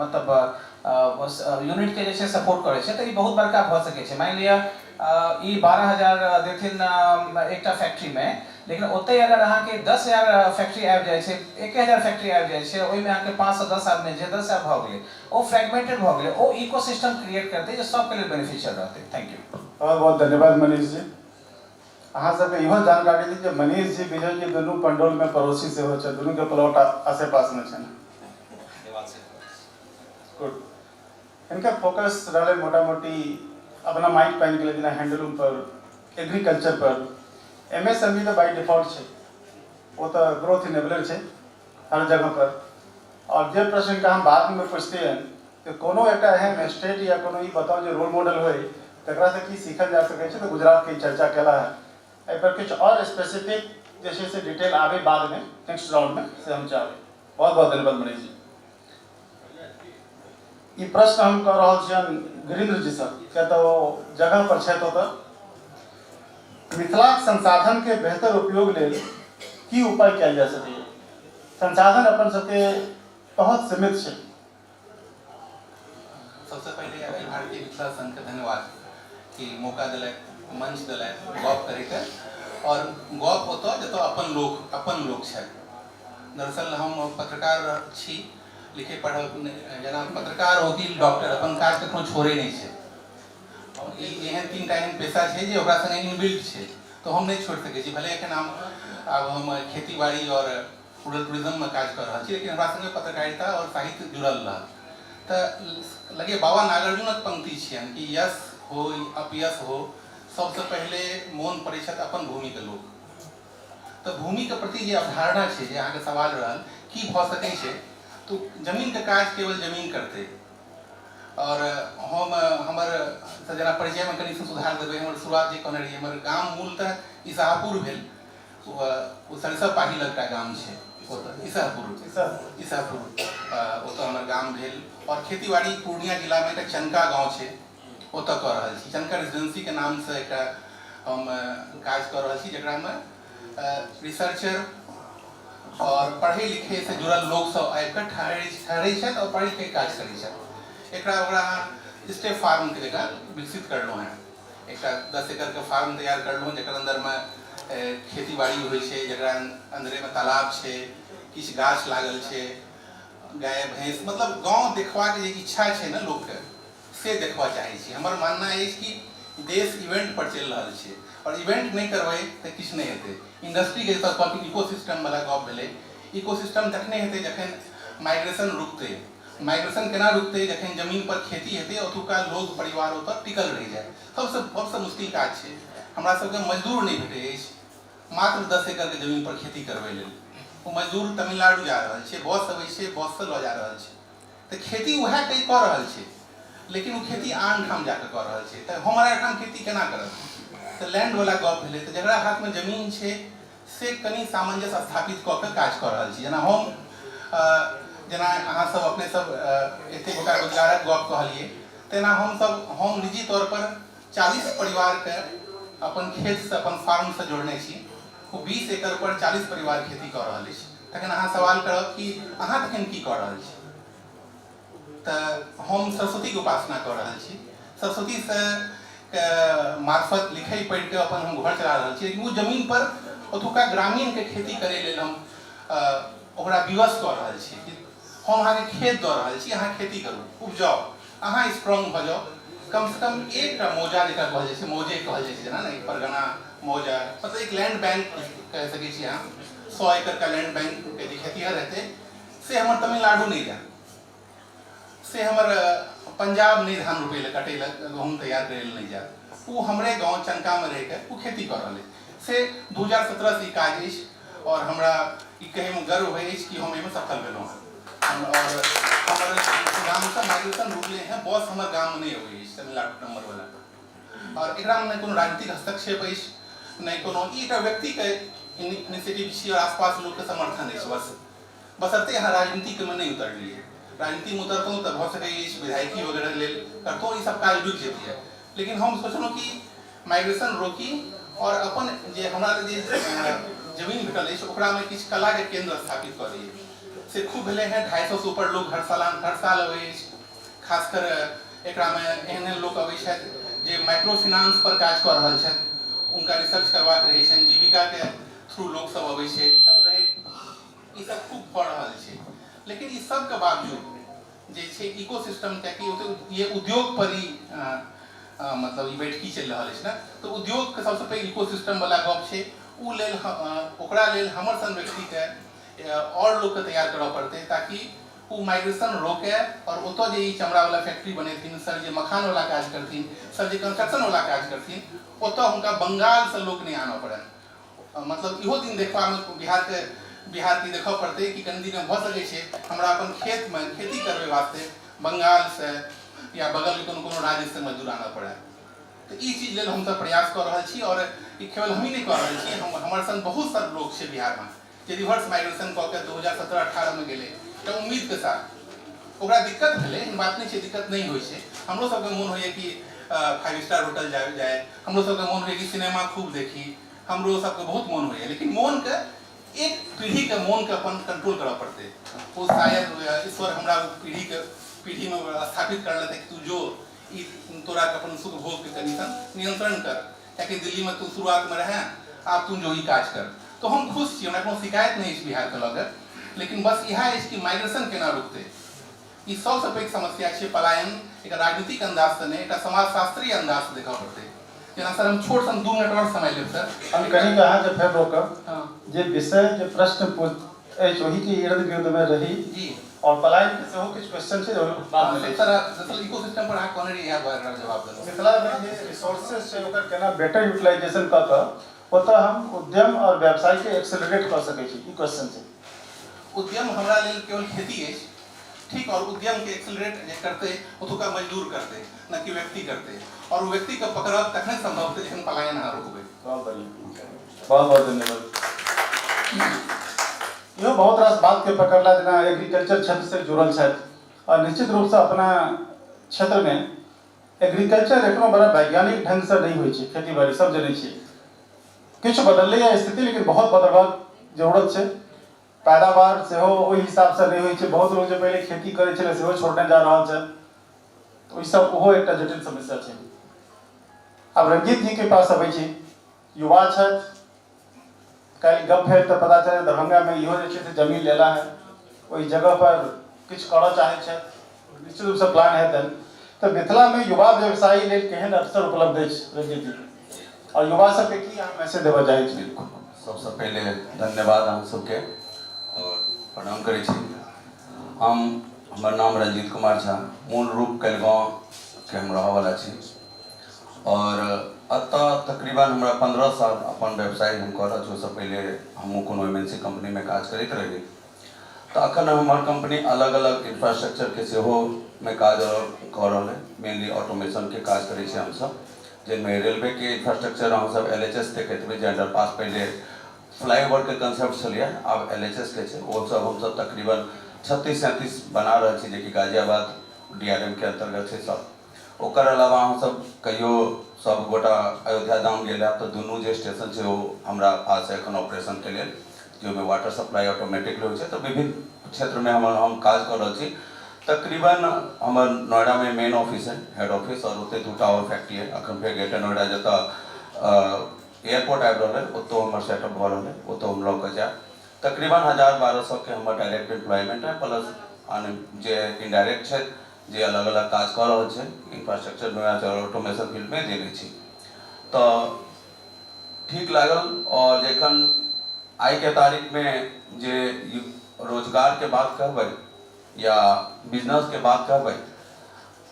मतलब यूनिटके जे छै सपोर्ट करै छै, तऽ ई बहुत बड़का भऽ सकै छै। मानि लिअ ई 12,000 देथिन एकटा फैक्ट्रीमे, लेकिन ओतहि अगर अहाँके 10,000 फैक्ट्री आबि जाइ छै, 1000 फैक्ट्री आबि जाइ छै, ओहिमे अहाँके 5 सँ 10 आदमी जे 10,000 भऽ गेलै, ओ फ्रेगमेंटेड भऽ गेलै, ओ इकोसिस्टम क्रिएट करतै जे सबके लेल बेनिफिशियल रहतै। Thank you. बहुत बहुत धन्यवाद मनीष जी। अहाँ सबके इहो जानकारी दी जे मनीष जी, विजय जी दुनू पंडौल में पड़ोसी सेहो छथि, दुनू के प्लॉट आसे पास में छनि। गुड। हिनकर फोकस रहलै मोटा मोटी अपना माइक पानि के जेना हैंडलूम पर, एग्रीकल्चर पर, एमएसएमई तऽ बाई डिफॉल्ट छै, ओ तऽ ग्रोथ इनेबलर छै हर जगह पर। और जे प्रश्न हिनका हम बाद में पूछतियनि जे कोनो एकटा एहन स्टेट या कोनो ई बताउ जे रोल मॉडल होइ तकरासँ की सीखल जा सकै छै, तऽ गुजरातके ई चर्चा केला है। एहिपर किछु आओर स्पेसिफिक जे छै से डिटेल आबै बादमे नेक्स्ट राउंडमे, से हम चाहबै। बहुत बहुत धन्यवाद मनीष जी। ई प्रश्न हम कऽ रहल छियनि गिरीन्द्र जीसँ, किया तऽ ओ जगह पर छथि ओतऽ। मिथिलाक संसाधनके बेहतर उपयोग लेल की उपाय कयल जा सकैए? संसाधन अपन सबके बहुत सीमित छै। सबसे पहिले अखिल भारतीय मिथिला संघ के धन्यवाद कि मौका देलथि, मंच देलथि गप करैके, और गप ओतऽ जतऽ अपन लोक छथि। दरअसल हम पत्रकार छी, लिखे पढ़ब, जेना पत्रकार, वकील, डॉक्टर अपन काज कखनो छोड़ै नहि छै। ई एहन तीन टा एहन पेशा छै जे ओकरा संगे इनबिल्ट छै, तऽ हम नहि छोड़ि सकै छी। भले एखन हम आब हम खेती बाड़ी आओर रूरल टूरिज्ममे काज कऽ रहल छी, लेकिन हमरा संगे पत्रकारिता आओर साहित्य जुड़ल रहल। तऽ लगे बाबा नागार्जुनक पंक्ति छियनि कि यश हो अपयश हो, सबसँ पहिले मोन पड़ै छथि अपन भूमिके लोक। तऽ भूमिके प्रति जे अवधारणा छै, जे अहाँके सवाल रहल की भऽ सकै छै, तऽ जमीनके काज केवल जमीन करतै। आओर हम हमर तऽ जेना परिचयमे कनि सुधार देबै, हमर शुरुआत जे कहने रहियै, हमर गाम मूलतः इसहापुर भेल। ओ सरिसब पाही लग एकटा गाम छै ओतऽ, इसहपुर, इसहपुर ओतऽ हमर गाम भेल। आओर खेतीबाड़ी पूर्णिया जिलामे एकटा चनका गाँव छै, ओतऽ कऽ रहल छी। चनका रेजिडेंसीके नामसँ एकटा हम काज कऽ रहल छी, जकरामे रिसर्चर आओर पढ़ै लिखैसँ जुड़ल लोकसभ आबिकऽ ठहरै ठहरै छथि आओर पढ़ै लिखैके काज करै छथि। एकरा ओकरा अहाँ स्टेप फार्मके जकाँ विकसित करलहुँ हेँ। एकटा 10 एकड़के फार्म तैयार करलहुँ, जकर अन्दरमे खेती बाड़ी होइ छै, जकरा अन्दरेमे तालाब छै, किछु गाछ लागल छै, गाय भैंस, मतलब गाँव देखबाक जे इच्छा छै ने लोकके, से देखबऽ चाहै छी। हमर मानना अछि कि देश इवेंट पर चलि रहल छै आओर इवेंट नहि करबै तऽ किछु नहि हेतै। इंडस्ट्रीके जतऽ गप, इकोसिस्टम वाला गप भेलै, इकोसिस्टम तखने हेतै जखन माइग्रेशन रुकतै। माइग्रेशन केना रुकतै? जखन जमीन पर खेती हेतै, ओतुका लोग परिवार ओतऽ टिकल रहि जाय। सबसँ सबसँ मुश्किल काज छै, हमरा सबके मजदूर नहि भेटै अछि। मात्र 10 एकड़के जमीन पर खेती करबै लेल ओ मजदूर तमिलनाडु जा रहल छै, बस अबै छै, बससँ लऽ जा रहल छै। तऽ खेती उएह कऽ रहल छै, लेकिन ओ खेती आन ठाम जाकऽ कऽ रहल छै, तऽ हमरा एहिठाम खेती केना करत? तऽ लैंडवला गप भेलै, तऽ जकरा हाथमे जमीन छै से कनि सामंजस्य स्थापित कऽ के काज कऽ रहल छी। जेना हम जेना अहाँ सब अपने सब एतेक गोटा रोजगारक गप कहलियै, तेना हमसब हम निजी तौर पर 40 परिवारके अपन खेतसँ अपन फार्मसँ जोड़ने छी। ओ 20 एकड़ पर 40 परिवार खेती कऽ रहल अछि। तखन अहाँ सवाल करब कि अहाँ तखन की कऽ रहल छी? तऽ हम सरस्वतीके उपासना कऽ रहल छी। सरस्वतीसँ के मार्फत लिखै पढ़िके अपन हम घर चला रहल छी, लेकिन ओ जमीन पर ओतुका ग्रामीणके खेती करै लेल हम ओकरा विवश कऽ रहल छी कि हम अहाँके खेत दऽ रहल छी, अहाँ खेती करू, उपजाउ, अहाँ स्ट्रॉन्ग भऽ जाउ। कमसँ कम एकटा मौजा जकरा कहल जाइ छै, मौजे कहल जाइ छै जेना ने, परगना मौजा, मतलब एक लैंड बैंक कहि सकै छी अहाँ। 100 एकड़का लैंड बैंकके जे खेतिहर हेतै से हमर तमिलनाडु नहि जायत, से हमर पंजाब नहि धान रोपै लए, कटै लए, गहूँम तैयार करै लए नहि जायत, ओ हमरे गाँव चनकामे रहिके ओ खेती कऽ रहल अछि। से 2017 से ई काज अछि और हमरा ई कहैमे गर्व होइ अछि कि हम एहिमे सफल भेलहुँ हँ। और हमर गामसँ माइग्रेशन रुकलै हँ, बस हमर गाममे नहि अबै अछि तमिलनाडु नम्बरवला। और एकरामे नहि कोनो राजनीतिक हस्तक्षेप अछि, नहि कोनो, ई एकटा व्यक्तिके इनिशिएटिव छी और आसपास लोकके समर्थन अछि। बस बशर्ते अहाँ राजनीतिमे नहि उतरलियै। राजनीतिमे उतरतहुँ तऽ भऽ सकै अछि विधायकी वगैरह लेल करतहुँ, ई सब काज रुकि जैतियै। लेकिन हम सोचलहुँ कि माइग्रेशन रोकी और अपन जे हमरा जे जमीन भेटल अछि ओकरामे किछु कलाके केन्द्र स्थापित कऽ दियै। से खूब भेलै हँ, 250 ऊपर लोक हर साल अबै अछि। खासकर एकरामे एहन एहन लोक अबै छथि जे माइक्रो फिनांस पर काज कऽ रहल छथि, हुनका रिसर्च करबाक रहै छनि, जीविकाके थ्रू लोक सब अबै छै, ई सब रहै, ई सब खूब भऽ रहल छै। लेकिन ई सबके बावजूद जे छै इको सिस्टम, कियाकि ये उद्योग पर ही मतलब ई बैठकी चलि रहल अछि ने, तऽ उद्योगके सबसँ पैघ इको सिस्टम वाला गप छै। ओ लेल ओकरा लेल हमर सन व्यक्तिके आओर लोकके तैयार करऽ पड़तै ताकि ओ माइग्रेशन रोकै और ओतऽ जे ई चमड़ावला फैक्ट्री बनेथिन सर, जे मखानवला काज करथिन सर, जे कंस्ट्रक्शनवला काज करथिन, ओतऽ हुनका बंगालसँ लोक नहि आनऽ पड़नि। मतलब इहो दिन देखबामे बिहारके बिहारके देखऽ पड़तै कि कनि दिनमे भऽ सकै छै हमरा अपन खेतमे खेती करबै वास्ते बंगालसँ या बगलके कोनो कोनो राज्यसँ मजदूर आनऽ पड़ै। तऽ ई चीज लेल हमसब प्रयास कऽ रहल छी और ई केवल हमही नहि कऽ रहल छी, हम हमर संग बहुत सारा लोक छै बिहारमे जे रिवर्स माइग्रेशन कऽ के 2017-18 मे गेलै तऽ उम्मीदके साथ। ओकरा दिक्कत भेलै, एहन बात नहि छै दिक्कत नहि होइ छै। हमरो सबके मोन होइए कि 5 स्टार होटल जाय जाय, हमरो सबके मोन होइए कि सिनेमा खूब देखी, हमरो सबके बहुत मोन होइए, लेकिन मोनके एक पीढ़ीके मोनके अपन कंट्रोल करऽ पड़तै। ओ शायद ईश्वर हमरा ओ पीढ़ीके पीढ़ीमे स्थापित कर लेतै कि तू जो ई तोरा के अपन सुख भोग के कनि सन नियंत्रण कर, कियाकि दिल्ली में तू शुरुआत में रहे, आब तू जो ई काज कर। तो हम खुश छी, हमरा कोनो शिकायत नहि अछि बिहार के लऽ के, लेकिन बस इएह अछि कि माइग्रेशन केना रुकतै, ई सबसँ पैघ समस्या छै पलायन। एकर राजनीतिक अंदाजसँ नहि, एकटा समाजशास्त्रीय अंदाजसँ देखऽ पड़तै। जेना सर हम छोट सन 2 मिनट आओर समय लेब सर। हम कनिक अहाँके फेर रोकब, जे विषय जे प्रश्न अछि ओहि के इर्द गिर्द में रही जी, और पलायन के सेहो किछु क्वेश्चन छै ओहि बाद में लै छी। सर दरअसल इकोसिस्टम पर अहाँ कहने रहियै, इएह दुआरे एकरा जवाब देलहुँ। मिथिला में जे रिसोर्सेज छै ओकर केना बेटर यूटिलाइजेशन कऽ कऽ ओतऽ हम उद्यम और व्यवसाय के एक्सेलरेट कऽ सकै छी, ई क्वेश्चन छै। उद्यम हमरा लेल केवल खेती अछि, ठीक, और उद्यम के एक्सेलरेट जे करतै ओतुका मजदूर करतै, न कि व्यक्ति करतै, और ओ व्यक्ति के पकड़ब तखने संभव हेतै जखन पलायन अहाँ रोकबै। बहुत बढ़िया, बहुत बहुत धन्यवाद। इहो बहुत रास बात के पकड़ला, जेना एग्रीकल्चर क्षेत्र से जुड़ल छथि और निश्चित रूप से अपना क्षेत्र में एग्रीकल्चर एखनो बड़ा वैज्ञानिक ढंग से नहीं होइ छै, खेती बाड़ी सब जनै छियै, किछु बदललैए स्थिति, लेकिन बहुत बदलबाक जरूरत छै। पैदावार सेहो ओहि हिसाबसँ नहि होइ छै, बहुत लोक जे पहिले खेती करै छलै सेहो छोड़ने जा रहल छै, तऽ ओहि सब ओहो एकटा जटिल समस्या छै। आब रंजीत जी के पास अबै छी, युवा छथि, काल्हि गप भेल तऽ पता चलल दरभंगामे इहो जे छै से जमीन लेला है, ओहि जगह पर किछु करऽ चाहै छथि, निश्चित रूपसँ प्लान हेतनि। तऽ मिथिलामे युवा व्यवसायी लेल केहन अवसर उपलब्ध अछि रंजीत जी, और युवा सबके की अहाँ मैसेज देबऽ चाहै छी? बिल्कुल, सबसँ पहिले धन्यवाद अहाँ सबके और प्रणाम करै छी। हमर नाम रंजीत कुमार झा, मूल रूप कलगाँवके हम रहऽवला छी और एतऽ तकरीबन हमरा 15 साल अपन व्यवसाय हम कऽ रहल छी। ओहिसँ पहिले हमहूँ कोनो एम एन सी कम्पनीमे काज करैत रही। तऽ अखन हमर कंपनी अलग अलग इंफ्रास्ट्रक्चरके सेहोमे काज कऽ रहल अइ। मेनली ऑटोमेशनके काज करै छी हमसभ, जाहिमे रेलवेके इंफ्रास्ट्रक्चर अहाँसभ LHS देखैत हेबै, जे अंडरपास पहिले फ्लाईओवरके कंसेप्ट छलैए, आब LHS के छै। ओ सब हमसभ तकरीबन 36-37 बना रहल छी, जेकि गाजियाबाद DRM के अन्तर्गत छै सब। ओकर अलावा अहाँसभ कहियो सब गोटा अयोध्या धाम गेल हैब, तऽ दुनू जे स्टेशन छै ओ हमरा पास एखन ऑपरेशनके लेल, जे ओहिमे वाटर सप्लाई ऑटोमेटिकली होइ छै। तऽ विभिन्न क्षेत्रमे हम काज कऽ रहल छी। तकरीबन हमर नोएडामे मेन ऑफिस है, हेड ऑफिस, आओर ओतहि 2टा आओर फैक्ट्री है। अखन फेर ग्रेटर नोएडा जतऽ एयरपोर्ट आबि रहल है, ओतौ हमर सेटअप भऽ रहल है, ओतौ हम लऽ कऽ जायब। तकरीबन 1000-1200 के हमर डायरेक्ट एम्प्लॉयमेंट है, प्लस अन्य जे इनडायरेक्ट छै, जे अलग अलग काज कऽ रहल छै इंफ्रास्ट्रक्चरमे, ऑटोमेशन फील्डमे देने छी। तऽ ठीक लागल। आओर एखन आइके तारीखमे जे रोजगारके बात कहबै या बिजनेसके बात कहबै,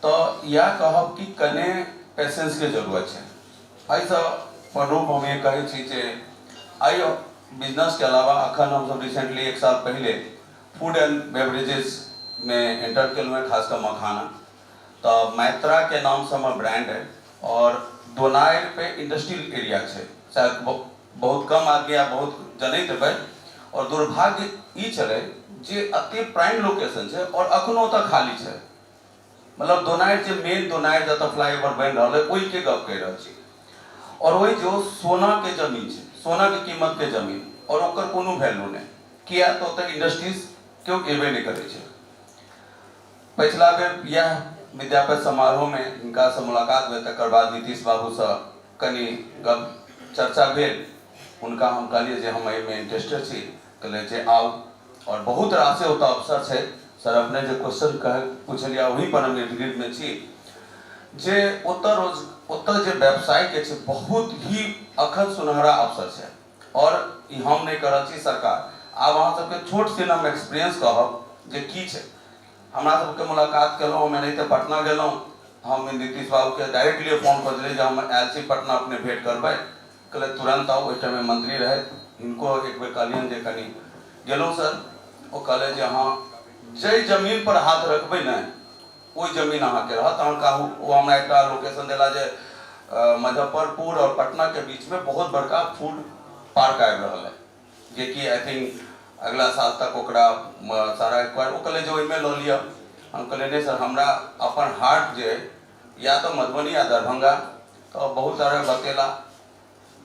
तऽ इएह कहब कि कने पेशेंसके जरूरत छै। एहिसँ प्ररूप हम ई कहै छी जे एहि बिजनेसके अलावा अखन हमसब रिसेंटली 1 साल पहिले फूड एंड बेवरेजेसमे एंटर केलहुँ हेँ, खास कऽ मखाना। तऽ मैत्राके नामसँ हमर ब्रांड अइ आओर दोनारि पे इंडस्ट्रियल एरिया छै, शायद बहुत कम आदमी आ बहुत जनैत हेबै। आओर दुर्भाग्य ई छलै जे एते प्राइम लोकेशन छै आओर अखनो ओतऽ खाली छै। मतलब दोनारि जे मेन दोनारि जतऽ फ्लाईओवर बनि रहल है, ओहिके गप कहि रहल छी। आओर ओहि जो सोनाके जमीन छै, सोनाके कीमतके जमीन, आओर ओकर कोनो वैल्यू नहि, किया तऽ ओतऽ इंडस्ट्रीज केओ एबे नहि करै छै। पछिला बेर इएह विद्यापति समारोहमे हिनकासँ मुलाकात भेल, तकर बाद नीतीश बाबूसँ कनि गप चर्चा भेल। हुनका हम कहलियै जे हम एहिमे इंटरेस्टेड छी, कहलियै जे आउ। आओर बहुत रासे ओतऽ अवसर छै। सर, अपने जे क्वेश्चन कह पूछलियै, ओही पर हम इर्द गिर्दमे छी जे ओतऽ ओतऽ जे व्यवसायके छै, बहुत ही अखन सुनहरा अवसर छै। आओर ई हम नहि कऽ रहल छी, सरकार। आब अहाँ सबके छोट सिन हम एक्सपीरियंस कहब जे की छै। हमरा सबके मुलाकात केलहुँ, हम एनाहिते पटना गेलहुँ। हम नीतीश बाबूके डायरेक्टली फोन कऽ देलियै जे हम आयल छी पटना, अपने भेँट करबै? कहलै तुरन्त आउ। ओहि टाइममे मंत्री रहथि, हिनको एक बेर कहलियनि जे कनि गेलहुँ सर। ओ कहले जे अहाँ जाहि जमीन पर हाथ रखबै ने, ओहि जमीन अहाँके रहत। अहाँ कहू। ओ हमरा एकटा लोकेशन देला जे मुजफ्फरपुर आओर पटनाके बीचमे बहुत बड़का फूड पार्क आबि रहल है, जेकि I think अगला साल तक ओकरा सारा एक्वायर। ओ कहले जे ओहिमे लऽ लिअ। हम कहलियै नहि सर, हमरा अपन हार्ट जे अइ या तऽ मधुबनी या दरभंगा। तऽ बहुत सारा बतेला।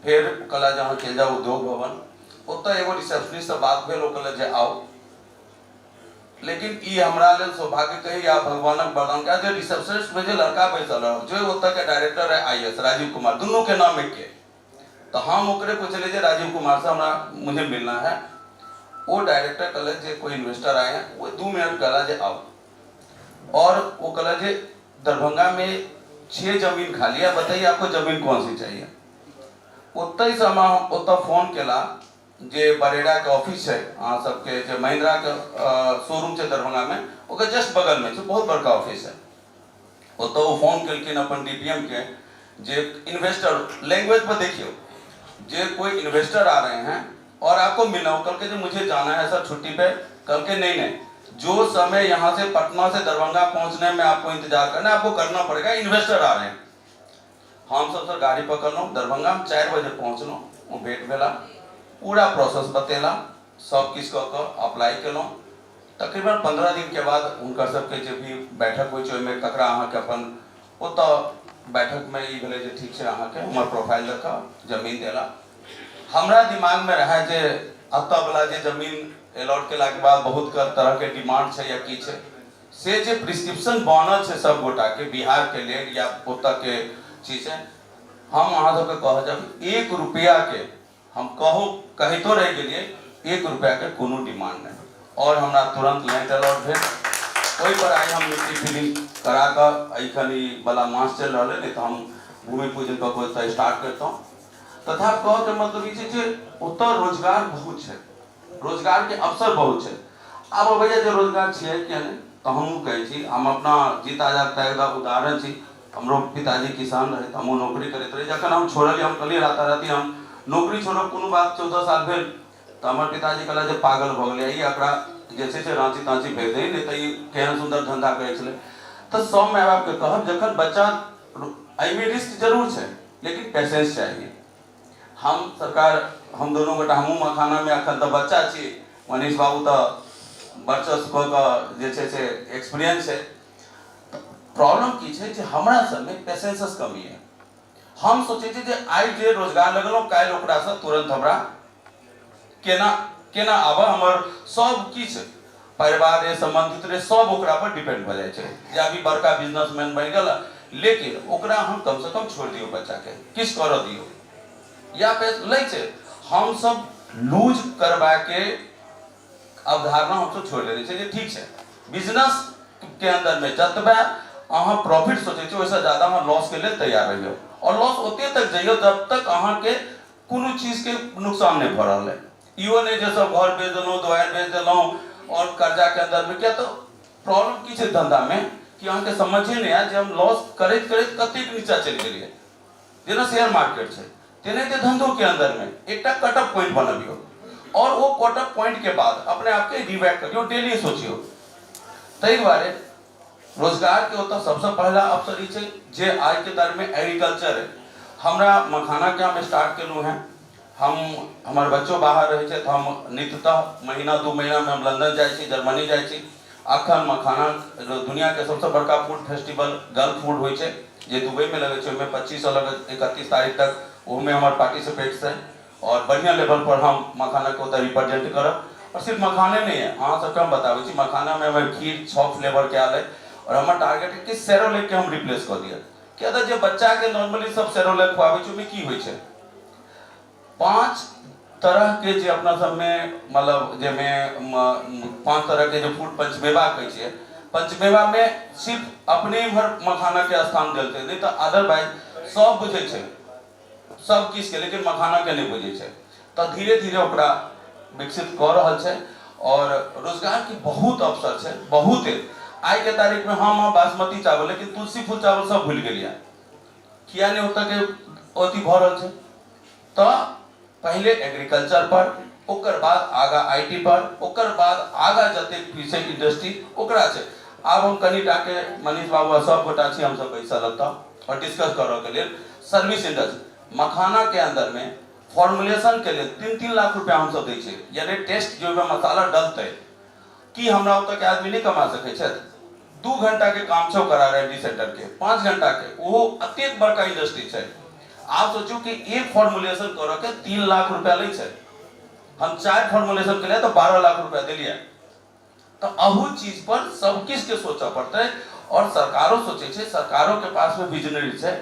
फेर कहला जे अहाँ चलि जाउ उद्योग भवन। ओतऽ एगो रिसेप्शनिस्टसँ बात भेल, ओ कहलक जे आउ। लेकिन ई हमरा लेल सौभाग्य कही या भगवानक वरदान कही जे रिसेप्शनिस्ट में जे लड़का बैसल रह, जे ओतऽ के डायरेक्टर है IS Rajiv Kumar, दुनू के नाम एके। तऽ हम ओकरे पूछलियै जे राजीव कुमार से हमरा मुझे मिलना है। ओ डायरेक्टर कहले जे कोई इन्वेस्टर आए हैं। वो 2 मिनट कहला जे आओ। और वो कहला जे दरभंगा में 6 जमीन खाली है, बताइए आपको जमीन कौन सी चाहिए। ओतहिसँ हमरा ओतऽ फोन केला जे बरेडाके ऑफिस छै अहाँ सबके, जे महिन्द्राके शोरूम छै दरभंगामे, ओकर जस्ट बगलमे छै, बहुत बड़का ऑफिस है। ओतऽ ओ फोन केलखिन अपन DPM के जे इन्वेस्टर, लैंग्वेज पर देखियौ, जे कोई इन्वेस्टर आ रहे हैं और आपको मिलना। वो कहलकै जे मुझे जाना है सर छुट्टी पे। कहलकै नहीं नहीं, जो समय यहाँ से पटना से दरभंगा पहुँचने में आपको इंतजार करना है, आपको करना पड़ेगा, इन्वेस्टर आ रहे हैं। हम सब सर गाड़ी पकड़लहुँ, दरभंगा हम 4 बजे पहुँचलहुँ। ओ भेंट भेला, पूरा प्रोसेस बतेला, सब किछु कऽ कऽ अप्लाई केलहुँ। तकरीबन 15 दिनके बाद हुनकर सबके जे भी बैठक होइ छै, ओहिमे ककरा अहाँके अपन ओतऽ बैठकमे ई भेलै जे ठीक छै, अहाँके हमर प्रोफाइल दऽ कऽ जमीन देला। हमरा दिमागमे रहए जे एतऽवला जे जमीन अलॉट केलाके बाद बहुत तरहके डिमांड छै या की छै, से जे प्रिस्क्रिप्शन बनल छै सब गोटाके बिहारके लेल या ओतऽके चीज छै। हम अहाँ सबके कहऽ जाब, 1 रुपैआके हम कहू कहितो रहि गेलियै, 1 रुपैआके कोनो डिमांड नहि। आओर हमरा तुरन्त लैंड अलॉट भेल। ओहि पर आइ हम मिट्टी फिलिंग करा कऽ एखन ई वाला मास चलि रहल अइ, नहि तऽ हम भूमि पूजन कऽ कऽ ओतऽ स्टार्ट करितहुँ। तथा कहऽके मतलब ई छै जे ओतऽ रोजगार बहुत छै, रोजगारके अवसर बहुत छै। आब अबैया जे रोजगार छियै किया नहि, तऽ हमहूँ कहै छी, हम अपना जीता जागता उदाहरण छी। हमरो पिताजी किसान रहै, तऽ हमहूँ नौकरी करैत रही। जखन हम छोड़लियै, हम कहलियै राताराती हम नौकरी छोड़ब कोनो बात, 14 साल भेल, तऽ हमर पिताजी कहला जे पागल भऽ गेलै ई, एकरा जे छै से राँची ताँची भेज दही, नहि तऽ ई केहन सुन्दर धन्धा करै छलै। तऽ सब माय बापके कहब, जखन बच्चा एहिमे रिस्क जरूर छै, लेकिन पेशेंस चाही। हम सरकार, हम दुनू गोटा, हमहूँ मखानामे एखन तऽ बच्चा छी, मनीष बाबू तऽ वर्चस्व कऽ कऽ जे छै से एक्सपीरियंस छै। प्रॉब्लम की छै जे हमरा सबमे पेशेंसस कमी यऽ। हम सोचै छी जे आइ जे रोजगार लगेलहुँ, काल्हि ओकरासँ तुरन्त हमरा केना केना आबऽ, हमर सब किछु परिवार रे, सम्बन्धित रे, सब ओकरा पर डिपेंड भऽ जाइ छै जे अभी बड़का बिजनेसमैन बनि गेल। लेकिन ओकरा हम कमसँ कम छोड़ि दियौ, बच्चाके किछु करऽ दियौ या फेर लै छै। हमसब लूज करबाके अवधारणा हमसब छोड़ि देने छियै जे ठीक छै, बिजनेस के अंदर में जतबे अहाँ प्रॉफिट सोचै छियै, ओहिसँ ज्यादा अहाँ लॉस के लेल तैयार रहियौ, आओर लॉस ओते तक जइयौ जब तक अहाँके कोनो चीजके नुकसान नहि भऽ रहल है। इहो नहि जे सब घर बेच देलहुँ, दुआरि बेच देलहुँ आओर कर्जाके अन्दरमे। किया तऽ प्रॉब्लम की छै धन्धामे कि अहाँके समझे नहि आयत जे हम लॉस करैत करैत कतेक नीचा चलि गेलियै। जेना शेयर मार्केट छै, तेनाहिते धंधोके अन्दरमे एकटा कट ऑफ पॉइंट बनबियौ, आओर ओ कट ऑफ पॉइंटके बाद अपने आपके रिवैक करियौ, डेली सोचियौ। ताहि दुआरे रोजगारके ओतऽ सबसँ पहिला अवसर ई छै जे आइके तारीखमे एग्रीकल्चर है। हमरा मखानाके हम स्टार्ट केलहुँ हेँ। हम हमर बच्चो बाहर रहै छै, तऽ हम नित्यतः महीना 2 महीनामे हम लंदन जाइ छी, जर्मनी जाइ छी। अखन मखाना दुनियाके सबसँ बड़का फूड फेस्टिवल गल्फ फूड होइ छै, जे दुबईमे लगै छै, ओहिमे 25 सँ लऽ कऽ 31 तारीख तक ओहूमे हमर पार्टिसिपेट छै, आओर बढ़िआँ लेवलपर हम मखानाके ओतऽ रिप्रेजेंट करब। आओर सिर्फ मखाने नहि है, अहाँ सबके हम बताबै छी, मखानामे हमर खीर 6 फ्लेवरके आयल है, आओर हमर टारगेट है कि सेरोलेकके हम रिप्लेस कऽ दिअ। किया तऽ जे बच्चाके नॉर्मली सब सेरोलेक खुआबै छै, ओहिमे की होइ छै, 5 तरहके जे अपना सबमे मतलब जाहिमे 5 तरहके जे फूड पंचमेवा कहै छियै, पंचमेवामे सिर्फ अपने इम्हर मखानाके स्थान देल छै, नहि तऽ अदरवाइज सब बुझै छै सब किछुके, लेकिन मखानाके नहि बुझै छै। तऽ धीरे धीरे ओकरा विकसित कऽ रहल छै, आओर रोजगारके बहुत अवसर छै, बहुते। आइके तारीखमे हम बासमती चावल, लेकिन तुलसी फूल चावल सब भूलि गेलियै, किया नहि ओतऽके अथी भऽ रहल छै। तऽ पहिले एग्रीकल्चर पर, ओकर बाद आगा I T पर, ओकर बाद आगा जतेक भी छै इंडस्ट्री ओकरा छै। आब हम कनि टाके मनीष बाबू आ सब गोटा छी, हमसब बैसल एतऽ आओर डिस्कस करऽके लेल सर्विस इंडस्ट्री मखानाके अन्दरमे फॉर्मुलेशनके लेल 3-3 लाख रुपया हमसब दै छियै, यानि टेस्ट जे ओहिमे मसाला डलतै, की हमरा ओतऽके आदमी नहि कमा सकै छथि? 2 घंटाके काम छै ओकर आर एन डी सेंटरके, 5 घंटाके, ओहो अतेक बड़का इंडस्ट्री छै। आब सोचू कि एक फॉर्मुलेशन करऽके 3 लाख रुपया लै छै, हम 4 फॉर्मुलेशन केलियै तऽ 12 लाख रुपया देलियै। तऽ अहू चीज पर सब किछुके सोचऽ पड़तै, आओर सरकारो सोचै छै, सरकारोके पासमे विजनरी छै,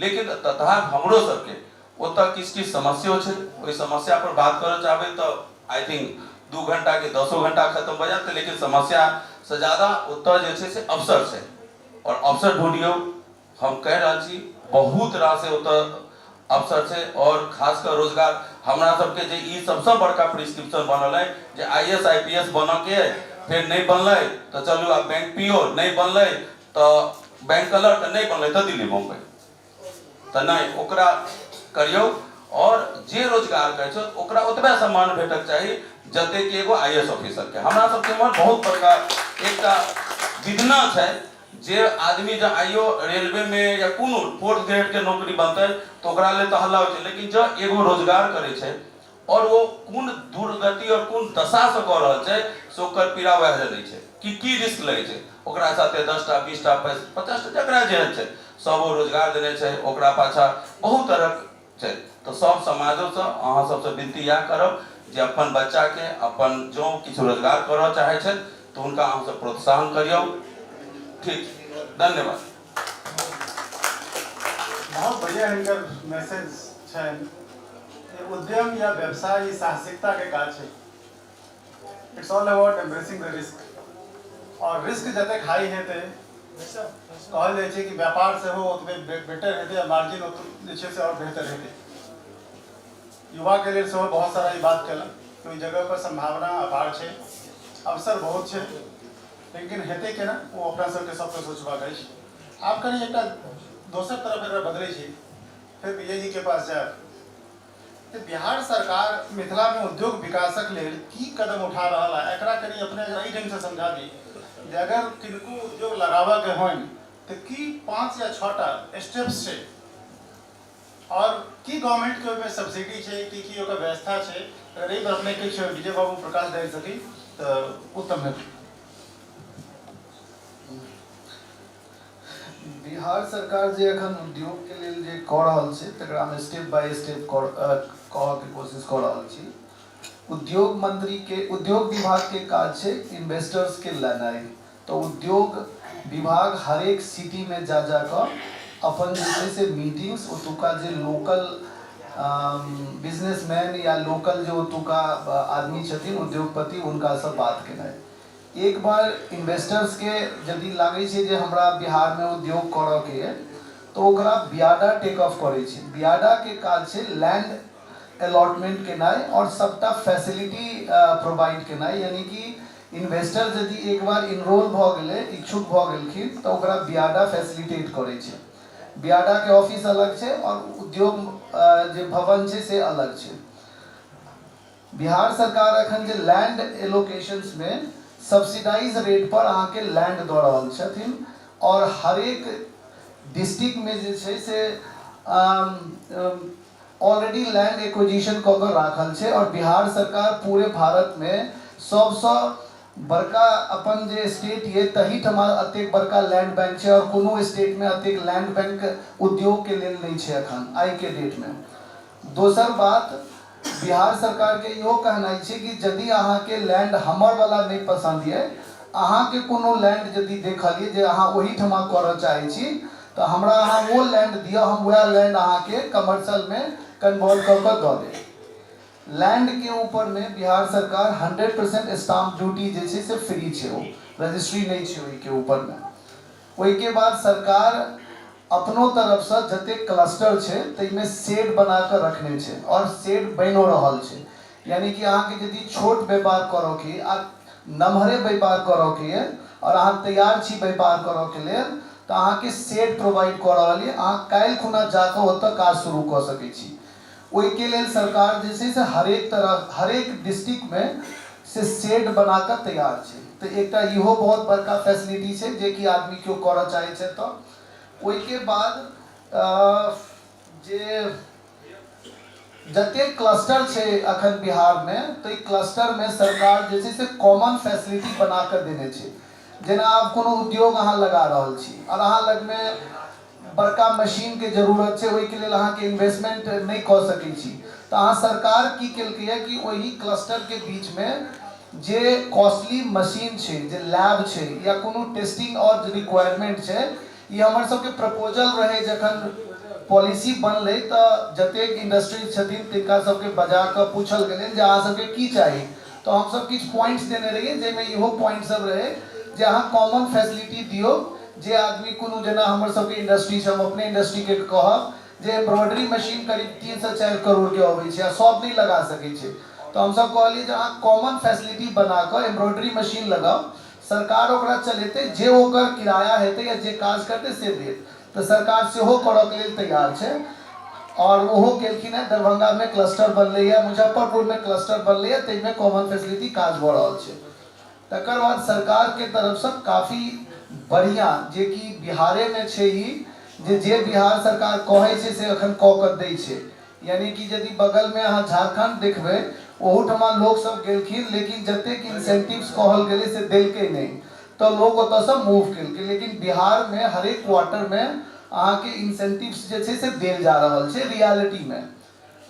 लेकिन तथा हमरो सबके ओतऽ किछु किछु समस्यो छै। ओहि समस्या पर बात करऽ चाहबै तऽ I think 2 घंटा के 10 घंटा खत्म भऽ जायत, लेकिन समस्या से ज्यादा ओतऽ जे छै से अवसर छै, आओर अवसर ढूँढियौ। हम कहि रहल छी, बहुत रास ओतऽ अवसर छै, आओर खास कऽ रोजगार हमरा सबके जे ई सबसँ बड़का प्रिस्क्रिप्शन बनल अइ जे I S I P S बनऽके अइ, फेर नहि बनलै तऽ चलू आब बैंक पी ओ, नहि बनलै तऽ बैंक क्लर्क, नहि बनलै तऽ दिल्ली बम्बई। तऽ नहि, ओकरा करियौ, आओर जे रोजगार करै छै ओकरा ओतबे सम्मान भेटक चाही जतेक कि एगो I S ऑफिसरके। हमरा सबके एम्हर बहुत बड़का एकटा विघ्न छै जे आदमी जँ आइयो रेलवेमे या कोनो 4th ग्रेडके नौकरी बनतै तऽ ओकरा लेल तऽ हल्ला होइ छै, लेकिन जँ एगो रोजगार करै छै आओर ओ कोन दुर्गति आओर कोन दशासँ कऽ रहल छै से ओकर पीड़ा वएह जनै छै कि की रिस्क लै छै। ओकरा साथे 10टा 20टा 50टा जकरा जेहन छै सब ओ रोजगार देने छै, ओकरा पाछा बहुत तरहक छै। तऽ सब समाजोसँ अहाँ सबसँ विनती इएह करब जे अपन बच्चाके अपन जँ किछु रोजगार करऽ चाहै छथि तऽ हुनका अहाँ सब प्रोत्साहन करियौ। ठीक, धन्यवाद। बहुत बढ़िया हिनकर मैसेज छनि। उद्यम या व्यवसाय ई साहसिकता के काज छै। It's all about embracing the risk. और रिस्क जतेक हाई हेतै, कहल जाइ छै कि व्यापार सेहो ओतबे बेटर हेतै आ मार्जिन जे छै से आओर बेहतर हेतै। युवा के लेल सेहो बहुत सारा ई बात केलक कि ओहि जगह पर संभावना अपार छै, अवसर बहुत छै, लेकिन हेतै केना ओ अपना सबके सबके सोचबाक अछि। आब कनि एकटा दोसर तरफ एकरा बदलै छी, फेर विजय जी के पास जायब। जे बिहार सरकार मिथिलामे उद्योग विकासक लेल की कदम उठा रहल है, एकरा कनि अपने अगर एहि ढंगसँ समझा दी जे अगर किनको उद्योग लगाबऽके होइन तऽ की 5 या 6 टा स्टेप्स छै और की गवर्नमेंट के ओहिमे सब्सिडी छै, की की ओकर व्यवस्था छै, अगर एहि पर अपने किछु विजय बाबू प्रकाश डालि सकी तऽ उत्तम हेतै। बिहार सरकार जे एखन उद्योग के लेल जे कऽ रहल छै तकरा हम स्टेप बाय स्टेप कहऽके कोशिश कऽ रहल छी। उद्योग मंत्री के, उद्योग विभाग के काज छै इन्वेस्टर्स के लेनाइ, तऽ उद्योग विभाग हरेक सिटी में जा जा कऽ अपन जे छै से मीटिंग्स ओतुका जे लोकल बिजनेसमैन या लोकल जे ओतुका आदमी छथिन उद्योगपति हुनकासँ बात केनाइ। एक बार इन्वेस्टर्स के यदि लागै छै जे हमरा बिहार में उद्योग करऽ के ये तऽ ओकरा बियाडा टेक ऑफ करै छै। बियाडा के काज छै लैंड अलॉटमेंट केनाइ और सबटा फैसिलिटी प्रोवाइड केनाइ, यानी कि इन्वेस्टर यदि एक बार इनरोल भऽ गेलै, इच्छुक भऽ गेलखिन तऽ ओकरा बियाडा फैसिलिटेट करै छै। बियाडा के ऑफिस अलग छै और उद्योग जे भवन छै से अलग छै। बिहार सरकार अखन जे लैंड एलोकेशंस में सब्सिडाइज रेट पर अहाँके लैंड दऽ रहल छथिन और हरेक डिस्ट्रिक्ट में जे छै से ऑलरेडी लैंड एक्विजिशन कऽ कऽ राखल छै और बिहार सरकार पूरे भारत में सबसँ बड़का अपन जे स्टेट ये तहीठमा अतेक बड़का लैंड बैंक छै और कोनो स्टेट में अतेक लैंड बैंक उद्योग के लेल नहि छै अखन आइ के डेट में। दोसर बात बिहार सरकारके इहो कहनाइ छै कि यदि अहाँके लैंड हमर वला नहि पसन्द यऽ, अहाँके कोनो लैंड यदि देखल यऽ जे अहाँ ओहिठमा करऽ चाहै छी तऽ हमरा अहाँ ओ लैंड दिअ, हम वएह लैंड अहाँके कमर्शलमे कन्वर्ट कऽ कऽ दऽ देब। लैंडके ऊपरमे बिहार सरकार 100% स्टाम्प ड्यूटी जे छै से फ्री छै, ओ रजिस्ट्री नहि छै ओहिके ऊपरमे। ओहिके बाद सरकार अपनो तरफसँ जतेक क्लस्टर छै ताहिमे शेड बना कऽ रखने छै आओर शेड बनिओ रहल छै, यानी कि अहाँके यदि छोट व्यापार करऽके आ नमहरे व्यापार करऽके यऽ आओर अहाँ तैयार छी व्यापार करऽके लेल तऽ अहाँके शेड प्रोवाइड कऽ रहल यऽ, अहाँ काल्हि खुना जाकऽ ओतऽ काज शुरू कऽ सकै छी। ओहिके लेल सरकार जे छै से हरेक तरह हरेक डिस्ट्रिक्टमे से शेड बना कऽ तैयार छै, तऽ एकटा इहो बहुत बड़का फैसिलिटी छै जेकि आदमी केओ करऽ चाहै छै तऽ। ओहिके बाद जे जतेक क्लस्टर छै अखन बिहारमे ताहि क्लस्टरमे सरकार जे छै से कॉमन फैसिलिटी बना कऽ देने छै। जेना आब कोनो उद्योग अहाँ लगा रहल छी आओर अहाँ लगमे बड़का मशीनके जरूरत छै, ओहिके लेल अहाँके इन्वेस्टमेंट नहि कऽ सकै छी, तऽ अहाँ सरकार की केलकैए कि ओहि क्लस्टरके बीचमे जे कॉस्टली मशीन छै, जे लैब छै या कोनो टेस्टिंग आओर जे रिक्वायरमेंट छै, ई हमर सबके प्रपोजल रहै जखन पॉलिसी बनलै तऽ जतेक इंडस्ट्रीज छथिन तिनका सबके बजा कऽ पूछल गेलनि जे अहाँ सबके की चाही, तऽ हमसब किछु पॉइंट्स देने रहियै जाहिमे इहो पॉइंट सब रहै जे अहाँ कॉमन फैसिलिटी दियौ, जे आदमी कोनो जेना हमर सबके इंडस्ट्री छै, हम अपने इंडस्ट्रीके कहब जे एम्ब्रॉयडरी मशीन करीब 3 से 4 करोड़के अबै छै आ सब नहि लगा सकै छै, तऽ हमसब कहलियै जे अहाँ कॉमन फैसिलिटी बना कऽ एम्ब्रॉयडरी मशीन लगाउ, सरकार ओकरा चलेतै, जे ओकर किराया हेतै या जे काज करतै से देत, तऽ सरकार सेहो करऽके लेल तैयार छै आओर ओहो केलखिन हेँ। दरभंगामे क्लस्टर बनलैए, मुजफ्फरपुरमे क्लस्टर बनलैए, ताहिमे कॉमन फैसिलिटी काज भऽ रहल छै। तकर बाद सरकारके तरफसँ काफी बढ़िआँ जेकि बिहारेमे छै ई जे जे बिहार सरकार कहै छै से एखन कऽ कऽ दै छै, यानी कि यदि बगलमे अहाँ झारखण्ड देखबै ओहूठमा लोकसभ गेलखिन लेकिन जतेक इंसेंटिव्स कहल गेलै से देलकै नहि, तऽ लोक ओतऽसँ मूव केलकै, लेकिन बिहारमे हरेक क्वार्टरमे अहाँके इंसेंटिव्स जे छै से देल जा रहल छै रियलिटीमे।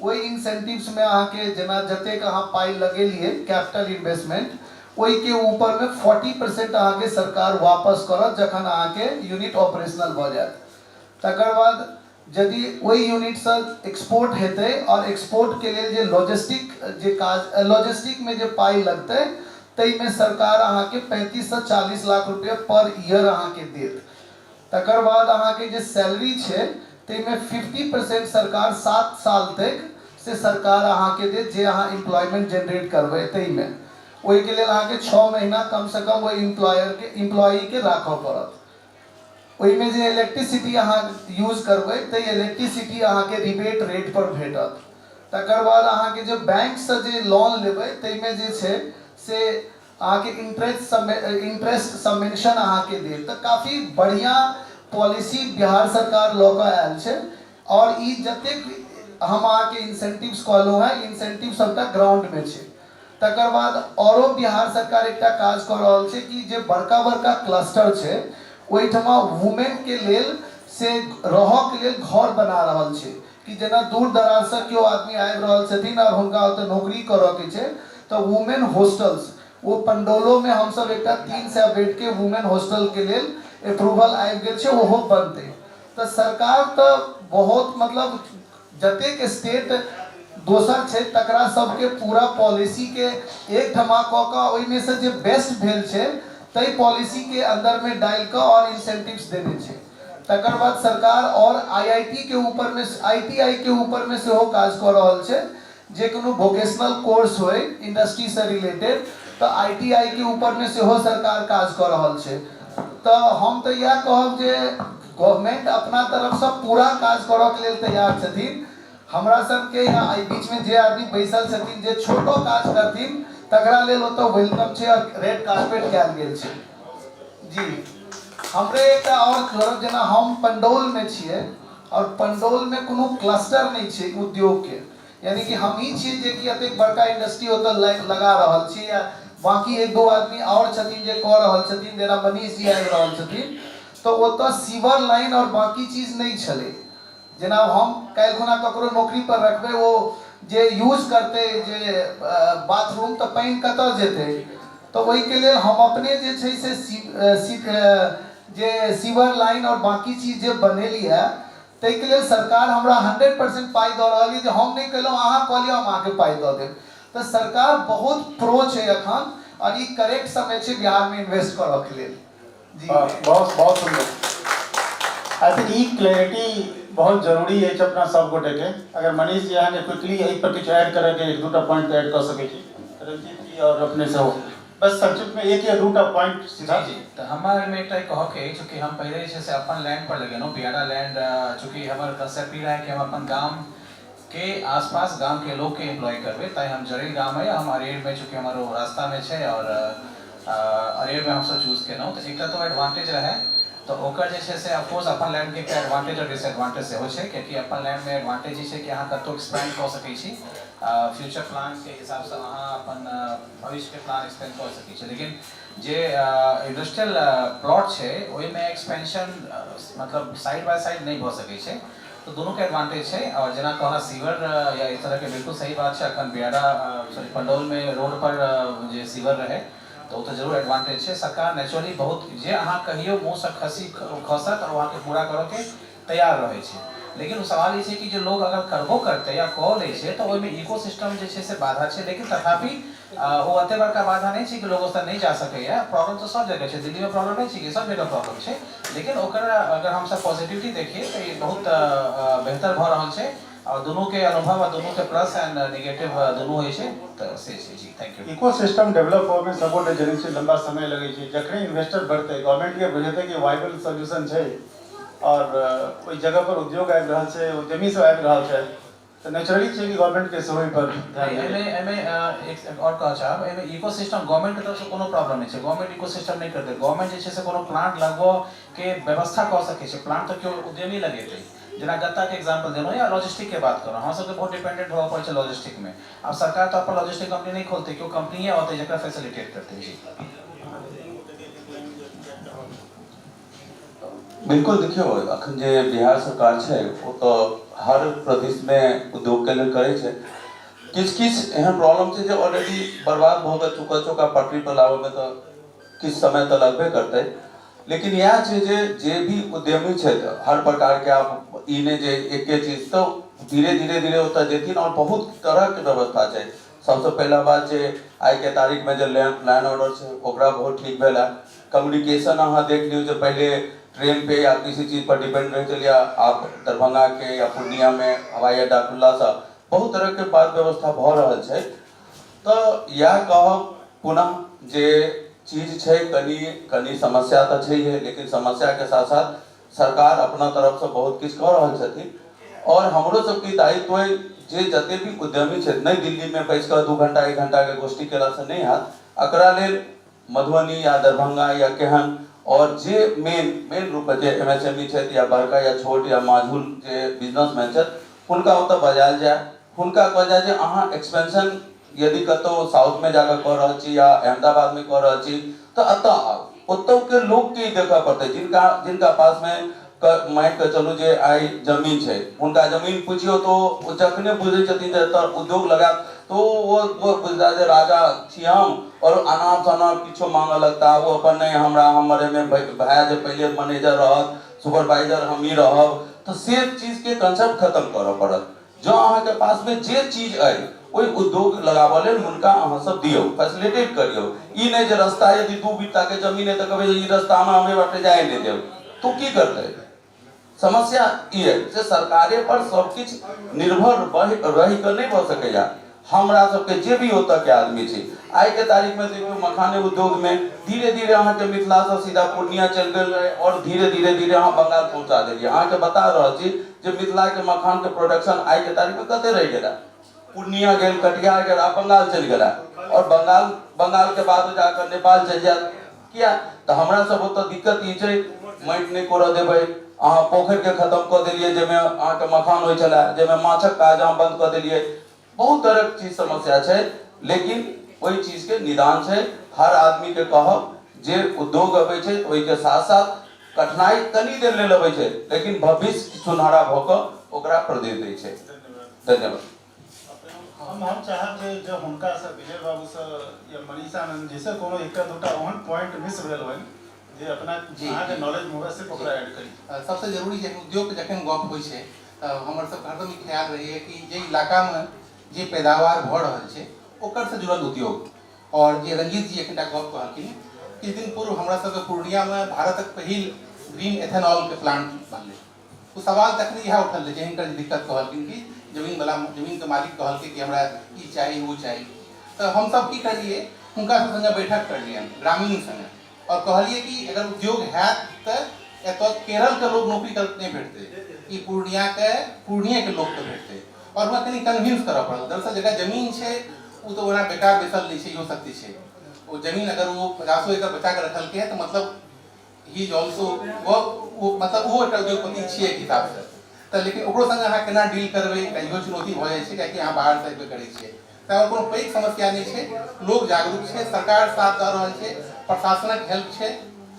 ओहि इंसेंटिव्समे अहाँके जेना जतेक अहाँ पाइ लगेलियै कैपिटल इन्वेस्टमेंट ओहिके ऊपरमे 40% अहाँके सरकार वापस करत जखन अहाँके यूनिट ऑपरेशनल भऽ जायत। तकर बाद यदि ओहि यूनिटसँ एक्सपोर्ट हेतै आओर एक्सपोर्टके लेल जे लॉजिस्टिक जे काज लॉजिस्टिकमे जे पाइ लगतै ताहिमे सरकार अहाँके 35 से 40 लाख रुपया पर ईयर अहाँके देत। तकर बाद अहाँके जे सैलरी छै ताहिमे 50% सरकार 7 साल तक से सरकार अहाँके देत जे अहाँ एम्प्लॉयमेंट जेनरेट करबै ताहिमे। ओहिके लेल अहाँके 6 महीना कमसँ कम ओहि एम्प्लॉयरके एम्प्लॉईके राखऽ पड़त। ओहिमे जे इलेक्ट्रिसिटी अहाँ यूज करबै ताहि इलेक्ट्रिसिटी अहाँके रिबेट रेट पर भेटत। तकर बाद अहाँके जे बैंकसँ जे लोन लेबै ताहिमे जे छै से अहाँके इंट्रेस्ट सबमेंशन अहाँके देत। तऽ काफी बढ़िआँ पॉलिसी बिहार सरकार लऽ कऽ आयल छै आओर ई जतेक हम अहाँके इंसेंटिव्स कहलहुँ हेँ, इंसेंटिव सभटा ग्राउंडमे छै। तकर बाद औरो बिहार सरकार एकटा काज कऽ रहल छै कि जे बड़का बड़का क्लस्टर छै ओहिठमा वुमेनके लेल से रहऽके लेल घर बना रहल छै कि जेना दूर दराजसँ केओ आदमी आबि रहल छथिन आओर हुनका ओतऽ नौकरी करऽके छै तऽ वुमेन हॉस्टल्स, ओ पंडौलोमे हमसब एकटा 300 बेडके वुमेन हॉस्टलके लेल अप्रूवल आबि गेल छै, ओहो बनतै। तऽ सरकार तऽ बहुत मतलब जतेक स्टेट दोसर छै तकरा सबके पूरा पॉलिसीके एकठमा कऽ कऽ ओहिमे से जे बेस्ट भेल छै ताहि पॉलिसीके अन्दरमे डालि कऽ आओर इंसेंटिव्स देने छै। तकर बाद सरकार आओर आईआईटी के ऊपरमे, आईटीआई के ऊपरमे सेहो काज कऽ रहल छै। जे कोनो वोकेशनल कोर्स होइ इंडस्ट्रीसँ रिलेटेड तऽ आईटीआई के ऊपरमे सेहो सरकार काज कऽ रहल छै। तऽ हम तऽ इएह कहब जे गवर्नमेंट अपना तरफसँ पूरा काज करऽके लेल तैयार छथिन। हमरा सभके या एहि बीचमे जे आदमी बैसल छथिन जे छोटो काज करथिन तकरा लेल ओतऽ welcome छै आओर रेड कार्पेट कयल गेल छै। जी, हमरे एकटा आओर जोड़ब, जेना हम पंडौलमे छियै आओर पंडौलमे कोनो क्लस्टर नहि छै उद्योगके, यानी कि हमही छियै जे कि एतेक बड़का इंडस्ट्री ओतऽ लगा रहल छी या बाँकी एक दो आदमी आओर छथिन जे कऽ रहल छथिन, जेना मनीष जी आबि रहल छथिन। तऽ ओतऽ सीवर लाइन आओर बाँकी चीज नहि छलै। जेना हम काल्हि खुना ककरो नौकरी पर रखबै, ओ जे यूज करतै जे बाथरूम तऽ पानि कतऽ जेतै? तऽ ओहिके लेल हम अपने जे छै से जे सीवर लाइन आओर बाँकी चीज जे बनेलियै ताहिके लेल सरकार हमरा 100% पाइ दऽ रहल यऽ जे हम नहि केलहुँ, अहाँ कऽ लिअ, हम अहाँके पाइ दऽ देब। तऽ सरकार बहुत प्रो छै एखन आओर ई करेक्ट समय छै बिहारमे इन्वेस्ट करऽके लेल। जी, बहुत बहुत सुंदर। I think ई क्लैरिटी बहुत जरूरी अछि अपना सब गोटे के। अगर मनीष जी अहाँके क्विकली एहि पर किछु ऐड करय के एक दूटा पॉइंट ऐड कऽ सकै छी, रंजीत जी और अपने सेहो, बस संक्षिप्त में एक या दूटा पॉइंट सीधा। जी, तऽ हमरा एहिमे एकटा कहऽके अछि चूँकि हम पहिले जे छै से अपन लैंड पर लगेलहुँ बियाडा लैंड, चूँकि हमर कंसेप्ट ई रहै कि हम अपन गाम के आसपास गाम के लोग के एम्प्लॉय करबै, तैं हम जरैल गाम अइ, हम अरेर में चूँकि हमर ओ रास्ता में छै आओर अरेर में हमसब चूज केलहुँ, तऽ एकटा तऽ एडवांटेज रहै। तऽ ओकर जे छै से ऑफकोर्स अपन लैंड के एकटा एडवांटेज आओर डिसएडवांटेज सेहो छै, कियाकि अपन लैंड में एडवांटेज ई छै कि अहाँ कतहु एक्सपेंड कऽ सकै छी, फ्यूचर प्लान के हिसाबसँ अहाँ अपन भविष्य के प्लान एक्सपेंड कऽ सकै छी, लेकिन जे इंडस्ट्रियल प्लॉट छै ओहिमे एक्सपेंशन मतलब साइड बाय साइड नहि भऽ सकै छै। तऽ दुनूके एडवांटेज छै। आओर जेना कहला सीवर या इस तरहके, बिल्कुल सही बात छै। अखन बियाडा, सॉरी, पंडौलमे रोड पर जे सीवर रहै तऽ ओ तऽ जरूर एडवांटेज छै। सरकार नेचुरली बहुत जे अहाँ कहियो मुँहसँ खसी खसत आओर अहाँके पूरा करऽके तैयार रहै छै, लेकिन ओ सवाल ई छै कि जे लोग अगर करबो करतै या कऽ लै छै तऽ ओहिमे इको सिस्टम जे छै से बाधा छै, लेकिन तथापि ओ एते बड़का बाधा नहि छै कि लोग ओतऽ नहि जा सकैए। प्रॉब्लम तऽ सब जगह छै, दिल्लीमे प्रॉब्लम नहि छै कि सब जगह प्रॉब्लम छै, लेकिन ओकर अगर हमसब पॉजिटिविटी देखिए तऽ ई बहुत बेहतर भऽ रहल छै आओर दुनूके अनुभव आ दुनूके प्लस एंड निगेटिव दुनू होइ छै, तऽ से छै। जी, thank you. Eco system develop होइमे सबगोटे जनै छियै लम्बा समय लगै छै। जखने इन्वेस्टर बढ़तै, गवर्नमेंटके बुझेतै कि वाइबल सोल्यूशन छै आओर ओहि जगह पर उद्योग आबि रहल छै, उद्यमी सब आबि रहल छै, तऽ नेचुरली छै कि गवर्नमेंट के सेहो पर ध्यान एहिमे एहिमे एक आओर कहऽ चाहब, एहिमे इको सिस्टम गवर्नमेंट के तरफसँ कोनो प्रॉब्लम नहि छै। गवर्नमेंट इको सिस्टम नहि करतै। गवर्नमेंट जे छै से कोनो प्लांट लगबऽ के व्यवस्था कऽ सकै छै, प्लांट तऽ केओ उद्यमी लगेतै। जेना गत्ताके एग्जाम्पल देलहुँ या लॉजिस्टिकके बात करलहुँ, हमरा सबके बहुत डिपेंडेंट होबऽ पड़ै छै लॉजिस्टिकमे। आब सरकार तऽ अपन लॉजिस्टिक कंपनी नहि खोलतै, केओ कंपनीए औतै जकरा फैसिलिटेट करतै। जी। बिल्कुल, देखियौ, अखन जे बिहार सरकार छै ओ तऽ हर प्रदेशमे उद्योगके लेल करै छै। किछु किछु एहन प्रॉब्लम छै जे ऑलरेडी बर्बाद भऽ गेल चुकल छै, ओकरा पटरी पर लाबऽमे तऽ किछु समय तऽ लगबे करतै। लेकिन इएह छै जे जे भी उद्यमी छथि हर प्रकारके, आब ई नहि जे एके चीज, तऽ धीरे धीरे धीरे ओतऽ जेथिन आओर बहुत तरहके व्यवस्था छै। सबसँ पहिला बात जे आइके तारीखमे जे लैंड ऑर्डर छै ओकरा बहुत ठीक भेल है। कम्युनिकेशन अहाँ देख लियौ जे पहिले ट्रेन पे या किसी चीज पर डिपेंड रहै छलियै, आब दरभंगाके या पूर्णियामे हवाई अड्डा खुललासँ बहुत तरहके बात व्यवस्था भऽ रहल छै। तऽ इएह कहब पुनः जे चीज छै कनि कनि समस्या तऽ छैहे, लेकिन समस्याके साथ साथ सरकार अपना तरफसँ बहुत किछु कऽ रहल छथिन आओर हमरो सबके दायित्व अइ। जे जते भी उद्यमी छथि, नहि दिल्लीमे बैस कऽ 2 घंटा 1 घंटाके गोष्ठी केलासँ नहि हैत, एकरा लेल मधुबनी या दरभंगा या केहन और जे मेन मेन रूपमे जे MSME छथि या बड़का या छोट या माझुल जे बिजनेसमैन छथि, हुनका ओतऽ बजायल जाय, हुनका कहल जाय जे अहाँ एक्सपेंशन यदि कतहु साउथमे जाकऽ कऽ रहल छी या अहमदाबादमे कऽ रहल छी तऽ एतऽ आउ। ओतौके लोकके ई देखऽ पड़तै, जिनका जिनका पासमे मानि कऽ चलू जे आइ जमीन छै, हुनका जमीन पुछियौ तऽ ओ जखने बुझै छथिन जे एतऽ उद्योग लगायब तऽ ओ बुझता जे राजा छी हम, आओर अनाप शनाप किछो माँगऽ लगता। ओ अपन नहि, हमरा हमर एहिमे भाय जे पहिले मैनेजर रहत, सुपरवाइजर हमही रहब, तऽ से चीजके कंसेप्ट खतम करऽ पड़त। जँ अहाँके पासमे जे चीज अइ ओहि उद्योग लगाबऽ लेल हुनका अहाँ सब दियौ, फैसिलिटेट करियौ। ई नहि जे रास्ता यदि 2 बित्ताके जमीन अइ तऽ कहबै जे ई रास्तामे हम एहि बाटे जाए नहि देब, तऽ ओ की करतै? समस्या ई अइ जे सरकारे पर सब किछु निर्भर रहि कऽ नहि भऽ सकैए। हमरा सबके जे भी ओतऽके आदमी छी, आइके तारीखमे देखियौ मखाने उद्योगमे धीरे धीरे अहाँके मिथिलासँ सीधा पूर्णिया चलि गेल रहै आओर धीरे धीरे धीरे अहाँ बंगाल पहुँचा देलियै। अहाँके बता रहल छी जे मिथिलाके मखानके प्रोडक्शन आइके तारीखमे कते रहि गेलै। पूर्णिया गेल, कटिहार गेल, आब बंगाल चलि गेलै आओर बंगालके बाद जाकऽ नेपाल चलि जायत। किया तऽ हमरा सब ओतऽ दिक्कत ई छै, माटि नहि कोरऽ देबै, अहाँ पोखरिके खतम कऽ देलियै जाहिमे अहाँके मखान होइ छलै, जाहिमे माछक काज अहाँ बन्द कऽ देलियै। बहुत तरहक चीज समस्या छै, लेकिन ओहि चीजके निदान छै। हर आदमीके कहब जे उद्योग अबै छै ओहिके साथ साथ कठिनाइ कनि देर लेल अबै छै, लेकिन भविष्य सुनहरा भऽ कऽ ओकरा प्रदेश दै छै। धन्यवाद। हम चाहब जे जँ हुनकासँ विजय बाबूसँ या मनीष आनंद जीसँ कोनो एकटा दूटा ओहन पॉइंट मिस भेल होइन जे अपना अहाँके नॉलेजमे हुए, सिर्फ ओकरा ऐड करी। सबसँ जरूरी छै उद्योगके जखन गप होइ छै तऽ हमर सबके हरदम ई ख्याल रहैए कि जे इलाकामे जे पैदावार भऽ रहल छै ओकरसँ जुड़ल उद्योग। आओर जे रंजीत जी एखनटा गप कहलखिन, किछु दिन पूर्व हमरा सबके पूर्णियामे भारतक पहिल ग्रीन एथेनॉलके प्लांट बनलै। ओ सवाल तखने इएह उठल रहै जे हिनकर जे दिक्कत कहलखिन कि जमीनवला जमीनके मालिक कहलकै कि हमरा ई चाही ओ चाही, तऽ हमसब की करलियै, हुनका सब सङ्गे बैठक करलियनि ग्रामीण सङ्गे आओर कहलियै कि अगर उद्योग हैत तऽ एतऽ केरलके लोक नौकरी करत नहि भेटतै, ई पूर्णियाके पूर्णियेके लोकके भेटतै। आओर हुनका कनि कन्विंस करऽ पड़ल। दरअसल जकरा जमीन छै ओ तऽ ओना बेकार बैसल नहि छै, इहो सत्य छै। ओ जमीन अगर ओ 50 एकड़ बचा कऽ रखलकै हँ तऽ मतलब he is also ओ मतलब ओहो एकटा उद्योगपति छियै एक हिसाबसँ। तऽ लेकिन ओकरो सङ्गे अहाँ केना डील करबै, एकटा इहो चुनौती भऽ जाइ छै, कियाकि अहाँ बाहरसँ अयबे करै छियै। तैँ कोनो पैघ समस्या नहि छै, लोक जागरूक छै, सरकार साथ दऽ रहल छै, प्रशासनक हेल्प छै,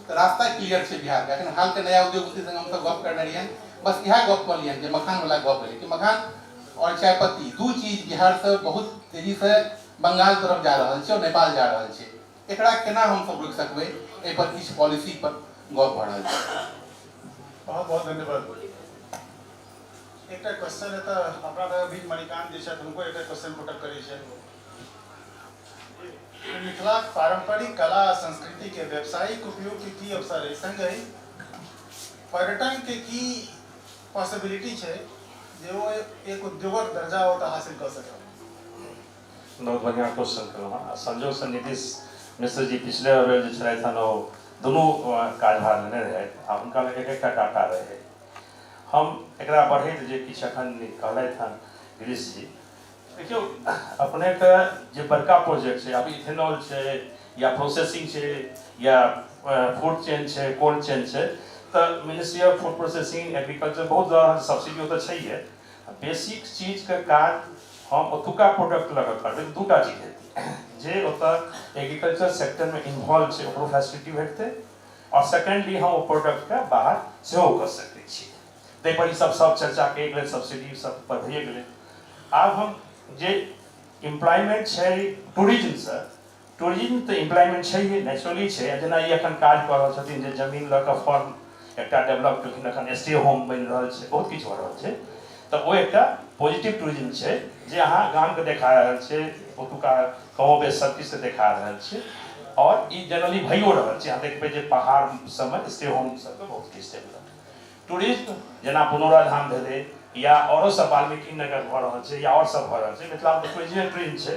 तऽ रास्ता क्लियर छै बिहारके। एखन हालके नया उद्योगपति सङ्गे हमसब गप करने रहियनि, बस इएह गप कहलियनि जे मखानवला गप भेलै कि मखान आओर चायपत्ती दू चीज बिहारसँ बहुत तेजीसँ बंगाल तरफ जा रहल छै आओर नेपाल जा रहल छै। एकरा केना हमसब रोकि सकबै, एहिपर किछु पॉलिसी पर गप भऽ रहल छै। बहुत बहुत धन्यवाद। एकटा क्वेश्चन एतऽ अपना सबके बीच मणिकांत जी छथि, हुनको एकटा क्वेश्चन पुटअप करै छियनि। मिथिलाक पारंपरिक कला आ संस्कृति के व्यावसायिक उपयोग के की अवसर अछि, संगहि पर्यटन के की पॉसिबिलिटी छै जे ओ एक उद्योगक दर्जा ओतऽ हासिल कऽ सकत? बहुत बढ़िआँ क्वेश्चन केलहुँ हँ। आ संजोगसँ नीतीश मिश्र जी पिछले बेर जे छलथि हन ओ दुनू कार्यभार लेने रहथि आ हुनका लग एक एकटा डाटा रहै। हम एकरा बढ़ैत जे किछु एखन कहलथि हन गिरीश जी, देखियौ अपनेके जे बड़का प्रोजेक्ट छै, आब इथेनॉल छै या प्रोसेसिंग छै या फूड चेन छै, कोल्ड चेन छै, तऽ ministry of food processing agriculture बहुत ज्यादा सब्सिडी ओतऽ छैहे। बेसिक चीजके काज हम ओतुका प्रोडक्ट लऽ कऽ करबै तऽ दूटा चीज हेतै, जे ओतऽ एग्रीकल्चर सेक्टरमे इन्वॉल्व छै ओकरो फैसिलिटी भेटतै आओर सेकेंडली हम ओ प्रोडक्टके बाहर सेहो कऽ सकै छी। ताहिपर ई सब सब चर्चा कए गेलै, सब्सिडी सब पर भइए गेलै। आब हम जे एम्प्लॉयमेंट छै टूरिज्मसँ, टूरिज्म तऽ एम्प्लॉयमेंट छैहे, नेचुरली छै। जेना ई एखन काज कऽ रहल छथिन जे जमीन लऽ कऽ फॉर्म एकटा डेवलप केलखिन, एखन स्टे होम बनि रहल छै, बहुत किछु भऽ रहल छै, तऽ ओ एकटा पॉजिटिव टूरिज्म छै जे अहाँ गामके देखा रहल छै, ओतुका कमो बेस सब किछुके देखा रहल छै। आओर ई जनरली भइयो रहल छै, अहाँ देखबै जे पहाड़ सबमे स्टे होम सबके बहुत किछु डेवलप। टूरिज्म जेना पुनौरा धाम भेलै या औरो सब वाल्मीकि नगर भऽ रहल छै या आओर सब भऽ रहल छै, मिथिलामे तऽ टूरिज्मे टूरिज्म छै,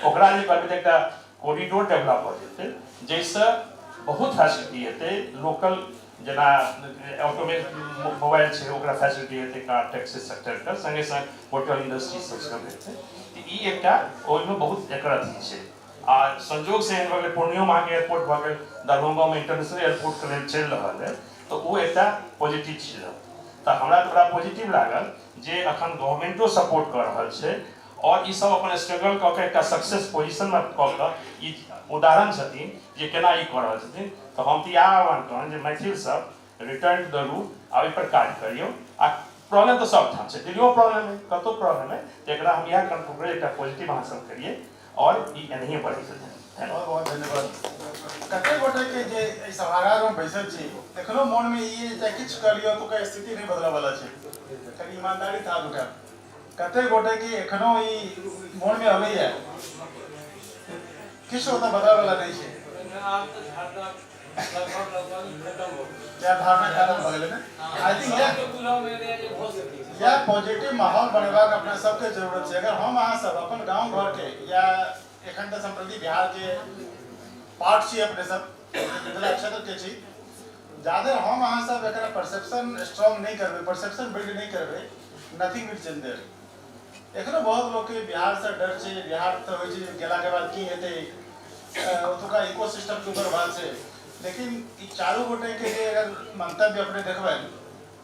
ओकरा जे करबै तऽ एकटा कॉरिडोर डेवलप भऽ जेतै जाहिसँ बहुत फैसिलिटी हेतै लोकल जेना ऑटोमे मोबाइल छै ओकरा फैसिलिटी हेतै, कार टैक्सी सेक्टरके सङ्गे सङ्ग होटल इंडस्ट्री सब सेहो हेतै। तऽ ई एकटा ओहिमे बहुत एकर अथी छै। आ संजोगसँ एहन भऽ गेलै, पूर्णियोमे अहाँके एयरपोर्ट भऽ गेल, दरभंगोमे इंटरनेशनल एयरपोर्टके लेल चलि रहल अइ, तऽ ओ एकटा पॉजिटिव चीज रहत। तऽ हमरा तऽ बड़ा पॉजिटिव लागल जे अखन गवर्नमेंटो सपोर्ट कऽ रहल छै आओर ई सब अपन स्ट्रगल कऽ कऽ एकटा सक्सेस पोजिशनमे कऽ कऽ ई उदाहरण छथिन जे केना ई कऽ रहल छथिन। तऽ हम तऽ इएह आह्वान करब जे मैथिल सब रिटर्न टू the route आ ओहिपर काज करियौ। आ प्रॉब्लम तऽ सब ठाम छै, दिल्लियो प्रॉब्लम है, कतहु प्रॉब्लम है, तऽ एकरा हम इएह कन्क्लूड करब, एकटा पॉजिटिव अहाँ सब करियै आओर ई एनाहिए बढ़ैत जेतै। बहुत बहुत धन्यवाद। कते गोटे के जे एहि सभागार में बैसल छी, एखनो मोन में ई चाहे किछु कऽ लियौ ओतुका स्थिति नहि बदलऽ वाला छै, कनि ईमानदारी से हाथ उठायब। कते गोटे के एखनो ई मोन में अबैया किछु ओतऽ बदलऽ वाला नहि छै? या धारणा खत्म भऽ गेलै ने? I think इएह पॉजिटिव माहौल बनेबाक अपना सबके जरूरत छै। अगर हम अहाँ सब अपन गाँव घरके या एखन तऽ सम्प्रति बिहारके पार्ट छी, अपने सब मिथिला क्षेत्रके छी, जाधरि हम अहाँ सब एकरा परसेप्शन स्ट्रॉन्ग नहि करबै, परसेप्शन बिल्ड नहि करबै, नथिंग will change देयर। एखनो बहुत लोकके बिहारसँ डर छै, बिहार तऽ होइ छै गेलाके बाद की हेतै, ओतुका इको सिस्टमके ऊपर बात छै। लेकिन ई चारू गोटेके जे अगर मंतव्य अपने देखबै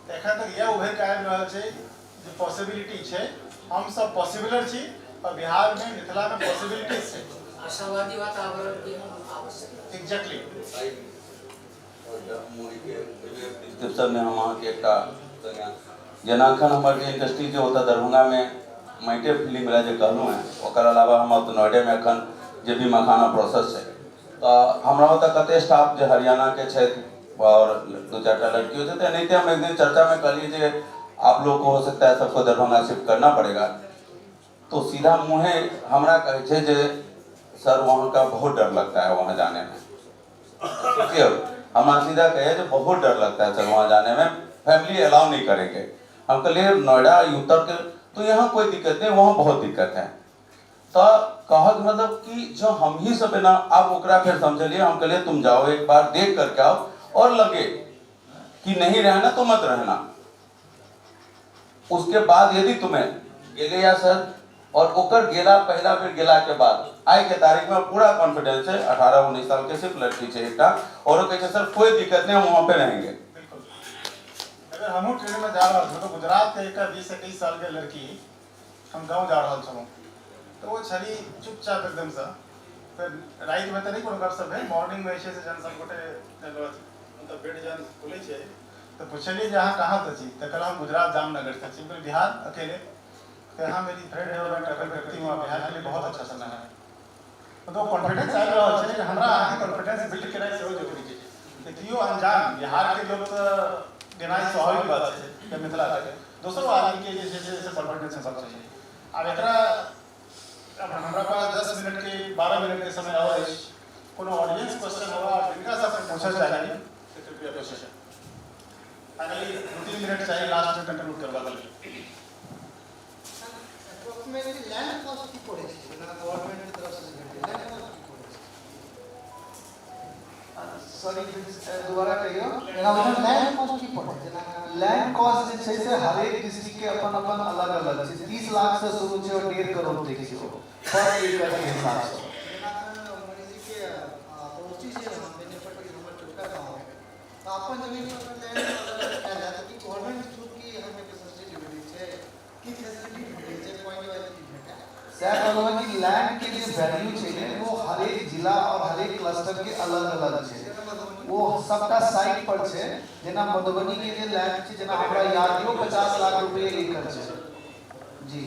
तऽ एखन तक इएह उभरि कऽ आबि रहल छै जे पॉसिबिलिटी छै, हमसब पॉसिबलर छी आओर बिहारमे मिथिलामे पॉसिबिलिटीज छै। आशावादी वातावरण के आवश्यकता। एग्जैक्टली। डिस्क्रिप्शनमे हम अहाँके एकटा, जेना एखन हमर जे इंडस्ट्री जे ओतऽ दरभंगामे माइटे फिल्म वला जे कहलहुँ हेँ, ओकर अलावा हम ओतऽ नोएडामे एखन जे भी मखाना प्रोसेस छै, तऽ हमरा ओतऽ कते स्टाफ जे हरियाणाके छथि आओर दू चारिटा लड़कियो छै। तऽ एनाहिते हम एक दिन चर्चामे कहलियै जे आप लोग को हो सकता है सबको दरभंगा शिफ्ट करना पड़ेगा, तो सीधा मुँहे हमरा कहै छै जे सर, वहाँ का बहुत डर लगता है वहाँ जाने में। सोचियौ, हमरा सीधा कहे जे बहुत डर लगता है सर वहाँ जाने में, फैमिली अलाउ नहीं करेंगे। हम कहलिए नोएडा उत्तर के तो यहाँ कोई दिक्कत नहीं, वहाँ बहुत दिक्कत है। तो कहक मतलब कि जो हम ही सब ना आप ओकरा फिर समझलिए, हम कहलिए तुम जाओ एक बार देख करके आओ और लगे कि नहीं रहना तो मत रहना। उसके बाद यदि तुम्हें गेले या सर और ओकर गेला पहला बेर गेला के बाद आइ के तारीख में पूरा कॉन्फिडेंस है, 18-19 साल के सिर्फ लड़की छै एकटा और वो कहै छै सर कोई दिक्कत नहीं, हम वहां पे रहेंगे। अगर हमहूँ ट्रेन में जा रहल छलहुँ, गुजरात के एकटा 20-21 साल के लड़की, हम गाँव जा रहल छलहुँ, तऽ ओ छली चुपचाप एकदमसँ। फेर रातिमे तऽ नहि कोनो गपशप भेल, मॉर्निंगमे जे छै से जहन सबगोटे मतलब बेड जहन खुलै छै तऽ पुछलियै जे अहाँ कहाँसँ छी, तऽ कहलक हम गुजरात जामनगरसँ छी। हम बिहार अकेले? तऽ हाँ, मेरी फ्रेंड है और मैं ट्रैवल करती हूँ, बिहार के लिए बहुत अच्छा समय है। मतलब कॉन्फिडेंस आबि रहल छै जे हमरा अहाँके कॉन्फिडेंस बिल्ड केनाइ सेहो जरूरी छै। तऽ केओ अनजान बिहारके लोक तऽ गेनाइ स्वाभाविक बात छै या मिथिलाके दोसरो आदमीके जे छै से कॉन्फिडेंस हेबाक चाही। आब एकरा हमरा पास 10 मिनटके 12 मिनटके समय आओर अछि। कोनो ऑडियंस क्वेश्चन हुआ, जिनका सबसे पूछऽ चाही, तऽ कृपया क्वेश्चन। फाइनली 2-3 मिनट चाही लास्ट में कंक्लूड करबाक लेल। लैंड कॉस्ट की पड़ै छै, जेना गवर्नमेंट के तरफ से भेटै, लैंड कॉस्ट की पड़ै छै? सॉरी, दोबारा कहियौ। लैंड कॉस्ट की पड़ै? जेना लैंड कॉस्ट जे छै से हरेक डिस्ट्रिक्ट के अपन अपन अलग अलग छै। 30 लाख से शुरू छै और 1.5 करोड़ तक छै ओ पर एकड़ के हिसाब से। जेना मनीषी के पड़ोसी छै, हम बेनीपट्टी, हमर छोटका गाँव है, तऽ अपन जमीन पर लैंड कयल जाय तऽ की गवर्नमेंट थ्रू की हमें सब्सिडी भेटै छै, की फैसिलिटी भेटै छै, पॉइंट वाइज की भेटै? सएह कहलहुँ कि लैंड के जे वैल्यू छै ने, वो हरेक जिला और हरेक क्लस्टर के अलग अलग छै। वो सबटा साइट पर छै। जेना मधुबनी के जे लैंड छै, जेना हमरा याद यौ, 50 लाख रुपए एकड़ छै जी।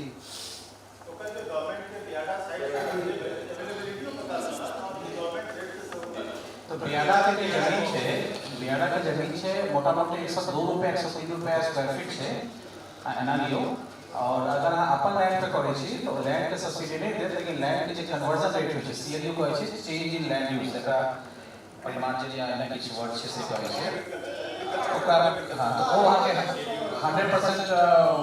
ओकर जे गवर्नमेंट के बियाडा साइट अवेलेबिलिटी पता चलल, गवर्नमेंट रेट के सेहो पता। तऽ बियाडा के जे जमीन छै, बियाडा के जमीन छै, मोटा मोटी 102 रुपया, 103 रुपया स्क्वायर फीट छै। आ एना लियौ और अगर अहाँ अपन लैंड पे करै छी तऽ लैंड के सब्सिडी नहि देत, लेकिन लैंड के जे कन्वर्जन रेट होइ छै, सीएलयू कहै छै, चेंज इन लैंड यूज, एकरा परिमार्जन या एना किछु वर्ड छै से कहै छै ओकरा। हाँ, तऽ ओ अहाँके 100%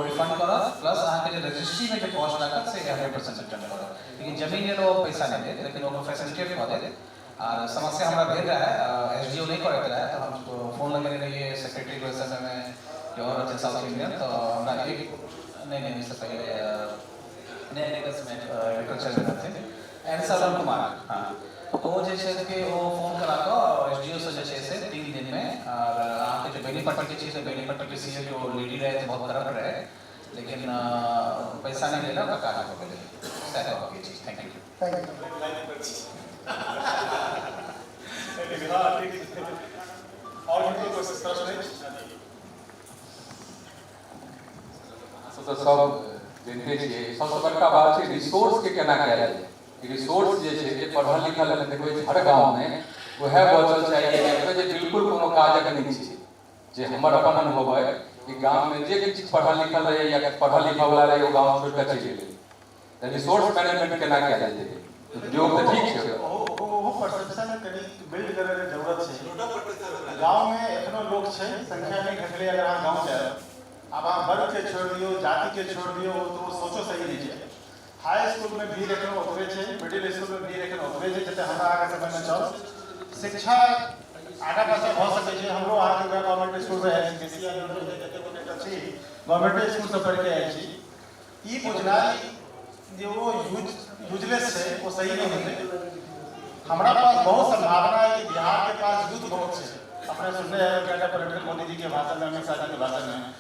रिफंड करत, प्लस अहाँके जे रजिस्ट्रीमे जे कॉस्ट लागत से 100% रिटर्न करत। लेकिन जमीन लेल ओ पैसा नहि देत, लेकिन ओकर फैसिलिटेट कऽ देत। आर समस्या हमरा भेल रहै, एसडीओ नहि करैत रहै, तऽ हम फोन लगेने रहियै सेक्रेटरी के समयमे जे और रहथिन साउथ इंडियन, तऽ हमरा एक नहि नहि ओहिसँ पहिले नहि एग्रीकल्चर एग्रीकल्चर रहथिन एन सरवन कुमार। हाँ, ओ जे छै कि ओ फोन करा कऽ एस डी ओ से जे छै से 3 दिनमे, आर अहाँके जे बेनीपट्टीके छै से बेनीपट्टीके सी ओ जो लेडी रहै से बहुत करप्ट रहै, लेकिन पैसा नहि लेलक आ काज भऽ गेलै। सएह कहऽके अछि। Thank you. आओर किनको प्रश्न अछि? तऽ सब जनिते छियै, सबसँ बड़का बात छै रिसोर्सके केना कयल जाय। रिसोर्स जे छै, जे पढ़ल लिखल एखन देखबै हर गाँवमे उएह बचल छै आइ डेटमे, जे बिल्कुल कोनो काजक नहि छै। जे हमर अपन अनुभव अइ कि गाममे जे किछु पढ़ल लिखल रहै या पढ़ल लिखयवला रहै, ओ गाँव छोड़ि कऽ चलि गेलै। तऽ रिसोर्स मैनेजमेंट केना कयल जेतै? उद्योग तऽ ठीक छै। ओहो परसेप्शन कनि बिल्ड करैके जरूरत छै। गाँवमे एखनो लोक छै, संख्या नहि घटलै। अगर अहाँ गाँव जायब, आब अहाँ वर्गके छोड़ि दियौ, जातिके छोड़ि दियौ, तऽ ओ सोचो सही नहि छै। हाई स्कूलमे भीड़ एखनो ओतबे छै, मिडिल स्कूलमे भीड़ एखनो ओतबे छै जते हमरा अहाँके समयमे छल। शिक्षा आगा पाछा भऽ सकै छै। हमरो अहाँके वएह गवर्नमेंट स्कूलसँ आयल छी, बेसी जते गोटे छी गवर्नमेंटे स्कूलसँ पढ़ि कऽ आयल छी। ई बुझनाइ जे ओ यूजलेस छै, ओ सही नहि हेतै। हमरा पास बहुत संभावना है कि बिहार के पास यूथ बहुत छै। अपने सुनने हैं क्या पॉलिटिकल मोदी जी के भाषण में, अमित शाह जी के भाषण में,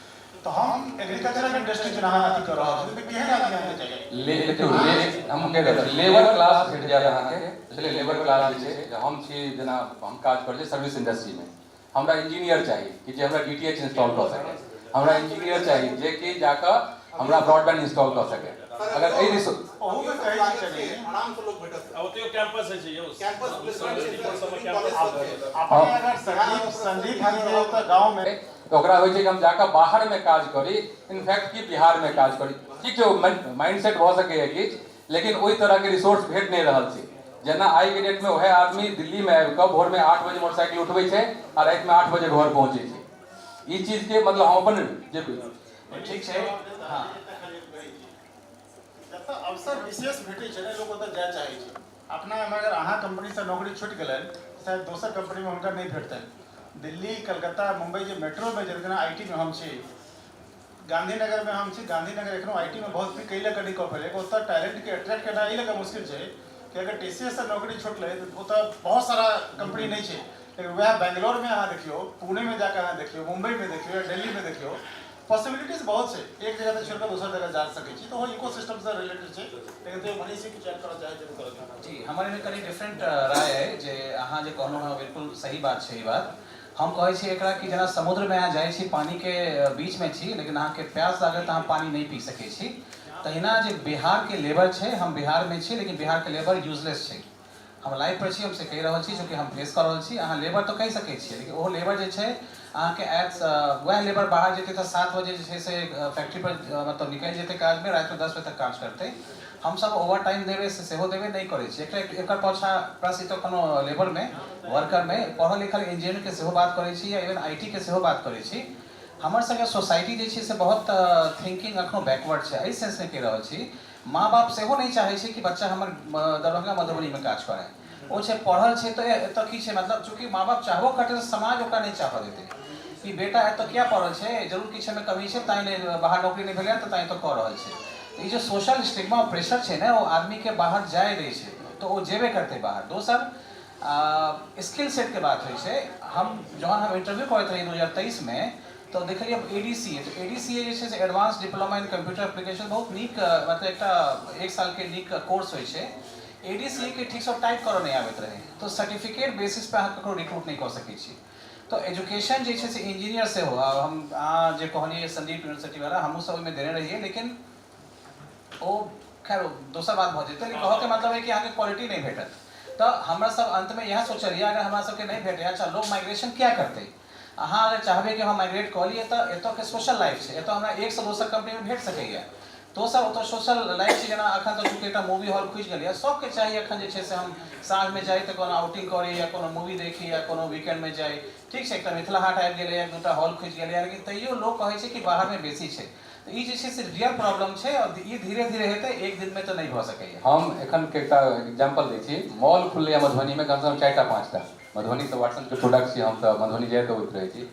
तो हम एग्रीकल्चरल इंडस्ट्री जेना अहाँ अथी कऽ रहल छी, तऽ केहन आदमी अहाँके चाही? ले देखियौ, ले हम कहि रहल छी, लेबर क्लास भेट जायत अहाँके, बुझलियै? लेबर क्लास जे छै, जे हम छी, जेना हम काज करै छी सर्विस इंडस्ट्रीमे, हमरा इंजीनियर चाही कि जे हमरा डीटीएच इंस्टॉल कऽ सकै। हमरा इंजीनियर चाही जे कि जाकऽ हमरा ब्रॉडबैंड इंस्टॉल कऽ सकै। अगर एहि रिसोर्स ओहूमे कहै छी कनि आराम से लोग भेटत। ओतयो कैंपस होइ छै यौ। कैंपस प्लेसमेंट छै। कॉलेज सब छै। अपने अगर संदीप संदीप जी जे ओतऽ गाँवमे तऽ ओकरा होइ छै कि हम जाकऽ बाहरमे काज करी, इनफैक्ट कि बिहारमे काज करी। ठीक छै, ओ माइंड सेट भऽ सकैए किछु, लेकिन ओहि तरहके रिसोर्स भेट नहि रहल छै। जेना आइके डेटमे उएह आदमी दिल्लीमे आबि कऽ भोरमे 8 बजे मोटरसाइकिल उठबै छै आ रातिमे 8 बजे घर पहुँचै छै। ई चीजके मतलब हम अपन जे ठीक छै, हँ। जतऽ अवसर विशेष भेटै छै ने, लोक ओतऽ जाय चाहै छै। अपना एहिमे अगर अहाँ कंपनीसँ नौकरी छुटि गेलनि, शायद दोसर कंपनीमे हुनका नहि भेटतनि। दिल्ली, कलकत्ता, मुम्बई जे मेट्रोमे, जेना आईटीमे हम छी, गांधीनगरमे हम छी, गांधीनगर एखनो आईटीमे बहुत पिक एहि लऽ कऽ नहि कऽ पेलै। ओतऽ टैलेंटके अट्रैक्ट केनाइ एहि लऽ कऽ मुश्किल छै कि अगर टीसीएससँ नौकरी छुटलै तऽ ओतऽ बहुत सारा कंपनी नहि छै। लेकिन वएह बेंगलोरमे अहाँ देखियौ, पुणेमे जाकऽ अहाँ देखियौ, मुम्बईमे देखियौ या दिल्लीमे देखियौ, पॉसिबिलिटीज बहुत छै। एक जगह से छोड़ि कऽ दोसर जगह जा सकै छी, तऽ ओहो इको सिस्टमसँ रिलेटेड छै। लेकिन तैयो मनीष जी किछु ऐड करऽ चाहै छै तऽ करऽ। जी, हमर एहिमे कनि डिफरेंट राय अइ। जे अहाँ जे कहलहुँ हँ, बिल्कुल सही बात छै। ई बात हम कहै छी एकरा कि जेना समुद्रमे अहाँ जाइ छी, पानिके बीचमे छी, लेकिन अहाँके प्यास लागल तऽ अहाँ पानि नहि पी सकै छी, तहिना जे बिहारके लेबर छै, हम बिहारमे छी, लेकिन बिहारके लेबर यूजलेस छै। हम लाइव पर छी, हम से कहि रहल छी, चूँकि हम फेस कऽ रहल छी। अहाँ लेबर तऽ कहि सकै छियै, लेकिन ओहो लेबर जे छै अहाँके आयत, वएह लेबर बाहर जेतै तऽ 7 बजे जे छै से फैक्ट्री पर मतलब निकलि जेतै काजमे, रातिमे 10 बजे तक काज करतै। हमसब ओवर टाइम देबै से सेहो देबै नहि करै छी। एकरा एकर पाछाँ प्लस ई तऽ कोनो लेबरमे, वर्करमे, पढ़ल लिखल इंजीनियरके सेहो बात करै छी या इवन I T के सेहो बात करै छी। हमर सबके सोसाइटी जे छै से बहुत थिंकिंग एखनो बैकवर्ड छै। एहि सेंसमे कहि रहल छी, माँ बाप सेहो नहि चाहै छै कि बच्चा हमर दरभंगा मधुबनीमे काज करय। ओ छै पढ़ल छै तऽ एतऽ की छै, मतलब चूँकि माँ बाप चाहबो करतै तऽ समाज ओकरा नहि चाहऽ देतै कि बेटा एतऽ किया पढ़ल छै, जरूर किछु एहिमे कमी छै, तैँ नहि बाहर नौकरी नहि भेलै तऽ तैँ एतऽ कऽ रहल छै। तऽ ई जे सोशल स्टिग्मा प्रेशर छै ने, ओ आदमीके बाहर जाय दै छै तऽ ओ जेबे करतै बाहर। दोसर स्किल सेटके बात होइ छै। हम जहन हम इंटरव्यू करैत रही 2023मे तऽ देखलियै एडीसीए, तऽ एडीसीए जे छै से advance diploma in computer application, बहुत नीक, मतलब एकटा एक सालके नीक कोर्स होइ छै। एडीसीए के ठीकसँ टाइप करऽ नहि आबैत रहै, तऽ सर्टिफिकेट बेसिस पे अहाँ ककरो रिक्रूट नहि कऽ सकै छी। तऽ एजुकेशन जे छै से इंजीनियर सेहो, हम अहाँ जे कहलियै संदीप यूनिवर्सिटी वाला, हमहूँ सब ओहिमे देने रहियै, लेकिन ओ खैर ओ दोसर बात भऽ जेतै। लेकिन कहऽके मतलब है कि अहाँके क्वालिटी नहि भेटत। तऽ हमरा सब अन्तमे इएह सोचलियै, अगर हमरा सबके नहि भेटै, अच्छा लोग माइग्रेशन किया करतै? अहाँ अगर चाहबै कि हम माइग्रेट कऽ लिअ तऽ एतऽके सोशल लाइफ छै, एतऽ हमरा एकसँ दोसर कम्पनीमे भेट सकैए। दोसर ओतऽ सोशल लाइफ छै, जेना अखन तऽ चूँकि एकटा मूवी हॉल खुजि गेलैए, सबके चाही अखन जे छै से हम साँझमे जाइ तऽ कोनो आउटिंग करी या कोनो मूवी देखी या कोनो वीकेंडमे जाइ। ठीक छै, एकटा मिथिला हाट आबि गेलैए, दूटा हॉल खुजि गेलैए, लेकिन तैयो लोक कहै छै कि बाहरमे बेसी छै। तऽ ई जे छै से रियल प्रॉब्लम छै आओर ई धीरे धीरे हेतै, एक दिनमे तऽ नहि भऽ सकैए। हम एखन के एकटा एग्जाम्पल दै छी। मॉल खुललैए मधुबनीमे कमसँ कम चारिटा पाँचटा। मधुबनी तऽ वाटसन के प्रोडक्ट छी, हम तऽ मधुबनी जाइत अबैत रहै छी।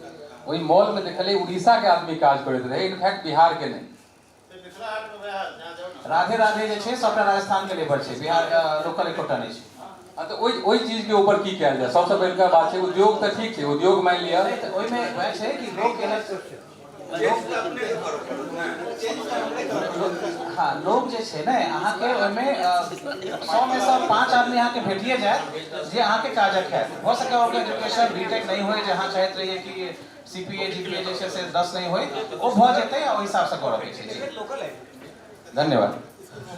ओहि मॉलमे देखलियै उड़ीसाके आदमी काज करैत रहै, इनफैक्ट बिहारके नहि। राधे राधे जे छै सबटा राजस्थान के लेबर छै, बिहार लोकल एकोटा नहि छै। हँ, तऽ ओहि ओहि चीजके ऊपर की कयल जाय? सबसँ पहिलुका बात छै, उद्योग तऽ ठीक छै, उद्योग मानि लिअ। नहि, तऽ ओहिमे वएह छै कि लोक एहन, हँ, लोक जे छै ने अहाँके ओहिमे 100 मे सँ 5 आदमी अहाँके भेटिए जायत जे अहाँके काजक हैत। भऽ सकैए ओकर एजुकेशन बीटेक नहि होइ, जे अहाँ चाहैत रहियै कि सीपीए जीपीए जे छै से 10 नहि होइ, ओ भऽ जेतै आ ओहि हिसाबसँ करऽके छै। जी, धन्यवाद।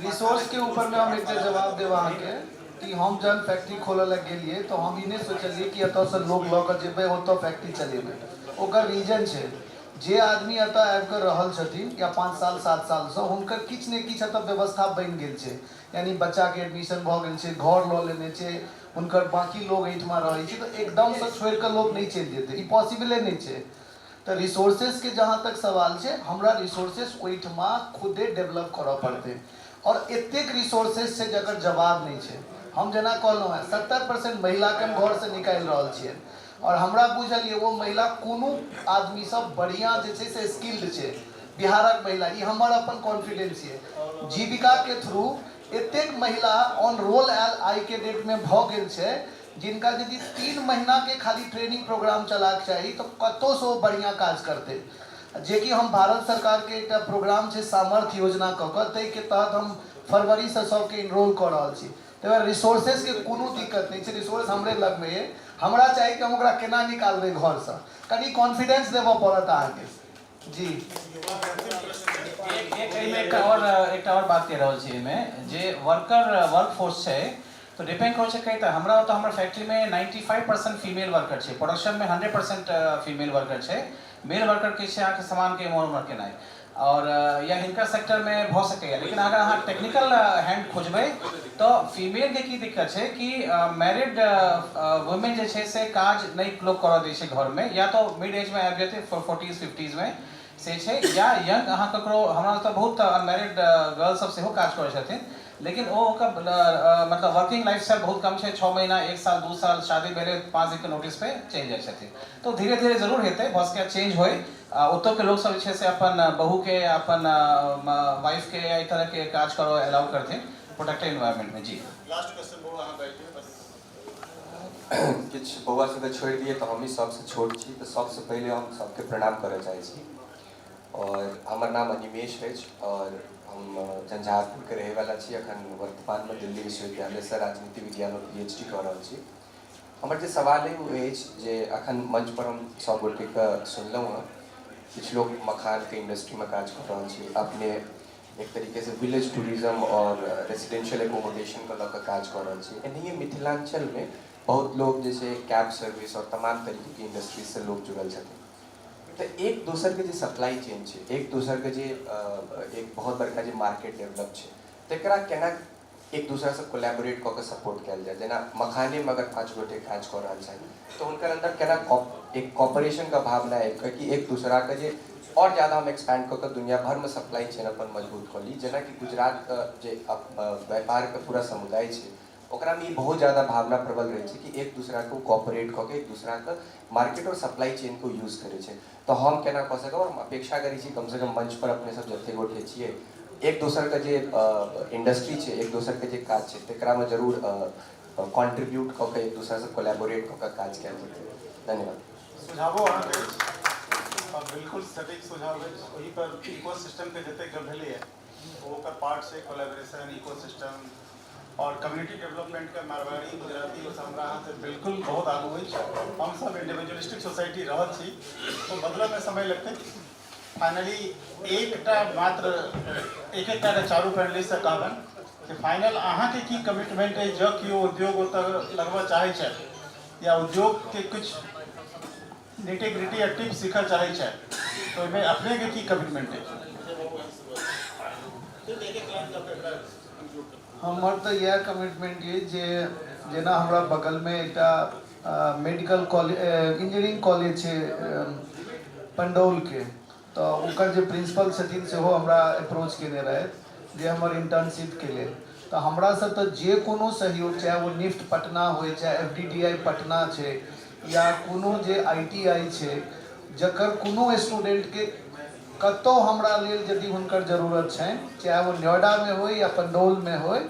रिसोर्स के ऊपर में हम एकटा जवाब देब अहाँके कि हम जहन फैक्ट्री खोलऽ लए गेलियै तऽ हम ई नहि सोचलियै कि एतऽसँ लोक लऽ कऽ जेबै, ओतऽ फैक्ट्री चलेबै। ओकर रीजन छै, जे आदमी एतऽ आबि कऽ रहल छथिन या 5 साल 7 सालसँ, हुनकर किछु ने किछु एतऽ व्यवस्था बनि गेल छै, यानी बच्चाके एडमिशन भऽ गेल छै, घर लऽ लेने छै हुनकर, बाँकी लोग एहिठमा रहै छै, तऽ एकदमसँ छोड़ि कऽ लोक नहि चलि जेतै, ई पॉसिबले नहि छै। तऽ रिसोर्सेसके जहाँ तक सवाल छै, हमरा रिसोर्सेस ओहिठमा खुदे डेवलप करऽ पड़तै आओर एतेक रिसोर्सेस छै जकर जवाब नहि छै। हम जेना कहलहुँ हेँ, 70% महिलाके हम घरसँ निकालि रहल छियै आओर हमरा बुझल यऽ ओ महिला कोनो आदमीसँ बढ़िआँ जे छै से स्किल्ड छै बिहारक महिला। ई हमर अपन कॉन्फिडेंस यऽ। जीविकाके थ्रू एतेक महिला ऑन रोल आयल आइके डेटमे भऽ गेल छै, जिनका यदि 3 महीनाके खाली ट्रेनिंग प्रोग्राम चलाके चाही तऽ कतहुसँ ओ बढ़िआँ काज करतै। जेकि हम भारत सरकारके एकटा प्रोग्राम छै सामर्थ्य योजना कऽ कऽ, ताहिके तहत हम फरवरीसँ सबके इनरोल कऽ रहल छी। ताहि दुआरे रिसोर्सेसके कोनो दिक्कत नहि छै। रिसोर्स हमरे लगमे यऽ। हमरा चाही कि हम ओकरा केना निकालबै घरसँ। कनि कॉन्फिडेंस देबऽ पड़त अहाँके। जी। एक एहिमे एकटा आओर बात कहि रहल छी। एहिमे जे वर्कर वर्क फोर्स छै तऽ डिपेंड करै छै कई तऽ हमरा ओतऽ हमर फैक्ट्रीमे 95% फीमेल वर्कर छै, प्रोडक्शनमे 100% फीमेल वर्कर छै। मेल वर्करके छै अहाँके सामानके एम्हर ओम्हर केनाइ आओर या हिनकर सेक्टरमे भऽ सकैए। लेकिन अगर अहाँ टेक्निकल हैंड खोजबै तऽ फीमेलके की दिक्कत छै कि मैरिड वुमेन जे छै से काज नहि लोक करऽ दै छै घरमे, या तऽ मिड एजमे आबि जेतै, फोर्टीज फिफ्टीजमे से छै, या यंग अहाँ ककरो। हमरा ओतऽ बहुत अनमैरिड गर्ल सब सेहो काज करै छथिन, लेकिन ओ ओकर मतलब वर्किंग लाइफ स्टाइल बहुत कम छै। 6 महीना, एक साल, 2 साल, शादी भेलै, 5 दिनके नोटिस पे चलि जाइ छथिन। तऽ धीरे धीरे जरूर हेतै, भऽ सकैए चेंज होइ। ओतऽके लोकसब जे छै से अपन बहूके, अपन वाइफके एहि तरहके काज करऽ अलाउ करथिन प्रोटेक्टेड एनवायरनमेंटमे। जी। लास्ट क्वेश्चन बौआ, अहाँ बैठिए बस। किछु बौआ सबके छोड़ि दियै तऽ हमही सबसँ छोट छी, तऽ सबसँ पहिले हम सबके प्रणाम करऽ चाहै छी आओर हमर नाम अनिमेश अछि आओर हम झंझारपुरके रहैवला छी। अखन वर्तमानमे दिल्ली विश्वविद्यालयसँ राजनीति विज्ञानमे पीएचडी कऽ रहल छी। हमर जे सवाल अइ ओ अछि जे अखन मंचपर हम सब गोटेके सुनलहुँ हँ, किछु लोक मखानके इंडस्ट्रीमे काज कऽ रहल छी, अपने एक तरीकेसँ विलेज टूरिज्म आओर रेसिडेंशियल एकोमोडेशनके लऽ कऽ काज कऽ रहल छी। एनाहिए मिथिलाञ्चलमे बहुत लोक जे छै कैब सर्विस आओर तमाम तरीकेके इंडस्ट्रीजसँ लोक जुड़ल छथिन। तऽ एक दोसरके जे सप्लाई चेन छै, एक दोसरके जे एक बहुत बड़का जे मार्केट डेवलप छै, तकरा केना एक दोसरासँ कोलैबोरेट कऽ कऽ सपोर्ट कयल जाय? जेना मखानेमे अगर पाँच गोटे काज कऽ रहल छथि तऽ हुनकर अन्दर केना एक कॉपरेशनके भावना आबि कऽ कि एक दोसराके जे आओर ज्यादा हम एक्सपैंड कऽ कऽ दुनिया भरिमे सप्लाई चेन अपन मजबूत कऽ ली। जेनाकि गुजरातके जे व्यापारके पूरा समुदाय छै, ओकरामे ई बहुत ज्यादा भावना प्रबल रहै छै कि एक दूसराके ओ कॉपरेट कऽ के एक दूसराके मार्केट आओर सप्लाई चेनके यूज करै छै। तऽ हम केना कऽ सकब? हम अपेक्षा करै छी कमसँ कम मंच पर अपने सब जते गोटे छियै, एक दोसरके जे इंडस्ट्री छै, एक दोसरके जे काज छै, तकरामे जरूर कॉन्ट्रीब्यूट कऽ के एक दोसरासँ कोलैबोरेट कऽ के काज कयल जेतै। धन्यवाद। सुझावो अहाँके अछि आओर बिल्कुल सटीक सुझाव अछि। ओहि पर इको सिस्टमके जतेक गप भेलैए, ओ ओकर पार्ट छै, कोलैबोरेशन, इको सिस्टम आओर कम्युनिटी डेवलपमेंटके। मारवाड़ी, गुजराती ओसभ हमरा अहाँसँ बिल्कुल बहुत आगू अछि। हमसभ इंडिविजुअलिस्टिक सोसाइटी रहल छी, ओ बदलऽमे समय लगतै। फाइनली एकटा मात्र एक एकटा चारू पैनलिस्टसँ कहबनि कि फाइनल अहाँके की कमिटमेंट अछि, जँ केओ उद्योग ओतऽ लगबऽ चाहै छथि या उद्योगके किछु निटी या टिप्स सीखऽ चाहै छथि, तऽ ओहिमे अपनेके की कमिटमेंट अछि? हमर तऽ इएह कमिटमेंट यऽ जे जेना हमरा बगलमे एकटा मेडिकल कॉलेज, इंजीनियरिंग कॉलेज छै पंडौलके। तऽ ओकर जे प्रिंसिपल छथिन सेहो हमरा अप्रोच केने रहथि जे हमर इंटर्नशिपके लेल। तऽ हमरासँ तऽ जे कोनो सहयोग, चाहे ओ निफ्ट पटना होइ, चाहे FDDI Patna छै, या कोनो जे ITI छै, जकर कोनो स्टूडेंटके कतहु हमरा लेल यदि हुनकर जरूरत छनि, चाहे ओ नोएडामे होइ या पंडौलमे होइ,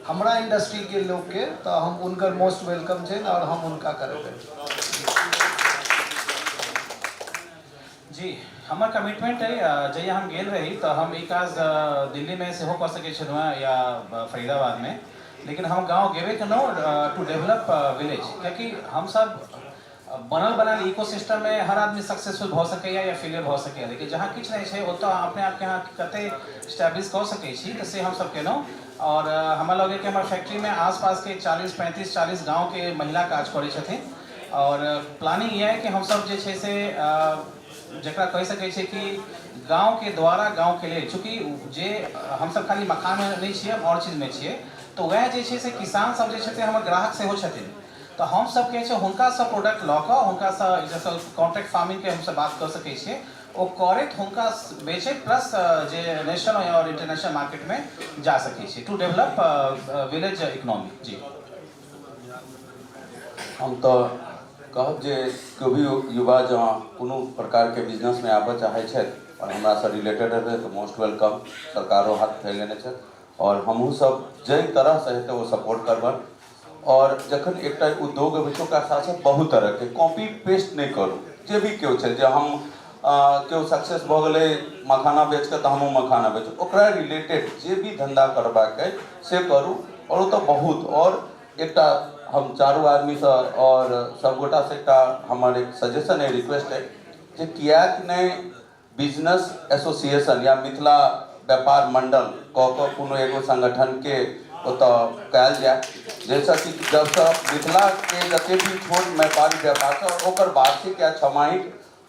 हमरा इंडस्ट्रीके लोकके, तऽ हम हुनकर मोस्ट welcome छनि आओर हम हुनका करबै। जी, हमर कमिटमेंट अइ, जहिया हम गेल रही तऽ हम ई काज दिल्लीमे सेहो कऽ सकैत छलहुँ हेँ या फरीदाबादमे, लेकिन हम गाँव गेबे केलहुँ टू डेवलप विलेज, कियाकि हमसब बनल बनायल इको सिस्टममे हर आदमी सक्सेसफुल भऽ सकैए या फेलियर भऽ सकैए, लेकिन जहाँ किछु नहि छै ओतऽ अहाँ अपने आपके अहाँ कते इस्टेब्लिश कऽ सकै छी, तऽ से हमसब केलहुँ। आओर हमरा लगैए कि हमर फैक्ट्रीमे आसपासके 40, 35, 40 गाँवके महिला काज करै छथिन। आओर प्लानिंग इएह कि हमसब जे छै से जकरा कहि सकै छियै कि गाँवके द्वारा गाँवके लेल, चूँकि जे हमसब खाली मखानमे नहि छियै, हम आओर चीजमे छियै, तऽ वएह जे छै से किसान सब जे छथिन हमर ग्राहक सेहो छथिन, तऽ हमसब के छै हुनकासँ प्रोडक्ट लऽ कऽ हुनकासँ जैसे कॉन्ट्रैक्ट फार्मिंगके हमसब बात कऽ सकै छियै, ओ करैत हुनका बेचैत प्लस जे नेशनल आओर इंटरनेशनल मार्केटमे जा सकै छियै टू डेवलप विलेज इकोनॉमी। जी। हम तऽ कहब जे केओ भी युवा जँ कोनो प्रकारके बिजनेसमे आबऽ चाहै छथि आओर हमरासँ रिलेटेड हेतै तऽ मोस्ट welcome. सरकारो हाथ फैलेने छथि आओर हमहूँ सब जाहि तरहसँ हेतै ओ सपोर्ट करबनि। आओर जखन एकटा उद्योग अबै छै ओकरा साथ साथ बहुत तरहके कॉपी पेस्ट नहि करू। जे भी केओ छै जे हम केओ सक्सेस भऽ गेलै मखाना बेचके तऽ हमहूँ मखाना बेचू, ओकरा रिलेटेड जे भी धन्धा करबाक अइ से करू। आओर ओतऽ बहुत आओर एकटा हम चारू आदमीसँ आओर सबगोटासँ एकटा हमर एक सजेशन अइ, रिक्वेस्ट अइ जे किएक नहि बिजनेस एसोसिएशन या मिथिला व्यापार मंडल कऽ कऽ कोनो एगो संगठनके ओतऽ कयल जाय, जाहिसँ कि जबसँ मिथिलाके जते भी छोट व्यापारी व्यापार छै ओकर वार्षिक या छमाहिक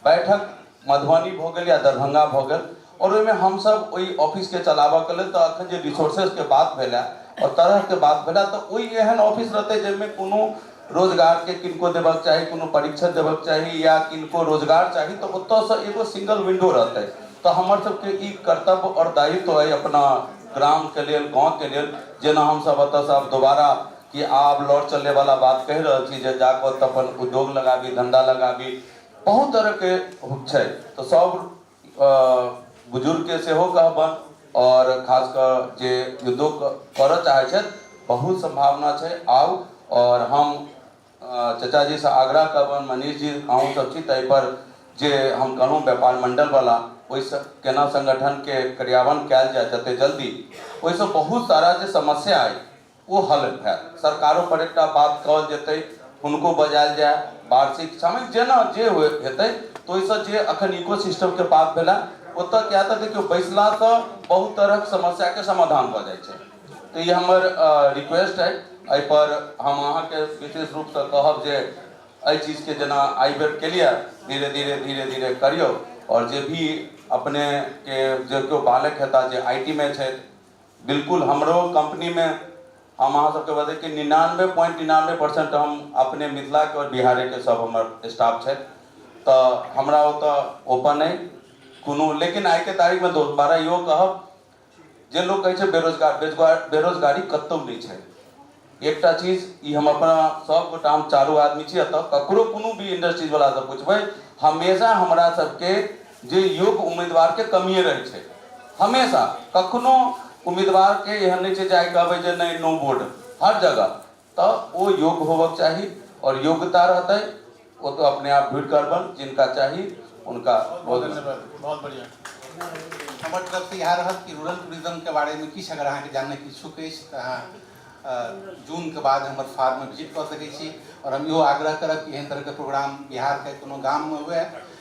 बैठक मधुबनी भऽ गेल या दरभंगा भऽ गेल, आओर ओहिमे हमसब ओहि ऑफिसके चलाबऽके लेल तऽ अखन जे रिसोर्सेसके बात भेल आओर तरहके बात भेल तऽ ओहि एहन ऑफिस रहतै जाहिमे कोनो रोजगारके किनको देबक चाही, कोनो परीक्षा देबक चाही या किनको रोजगार चाही तऽ ओतऽसँ एगो सिंगल विंडो रहतै। तऽ हमर सबके ई कर्तव्य आओर दायित्व अइ अपना ग्रामके लेल, गाँवके लेल। जेना हमसब एतऽसँ आब दोबारा कि आब लौट चलैवला बात कहि रहल छी जे जाकऽ ओतऽ अपन उद्योग लगाबी, धन्धा लगाबी, बहुत तरहके छै। तऽ सब बुजुर्गके सेहो कहबनि आओर खास कऽ जे उद्योग करऽ चाहै छथि, बहुत सम्भावना छै, आउ। आओर हम चचाजीसँ आग्रह करबनि, मनीष जी अहूँ सब छी, ताहिपर जे हम कहलहुँ व्यापार मण्डलवला ओहिसँ केना संगठनके क्रियान्वयन कयल जाय जते जल्दी, ओहिसँ बहुत सारा जे समस्या अइ ओ हल हैत। सरकारो पर एकटा बात कहल जेतै, हुनको बजायल जाय, वार्षिक सामयिक जेना जे हेतै, तऽ ओहिसँ जे अखन इको सिस्टमके बात भेलै ओतऽ किया तऽ देखियौ बैसलासँ बहुत तरहक समस्याके समाधान भऽ जाइ छै। तऽ ई हमर रिक्वेस्ट अइ। एहिपर हम अहाँके विशेष रूपसँ कहब जे एहि चीजके जेना एहि बेर केलियै, धीरे धीरे धीरे धीरे करियौ। आओर जे भी अपनेके जे केओ बालक हेता जे IT मे छथि, बिल्कुल हमरो कंपनीमे हम अहाँ सबके बतै कि 99.99% हम अपने मिथिलाके आओर बिहारेके सब हमर स्टाफ छथि। तऽ हमरा ओतऽ ओपन अइ कोनो, लेकिन आइके तारीखमे दोबारा इहो कहब जे लोक कहै छै बेरोजगार, बेरोजगारी कतहु नहि छै। एकटा चीज ई हम अपना सब गोटा, हम चारू आदमी छी एतऽ, ककरो कोनो भी इंडस्ट्रीज वाला से पूछबै, हमेशा हमरा सबके जे योग्य उम्मीदवार के कमिए रहै छै हमेशा। कखनो उम्मीदवार के एहन नहि छै जे आइ कहबै जे नहि नो बोर्ड हर जगह, तऽ ओ योग्य होबक चाही और योग्यता रहतै ओ तो अपने आप ढूंढ करबन, जिनका चाही उनका। बहुत धन्यवाद, बहुत बढ़िया। हमर तरफ से इएह रहत कि रूरल टूरिज्म के बारे में किछु अगर अहाँके जानैके इच्छुक अछि तऽ अहाँ जून के बाद हमर फार्म में विजिट कऽ सकै छी। और हम इहो आग्रह करब कि एहन तरहके प्रोग्राम बिहारके कोनो गाममे हुए,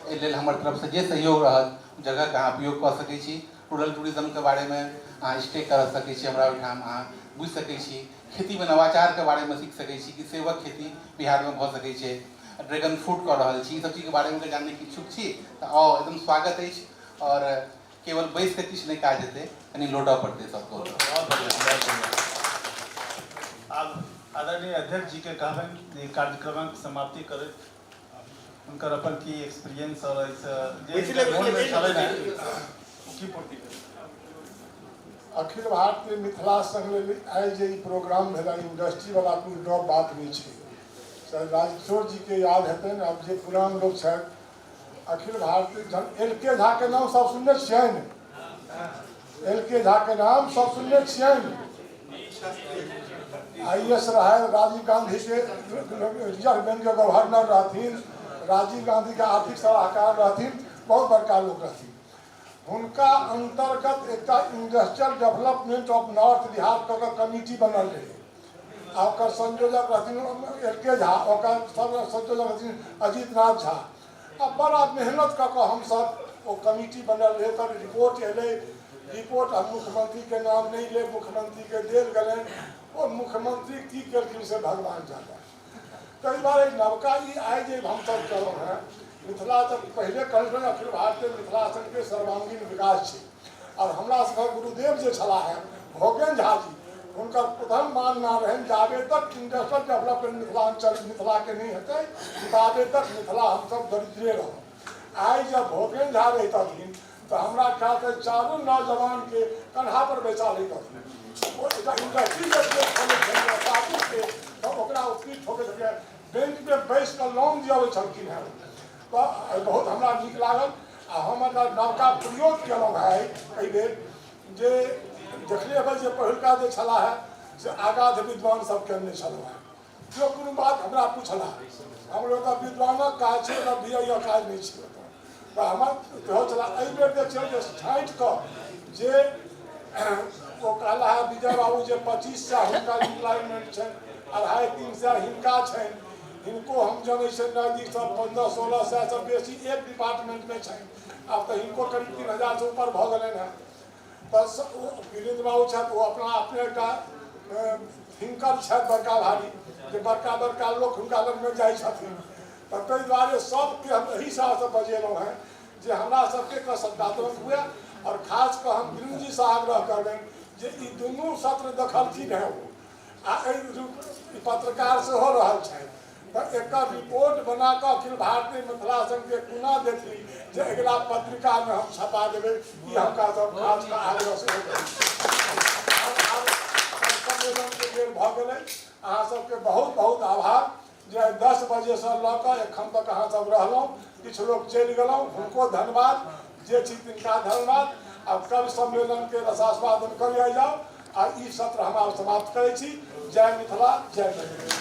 एहि लेल हमर तरफसँ जे सहयोग रहत जगहके अहाँ उपयोग कऽ सकै छी। रूरल टूरिज्मके बारेमे अहाँ स्टे कऽ सकै छी हमरा ओहिठाम, अहाँ बुझि सकै छी, खेतीमे नवाचारके बारेमे सीख सकै छी कि सेबक खेती बिहारमे भऽ सकै छै, ड्रैगन फ्रूट कऽ रहल छी, ई सब चीजके बारेमे अगर जानैके इच्छुक छी तऽ आउ, एकदम स्वागत अछि। आओर केवल बैस कऽ किछु नहि काज हेतै, कनि लौटऽ पड़तै सबके। बहुत बढ़िया, बहुत बढ़िया। आब आदरणीय अध्यक्ष जी के कहबनि जे कार्यक्रमक समाप्ति करैत। हुनकर अपन की एक्सपीरियंस आओर एहिसँ जे मोनमे छलै ने ओ की पूर्ति भेल? अखिल भारतीय मिथिला संघ लेल आइ जे ई प्रोग्राम भेलै, इंडस्ट्रीवला कोनो नव बात नहि छै। सर राजकिशोर जीके याद हेतनि, आब जे पुरान लोक छथि। अखिल भारतीय जन एल के झा के नाम सब सुनने छियनि? एल के झा के नाम सब सुनने छियनि? I S रहे, राजीव गांधी के रिजर्व बैंक के गवर्नर रहथिन, राजीव गांधी के आर्थिक सलाहकार रहथिन, बहुत बड़का लोक रहथिन। हुनका अंतर्गत एकटा industrial development of north Bihar कऽ के कमिटी बनल रहै आ ओकर संयोजक रहथिन एल के झा, ओकर सब संयोजक रहथिन अजीत नाथ झा। आ बड़ा मेहनत कऽ कऽ हमसब ओ कमिटी बनल रहै, तब रिपोर्ट एलै। रिपोर्ट हम मुख्यमंत्रीके नाम नहि लेब, मुख्यमंत्रीके देल गेलनि। ओ मुख्यमंत्री की केलखिन से भगवान जाने। ताहि दुआरे नवका ई आइ जे हमसब केलहुँ हेँ मिथिला, तऽ पहिले कहलखिन अखिल भारतीय मिथिला संघके सर्वांगीण विकास छै। आओर हमरा सबके गुरुदेव जे छलाह हेँ भोगेन झा जी, हुनकर प्रथम मानना रहनि जाबे तक इंडस्ट्रियल डेवलपमेंट मिथिलांचल मिथिलाके नहि हेतै ताबे तक मिथिला हमसब दरिद्रे रहब। आइ जब भोगेन झा रहितथिन तऽ हमरा ख्यालसँ चारू नौजवानके कन्हा पर बैसा लैतथिन। ओ एकटा इंडस्ट्रीके खोलै छलियै साबुनके, तऽ ओकरा ओ पीठ ठोकै छलखिन, बैंकमे बैस कऽ लोन दियाबै छलखिन हेँ। तऽ बहुत हमरा नीक लागल आ हम एकटा नवका प्रयोग केलहुँ हेँ एहिबेर। जे देखले हेबै जे पहिलुका जे छलाह हेँ से आगाध विद्वान सब केने छलहुँ हेँ। जो कोनो बात हमरा पूछला, हमरो तऽ विद्वानक काज छै, ओतऽ बी I काज नहि छै ओतऽ। तऽ हमर सेहो छला। एहिबेर देखियौ जे छाँटि कऽ जे ओ कहला है विजय बाबू जे 2500 हुनका एम्प्लॉयमेंट छनि, 250-300 हिनका छनि। हिनको हम जनै छियनि नजदीकसँ 1500-1600 बेसी एक डिपार्टमेंटमे छनि। आब तऽ हिनको करीब 3000 ऊपर भऽ गेलनि हेँ। तऽ वीरेन्द्र बाबू छथि, ओ अपना अपने एकटा थिंकर छथि बड़का भारी, जे बड़का बड़का लोक हुनका लगमे जाइ छथिन। तऽ ताहि दुआरे सबके हम एहि हिसाबसँ बजेलहुँ हेँ जे हमरा सबके एकर सकारात्मक हुए। आओर खास कऽ हम वीरेन्द्र जीसँ आग्रह करबनि जे ई दुनू सत्र देखलखिन हेँ ओ, आ एहि रूप पत्रकार सेहो रहल छथि, तऽ एकर रिपोर्ट बना कऽ अखिल भारतीय मिथिला संघके कोना देथिन जे अगिला पत्रिकामे हम छपा देबै। ई हुनका सब खास कऽ आग्रह सेहो करै छी। सम्मेलनके बेर भऽ गेलै। अहाँ सबके बहुत बहुत आभार जे आइ 10 बजेसँ लऽ कऽ एखन तक अहाँ सब रहलहुँ। किछु लोक चलि गेलहुँ, हुनको धन्यवाद, जे छी तिनका धन्यवाद। आब कवि सम्मेलनके रसास्वादन करियै जाउ आ ई सत्र हम आब समाप्त करै छी। जय मिथिला, जय मैथिली।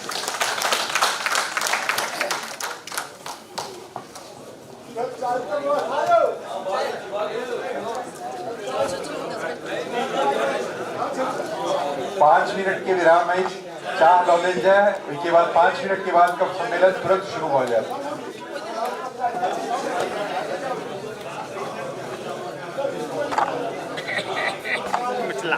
पाँच मिनट के विराम में चाह लऽ लेल जाए, ओहिके बाद 5 मिनट के बाद कब सम्मेलन तुरंत शुरू हो जाए। मिथिला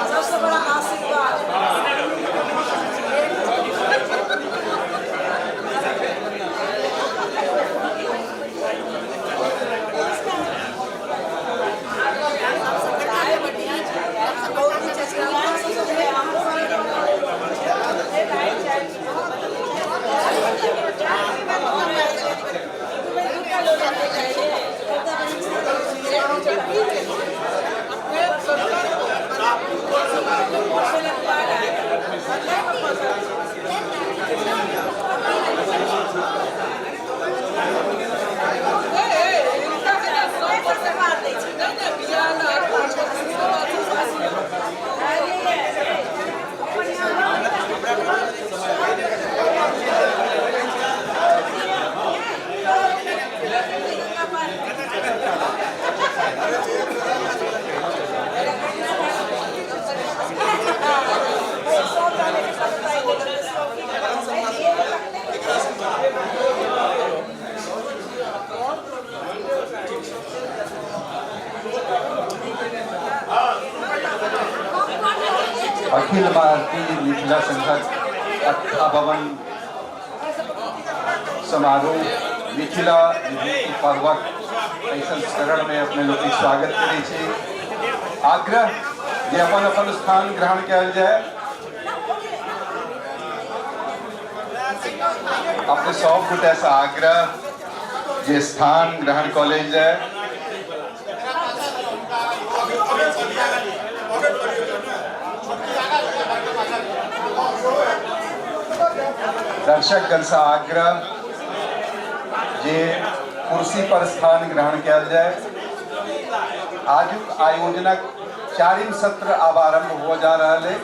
सबसे बड़ा आशीर्वाद। अखिल भारतीय मिथिला संघक अट्ठावन समारोह मिथिला विभूति पर्वक एहि संस्करण में अपने लोग के स्वागत करै छी। आग्रह जे अपन अपन स्थान ग्रहण कयल जाय। अपने सब गोटे से आग्रह जे स्थान ग्रहण कऽ लेल जाय। दर्शकगण से आग्रह जे कुर्सी पर स्थान ग्रहण कयल जाय। आजुक आयोजनक चारिम सत्र आब आरंभ हो जा रहल है।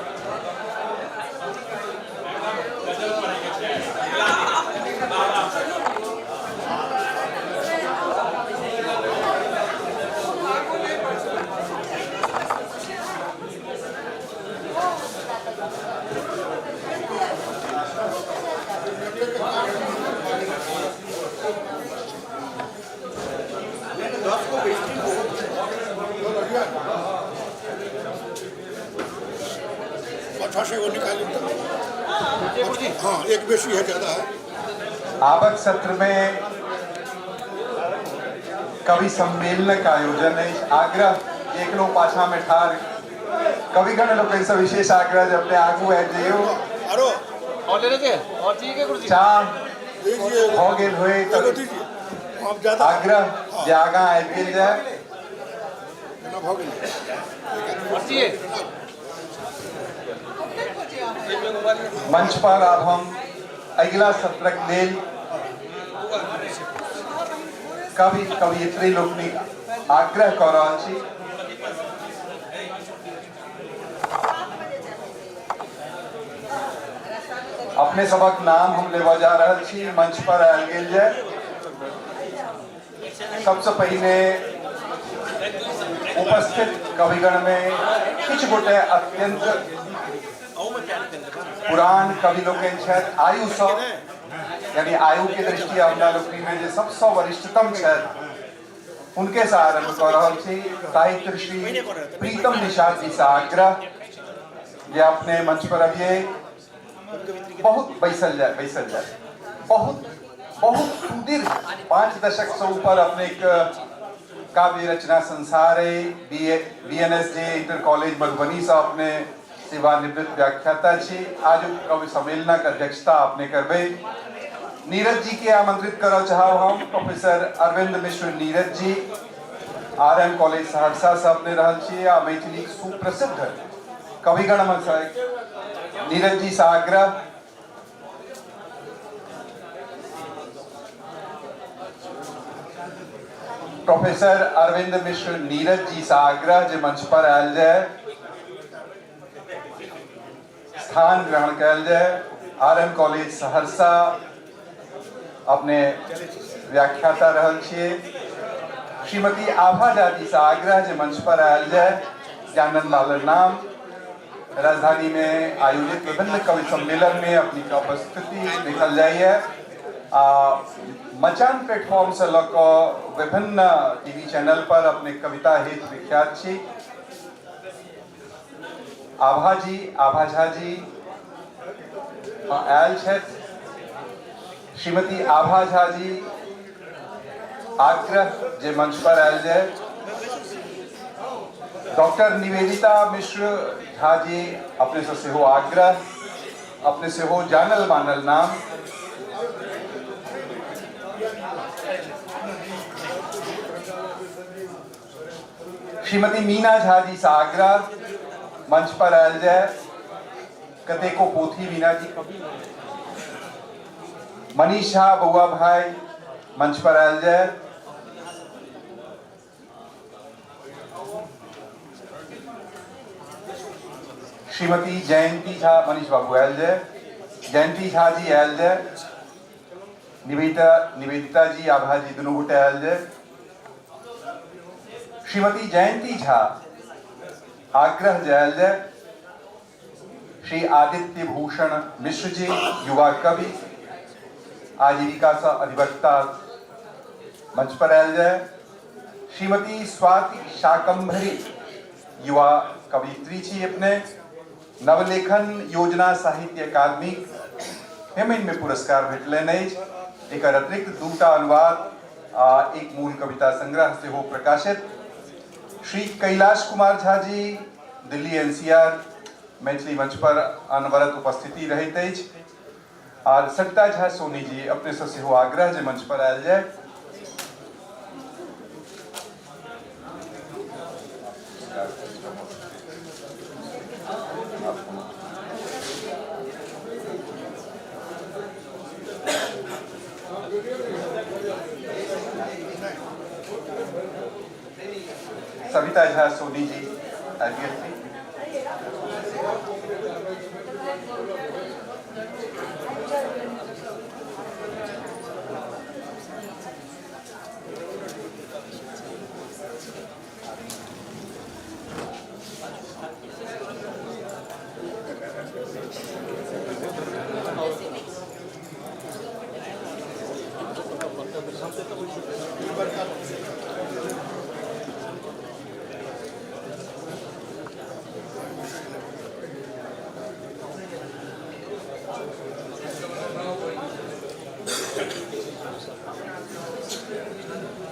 अच्छा से वो निकाली। हाँ, एक बेसी है, ज्यादा है। आवक सत्र में कवि सम्मेलन का आयोजन है। आग्रह एक लोग पाछा में ठार कविगण लोग ऐसा विशेष आग्रह जब अपने आगू है जेओ और ले लेते और ठीक है कुर्सी चाह हो गेल होय तो आग्रह जे आगा आबि गेल जाय। मंच पर आब हम अगिला सत्रक लेल कवि कवयित्री लोकनिक आग्रह कऽ रहल छी। अपने सबक नाम हम लेबऽ जा रहल छी। मंच पर आयल गेल जाय। सबसे पहिने उपस्थित कविगण में किछु गोटे अत्यंत पुरान कवि लोकनि छथि। आयु सँ यानी आयु के दृष्टि हमरा लोकनि में जे सबसँ वरिष्ठतम छथि उनके से आरंभ कऽ रहल छी। साहित्य श्री प्रीतम निषाद जी से आग्रह जे अपने मंच पर अबियै। बहुत बैसल जाय बैसल जाय। बहुत बहुत सुदीर्घ 5 दशक से ऊपर अपने एक काव्य रचना संसार है। BNSJ inter college Madhubani से अपने सेवानिवृत्त व्याख्याता छी। आज कवि सम्मेलनक अध्यक्षता अपने करबै। नीरज जी के आमंत्रित करऽ चाहब हम। Professor Arvind Mishra Neeraj ji RM college Saharsa से अपने रहल छी आ मैथिली सुप्रसिद्ध कविगण में से नीरज जी से आग्रह। प्रोफेसर अरविंद मिश्र नीरज जी से आग्रह जे मंच पर आयल जाय, स्थान ग्रहण कयल जाय। आरएम कॉलेज सहरसा अपने व्याख्याता रहल छियै। श्रीमती आभा झा जी से आग्रह जे मंच पर आयल जाय। जानन लाल नाम राजधानी में आयोजित विभिन्न कवि सम्मेलन में अपनी उपस्थिति देखल जाइए। आ मचान प्लेटफॉर्म से लऽ कऽ विभिन्न टीवी चैनल पर अपने कविता हेतु विख्यात छी। आभा जी, आभा झा जी आयल छथि। श्रीमती आभा झा जी आग्रह जे मंच पर आयल जाय। डॉक्टर निवेदिता मिश्र झा जी अपने से सेहो आग्रह, अपने सेहो जानल मानल नाम। श्रीमती मीना झा जी से आग्रह मंच पर आयल जाय। कतेको पोथी मीना जी। मनीष झा बउआ भाई मंच पर आयल जाय। श्रीमती जयंती झा मनीष बाबू आयल जाय। जयंती झा जी आयल जाय। निवेदिता निवेदिता जी आभा जी दुनू गोटे आयल जाय। श्रीमती जयंती झा आग्रह जायल जाय। श्री आदित्य भूषण मिश्र जी युवा कवि आजीविका से अधिवक्ता मंच पर आयल जाय। श्रीमती स्वाति शाकंभरी युवा कवित्री छी अपने नवलेखन योजना साहित्य अकादमी हेमन में पुरस्कार भेटलनि अछि। एकर अतिरिक्त दूटा अनुवाद आ एक मूल कविता संग्रह सेहो प्रकाशित। श्री कैलाश कुमार झा जी दिल्ली एनसीआर मैथिली मंच पर अनवरत उपस्थिति रहैत अछि। आर सरिता झा सोनी जी अपने से सेहो आग्रह जे मंच पर आयल जाय। सविता झा सोनी जी आबि गेलखिन।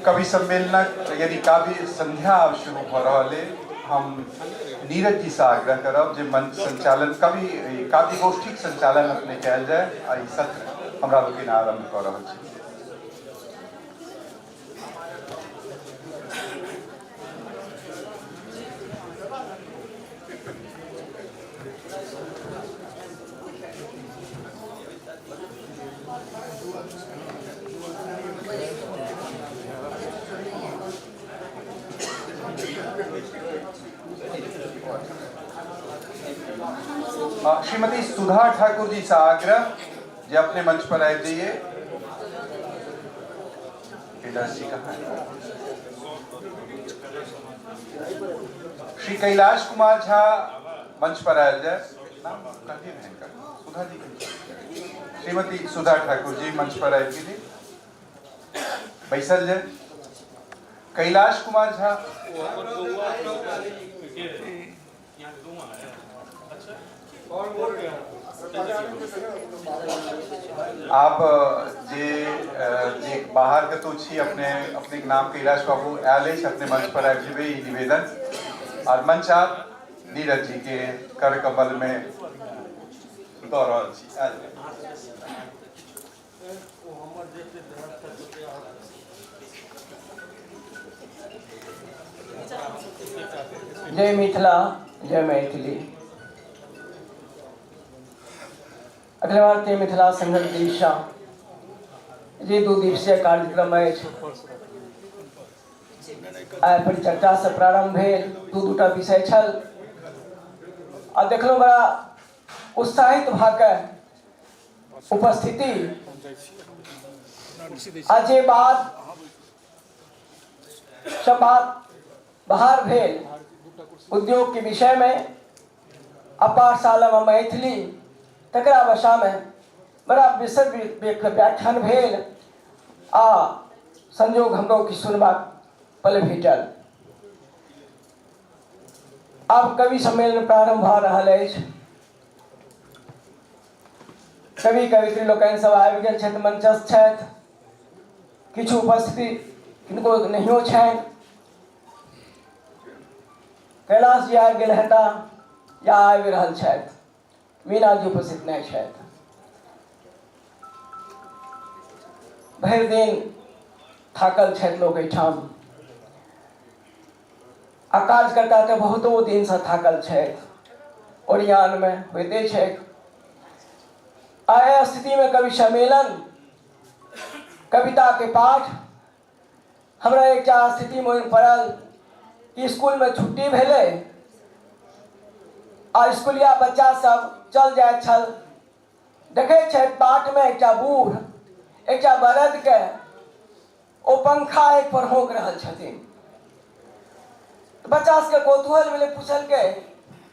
कवि सम्मेलनक यदि काव्य संध्या आब शुरू भऽ रहल अइ, हम नीरज जी से आग्रह करब जे मंच संचालन कवि काव्य गोष्ठीक संचालन अपने कयल जाय आ ई सत्र हमरा लोकनि आरम्भ कऽ रहल छी। श्रीमती सुधा ठाकुर जी से आग्रह जे अपने मंच पर आबि जाइए। कैलाश जी कहाँ है? श्री कैलाश कुमार झा मंच पर आयल जाय। नाम कहलिए ने हिनकर, सुधा जी के। श्रीमती सुधा ठाकुर जी मंच पर आबि गेली, बैसल जाय। कैलाश कुमार झा आप जे जे बाहर कतौ छी अपने अपने नाम कैलाश बाबू आयल अछि, अपने मंच पर आबि जेबै, ई निवेदन। और मंच आप नीरज जी के कर कमल में दऽ रहल छी। आयल जाय। जय मिथिला, जय मैथिली। अखिल भारतीय मिथिला संघक दिशा जे 2 दिवसीय कार्यक्रम अछि, आइ परिचर्चा से प्रारंभ भेल। 2-2 विषय छल आ देखलहुँ बड़ा उत्साहित भऽ के उपस्थिति आ जे बात सब बात बाहर भेल उद्योग के विषय में आ पाठशालामे मैथिली तकरा भाषामे बड़ा विशद व्याख्यान भेल आ संयोग हमरो कि सुनबाक पल भेटल। आब कवि सम्मेलन प्रारंभ भऽ रहल अछि। कवि कवित्री लोकनि सब आबि गेल छथि, मंचस्थ छथि, किछु उपस्थिति किनको नहियो छनि। कैलाश जी आबि गेल हेता या आबि रहल छथि, मीना जी उपस्थित नहि छथि। भरि दिन थाकल छथि लोक एहिठाम आ कार्यकर्ता तऽ बहुतो दिनसँ थाकल छथि, ओरियानमे होइते छैक। आ एहि स्थितिमे कवि सम्मेलन, कविताके पाठ, हमरा एकटा स्थिति मोन पड़ल कि इसकुलमे छुट्टी भेलै आ इसकुलिया बच्चा सब चल जाइत छल, देखै छथि बाटमे एकटा बूढ़ एकटा बरदके ओ पंखा एक पर होंक रहल छथिन। बच्चा सबके कौतूहल भेलै, पुछलकै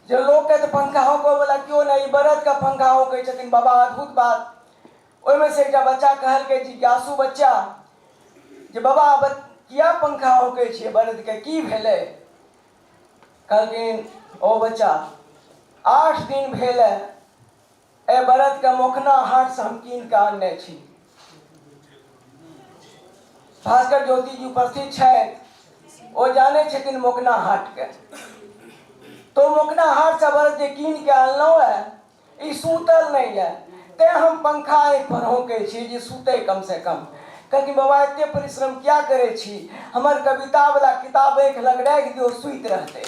जे लोकके तऽ पंखा होंकऽवला केओ नहि, ई बरदके पंखा होंकै छथिन, बाबा अद्भुत बात। ओहिमे से एकटा बच्चा कहलकै, जिज्ञासु बच्चा, जे बाबा किया पंखा होंकै छियै बरदके, की भेलै? कहलखिन ओ बच्चा 8 दिन भेल है एहि बरदके मोखना हाटसँ हम कीन कऽ आनने छी। भास्कर ज्योति जी उपस्थित छथि, ओ जानै छथिन मोकना हाटके। तो मोकना हाटसँ बरद जे कीन कऽ आनलहुँ है ई सूतल नहि यऽ, तेँ हम पंखा एक पर होंकै छी जे सुतै कमसँ कम। कहलखिन बाबा एते परिश्रम किया करै छी, हमर कवितावला किताब आँखि लग राखि दियौ, सुति रहतै।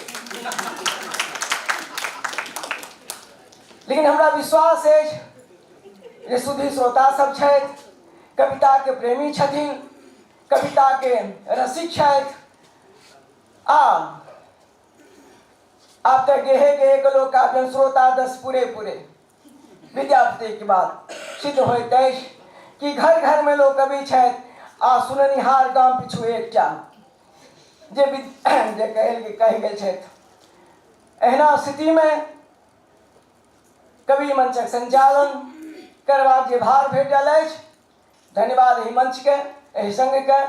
लेकिन हमरा विश्वास अछि जे सुधी श्रोता सब छथि, कविताके प्रेमी छथिन, कविताके रसिक छथि आ आब तऽ गेहे गेहे के लोक आब श्रोता दस पूरे पूरे विद्यापति के बात सिद्ध होइत अछि कि घर घर में लोक कवि छथि आ सुननिहार गाम पिछू एकटा जे जे कहि गेल छथि। एहना स्थितिमे कवि मंचक संचालन करबाक जे भार भेटल अछि, धन्यवाद एहि मंचके, एहि संघके।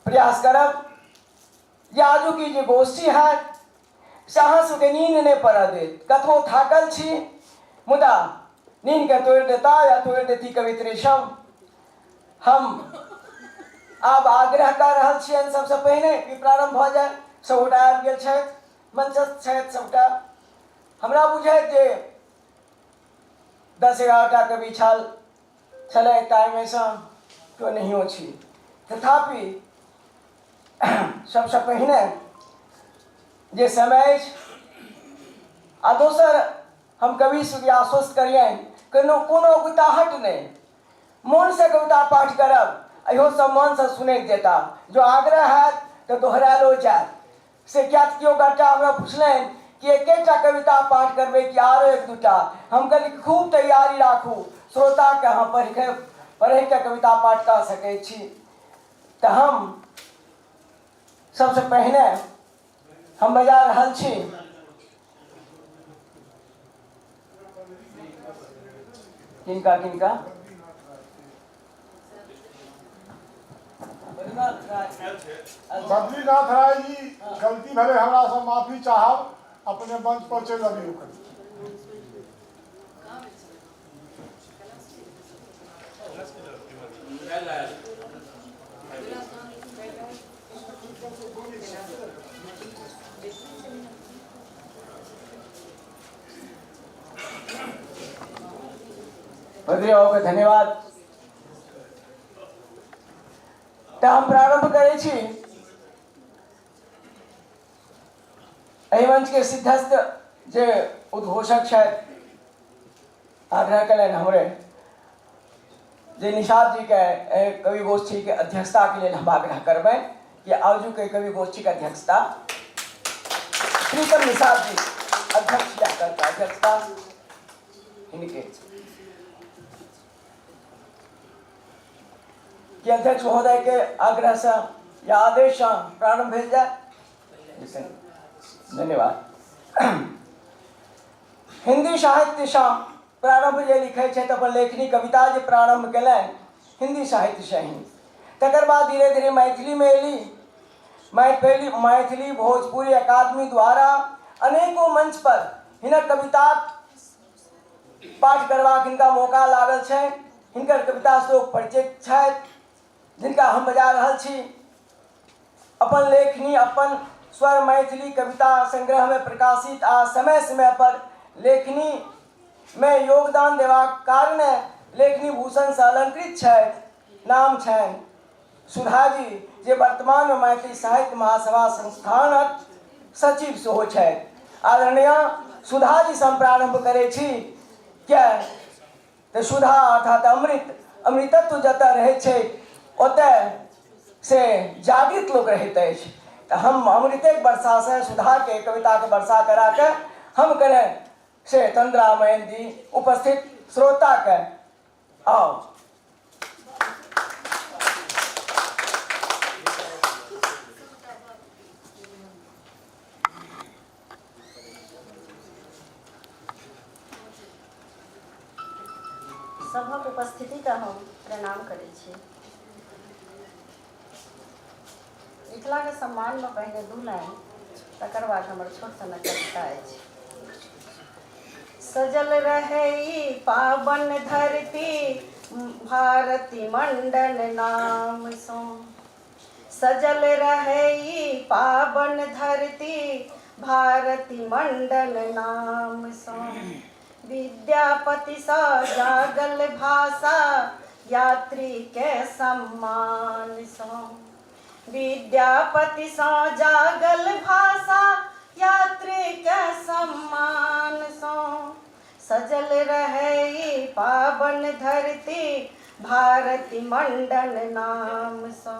प्रयास करब जे आजुक ई जे गोष्ठी हैत से अहाँ सबके नींद नहि पड़ऽ देत। कतबो थाकल छी मुदा नींदके तोड़ि देता या तोड़ि देती कवित्री सब। हम आब आग्रह कऽ रहल छियनि सबसँ पहिने कि प्रारम्भ भऽ जाय। सबगोटा आबि गेल छथि, मंचस्थ छथि सबटा। हमरा बुझाइत जे 10-11 टा कवि छलै, ताहिमेसँ केओ नहियो छी। तथापि सबसँ पहिने जे समय अछि आ दोसर हम कवि सबके आश्वस्त करियनि कोनो कोनो उकताहट नहि, मोनसँ कविता पाठ करब, इहो सब मोनसँ सुनैत जेता। जो आग्रह हैत तऽ दोहरायलो जायत। से किया तऽ केओ गोटा हमरा पुछलनि कि एकेटा कविता पाठ करबै कि आरो एक दूटा। हम कहली खूब तैयारी राखू, श्रोताके अहाँ पढ़िके कविता पाठ कऽ सकै छी। तऽ हम सबसँ पहिने हम बजा रहल छी किनका किनका बद्रीनाथ राय जी, गलती भेलै हमरा से माफी चाहब, अपने मंच पर चलि अबियौ कनि। बद्री बाबू के धन्यवाद। तऽ हम प्रारंभ करै छी एहि मंच के सिद्धस्थ जे उद्घोषक छथि, आग्रह कयलनि हमरे जे निषाद जी के कवि गोष्ठी के अध्यक्षता के लेल हम आग्रह करबै कि आजू के कवि गोष्ठी के अध्यक्षता प्रीतम निषाद जी अध्यक्ष या करता, अध्यक्षता हिनके कि अध्यक्ष महोदय के आग्रह से या आदेश से प्रारंभ भेल जाए। धन्यवाद। हिन्दी साहित्यसँ प्रारम्भ जे लिखै छथि, अपन लेखनी कविता जे प्रारम्भ कयलनि हिन्दी साहित्यसँ ही, तकर बाद धीरे धीरे मैथिलीमे एली। मैथिली मैथिली भोजपुरी अकादमी द्वारा अनेको मंच पर हिनक कविता पाठ करबाक हिनका मौका लागल छनि। हिनकर कवितासँ लोक परिचित छथि, जिनका हम बजा रहल छी। अपन लेखनी अपन स्वर मैथिली कविता संग्रहमे प्रकाशित आ समय समय पर लेखनीमे योगदान देबाक कारणे लेखनी भूषणसँ अलंकृत छथि। नाम छनि सुधाजी, जे वर्तमानमे मैथिली साहित्य महासभा संस्थानक सचिव सेहो छथि। आदरणीय सुधाजीसँ हम प्रारम्भ करै छी, किया तऽ सुधा अर्थात अमृत, अमृतत्व जतऽ रहै छै ओतऽ से जागृत लोक रहैत अछि। तऽ हम अमृतेक वर्षासँ सुधाके कविताके वर्षा कराके हम कने से तंद्रा मयंक जी उपस्थित श्रोताके आउ। सभक उपस्थितिके हम प्रणाम करै छी। मिथिलाके सम्मानमे पहिने दू लाइन, तकर बाद हमर छोट सनक कविता अछि। सजल रहै पावन धरती भारती मंडन नामसँ, सजल रहै पावन धरती भारती मंडन नामसँ, विद्यापतिसँ जागल भाषा यात्रीके सम्मानसँ, विद्यापतिसँ जागल भाषा यात्रीके सम्मानसँ, सजल रहै पावन धरती भारती मंडन नामसँ,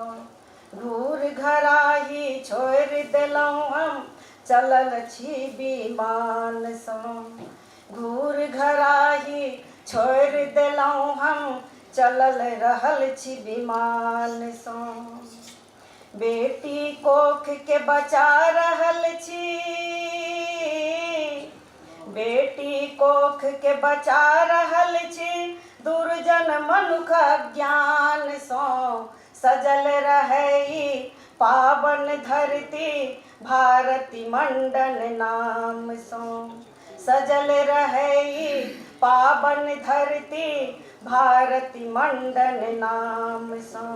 घूर घराही छोड़ि देलहुँ हम चलल छी विमानसँ, घूर घराही छोड़ि देलहुँ हम चलल रहल छी विमानसँ, बेटी कोखके बचा रहल छी, बेटी कोखके बचा रहल छी दुर्जन मनुख अज्ञानसँ, सजल रहै पावन धरती भारती मंडन नामसँ, सजल रहै पावन धरती भारती मंडन नामसँ,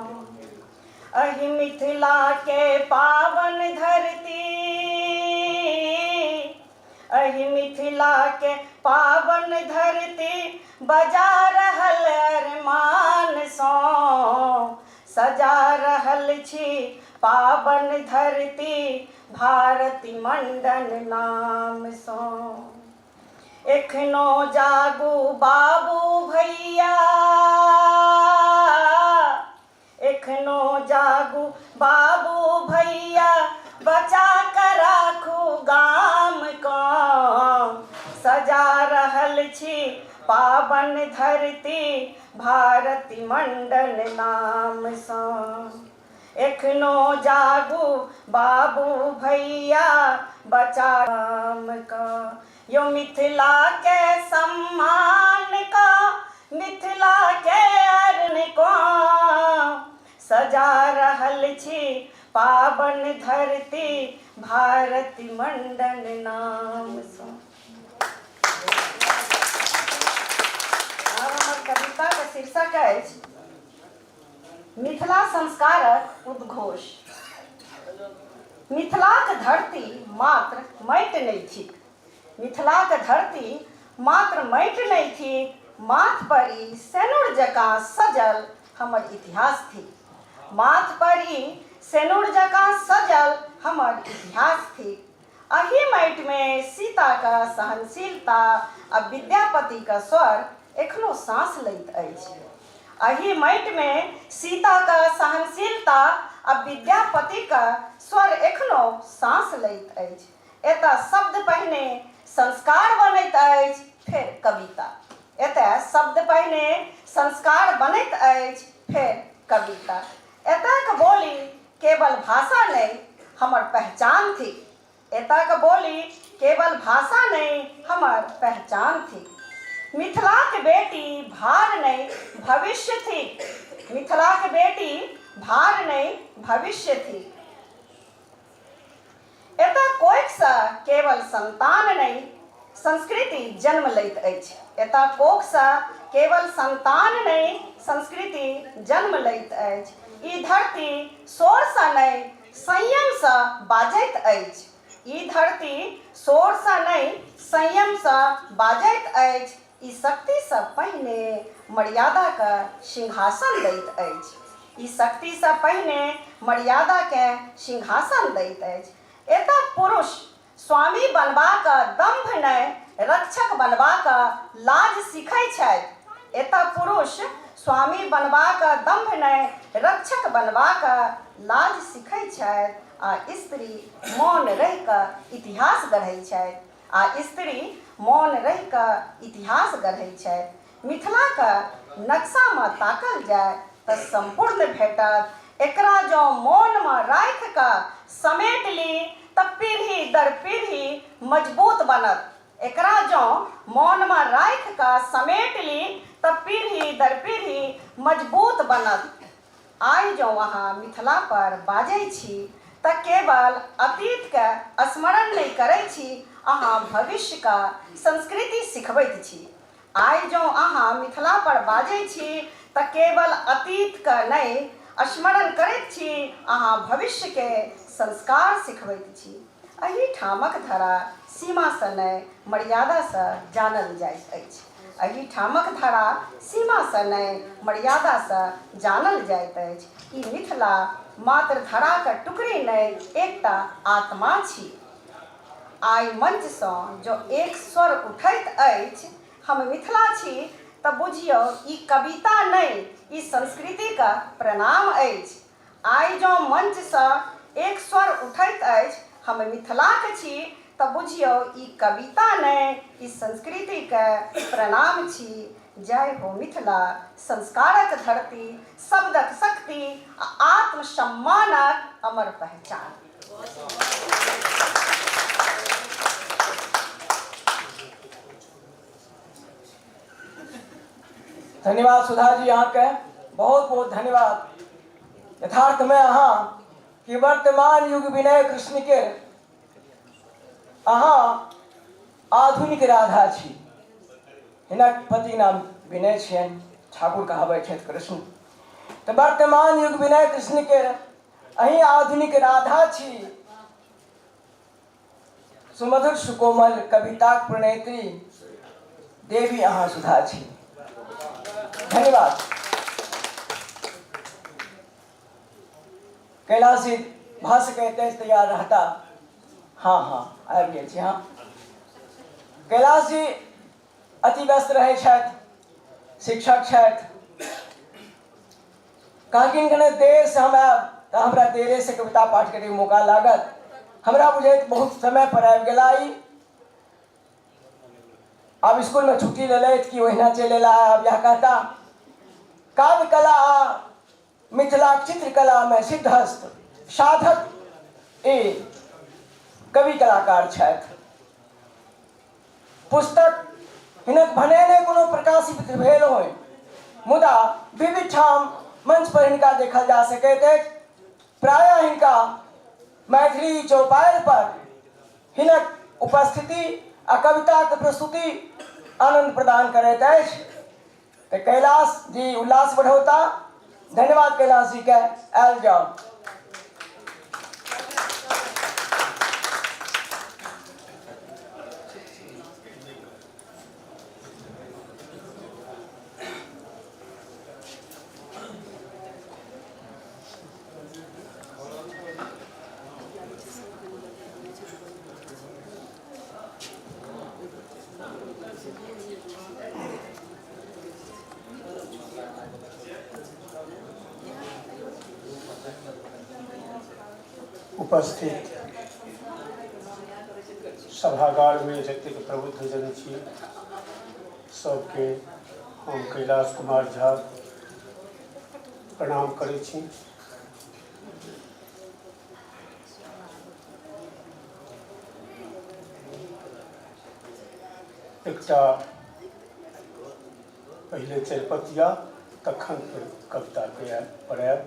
अहि मिथिला के पावन धरती, अहि मिथिला के पावन धरती बजा रहल अरमान सँ, सजा रहल छी पावन धरती भारती मंडन नाम सँ। एखनो जागू बाबू भैया, एखनो जागू बाबू भैया, बचा कऽ राखू गाम कऽ, सजा रहल छी पावन धरती भारती मंडन नामसँ। एखनो जागू बाबू भैया, बचा गाम कऽ, यौ मिथिला के सम्मान कऽ, मिथिला के अर्ण कऽ, सजा रहल छी पावन धरती भारती मंडन नामसँ। आब हमर कविताके शीर्षक अछि मिथिला संस्कारक उद्घोष। मिथिलाक धरती मात्र माटि नहि थिक, मिथिलाक धरती मात्र माटि नहि थिक, माथ पर ई सेनुर जकाँ सजल हमर इतिहास थिक, माथ पर ई सेनुर जकाँ सजल हमर इतिहास थिक। एहि माटिमे सीताक सहनशीलता आ विद्यापतिक स्वर एखनो साँस लैत अछि। एहि माटिमे सीताक सहनशीलता आ विद्यापतिक स्वर एखनो साँस लैत अछि। एतय शब्द पहिने संस्कार बनैत अछि, फेर कविता। एतय शब्द पहिने संस्कार बनैत अछि, फेर कविता। एतयक बोली केवल भाषा नहि, हमर पहचान थिक। एतयके बोली केवल भाषा नहि, हमर पहचान थिक। मिथिलाक बेटी भार नहि, भविष्य थिक। मिथिलाक बेटी भार नहि, भविष्य थिक। एतय कोखिसँ केवल संतान नहि, संस्कृति जन्म लैत अछि। एतय कोखिसँ केवल संतान नहि, संस्कृति जन्म लैत अछि। ई धरती शोरसँ नहि, संयमसँ बाजैत अछि। ई धरती शोरसँ नहि, संयमसँ बाजैत अछि। ई शक्तिसँ पहिने मर्यादाक सिंहासन दैत अछि। ई शक्तिसँ पहिने मर्यादाकेँ सिंहासन दैत अछि। एतय पुरुष स्वामी बनबाक दम्भ नहि, रक्षक बनबाक लाज सीखै छथि। एतय पुरुष स्वामी बनबाक दम्भ नहि, रक्षक बनबाक लाज सीखै छथि आ स्त्री मौन रहि कऽ इतिहास गढ़ै छथि। आ स्त्री मौन रहि कऽ इतिहास गढ़ै छथि। मिथिलाक नक्शामे ताकल जाय तऽ सम्पूर्ण भेटत। एकरा जँ मोनमे राखि कऽ समेट ली तऽ पीढ़ी दर पीढ़ी मजबूत बनत। एकरा जँ मोनमे राखि कऽ समेट ली तऽ पीढ़ी दर पीढ़ी मजबूत बनत। आइ जँ अहाँ मिथिला पर बाजै छी तऽ केवल अतीत के स्मरण नहि करै छी, अहाँ भविष्य क संस्कृति सिखबैत छी। आइ जँ अहाँ मिथिला पर बाजै छी तऽ केवल अतीत क नहि स्मरण करैत छी, अहाँ भविष्य के संस्कार सिखबैत छी। एहि ठामक धरा सीमासँ नहि, मर्यादासँ जानल जाइत अछि। एहि ठामक धरा सीमासँ नहि, मर्यादासँ जानल जाइत अछि। ई मिथिला मात्र धराक टुकड़ी नहि, एकटा आत्मा छी। आइ मंचसँ जँ एक स्वर उठैत अछि, हम मिथिला छी, तऽ बुझियौ ई कविता नहि, ई संस्कृतिक प्रणाम अछि। आइ जँ मंचसँ एक स्वर उठैत अछि, हम मिथिलाक छी, तऽ बुझियौ ई कविता नहि, ई संस्कृतिक प्रणाम छी। जय हो मिथिला, संस्कारक धरती, शब्दक शक्ति आ आत्मसम्मानक अमर पहचान। धन्यवाद सुधा जी, अहाँके बहुत बहुत धन्यवाद। यथार्थमे अहाँ कि वर्तमान युग विनय कृष्ण के अहाँ आधुनिक राधा छी। हिनक पति नाम विनय छियनि, ठाकुर कहाबै छथि कृष्ण। तऽ वर्तमान युग विनय कृष्ण के अहीं आधुनिक राधा छी। सुमधुर सुकोमल कविताक प्रणेत्री देवी अहाँ सुधा छी। धन्यवाद। कैलाश जी भऽ सकैत अछि तैयार रहता। हाँ हाँ, आबि गेल छी। हाँ, कैलाश जी अति व्यस्त रहै छथि, शिक्षक छथि। कहलखिन कने देरसँ हम आयब तऽ हमरा देरेसँ कविता पाठ करैके मौका लागत। हमरा बुझैत बहुत समय पर आबि गेला ई। आब स्कूलमे छुट्टी लेलथि कि ओहिना चलि अयला, आब इएह कहता। काव्य कला आ मिथिलाक चित्रकलामे सिद्धहस्त साधक ई कवि कलाकार छथि। पुस्तक हिनक भने नहि कोनो प्रकाशित भेल होइ, मुदा विविध ठाम मंच पर हिनका देखल जा सकैत अछि। प्रायः हिनका मैथिली चौपाड़ि पर हिनक उपस्थिति आ कविताक प्रस्तुति आनंद प्रदान करैत अछि। तऽ कैलाश जी उल्लास बढ़ौता। धन्यवाद कैलाश जी के, आयल जाउ। उपस्थित सभागारमे जतेक प्रबुद्धजन छी सबके हम कैलाश कुमार झा प्रणाम करै छी। एकटा पहिले चरिपतिया तखन फेर कविताके पर आयब।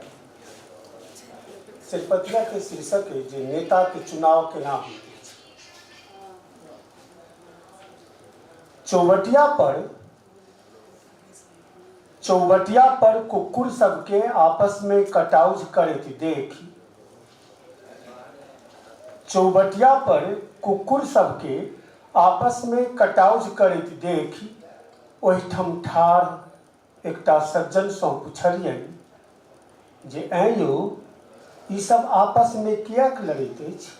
चरिपतियाके शीर्षक अइ जे नेताके चुनाव केना होइत अछि। चौबटिया पर चौबटिया पर कुकुर सबके आपसमे कटाउझ करैत देखि चौबटिया पर कुकुर सबके आपसमे कटाउझ करैत देखि ओहिठाम ठाढ़ एकटा सज्जनसँ पुछलियनि जे ऐं यौ, ई सब आपसमे किएक लड़ैत अछि?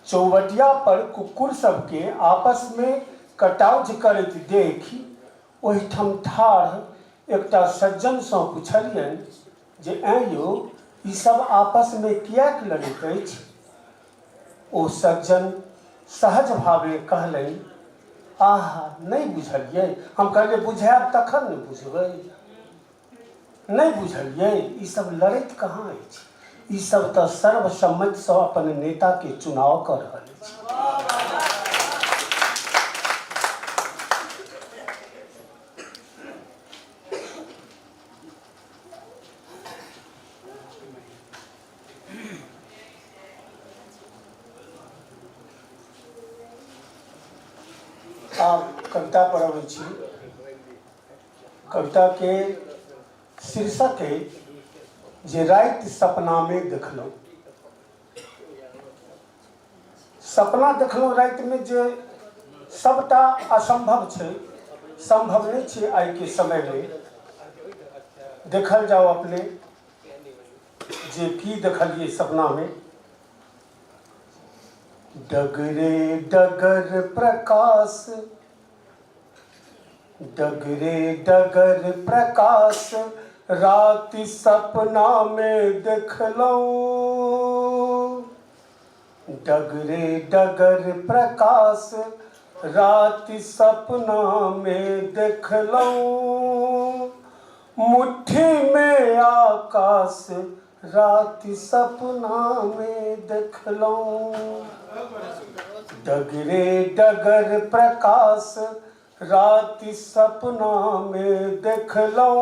चौबटिया पर कुकुर सबके आपसमे कटाउझ करैत देखि ओहिठाम ठाढ़ एकटा सज्जनसँ पुछलियनि जे ऐं यौ, ई सब आपसमे किएक लड़ैत अछि? ओ सज्जन सहज भावे कहलनि, आहा, नहि बुझलियै? हम कहलियै, बुझायब तखन ने बुझबै। नहि बुझलियै? ई सब लड़ैत कहाँ अछि? ई सब तऽ सर्वसम्मतिसँ अपन नेताके चुनाव कऽ रहल अछि। आब कविता पर अबै छी। कविताके शीर्षक अइ जे राति सपनामे देखलहुँ। सपना देखलहुँ रातिमे जे सबटा असम्भव छै, सम्भव नहि छै आइके समयमे। देखल जाउ अपने जे की देखलियै सपनामे। डगरे डगर प्रकाश, डगरे डगर प्रकाश राति सपनामे देखलहुँ। डगरे डगर प्रकाश राति सपनामे देखलहुँ। मुट्ठीमे आकाश राति सपनामे देखलहुँ। डगरे डगर प्रकाश राति सपनामे देखलहुँ।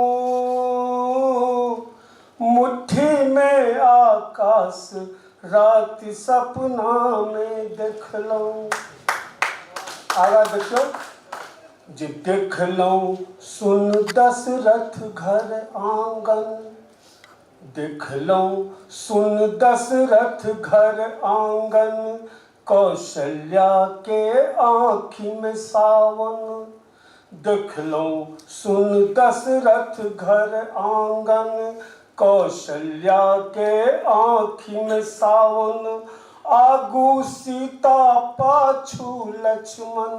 मुट्ठीमे आकाश राति सपनामे देखलहुँ। आगाँ देखियौ जे देखलहुँ सुन दशरथ घर आँगन, देखलहुँ सुन दशरथ घर आँगन, कौशल्या के आँखिमे सावन। देखलहुँ सुन दशरथ घर आँगन, कौशल्या के आँखिमे सावन। आगू सीता पाछू लक्ष्मण,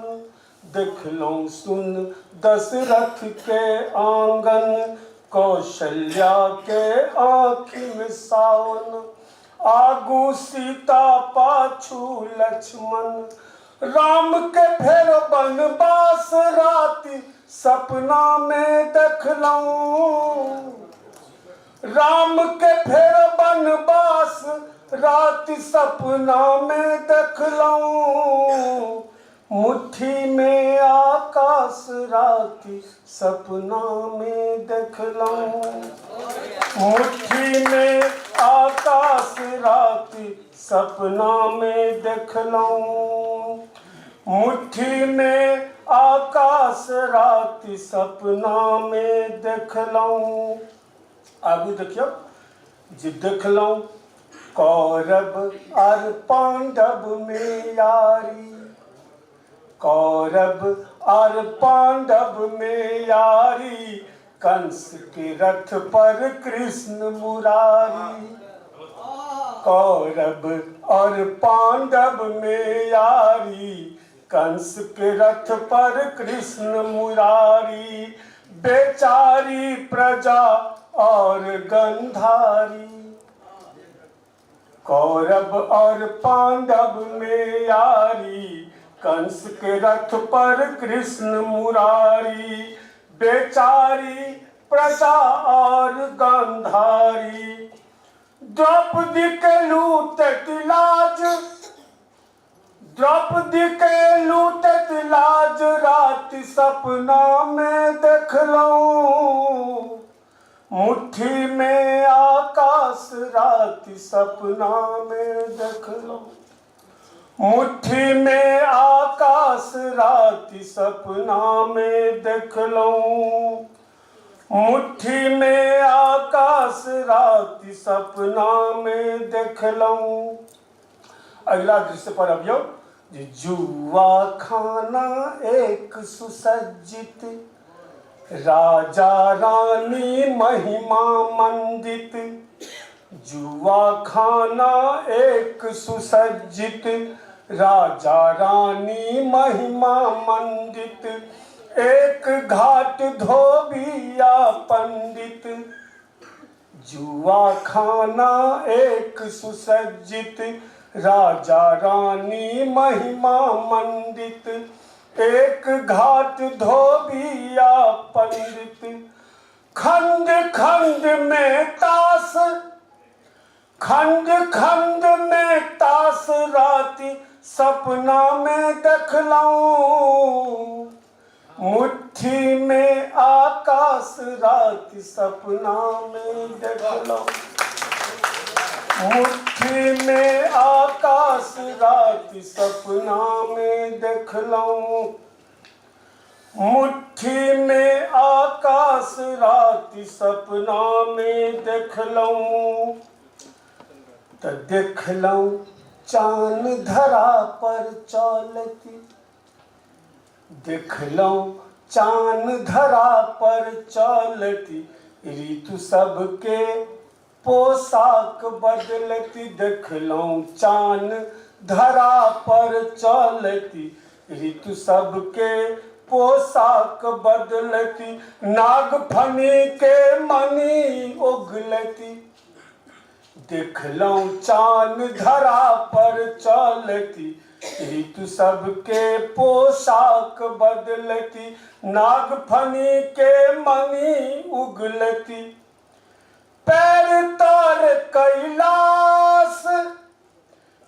देखलहुँ सुन दशरथ के आँगन, कौशल्या के आँखिमे सावन। आगू सीता पाछू लक्ष्मण, राम के फेर बनवास राति सपना में देखलहुँ। राम के फेर बनवास राति सपना में देखलहुँ। मुट्ठी में आकाश राति सपना में देखलहुँ। मुट्ठी में आकाश राति सपना में देखलहुँ। मुट्ठी में आकाश राति सपना में देखलहुँ। आगू देखियौ जे देखलहुँ कौरव आर पांडव में यारी, कौरव आर पांडव में यारी, कंस के रथ पर कृष्ण मुरारी। कौरव और पांडव में यारी, कंस के रथ पर कृष्ण मुरारी। बेचारी प्रजा और गंधारी, कौरव और पांडव में यारी, कंस के रथ पर कृष्ण मुरारी। बेचारी प्रजा और गंधारी, द्रौपदी के लूटत लाज, द्रौपदी के लूटत लाज राति सपनामे देखलहुँ, मुट्ठीमे आकाश राति सपनामे देखलहुँ, मुट्ठीमे आकाश राति सपनामे देखलहुँ, मुट्ठीमे आकाश राति सपनामे देखलहुँ। अगिला दृश्य पर अबियौ जे जुआ खाना एक सुसज्जित, राजा रानी महिमा मंडित, जुआ खाना एक सुसज्जित, राजा रानी महिमा मंडित, एक घाट धोबिया पंडित, जुआ खाना एक सुसज्जित, राजा रानी महिमा मंडित, एक घाट धोबिया पंडित, खंड खंड में ताश, खंड खंड में ताश राति सपना में देखलहुँ, मुट्ठी में आकाश राति सपना में देखलहुँ, मुट्ठी में आकाश राति सपना में देखलहुँ, मुट्ठी में आकाश राति सपना में देखलहुँ, तऽ देखलहुँ चान धरा पर चलती, देखलहुँ चान धरा पर चलती, ऋतु सबके पोशाक बदलती, देखलहुँ चान धरा पर चलती, ऋतु सबके पोशाक बदलती, नागफनी के मणि उगलती, देखलहुँ चान धरा पर चलती, ऋतु सबके पोशाक बदलती, नागफनी के मणि उगलती, पैर तर कैलाश,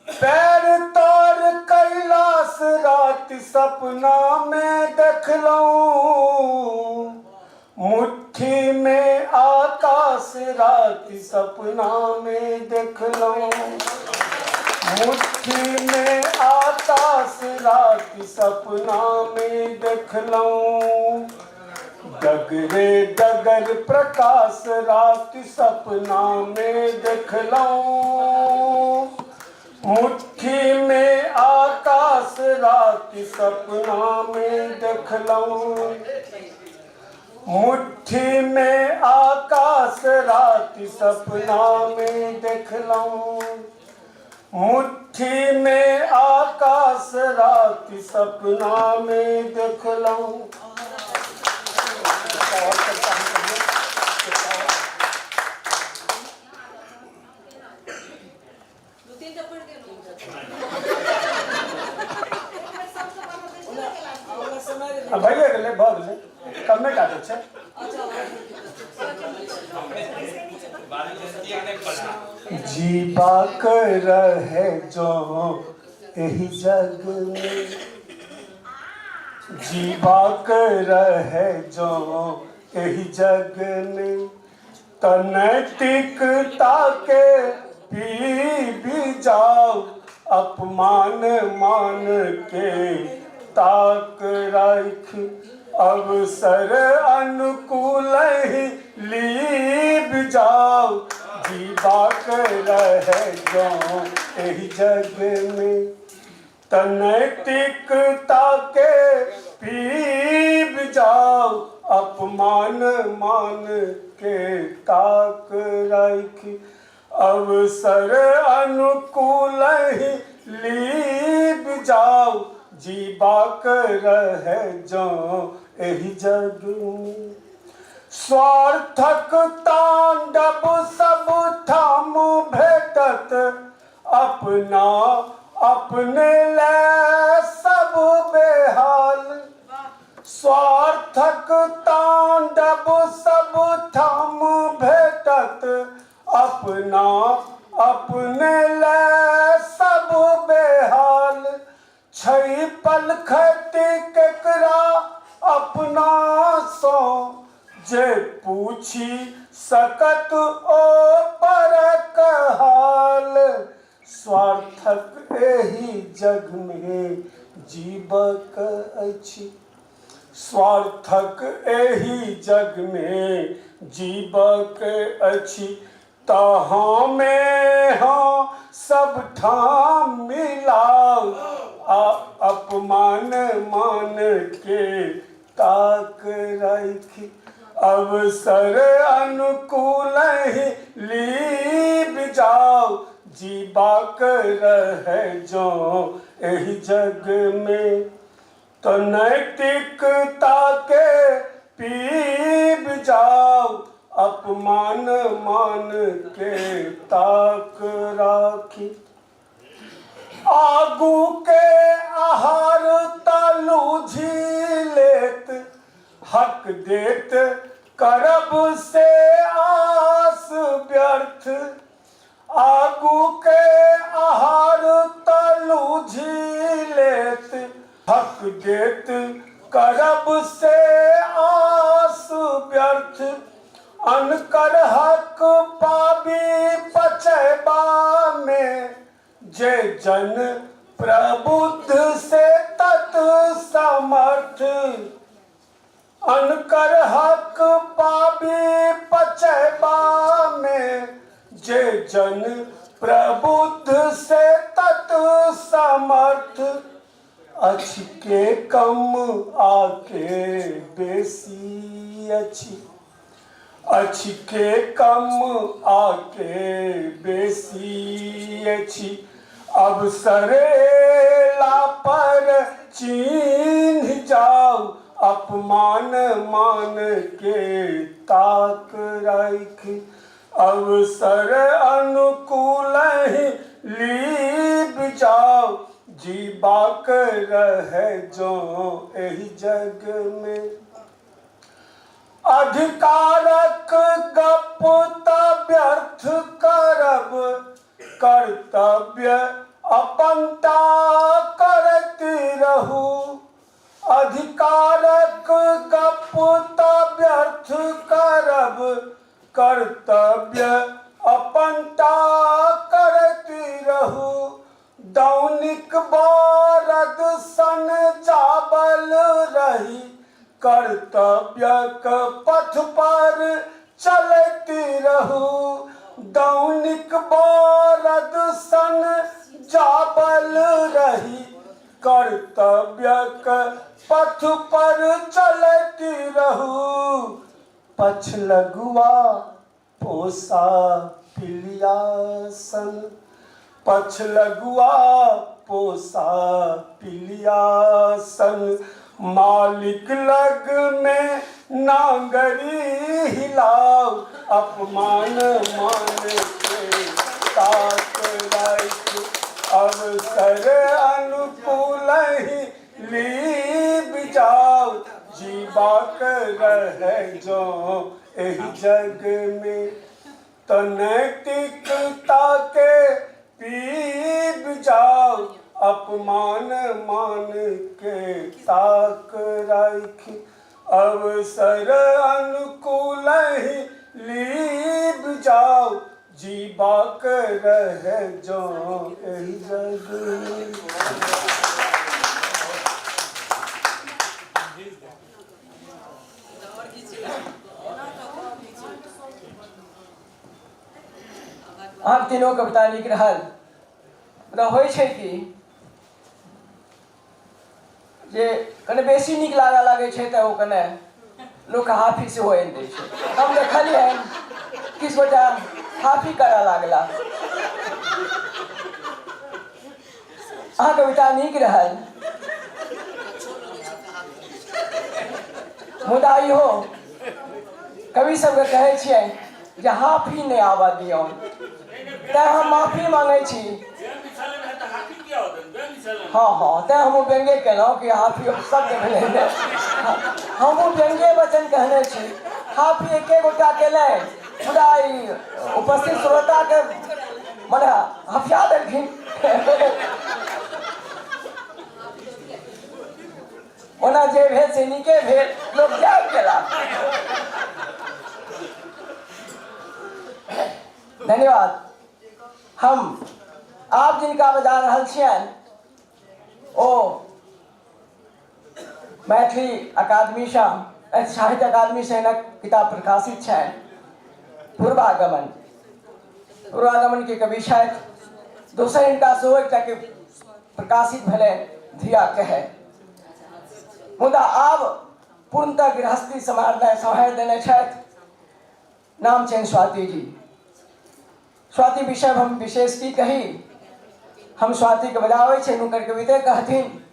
पैर तर कैलाश राति सपना में देखलहुँ, मुट्ठी में आकाश राति सपना में देखलहुँ, मुट्ठी में आकाश राति सपना में देखलहुँ, डगरे डगर प्रकाश राति सपना में देखलहुँ, मुट्ठी में आकाश राति सपना में देखलहुँ, मुट्ठी में आकाश राति सपना में देखलहुँ, मुट्ठी में आकाश राति सपना में देखलहुँ। भइए गेलै, भऽ गेलै, कमे टा तऽ छै। जीबाक रहे जो एहि जग में, जीबाक रहे जो एहि जग में, तऽ नैतिकता के पीबी जाउ, अपमान मान के ताक राखि, अवसर अनुकूल ही लीब जाउ, जीबाक रहे जो एहि जग में, तऽ नैतिकता के पीब जाउ, अपमान मान के ताक राखि, अवसर अनुकूल ही लीब जाउ, जीबाक रहे जो एहि जग में, स्वार्थक तांडव सब ठाम भेटत, अपना अपने ले सब बेहाल, स्वार्थक तांडव सब ठाम भेटत, अपना अपने ले सब बेहाल, छै पलखति केकरा अपना सँ जे पूछि सकत ओ परक हाल स्वार्थक एहि जगमे जीबक अछि स्वार्थक एहि जगमे जीबक अछि तऽ हमे हँ सबठाम मिलाउ आ अपमान मान के ताक राखि अवसर अनुकूल ही लीब जाउ जीबाक रह जो एहि जग में तो नैतिकता के पीब जाओ अपमान मान के ताक राखी आगू के आहार तालू झीलेत हक देत करब से आस व्यर्थ आगू के आहार तलू झीलेत हक देत करब से आस व्यर्थ अनकर हक पाबी पचैबा में जे जन प्रबुद्ध से तत् समर्थ अनकर हक पाबी पचैबा में जे जन प्रबुद्ध से तत् समर्थ अछि के कम आके बेसी अछि अछि के कम आके बेसी अछि अवसर एला पर चिन्ह जाउ अपमान मान के ताक राखि अवसर अनुकूल ही लीब जाउ जीबाक रह जो एहि जग में अधिकारक गप त व्यर्थ करब कर्तव्य अपन टा करैत रहू अधिकारक गप त व्यर्थ करब कर्तव्य अपन टा करैत रहू दौनिक बरद सन जाबल रही कर्तव्यक पथ पर चलैत रहू दौनिक बरद सन जाबल रही कर्तव्यक पथ पर चलैत रहू पछलगुआ पोसा पिलिया सन पछलगुआ पोसा पिलिया सन मालिक लग में नांगरी हिलाओ अपमान मान के ताक राख अवसर अनुकूल ही लीब जाओ जीबाक रह जो एहि जग में तो नैतिकता के पीब जाओ अपमान मान के ताक राख अवसर अनुकूल ही लीब जाओ जीबाक रह जो एहि जग में। अहाँके तीनो कविता नीक रहल मुदा होइ छै कि जे कने बेसी नीक लागऽ लागै छै तऽ ओ कने लोकके हाफी सेहो आनि दै छै। हम देखलियनि किछु गोटा हाफी करऽ लागला। अहाँके कविता नीक रहल मुदा इहो कवि सबके कहै छियनि जे हाफी नहि आबऽ दियौन, तैं हम माफी मांगै छी। हँ हँ, तैं हमहूँ व्यंग्य केलहुँ कि हाफी सबके भेलै ने। हमहूँ व्यंग्य वचन कहने छी। हाफी एके गोटा केलनि मुदा ई उपस्थित श्रोताके मने हफिया देलखिन। ओना जे भेल से नीके भेल, लोक जाग गेला। धन्यवाद। हम आप जिनका बजा रहल छियनि ओ मैथिली अकादमीसँ, साहित्य अकादमीसँ हिनक किताब प्रकाशित छनि, पूर्वागमन। पूर्वागमन के कवि छथि। दोसर हिनका सेहो एकटा के प्रकाशित भेलनि, धिया कहे। मुदा आब पूर्णतः गृहस्थी सम्हारनाइ सम्हारि देने छथि। नाम छनि स्वाति जी। स्वाति विषय हम विशेष की कही, हम स्वाति के बजाबै छियनि, हुनकर कविते कहथिन,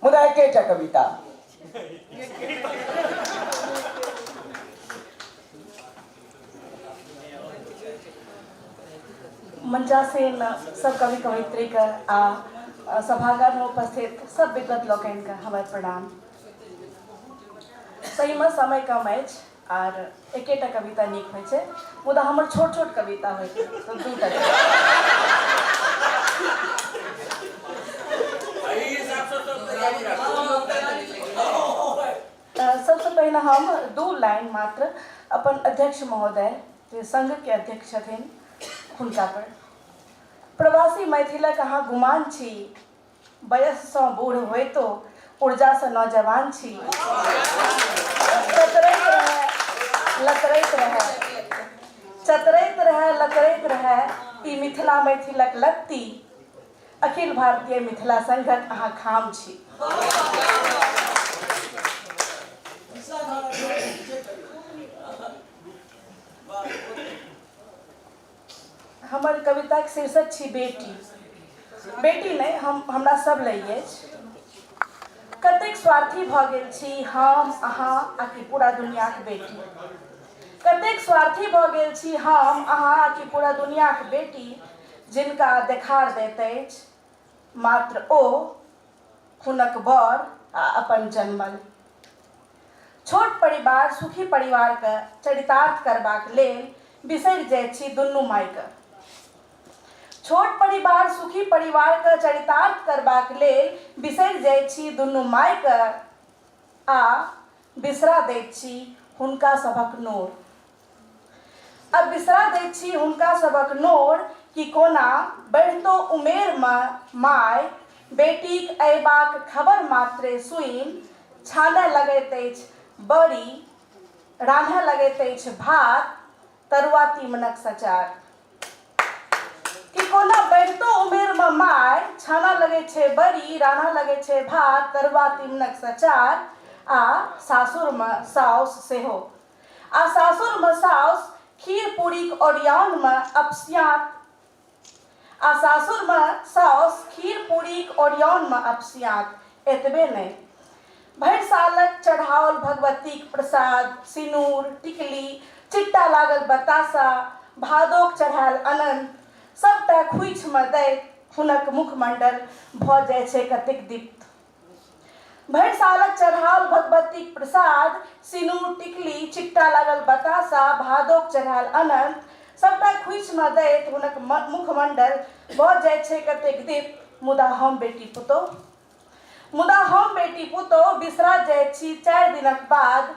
मुदा एकेटा कविता। मंचासीन सब कवि कवयित्रीके आ सभागारमे उपस्थित सब विद्वत लोकनिके हमर प्रणाम। सहीमे समय कम अछि आर एकेटा कविता नीक होइ छै, मुदा हमर छोट छोट कविता होइ छै तऽ दूटा। सबसँ पहिने हम दू लाइन मात्र अपन अध्यक्ष महोदय जे संघके अध्यक्ष छथिन हुनका पर। प्रवासी मैथिलक अहाँ गुमान छी, वयससँ बूढ़ होइतो ऊर्जासँ नौजवान छी। चतरैत रहए लतरैत रहए, चतरैत रहए लतरैत रहए ई मिथिला मैथिलक लत्ती, अखिल भारतीय मिथिला संघक अहाँ खाम छी। हमर कविताक शीर्षक छी बेटी। बेटी नहि, हम हमरा सब लय अछि। कतेक स्वार्थी भऽ गेल छी हम, अहाँ आ कि पूरा दुनियाक बेटी। कतेक स्वार्थी भऽ गेल छी हम, अहाँ आ कि पूरा दुनियाक बेटी, जिनका देखार दैत अछि मात्र ओ, हुनक वर आ अपन जन्मल। छोट परिवार सुखी परिवारके चरितार्थ करबाक लेल बिसरि जाइत छी दुनू मायके। छोट परिवार सुखी परिवारके चरितार्थ करबाक लेल बिसरि जाइत छी दुनू मायके आ बिसरा दैत छी हुनका सभक नोर। आ बिसरा दैत छी हुनका सभक नोर कि कोना बढ़ितो उमेरमे माय बेटीक अयबाक खबर मात्रे सुनि छानय लगैत अछि बड़ी, रान्हय लगैत अछि भात, तरुआ तीमनक सचार। कि कोना बढ़ितो उमेरमे माय छानऽ लगैत छै बड़ी, रान्हऽ लगैत छै भात, तरुआ तीमनक सचार आ सासुरमे साउस सेहो। आ सासुरमे साउस खीर-पूड़ीक ओरियाओनमे अपसियाँत आ सासुरमे साउस खीर-पूड़ीक ओरियाओनमे अपसियाँत। एतबे नहि, भरि सालक चढ़ाओल भगवतीक प्रसाद, सिनूर, टिकली, चिट्टा लागल बतासा, भादोक चढ़ायल अनन्त, सभटा खोइछमे दैत हुनक मुखमण्डल भऽ जाइ छै कतेक दीप्त। भरि सालक चढ़ाओल भगवतीक प्रसाद, सिनूर, टिकली, चिट्टा लागल बतासा, भादोक चढ़ायल अनन्त, सभटा खोइछमे दैत हुनक मुखमण्डल भऽ जाइत छै कतेक दीप्त। मुदा हम बेटी पुतोहु, मुदा हम बेटी पुतोहु बिसरा जाइत छी 4 दिनक बाद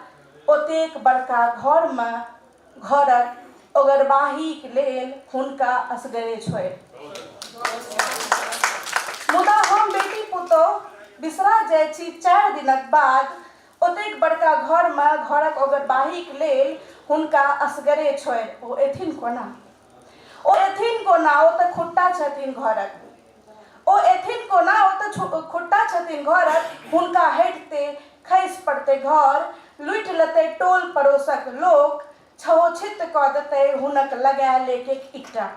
ओतेक बड़का घरमे घरक ओगरबाहीक लेल हुनका असगरे छोड़ि। मुदा हम बेटी पुतोहु बिसरा जाइत छी 4 दिनक बाद ओतेक बड़का घरमे घरक ओगरबाहीक लेल हुनका असगरे छोड़ि। ओ एथिन कोना? ओ एथिन कोना? ओ तऽ खुट्टा छथिन घरक। ओ एथिन कोना? ओ तऽ खुट्टा छथिन घरक। हुनका हटिते खसि पड़तै घर, लूटि लेतै टोल पड़ोसक लोक, छहोछित्त कऽ देतै हुनक लगायल एक-एक ईंटा।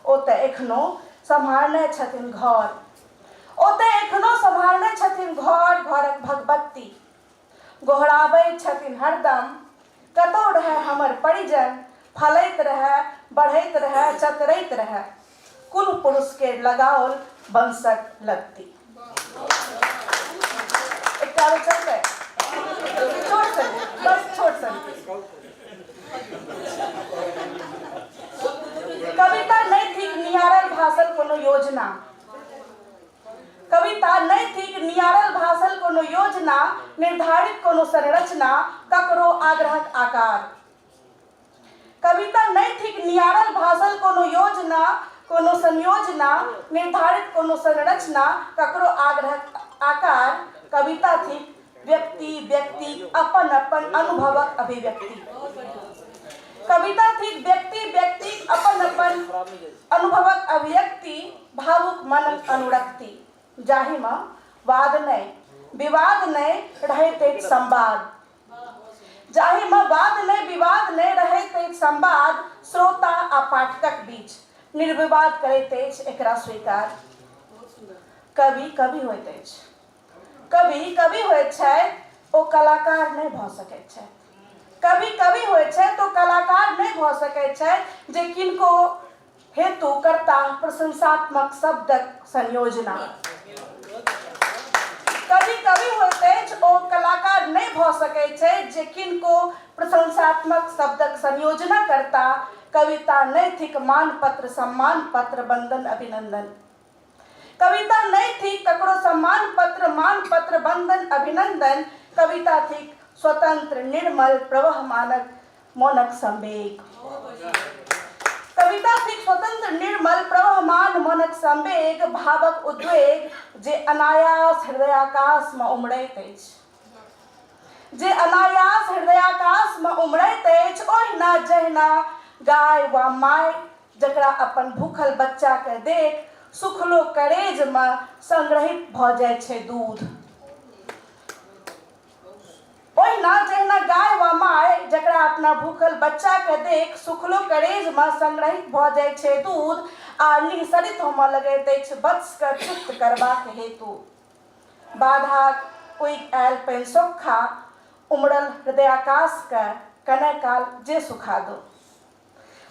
ओ तऽ एखनो सम्हारने छथिन घर। ओ तऽ एखनो सम्हारने छथिन घर, घरक भगबत्ती। गोहराबैत छथिन हरदम, कतौ रहए हमर परिजन, फलैत रहए, बढ़ैत रहए, चतरैत रहए। कुल पुरुष केर लगाओल वंशक लत्ती। एकटा आरो चलतै? छोट सन, बस छोट सन। कविता नहि थिक निहारल भासल कोनो योजना। कविता नहि थिक नियारल भासल कोनो योजना, निर्धारित कोनो संरचना, ककरो आग्रहक आकार। कविता नहि थिक नियारल भासल कोनो योजना, कोनो संयोजना, निर्धारित कोनो संरचना, ककरो आग्रहक आकार। कविता थिक व्यक्ति व्यक्ति अपन अपन अनुभवक अभिव्यक्ति। कविता थिक व्यक्ति व्यक्ति अपन अपन अनुभवक अभिव्यक्ति, भावुक मनक अनुरक्ति, जाहिमे वाद नहि विवाद नहि रहैत अछि संवाद, जाहिमे वाद नहि विवाद नहि रहैत अछि संवाद, श्रोता आ पाठकक बीच निर्विवाद करैत अछि एकरा स्वीकार। कवि कवि होइत अछि, कवि कवि होइत छथि, ओ कलाकार नहि भऽ सकैत छथि। कवि कवि होइत छथि, ओ कलाकार नहि भऽ सकैत छथि जे किनको हेतु करता प्रशंसात्मक शब्दक संयोजना। कवि कवि होइत अछि, ओ कलाकार नहि भऽ सकैत छथि जे किनको प्रशंसात्मक शब्दक संयोजना करता। कविता नहि थिक मानपत्र, सम्मान पत्र, बंदन, अभिनंदन। कविता नहि थिक ककरो सम्मान पत्र, मान पत्र, बंदन, अभिनंदन। कविता थिक स्वतंत्र निर्मल प्रवहमानक मोनक संवेग। कविता थिक स्वतंत्र निर्मल प्रवहमान मोनक संवेग, भावक उद्वेग जे अनायास हृदयाकाश मे उमड़ैत अछि, जे अनायास हृदयाकाश मे उमड़ैत अछि, ओहिना जहिना गाय वा माय जकरा अपन भूखल बच्चाकेँ देख सुखलो करेजमे संग्रहित भऽ जाइ छै दूध। ओहिना जहिना गाय वा माय जकरा अपना भूखल बच्चाकेँ देख सुखलो करेजमे संग्रहित भऽ जाइ छै दूध आ निःसरित होमऽ लगैत अछि वत्सकेँ तृप्त करबाक हेतु। बाधाक उगि आयल पैनसोखा उमड़ल हृदयाकाशकेँ कने काल जे सुखा दो।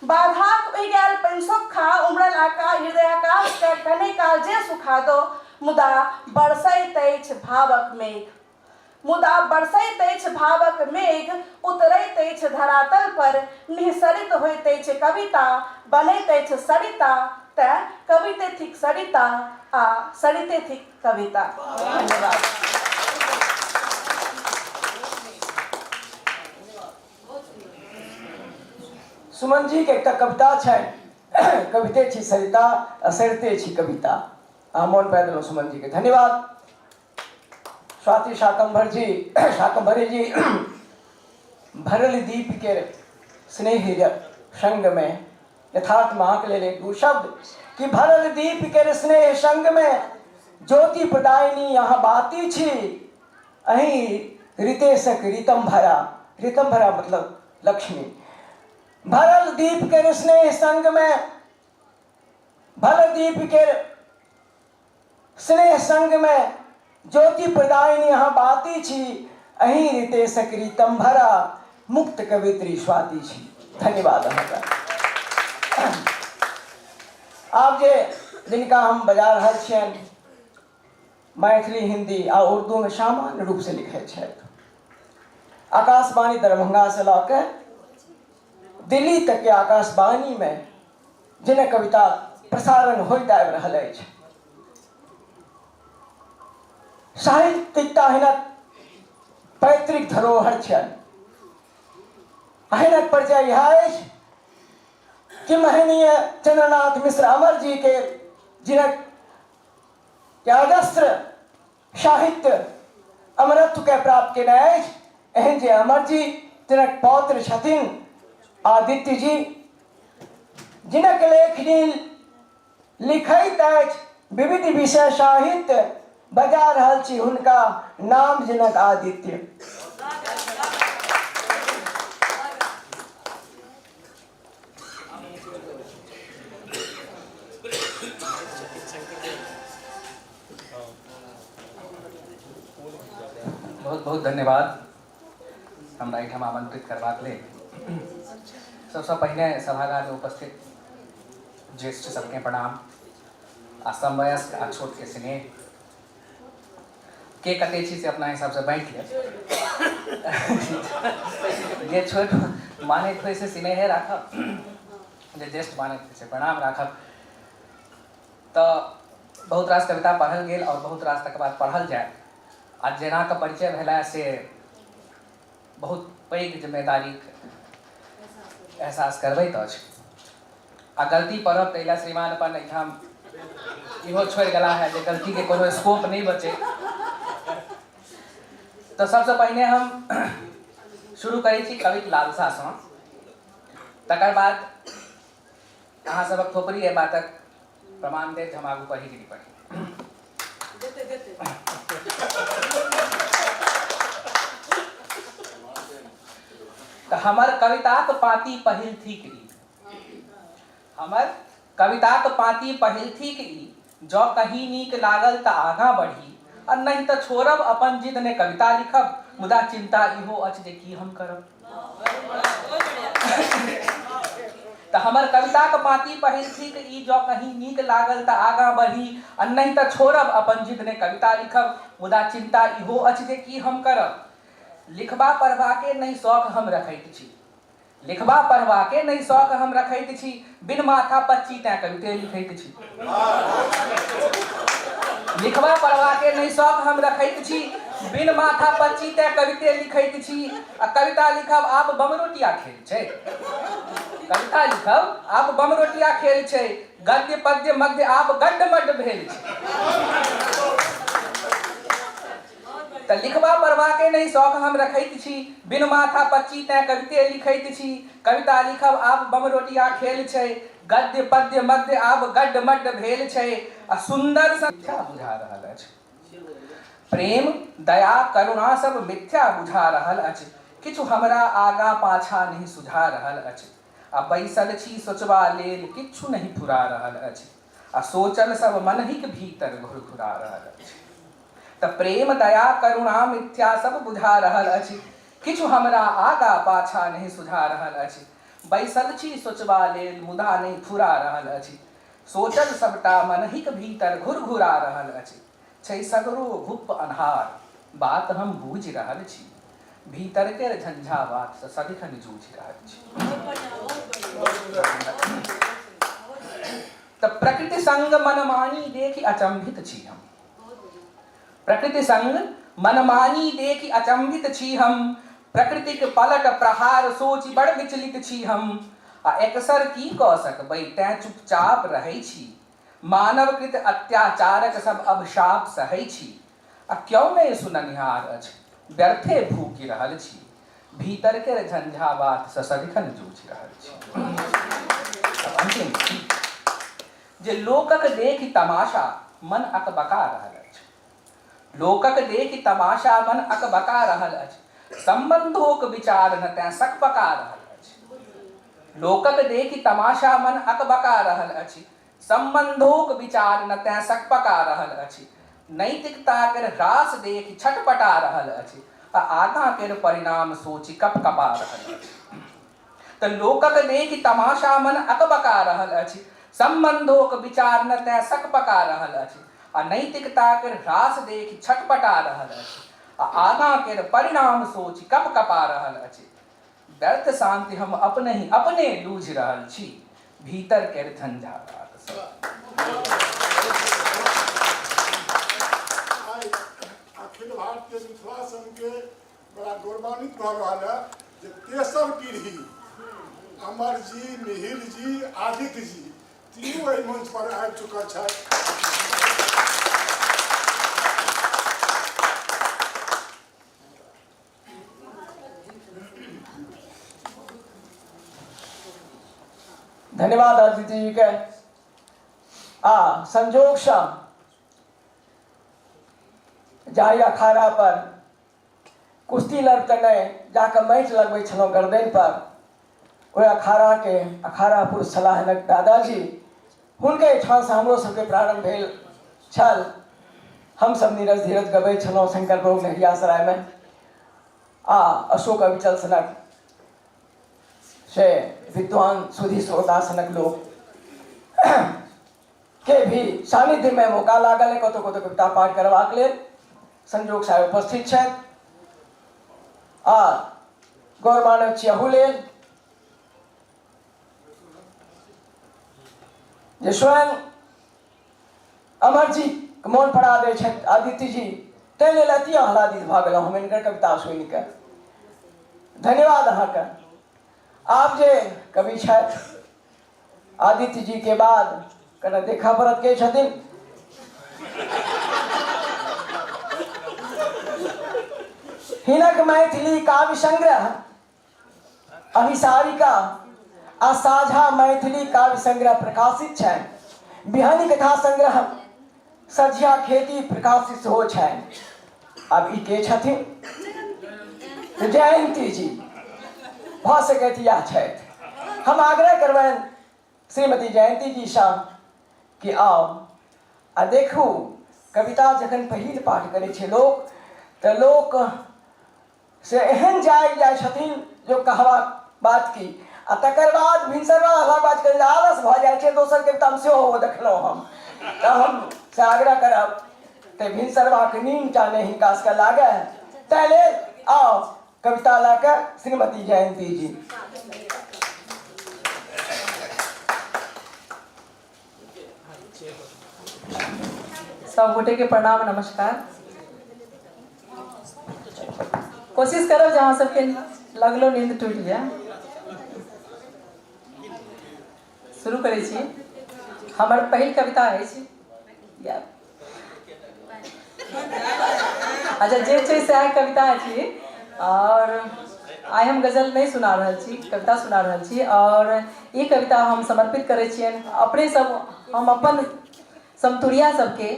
बाधाक उगि आयल पैनसोखा उमड़ल हृदयाकाशकेँ कने काल जे सुखा दो, मुदा बरसैत अछि भावक मेघ। मुदा बरसैत अछि भावक मेघ, उतरैत अछि धरातल पर, निःसरित होइत अछि कविता, बनैत अछि सरिता, तेँ कविते थिक सरिता आ सरिते थिक कविता। धन्यवाद। सुमन जी के एकटा कविता छनि, कविते छी सरिता आ सरिते छी कविता। अहाँ मोन पाड़ि देलहुँ सुमन जी के, धन्यवाद। स्वाति शाकंभर जी, शाकंभरी जी, भरल दीप के स्नेह संग में यथार्थ में अहाँके लेल एक दू शब्द कि भरल दीप के स्नेह संग में ज्योति प्रदायिनी अहाँ बाती छी, अहीं रितेशक रितम भरा, रितम भरा मतलब लक्ष्मी। भरल दीप के स्नेह संग में, भरल दीप के स्नेह संग में ज्योति प्रदायिनी अहाँ बाती छी, अहीं रितेशक रितम भरा मुक्त कवित्री स्वाति छी। धन्यवाद अहाँके। आब जे जिनका हम बजा रहल छियनि मैथिली, हिंदी आ उर्दू में सामान्य रूप से लिखै छथि। आकाशवाणी दरभंगा से लऽ के दिल्ली तक के आकाशवाणी में जिनक कविता प्रसारण होइत आबि रहल अछि। साहित्यिकता हिनक पैतृक धरोहर छनि। हिनक परिचय इएह अछि कि महनीय चंद्रनाथ मिश्र अमर जी के जिनक अजस्र साहित्य अमरत्व के प्राप्त केने अछि, एहन जे अमर जी जिनक पौत्र छथिन आदित्य जी, जिनक लेखनी लिखैत अछि विविध विषय साहित्य, बजा रहल छी हुनका नाम जिनक आदित्य। बहुत बहुत धन्यवाद हमरा एहिठाम आमंत्रित करबाक लेल। सबसँ पहिने सभागारमे उपस्थित ज्येष्ठ सबके प्रणाम आ समवयस्क आ छोटके स्नेह। के कते छी से अपना हिसाबसँ बाँटि लेब, जे छोट मानैत होइ से स्नेहे राखब, जे ज्येष्ठ मानैत होइ से प्रणाम राखब। तऽ बहुत रास कविता पढ़ल गेल आओर बहुत रास तकर बाद पढ़ल जायत आ जेना कऽ परिचय भेला से बहुत पैघ जिम्मेदारीक एहसास करबैत अछि आ गलती पड़ब ताहि लए श्रीमान अपन एहिठाम इहो छोड़ि गेला है जे गलतीके कोनो स्कोप नहि बचे। तऽ सबसँ पहिने हम शुरू करै छी कविक लालसासँ, तकर बाद अहाँ सबक थोपड़ी एहि बातक प्रमाण देत हम आगू पढ़ी कि नहि पढ़ी। तऽ हमर कविताक पाँति पहिल थिक ई, हमर कविताक पाँति पहिल थिक ई, जँ कहीं नीक लागल तऽ आगाँ बढ़ी आ नहि तऽ छोड़ब अपन जिद ने कविता लिखब, मुदा चिन्ता इहो अछि जे की हम करब। तऽ हमर कविताक पाँति पहिल थिक ई, जँ कहीं नीक लागल तऽ आगाँ बढ़ी आ नहि तऽ छोड़ब अपन जिद ने कविता लिखब, मुदा चिन्ता इहो अछि जे की हम करब। लिखबा पढ़बाके नहि शौक हम रखैत छी, लिखबा पढ़बाके नहि शौक हम रखैत छी, बिन माथा पच्ची तैं कविते लिखैत छी। लिखबा पढ़बाके नहि शौक हम रखैत छी, बिन माथा पच्ची तैं कविते लिखैत छी। आ कविता लिखब आब बमरोटिया खेल छै, कविता लिखब आब बमरोटिया खेल छै, गद्य पद्य मध्य आब गड्ड मड्ड भेल छै। तऽ लिखबा पढ़बाके नहि शौक हम रखैत छी, बिन माथा पच्ची तैं कविते लिखैत छी। कविता लिखब आब बमरोटिया खेल छै, गद्य पद्य मध्य आब गड्ड मड्ड भेल छै। आ सुन्दर सन मिथ्या बुझा रहल अछि, प्रेम दया करुणा सब मिथ्या बुझा रहल अछि, किछु हमरा आगाँ पाछाँ नहि सुझा रहल अछि। आ बैसल छी सोचबा लेल किछु नहि फुरा रहल अछि, आ सोचल सब मनहिक भीतर घुरघुरा रहल अछि। तऽ प्रेम दया करुणा मिथ्या सब बुझा रहल अछि, किछु हमरा आगा पाछा नहि सुझा रहल अछि। बैसल छी सोचबा लेल मुदा नहि फुरा रहल अछि, सोचल सबटा मनहिक भीतर घुरघुरा रहल अछि। छै सगरो घुप्प अन्हार बात हम बूझि रहल छी, भीतर केर झंझावात सँ सदिखन जूझि रहल छी। तऽ प्रकृति संग मनमानी देखि अचंभित छी हम, प्रकृति संग मनमानी देखि अचंभित छी हम, प्रकृतिक पलट प्रहार सोचि बड़ विचलित छी हम। आ एकसर की कऽ सकबै तैं चुपचाप रहै छी, मानवकृत अत्याचारक सब अभिशाप सहै छी। आ क्यो नहि सुननिहार अछि व्यर्थे भूकि रहल छी, भीतर केर झंझावात सँ सदिखन जूझि रहल छी। अंतिम जे लोकक देखि तमाशा मन अकबका रहल अछि, लोकक देखि तमाशा मन अकबका रहल अछि, संबंधोक विचार न तैं सकपका रहल अछि। लोकक देखि तमाशा मन अकबका रहल अछि, संबंधोक विचार न तैं सकपका रहल अछि। नैतिकता केर ह्रास देखि छटपटा रहल अछि, आ आगाँ केर परिणाम सोचि कपकपा रहल अछि। तऽ लोकक देखि तमाशा मन अकबका रहल अछि, संबंधोक विचार न तैं सकपका रहल अछि, आ नैतिकता केर ह्रास देखि छटपटा रहल अछि, आ आगाँ केर परिणाम सोचि कपकपा रहल अछि। व्यर्थ शांति हम अपनहि अपने लूझि रहल छी, भीतर केर झंझावात सँ। आइ अखिल भारतीय मिथिला संघ के बड़ा गौरवान्वित भऽ रहल है जे तेसर पीढ़ी अमर जी, मिहिर जी, आदित्य जी तीनू एहि मंच पर आबि चुकल छथि। धन्यवाद आदित्य जी के। आ संजोगसँ जाहि अखाड़ा पर कुश्ती लड़के नहि जाकऽ माटि लगबै छलहुँ गर्दनि पर, ओहि अखाड़ाके अखाड़ा पुरुष छलाह हिनक दादाजी, हुनके एहिठामसँ हमरो सबके प्रारम्भ भेल छल। हमसब नीरज धीरज गबै छलहुँ शंकर भोग लहेरियासरायमे, आ अशोक अविचल सनक से विद्वान सुधी श्रोता सनक लोक के भी सानिध्यमे मौका लागल है कतहु कतहु कविता पाठ करबाक लेल। संजोग साहेब उपस्थित छथि आ गौरवान्वित छी अहू लेल जे स्वयं अमर जी मोन पड़ा दै छथि आदित्य जी, ताहि लेल अति आह्लादित भऽ गेलहुँ हम हिनकर कविता सुनि कऽ। धन्यवाद अहाँके। आब जे कवि छथि आदित्य जी के बाद, कने देखऽ पड़त के छथिन। हिनक मैथिली काव्य संग्रह अभिसारिका आ साझा मैथिली काव्य संग्रह प्रकाशित छनि। बिहानी कथा संग्रह सझिया खेती प्रकाशित सेहो छनि। आब ई के छथिन? जयंती जी भऽ सकैत इएह छथि। हम आग्रह करबनि श्रीमती जयंती जी सँ कि आउ आ देखू, कविता जखन पहिल पाठ करै छै लोक तऽ लोक से एहन जागि जाइ छथिन जो कहबाक बात की, आ तकर बाद भिनसरवा रहलाक बाद कनि आलस भऽ जाइ छै। दोसर कवितामे सेहो ओ देखलहुँ हम। तऽ हम से आग्रह करब तऽ भिनसरवाके नीन टा नहि हिनका सबके लागय, ताहि लेल आउ कविता लऽ कऽ श्रीमती जयंती जी। सब गोटे के प्रणाम नमस्कार। कोशिश करब जे अहाँ सबके लगलो नींद टूटि जाय। शुरू करै छी। हमर पहिल कविता अछि। अच्छा, जे छै सएह कविता छी आओर आइ हम गजल नहि सुना रहल छी, कविता सुना रहल छी। आओर ई कविता हम समर्पित करै छियनि अपने सब, हम अपन समतुरिया सबके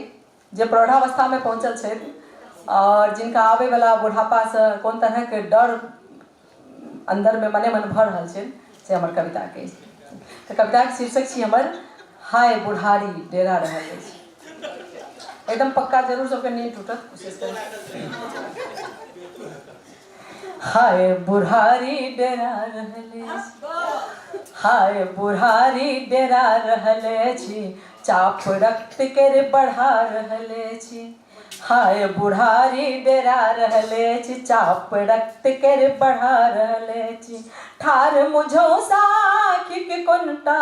जे प्रौढ़ावस्थामे पहुँचल छथि आओर जिनका आबैवला बुढ़ापासँ कोन तरहके डर अन्दरमे मने मन भऽ रहल छनि, से हमर कविताके अछि। तऽ कविताके शीर्षक छी हमर हाय बुढ़ारी डेरा रहल अछि। एकदम पक्का जरूर सबके नींद टूटत, कोशिश करू। हाय बुढ़ारी डेरा रहल अछि, हाय बुढ़ारी डेरा रहल अछि, चाप रक्त केर बढ़ा रहल अछि। हाय बुढ़ारी डेरा रहल अछि, चाप रक्त केर बढ़ा रहल अछि। ठार मुझौसा आँखिक कोनटा,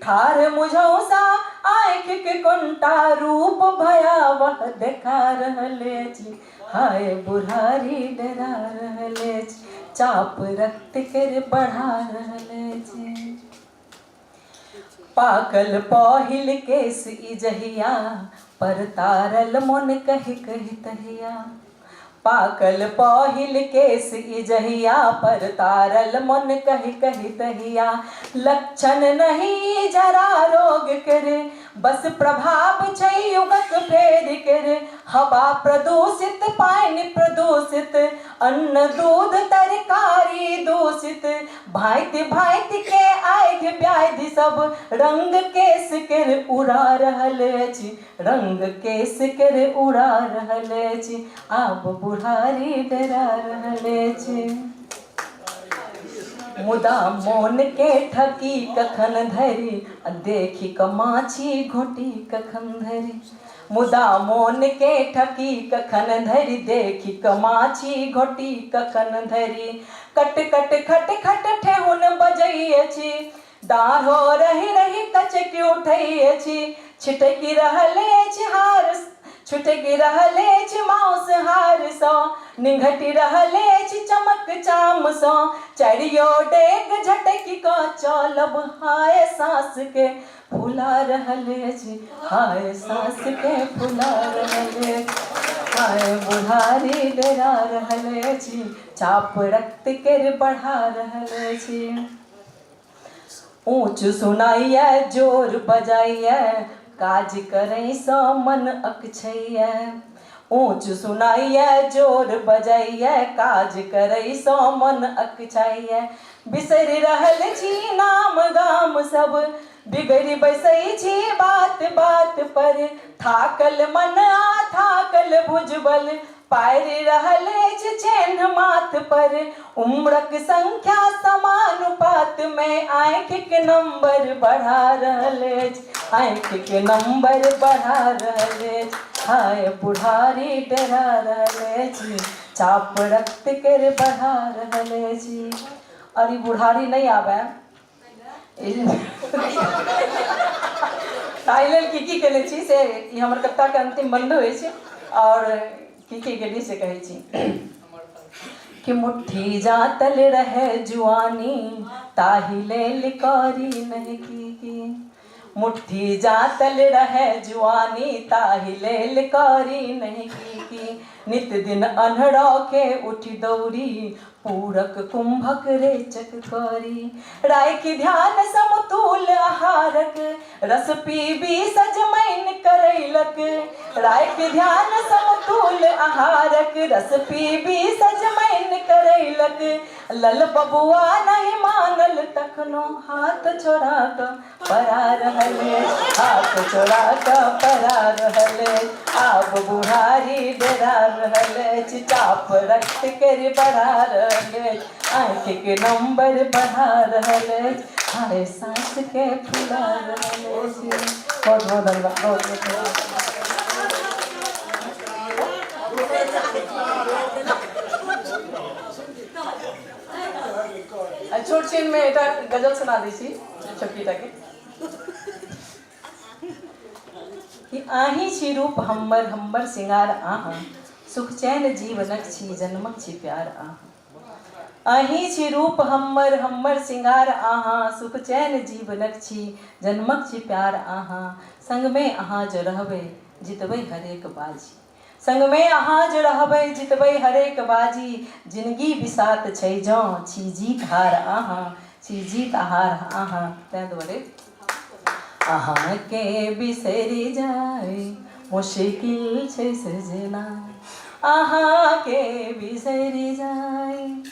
ठार मुझौसा आँखिक कोनटा, रूप भयावह देखा रहल अछि। हाय बुढ़ारी डरा रहल अछि, चाप रक्त केर बढ़ा रहल अछि। पाकल पहिल केस ई जहिया पर तारल मोन कहि कहि तहिया, पाकल पहिल केस ई जहिया पर तारल मन कहि कहि तहिया। लक्षण नहीं जरा रोग केर, बस प्रभाव छै युगक फेर केर। हवा प्रदूषित, पानि प्रदूषित, अन्न दूध तरकारी दूषित, भाँति भाँति के आगि व्याधि सब रंग केश केर उड़ा रहल अछि, रंग केश केर उड़ा रहल अछि। आब बुढ़ारी डरा रहल अछि। मुदा मोन के ठकी कखन धरि, आ देखि कऽ माछी घोटी कखन धरि। मुदा मोन के ठकी कखन धरि, देखि कऽ माछी घोटी कखन धरि। कट कट खट खट ठेहुन बजै अछि, दाढ़ो रहि रहि कचकि उठै अछि। छिटकि रहल अछि हार, छुटकि रहल अछि माउस हारसँ, निंघटि रहल अछि चमक चामसँ। चारियो डेग झटकि कऽ चलब, हाय साँसके फुला रहल अछि, हाय साँसके फुला रहल अछि। हाय बुढ़ारी डरा रहल अछि, चाप रक्त केर बढ़ा रहल अछि। ऊँच सुनाइए जोर बजाइए, काज करैसँ मन अकछैए। ऊँच सुनाइए जोर बजाइए, काज करैसँ मन अकछैए। बिसरि रहल छी नाम गाम सब, बिगड़ि बैसै छी बात बात पर। थाकल मन आ थाकल भुजबल, पारि रहल अछि चेन्ह माथ पर। उम्रक संख्या समानुपात मे आँखिक नंबर बढ़ा रहल अछि, आँखिक नंबर बढ़ा रहल अछि। हाय बुढ़ारी डरा रहल अछि, चाप रक्त केर बढ़ा रहल अछि। और ई बुढ़ारी नहि आबय। ताहि लेल की की केने छी से ई हमर कविताके अन्तिम बन्द अछि आओर की की केलियै से कहै छी कि मुट्ठी जातल रहे जुआनी ताहि लेल करी नहि की की मुट्ठी जातल रहे जुआनी ताहि लेल करी नहि की की नित दिन अन्हरा के उठि दौड़ी पूरक कुंभक रेचक करी राखि ध्यान समतूल आहारक रस पीबी सजमैन करैलक राखि ध्यान समतूल आहारक रस पीबी सजमैन करैलक लल बबुआ नहीं मानल तखनो हाथ छोड़ा कऽ परा रहल हाथ चोरा कऽ परा रहल आब बुढ़ारी डरा रहल अछि चाप रक्त केर बढ़ा रहल अछि आँखिके नंबर बढ़ा रहल अछि हाय साँस के फुला रहल अछि। बहुत बहुत धन्यवाद, बहुत बहुत धन्यवाद। छोट छिनमे एकटा गजल सुना दै छी छोटकीटाके कि अहीं छी रूप हम्मर हम्मर सिंगार अहाँ सुख चैन जीवनक छी जन्मक छी प्यार अहाँ अहीं छी रूप हम्मर हम्मर सिंगार अहाँ सुख चैन जीवनक छी जन्मक छी प्यार अहाँ संगमे अहाँ जो रहबै जितबै हरेक बाजी संगमे अहाँ जे रहबै जितबै हरेक बाजी जिनगी बिसात छै जँ छी जीत हार अहाँ छी जीत हार अहाँ तैँ दुआरे अहाँके बिसरि जाइ मुश्किल छै सजना अहाँके बिसरि जाइ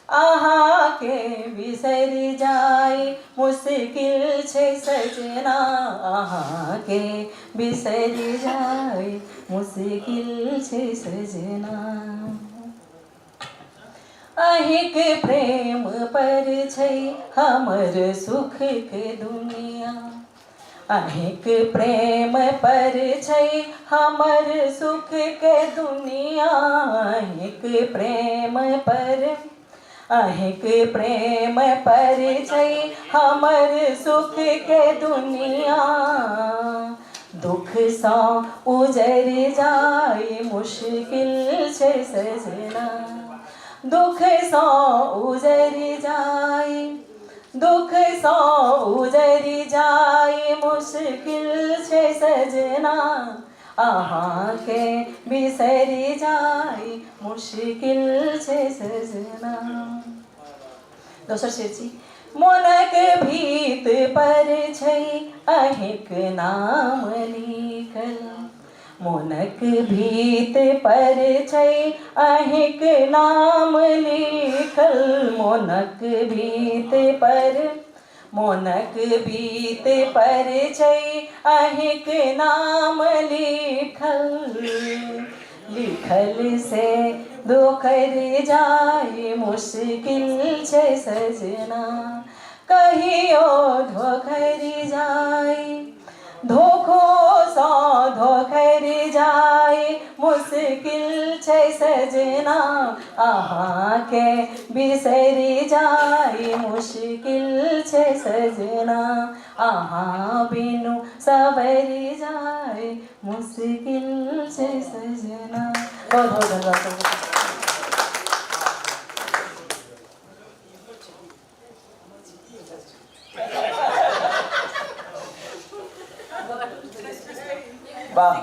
अहाँके बिसरि जाइ मुश्किल छै सजना अहाँके बिसरि जाइ मुश्किल छै सजना अहीँके प्रेम पर छै हमर सुखके दुनिया अहीँके प्रेम पर छै हमर सुखके दुनिया अहीँके प्रेम पर अहीँके प्रेम पर छै हमर सुखके दुनिया दुखसँ उजरि जाइ मुश्किल छै सजना दुखसँ उजरि जाइ दुखसँ उजरि जाइ मुश्किल छै सजना अहाँके बिसरि जाइ मुश्किल छै सजना। दोसर शेर छी मोनक भीत पर छै अहीँक नाम लिखल मोनक भीत पर छै अहीँक नाम लिखल मोनक भीत पर मोनक भीत पर छै अहीँक नाम लिखल लिखल से दोखर जाइ मुश्किल छै सजना कहियो धोखरि जाइ धोखोसँ धोखरि जाइ मुश्किल छै सजना अहाँके बिसरि जाइ मुश्किल छै सजना अहाँ बिनु सवरि जाइ मुश्किल छै सजना। बहुत बहुत धन्यवाद। वाह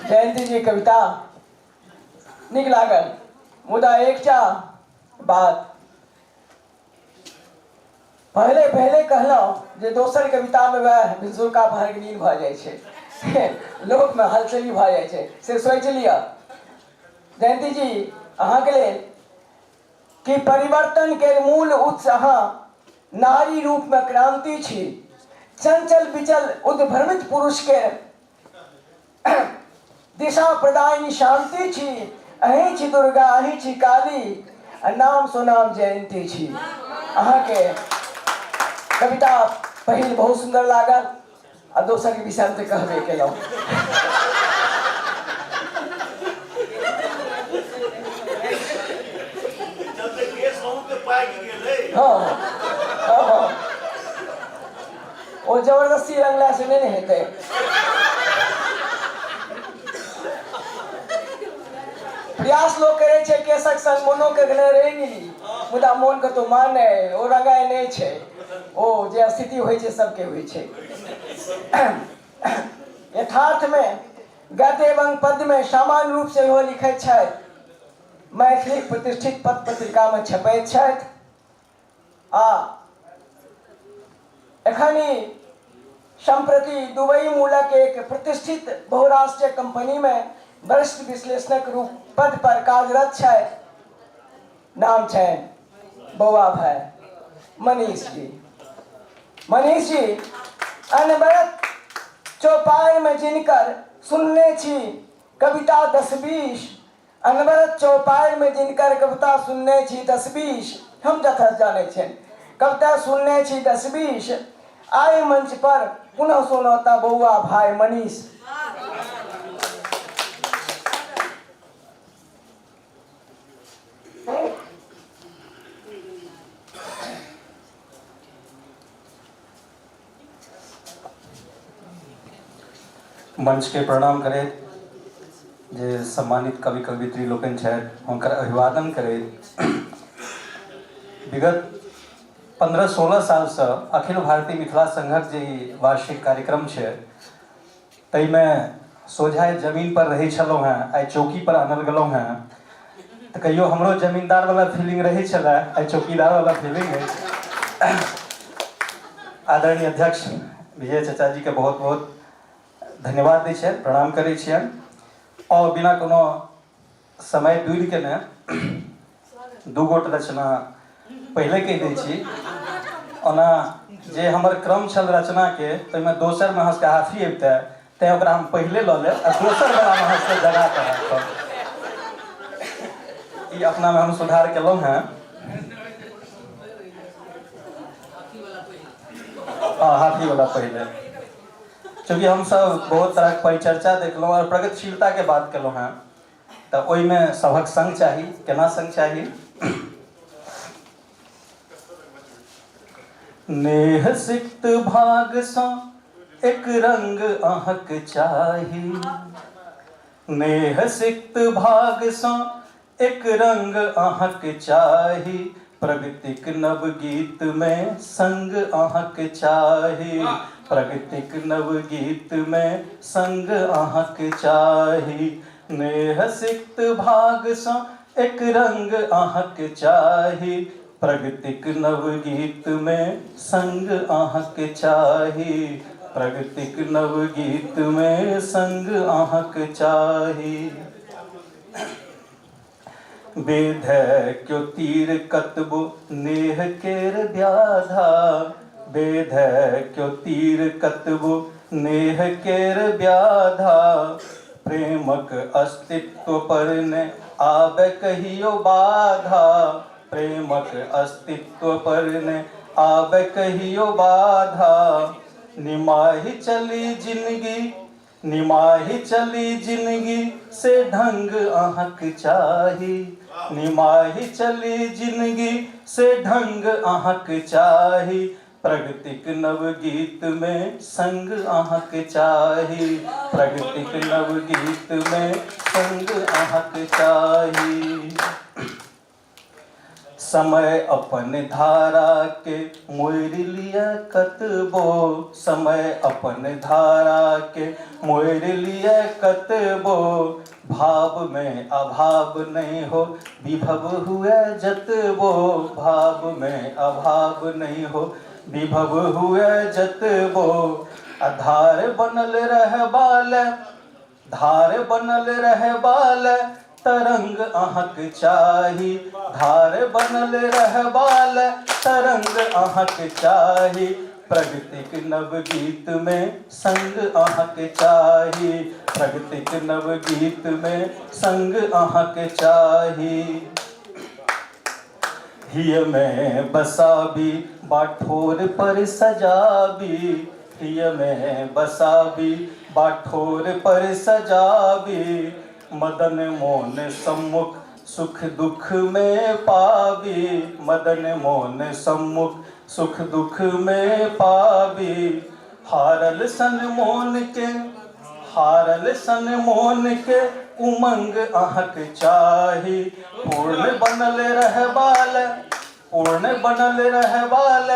जयंती जी कविता नीक लागल मुदा एकटा बात पहिले पहिले कहलहुँ जे दोसर कवितामे वएह भिनसुरका पहरके नींद भऽ जाइ छै लोकमे हलचली भऽ जाइ छै से सोचि लिअ जयंती जी अहाँके लेल कि परिवर्तन के मूल उत्स अहाँ नारी रूप में क्रांति छी चंचल विचल उद्भ्रमित पुरुष के दिशा प्रदायिनी शांति छी अहीं छी दुर्गा अहीं छी काली आ नाम सोनाम जयंती छी। अहाँके कविता पहिल बहुत सुंदर लागल आ दोसर के विषय में तऽ कहबे केलहुँ। हाँ हाँ। ओ जबरदस्ती रंगला से नहि ने हेतै। प्रयास लोक करै छै केशक संग मोनो के कने रंगि ली, मुदा मोन कतौ मानै, ओ रंगाइ नहि छै। ओ जे स्थिति होइ छै सबके होइ छै। यथार्थमे गद्य एवं पद्यमे सामान्य रूप से सेहो लिखैत छथि। मैथिली प्रतिष्ठित पत्र पत्रिकामे छपैत छथि आ एखन ई सम्प्रति दुबई मूलक एक प्रतिष्ठित बहुराष्ट्रीय कंपनीमे वरिष्ठ विश्लेषणक रूप पद पर कार्यरत छथि। नाम छनि बौआ भाई मनीष जी। मनीष जी अनवरत चौपाइमे जिनकर सुनने छी कविता 10-20, अनवरत चौपाइमे जिनकर कविता सुनने छी 10-20, हम जथस जानै छियनि कविता सुनने छी 10-20, आइ मंच पर पुनः सुनौता बौआ भाई मनीष। मंच के प्रणाम करैत जे सम्मानित कवि कवित्री लोकनि छथि हुनकर अभिवादन करैत विगत 15-16 सालसँ अखिल भारतीय मिथिला संघक जे ई वार्षिक कार्यक्रम छै ताहिमे सोझा जमीन पर रहै छलहुँ हेँ, आइ चौकी पर आनल गेलहुँ हेँ, तऽ कहियो हमरो जमींदार वाला फीलिंग रहै छलै, आइ चौकीदार वाला फीलिंग अछि। आदरणीय अध्यक्ष विजय चाचा जी के बहुत बहुत धन्यवाद दै छियनि, प्रणाम करै छियनि आओर बिना कोनो समय दूर केने दू गोट रचना पहिले कहि दै छी। ओना जे हमर क्रम छल रचनाके ताहिमे दोसरमे अहाँ सबके हाफी अबितै, तैँ ओकरा हम पहिले लऽ लेब आ दोसर वलामे अहाँ सबके जगा कऽ राखब। ई अपनामे हम सुधार केलहुँ हेँ। हँ, हाथीवला पहिले, चूँकि हमसब बहुत तरहक परिचर्चा देखलहुँ आओर प्रगतिशीलताके बात केलहुँ हेँ, तऽ ओहिमे सभक संग चाही। केना संग चाही? नेह सिक्त भागसँ एक रंग अहक चाही, नेह सिक्त भागसँ एक रंग अहक चाही, प्रगतिक नव गीत में संग अहक चाही, प्रगतिक नव गीत में संग अहक चाही, नेह सिक्त भागसँ एक रंग अहक चाही, प्रगतिक नव गीत में संग अहक चाही, प्रगतिक नव गीत में संग अहक चाही। बेधै क्यो तीर कतबो नेह केर व्याधा, बेधै क्यो तीर कतबो नेह केर व्याधा, प्रेमक अस्तित्व पर ने आबे कहियो बाधा, प्रेमक अस्तित्व पर ने आबे कहियो बाधा, निमाहि चली जिंदगी, निमाहि चली जिंदगी से ढंग अहक चाही, निमाहि चली जिंदगी से ढंग अहक चाही, प्रगतिक नव गीत में संग अहक चाही, प्रगतिक नव गीत में संग अहक चाही। समय अपन धारा के मोड़ि लिअ कतबो, समय अपन धारा के मोड़ि लिअ कतबो, भाव में अभाव नहीं हो विभव हुए जतबो, भाव में अभाव नहीं हो विभव हुए जतबो, आधार बनल रहबाल, धार बनल रहबाल तरंग अहक चाही, धार बनल रहबाल तरंग अहक चाही, प्रगतिक नव गीत में संग अहक चाही, प्रगतिक नव गीत में संग अहक चाही। हिय में बसाबी बाठोर पर सजाबी, हिय में बसाबी बाठोर पर सजाबी, मदन मोहन सम्मुख सुख दुख में पाबी, मदन मोहन सम्मुख सुख दुख में पाबी, हारल सन मोन के, हारल सन मोन के उमंग अहाँक चाही। पूर्ण बनल रहबाल, पूर्ण बनल रहबाल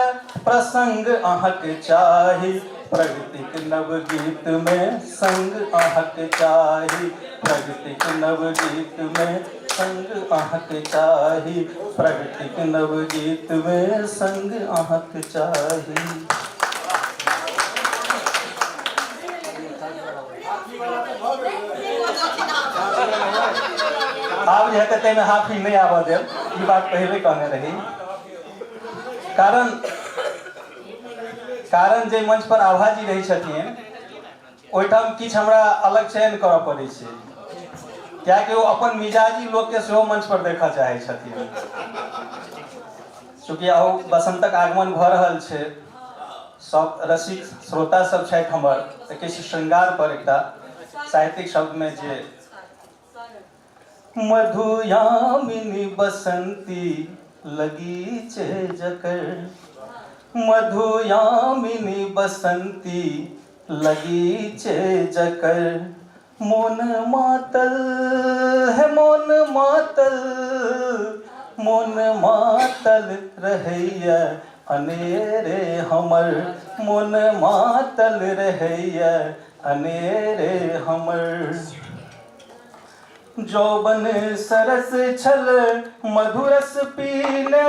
प्रसंग अहाँक चाही। प्रगतिक नवगीत में संग अहाँक चाही। प्रगतिक नवगीत में संग अहाँक चाही। प्रगतिक नवगीत में संग अहाँक चाही। आब जे हेतै ताहिमे हाफी नहि आबऽ देब, ई बात पहिले कहने रही। कारण कारण जे मंच पर आभाजी रहै छथिन ओहिठाम किछु हमरा अलग चयन करऽ पड़ै छै, कियाकि ओ अपन मिजाजी लोकके सेहो मंच पर देखऽ चाहै छथिन। चूँकि अहू बसन्तक आगमन भऽ रहल छै, सब रसिक श्रोता सब छथि हमर, तऽ किछु श्रृंगार पर एकटा साहित्यिक शब्दमे जे मधुयामिनी बसंती लगीचे जकर, मधुयामिनी बसंती लगीचे जकर, मोन मातल है मोन मातल, मोन मातल रहैया अनेरे हमर, मोन मातल रहैया अनेरे हमर। जौबन सरस छल मधुरस पीने,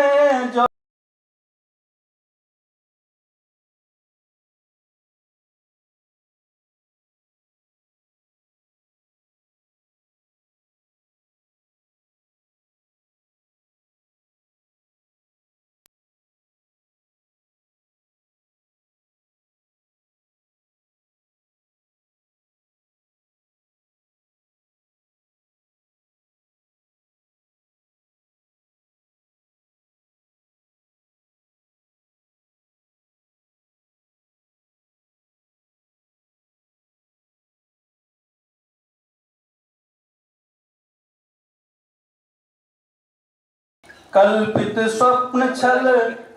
कल्पित स्वप्न छल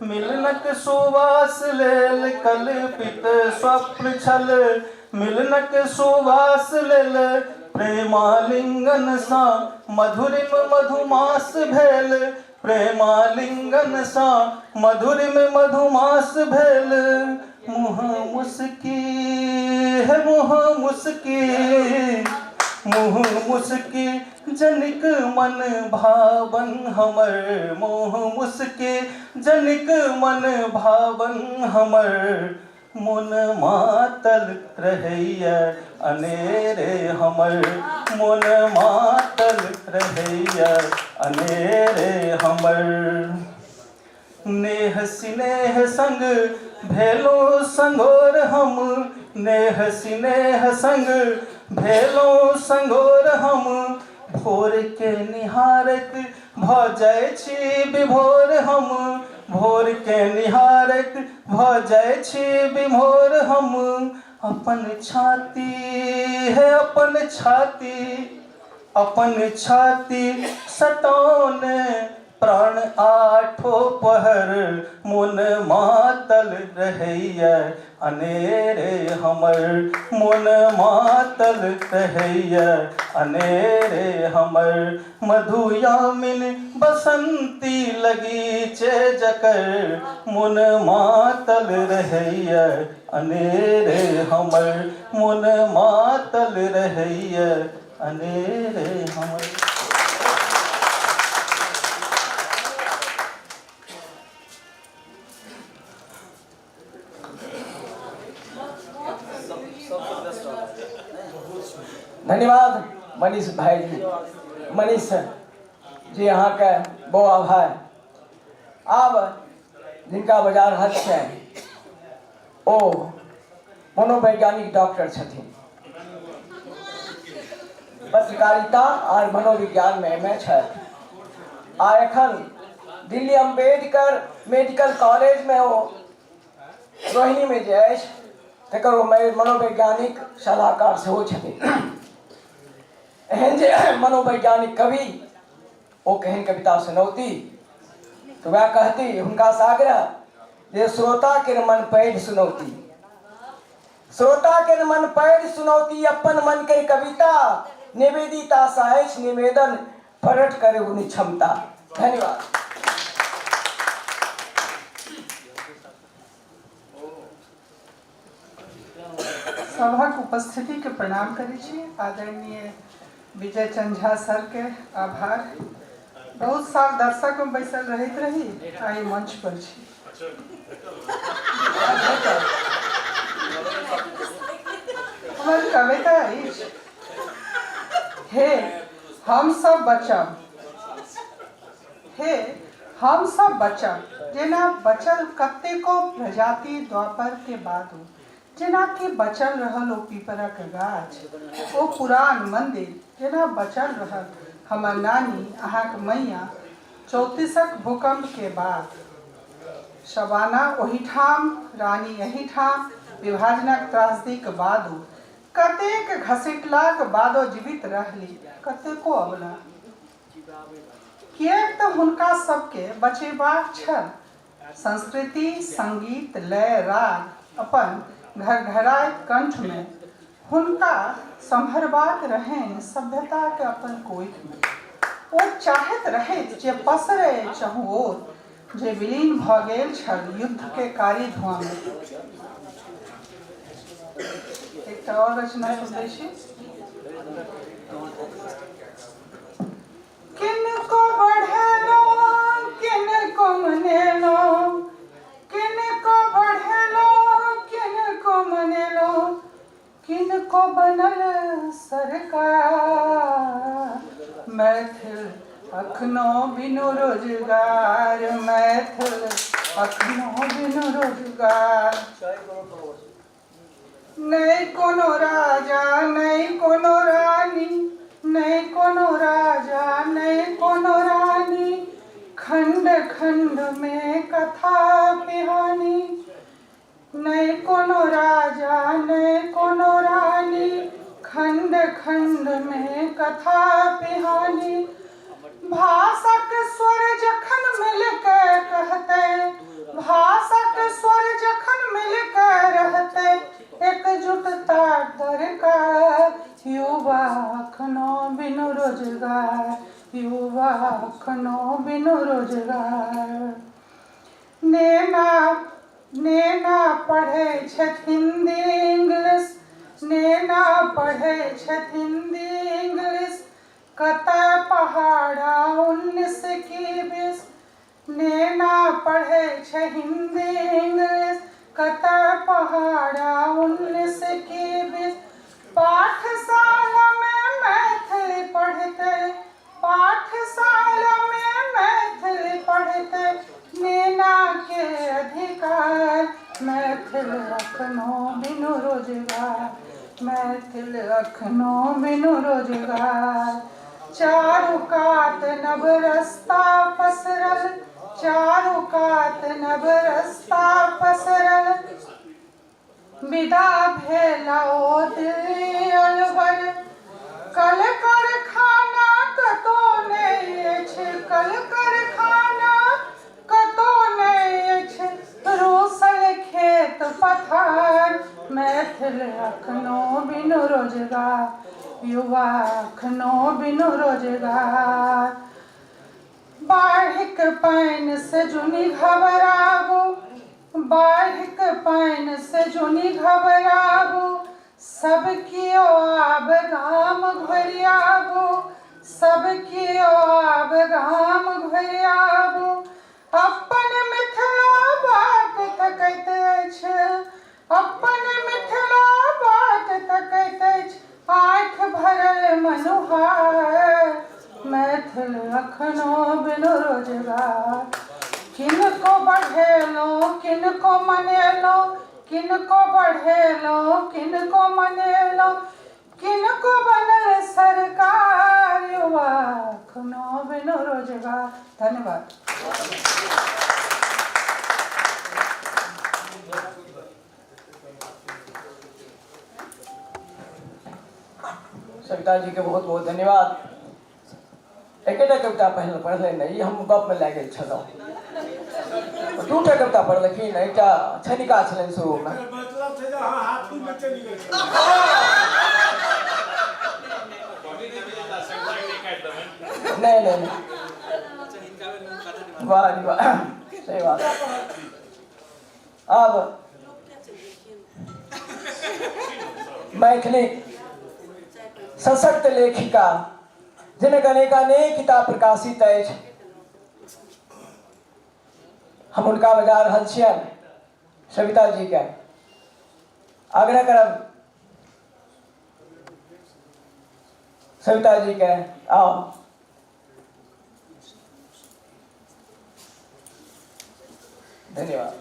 मिलनक सुवास लेल, कल्पित स्वप्न छल मिलनक सुवास लेल, प्रेमालिंगन सँ मधुरिम मधुमास भेल, प्रेमालिंगन सँ मधुरिम मधुमास भेल। मुँह मुस्की है मुँह मुस्की, मुँह मुस्की जनिक मन भावन हमर, मुँह मुस्की जनिक मन भावन हमर, मोन मातल रहैया अनेरे हमर, मोन मातल रहैया अनेरे हमर। नेह सिनेह संग भेलो संगोर हम, नेह सिनेह संग भेलो संगोर हम, भोर के निहारैत भऽ जाइ छी विभोर हम, भोर के निहारैत भऽ जाइ छी विभोर हम। अपन छाती है अपन छाती, अपन छाती सटौने प्राण आठो पहर, मोन मातल रहैया अनेरे हमर, मोन मातल रहैया अनेरे हमर। मधुयामिन बसंती लगीचे जकर, मोन मातल रहैया अनेरे हमर, मोन मातल रहैया अनेरे हमर। धन्यवाद मनीष भाईजी, मनीष जी अहाँके बहुत आभार। आब जिनका बजा रहल छनि ओ मनोवैज्ञानिक डॉक्टर छथिन, पत्रकारिता आर मनोविज्ञानमे एम ए छथि आ एखन दिल्ली अम्बेडकर मेडिकल कॉलेजमे ओ रोहिणीमे जे अछि तकर ओ मनोवैज्ञानिक सलाहकार सेहो छथिन। एहन जे मनोवैज्ञानिक कवि ओ केहन कविता सुनौती, तऽ वएह कहती हुनकासँ आग्रह जे श्रोताके मन पढ़ि सुनौती। श्रोता के मन पैर सुनौती अपन मन के कविता निवेदिता सँ अछि निवेदन प्रकट करे उनी क्षमता। धन्यवाद। सभक उपस्थिति के प्रणाम करै छी। आदरणीय विजय चंद झा सर के आभार। बहुत साल दर्शक में बैसल रहैत रही, आइ मंच पर छी। हमर कविता अछि, हे हम सब बचब, हे हम सब बचब, जेना बचल कतेको प्रजाति द्वापर के बादो, जेना कि बचल रहल ओ पीपरक गाछ, ओ पुरान मंदिर, जेना बचल रहल हमर नानी, अहाँक मैया, चौंतीसक भूकंप के बाद। शबाना ओहिठाम, रानी एहिठाम, विभाजनक त्रासदीक बादो, कतेक घसीटलाक बादो जीवित रहली कतेको अबला। किएक तँ हुनका सभकेँ बचेबाक छल संस्कृति, संगीत, लय, राग अपन घरघराइत कंठमे। हुनका सम्हरबाक रहनि सभ्यताकेँ अपन कोखिमे। ओ चाहैत रहथि जे पसरय चहुओर जे विलीन भ गेल छल युद्धके कारी धुआँमे। एकटा आओर रचना सुनबै छी। किनको बढ़ेलहुँ किनको मनेलहुँ, किनको बढ़ेलहुँ किनको मनेलहुँ, किनको बनल सरकार। मैथिल अखनो बिनु रोजगार, मैथिल अखनो बिनु रोजगार। नहि कोनो राजा नहि कोनो रानी, नहि कोनो राजा नहि कोनो रानी, खण्ड खण्ड मे कथा पिहानी। नहि कोनो राजा नहि कोनो रानी, खण्ड खण्ड मे कथा पिहानी। भाषाक स्वर जखन मिल के कहतै, भाषाक स्वर जखन मिल के रहतै, एकजुटता दरकार। युवा अखनो बिनु रोजगार, युवा अखनो बिनु रोजगार। नेना नेना पढ़ै छथि हिन्दी इंग्लिश, नेना पढ़ै छथि हिन्दी इंग्लिश, कतऽ पहाड़ा 19 की 20। नेना पढ़ै छै हिन्दी इंग्लिश, कतऽ पहाड़ा 19 की 20। पाठशालामे मैथिली पढ़तै, पाठशालामे मैथिली पढ़तै, नेनाके अधिकार। मैथिल अखनो बिनु रोजगार, मैथिल अखनो बिनु रोजगार। चारू कात नव रस्ता पसरल, चारू कात नव रस्ता पसरल, विदा भेला ओ दिल्ली अलवर। कल कारखाना कतौ नहि अछि, कल कारखाना कतौ नहि अछि, रूसल खेत पथार। मैथिल अखनो बिनु रोजगार, युवा अखनो बिनु रोजगार। बाढ़िक पानि से जुनि घबराबू, बाढ़िक पानि से जुनि घबराबू, सब कियो आब गाम घुरि आबू, सब कियो आब गाम घुरि आबू। अपन मिथिला बाट तकैत अछि, अपन मिथिला बाट तकैत अछि, आँखि भरल मनुहार। मैथिल अखनो बिनु रोजगार। किनको बढ़ेलहुँ किनको मनेलहुँ, किनको बढ़ेलहुँ किनको मनेलहुँ, किनको बनल सरकार। युवा अखनो बिनु रोजगार। धन्यवाद। सविता जी के बहुत बहुत धन्यवाद। एकेटा कविता पहिले पढ़ले नहि, हम गप में लागि गेल छलहुँ। दूटा कविता पढ़लखिन, एकटा क्षणिका छलनि शुरूमे। मतलब छै जे अहाँ हाथीमे चलि गेल। नहि नहि नहि, वाह जी वाह, सही बात। आब मैथिली सशक्त लेखिका जिनक अनेकानेक किताब प्रकाशित अछि, हम हुनका बजा रहल छियनि, सविता जी के आग्रह करब सविता जी के आओ। धन्यवाद।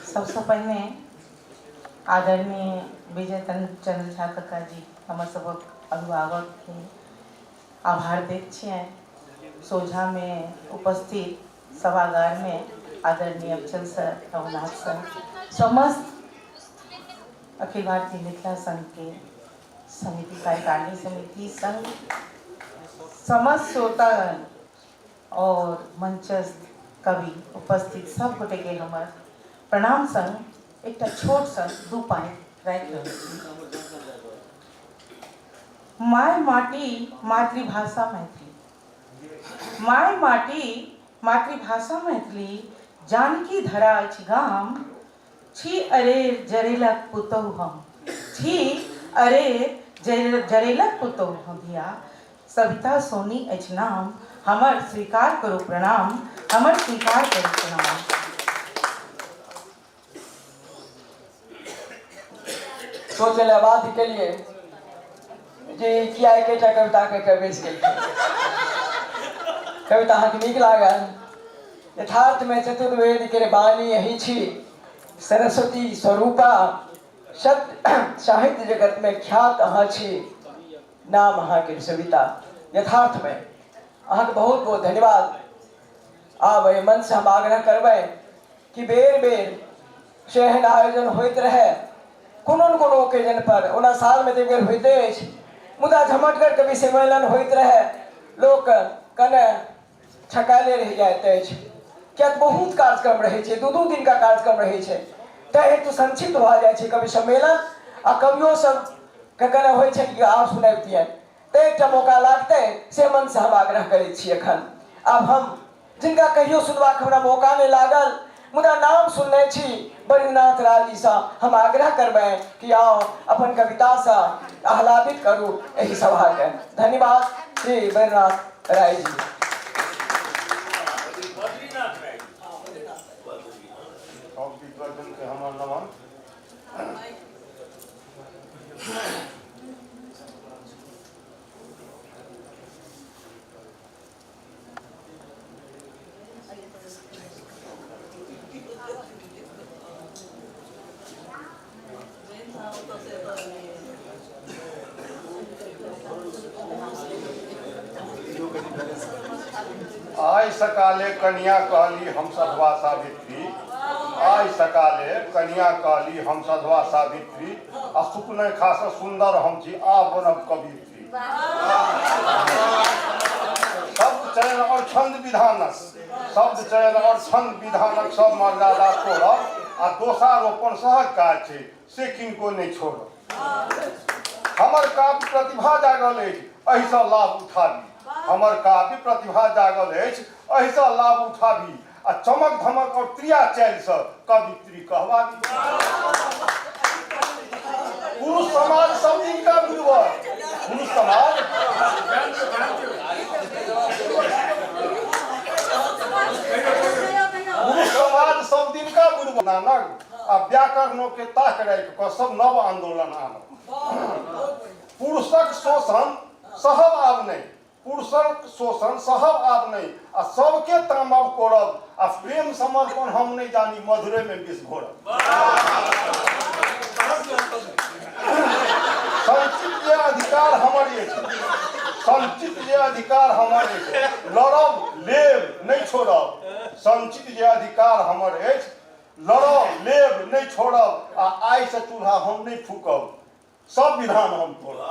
सबसँ पहिने आदरणीय विजय चंद्र झा कक्का जी, हमर सबक अभिभावकके आभार दैत छियनि। सोझामे उपस्थित सभागारमे आदरणीय अफजल सर, रघुनाथ सर, समस्त अखिल भारतीय मिथिला संघके समिति, कार्यकारिणी समिति संग समस्त श्रोतागण और मंचस्थ कवि उपस्थित सब गोटेके हमर प्रणाम संग एकटा छोट सन दू पाँति राखि रहल छी। My माटी मातृभाषा मैथिली, my माटी मातृभाषा मैथिली, जानकी धरा अछि गाम, छी अरेर जरेलक पुतहु हम, छी अरेर जरेलक पुतहु हम धिया, सविता सोनी अछि नाम, हमर स्वीकार करू प्रणाम, हमर स्वीकार करू प्रणाम। सोचै लए बाध्य केलिए जे किया एकेटा कविता कहि कऽ बैसि गेलखिन। कविता अहाँके नीक लागल। यथार्थमे चतुर्वेद के वाणी अही छी, सरस्वती स्वरूपा, सत्य साहित्य जगतमे ख्यात अहाँ छी, नाम अहाँके सविता। यथार्थमे अहाँके बहुत बहुत धन्यवाद। आब एहि मंचसँ हम आग्रह करबै कि बेर बेर से एहन आयोजन होइत रहै कोनो ने कोनो ओकेजन पर। ओना सालमे तऽ एक बेर होइते अछि, मुदा झमटगर कवि सम्मेलन होइत रहै, लोक कने ठकायले रहि जाइत अछि, किया तऽ बहुत कार्यक्रम रहै छै, दू दू दिनका कार्यक्रम रहै छै, ताहि हेतु संक्षिप्त भऽ जाइ छै कवि सम्मेलन आ कवियो सबके कने होइ छै कि आब सुनबितियनि, तऽ एकटा मौका लागतै, से मनसँ हम आग्रह करै छी। एखन आब हम जिनका कहियो सुनबाक हमरा मौका नहि लागल, मुदा नाम सुनने छी, बद्रीनाथ रायजीसँ हम आग्रह करबै कि आउ अपन कवितासँ आह्लादित करू एहि सभाके। धन्यवाद। श्री बद्रीनाथ राय जी। सब विद्वजनके हमर नमन। आइ सकाले कनिया कहली हम सधवा सावित्री, आइ सकाले कनिया कहली हम सधवा सावित्री, आ सुपनेखा से सुंदर हम छी, आब बनब कवित्री। शब्द चयन और छंद विधानक, शब्द चयन और छंद विधानक सब मर्यादा तोड़ब, आ दोषारोपण सहज काज छै, से किनको नहि छोड़ब। हमर काव्य प्रतिभा जागल अछि, एहिसँ लाभ उठाबी। हमर काव्य प्रतिभा जागल अछि, एहिसँ लाभ उठाबी, आ चमक धमक और त्रिया चालिसँ कवित्री कहबाबी। पुरुष समाज सब दिन का गुरुवर, पुरुष समाज पुरुष समाज सब दिन का गुरुवर। नानक आ व्याकरणों के ताक राखि कऽ सब नव आंदोलन आनब। पुरुषक शोषण सहब आब नहि, पुरुषक शोषण सहब आब नहि, आ सबके तामब कोरब, आ प्रेम समर्पण हम नहि जानी, मधुरे में विष घोरब। संचित जे अधिकार हमर अछि, संचित जे अधिकार हमर अछि, लड़ब लेब नहि छोड़ब। संचित जे अधिकार हमर अछि, लड़ब लेब नहि छोड़ब आ आइसँ चूल्हा हम नहि फूकब, सब विधान हम तोड़ब।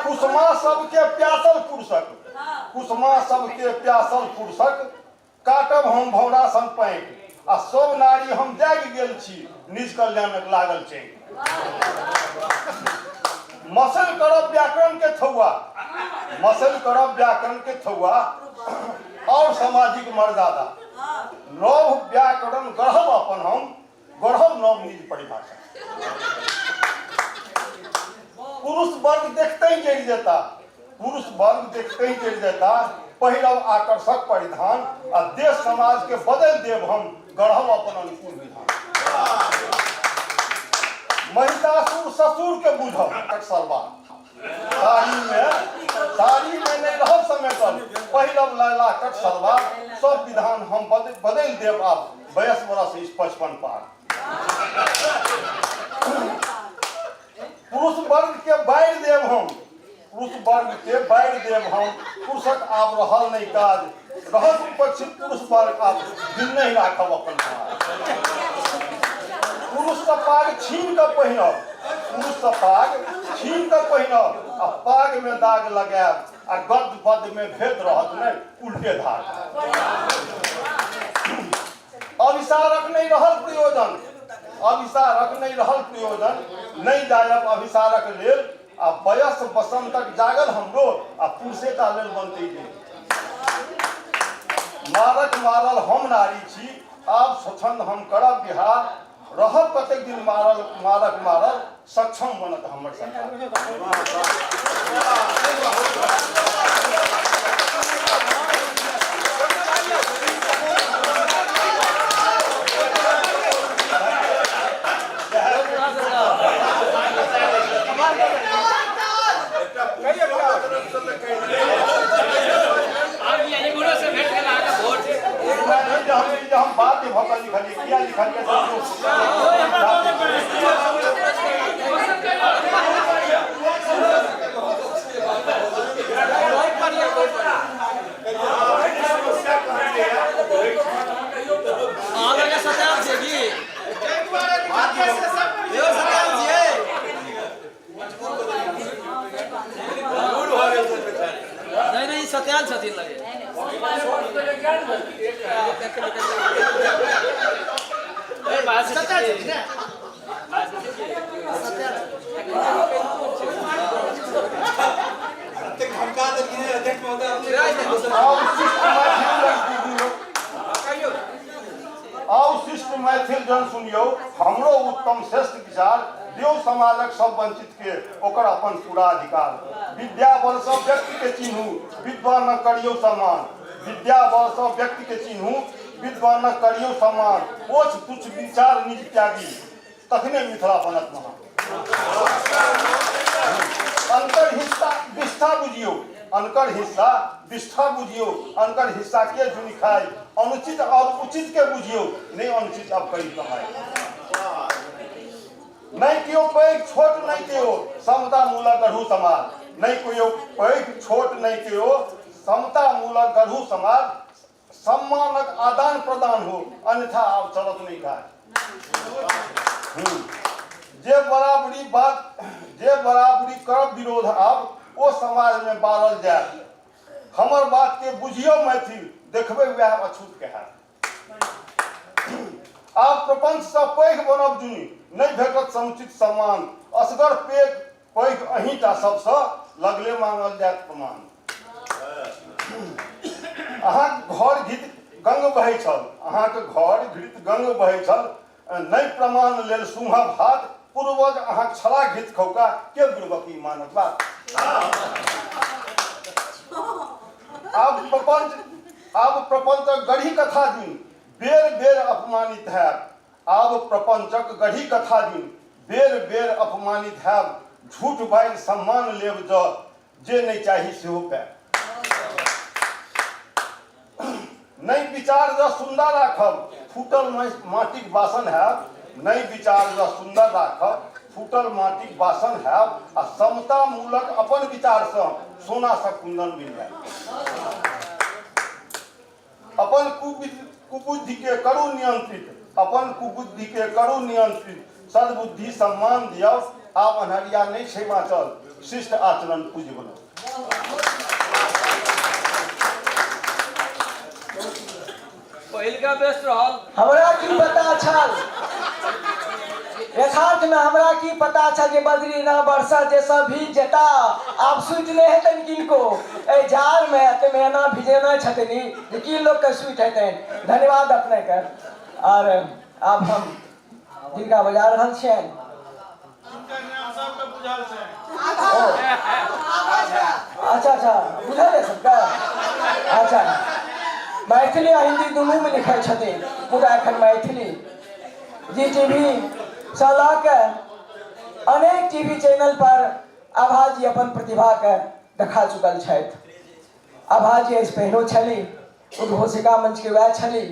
कुसमा सबके प्यासल पुरुषक, कुसमा सबके प्यासल पुरुषक काटब हम भौरा सन पाँखि आ सब नारी हम जागि गेल छी निज कल्याणक लागल चैन। मसल करब व्याकरण के थौआ, मसल करब व्याकरण के थौआ और सामाजिक मर्यादा, नव व्याकरण गढ़ब अपन हम, गढ़ब नव निज परिभाषा। पुरुष वर्ग देखते ही जरि जेता, पुरुष वर्ग देखते ही जरि जेता, पहिरब आकर्षक परिधान आ देश समाज के बदलि देब हम, गढ़ब अपन अनुकूल विधान। महिषासुर ससुर के बुझब सलवार, साड़ी में, साड़ी में नहीं रहब समेटल, पहिरब लैला कट सलवार, सब विधान हम बदलि देब आब वयस बरस 55 पार। पुरुष वर्ग के बारि देब हम, पुरुष वर्ग के बारि देब हम, पुरुषक आब रहल नहीं काज, रहत उपेक्षित पुरुष वर्ग आब दिन नहीं राखब अपन काज। पुरुष से पाग छीन कऽ पहिरब, पुरुष से पाग छीन कऽ पहिरब आ पाग में दाग लगायब आ गद पद में भेद रहत नहीं उल्टे धाग। अभिसारक नहीं रहल प्रयोजन, अभिसारक नहीं रहल प्रयोजन, नहीं जायब अभिसारक लेल आ वयस बसंतक जागल हमरो आ पुरुषे टा लेल बनते गेल। मारक मारल हम नारी छी, आब स्वच्छंद हम करब बिहार, रहब कतेक दिन मारल मारक मारल, सक्षम बनत हमर सरकार। हम बात भऽ कऽ लिखलियै, किया लिखलियै? नहीं नहीं सत्याल छथिन लगे। आउ शिष्ट मैथिल जन सुनियौ हमरो उत्तम श्रेष्ठ विचार, दियौ समाजक सब वंचित के ओकर अपन पूरा अधिकार। विद्या बल सँ व्यक्ति के चिन्हू, विद्वान न करियौ सम्मान, विद्या बल सँ व्यक्ति के चिन्हू, विद्वान न करियौ सम्मान, ओछ तुच्छ विचार निज त्यागी, तखने मिथिला बनत महान। अनकर हिस्सा विष्ठा बुझियौ, अनकर हिस्सा विष्ठा बुझियौ, अनकर हिस्सा के जुनि खाइ, अनुचित अब उचित के बुझियौ, नहीं अनुचित अब करी कमाई। नहीं केओ पैघ छोट नहीं केओ, समता मूलक गढ़ू समाज, नहीं केओ पैघ छोट नहीं केओ, समता मूलक गढ़ू समाज, सम्मानक आदान प्रदान हो, अन्यथा आब चलत नहीं काज। जे बराबरी बात, जे बराबरी करब विरोध आब ओ समाज में बारल जाए। हमर बात के बुझियो मैथिल, देखबै वएह अछूत के हैत। आब प्रपंच सँ पैघ बनब जुनि, नहि भेटत समुचित सम्मान, असगर पैघ पैघ अहींटा सबसँ लगले मांगल जायत प्रमाण। अहाँक घर घृत गंग बहै छल, अहाँक घर घृत गंग बहै छल, नहि प्रमाण लेल सूंघब हाथ, पूर्वज अहाँक छला घृत खौका, के बुड़बकी मानत बात। आब प्रपंच, आब प्रपंचक गढ़ी कथा जुनि, बेर बेर अपमानित हैब, आब प्रपंचक गढ़ी कथा जुनि, बेर बेर अपमानित हैब, झूठ बाजि सम्मान लेब जँ, जे नहि चाही सेहो पायब। नहि विचार जँ सुन्दर राखब, फूटल माटिक बासन हैब, नहि विचार जँ सुन्दर राखब, फूटल माटिक बासन हैब, आ समता मूलक अपन विचारसँ सोनासँ कुन्दन मिल जायत। अपन कुबुद्धि के करू नियंत्रित, अपन कुबुद्धि के करू नियंत्रित, सद्बुद्धि सम्मान दियौ, आब अन्हरिया नहि छै बाँचल, शिष्ट आचरण पूज्य बनाउ। पहिलका बेस्ट रहल। हमरा की पता छल, यथार्थमे हमरा की पता छल जे बदरी न बरसत जे सब भीज जेता। आब सुति नहि हेतनि किनको एहि जाड़मे, ताहिमे एना भिजेने छथिन जे की लोकके सुति हेतनि। धन्यवाद अपनेके। आओर आब हम जिनका बजा रहल छियनि, अच्छा अच्छा, बुझल है सबके। अच्छा, मैथिली आ हिंदी दुनूमे लिखै छथिन, मुदा एखन मैथिली जी टी वी सँ लऽ कऽ अनेक टी वी चैनल पर आभाजी अपन प्रतिभाके देखा चुकल छथि। आभाजी एहिसँ पहिनो छली, उद्घोषिका मंचके वएह छली।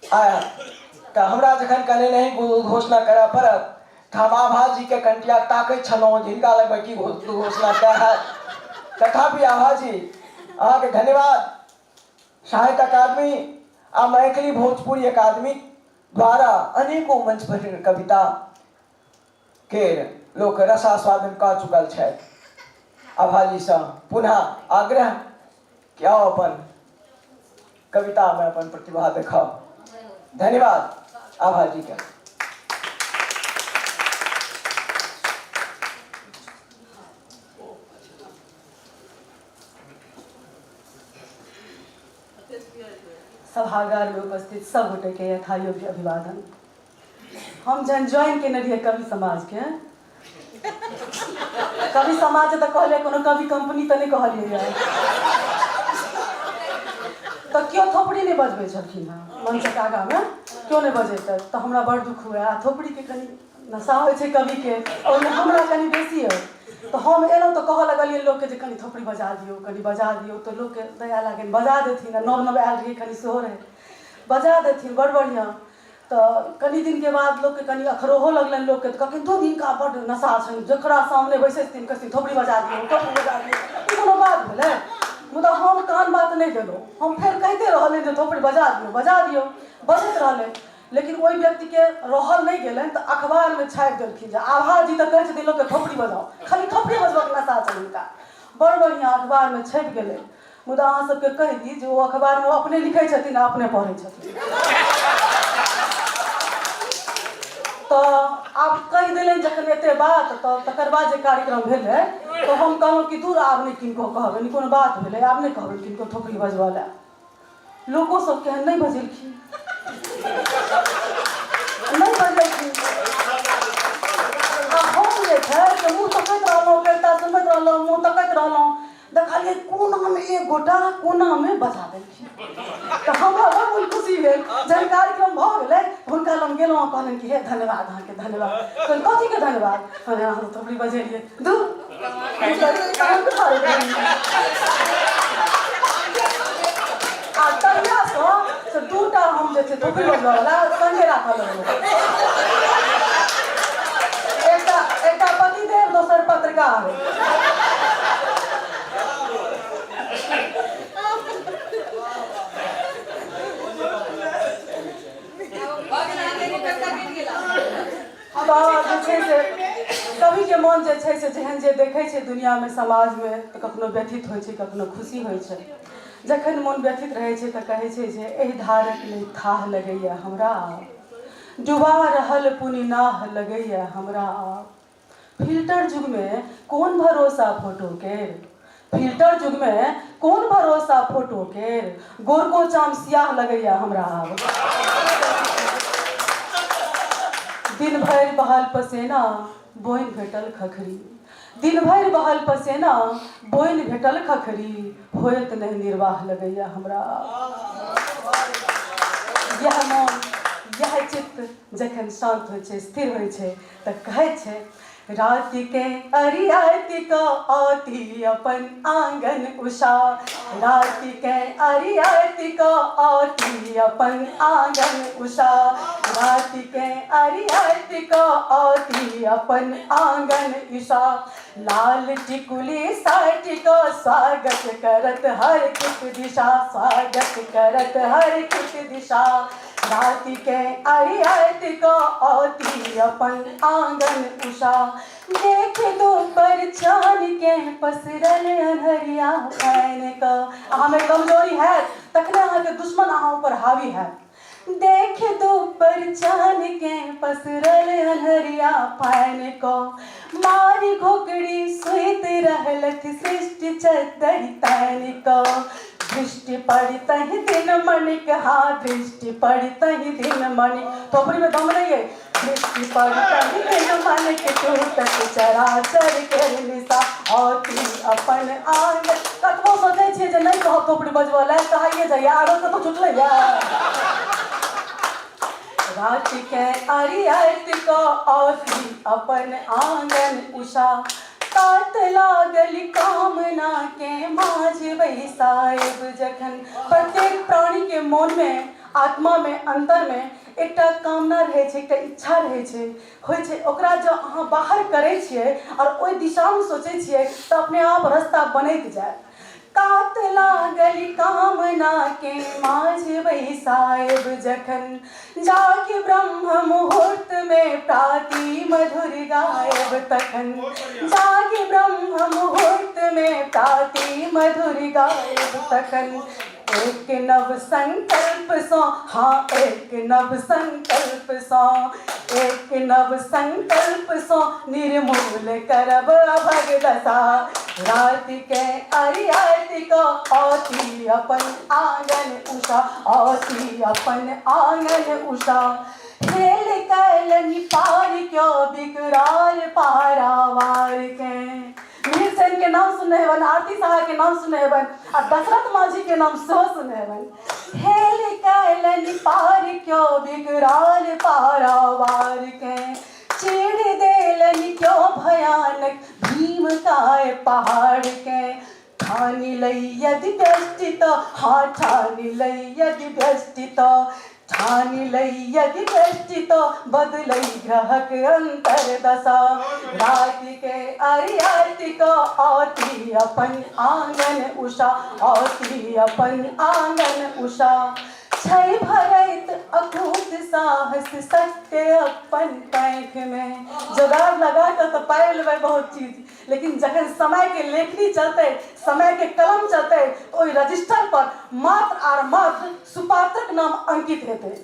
आ तऽ हमरा जखन कहने नहि उद्घोषणा करय पड़त तऽ हम आभाजीके कंटिया ताकैत छलहुँ जे हिनका लगमे की उद्घोषणा कए हैत। तथापि आभाजी अहाँके धन्यवाद। साहित्य अकादमी आ मैथिली भोजपुरी अकादमी द्वारा अनेको मंच पर कविता केर लोक रसास्वादन कऽ चुकल छथि। आभाजीसँ पुनः आग्रह कि आउ अपन कवितामे अपन प्रतिभा देखाउ। धन्यवाद आभाजीके। सभागार में उपस्थित सब गोटे के यथायोग्य अभिवादन। हम जहन ज्वाइन केने रहियै कवि समाजके, कवि समाज तऽ कहलियै कोनो कवि कंपनी तऽ नहि कहलियै, तऽ केओ थोपड़ी नहि बजबै छलखिन हँ मंचक आगाँमे, केओ नहि बजैतथि तऽ हमरा बड़ दुख हुए। आ थोपड़ीके कनि नशा होइ छै कविके, ओहिमे हमरा कनि बेसी अइ। तऽ हम एलहुँ तऽ कहऽ लगलियै लोकके जे कनि थोपड़ी बजा दियौ, कनि बजा दियौ। तऽ लोकके दया लागनि, बजा देथिन। आ नव नव आयल रहियै कनि सेहो रहै, बजा देथिन बड़ बढ़िआँ। तऽ कनि दिनके बाद लोकके कनि अखरोहो लगलनि लोकके, तऽ कहलखिन धुर हिनका बड्ड नशा छनि, जकरा सामने बैसै छथिन कहै छथिन थोपड़ी बजा दियौ, थोपड़ी बजा दियौ। ई कोनो बात भेलै? मुदा हम कान बात नहि देलहुँ, हम फेर कहिते रहलियनि जे थोपड़ी बजा दियौ, बजा दियौ, बजैत रहलै। लेकिन ओहि व्यक्तिके रहल नहि गेलनि तऽ अखबारमे छापि देलखिन जे आभा जी तऽ कहै छथिन लोकके थोपड़ी बजाउ, खाली थोपड़ी बजबऽके नशा छनि हिनका। बड़ बढ़िआँ अखबारमे छपि गेलै। मुदा अहाँ सबके कहि दी जे ओ अखबारमे ओ अपने लिखै छथिन आ अपने पढ़ै छथिन। तऽ आब कहि देलनि जखन एते बात, तऽ तकर बाद जे कार्यक्रम भेलै तऽ हम कहलहुँ कि दूर आब नहि किनको कहबनि, कोनो बात भेलै? आब नहि कहबनि किनको थोपड़ी बजबऽ लए। लोको सब केहन नहि बजेलखिन, नहि बजेलखिन। आ हम जे छै से मुँह तकैत रहलहुँ, कविता सुनबैत रहलहुँ, मुँह तकैत रहलहुँ। देखलियै कोनामे एक गोटा कोनामे बजा देलखिन, तऽ हमरा बड़ मोन खुशी भेल। जहन कार्यक्रम भऽ गेलै हुनका लग गेलहुँ आ कहलनि कि हे धन्यवाद अहाँके, धन्यवाद। कहलनि कथीके धन्यवाद? कहलियै अहाँ तऽ थोपड़ी बजेलियै। दू आ तहियासँ से दूटा हम जे छै थोपड़ी बजबऽवला सङ्गे राखऽ लगलहुँ, एकटा एकटा पतिदेव, दोसर पत्रकार। तऽ जे छै से कविके मोन जे छै से जेहन जे देखै छै दुनिआँमे, समाजमे, तऽ कखनो व्यथित होइ छै, कखनो खुशी होइ छै। जखन मोन व्यथित रहै छै तऽ कहै छै जे एहि धारक नहि थाह लगैए हमरा आब, डुबा रहल पुनि नाह लगैए हमरा आब। फिल्टर युगमे कोन भरोसा फोटो केर, फिल्टर युगमे कोन भरोसा फोटो केर, गोरको चाम सियाह लगैए हमरा आब। दिन भरि बहल पसेना बोनि भेटल खखरी, दिन भरि बहल पसेना बोनि भेटल खखरी, होयत नहि निर्वाह लगैए हमरा आब। यह मोन यह चित्त जखन शान्त होइ छै, स्थिर होइ छै, तऽ कहै छै रातिके अरियाति कऽ औती अपन आंगन उषा, रातिके अरियाति कऽ औती अपन आंगन उषा, राति के अरियाति क औती अपन आंगन ईशा। लाल टिकुली साटि क स्वागत करत हर कित दिशा, स्वागत करत हर कित दिशा। राति के अरियाति क औती अपन आंगन उषा। देख दो पर चान के पसरल अन्हरिया फैन क। अहाँमे कमजोरी हैत तखने अहाँके दुश्मन अहाँ ऊपर हावी हैत। देख दो पर चान के पसरल अन्हरिया फैन क। मारि घोकड़ी सुइत रहलथि सृष्टि चद्दरि तैन क। दृष्टि पड़ितहि दिन मणिक, हाँ दृष्टि पड़ितहि दिन मणिक। थोपड़ी में दम नहीं है। दृष्टि पड़ितहि दिन मणिक टूटत चराचर के निशा। औती अपन आंगन। कतबो सोचै छियै जे नहि कहब थोपड़ी बजबऽ लए, कहाइए जाइए, आरो कतौ छुटलैए। राति के अरियाति क औती अपन आंगन उषा। तात लागल कामना के माझ बैसायब जखन। प्रत्येक प्राणी के मोन में, आत्मा में, अंतर में एकटा कामना रहै छै, एकटा इच्छा रहै छै, होइ छै। ओकरा जँ अहाँ बाहर करै छियै आओर ओहि दिशामे सोचै छियै तऽ अपने आप रस्ता बनैत जायत। कात लागल कामना के माझ बैसायब जखन। जागि ब्रह्म मुहूर्त में प्राती मधुर गायब तखन। जागि ब्रह्म मुहूर्त में प्राती मधुर गायब तखन। एक नव संकल्प सँ, हाँ एक नव संकल्प सँ, एक नव संकल्प सँ निर्मूल करब अभग दशा। राति के अरियाति क औती अपन आंगन उषा, औती अपन आंगन उषा। खेल कैलनि पार क्यों विकराल पारावार के। मिहिर सेन के नाम सुनने हेबनि, आरती साहा के नाम सुनने हेबनि आ दशरथ मांझी के नाम सेहो सुनने हेबनि। हेल कैलनि पार क्यों विकराल पारावार के। चीर देलनि क्यों भयानक भीम काय पहाड़ के। ठानि लै यदि व्यष्टित, हाँ ठानि लै यदि व्यष्टित, ठानि लै यदि व्यष्टित बदलै ग्रहक अंतर दशा। राति के अरियाति क औती अपन आंगन उषा, औती अपन आंगन उषा। छै भरैत अकूत साहस सत्य अपन पैख में। जोगाड़ लगा कऽ तऽ पाबि लेबै बहुत चीज, लेकिन जखन समय के लेखनी चलतै, समय के कलम चलतै, तऽ ओहि रजिस्टर पर मात्र आर मात्र सुपात्रक नाम अंकित हेतै।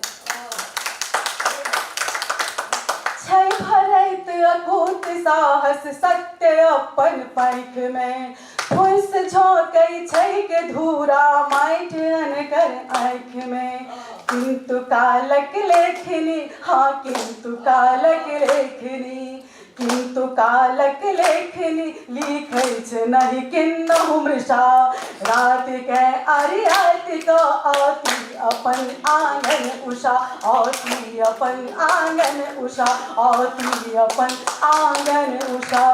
छै भरैत अकूत साहस सत्य अपन पैख में। फुसि झोंकै छैक धूरा माटि अनकर आँखि में। किन्तु कालक लेखनी, हाँ किन्तु कालक लेखनी, किन्तु कालक लेखनी लिखै छै नहि किन्नहु मृषा। राति के अरियाति क औती अपन आंगन उषा, औती अपन आंगन उषा, औती अपन आंगन उषा।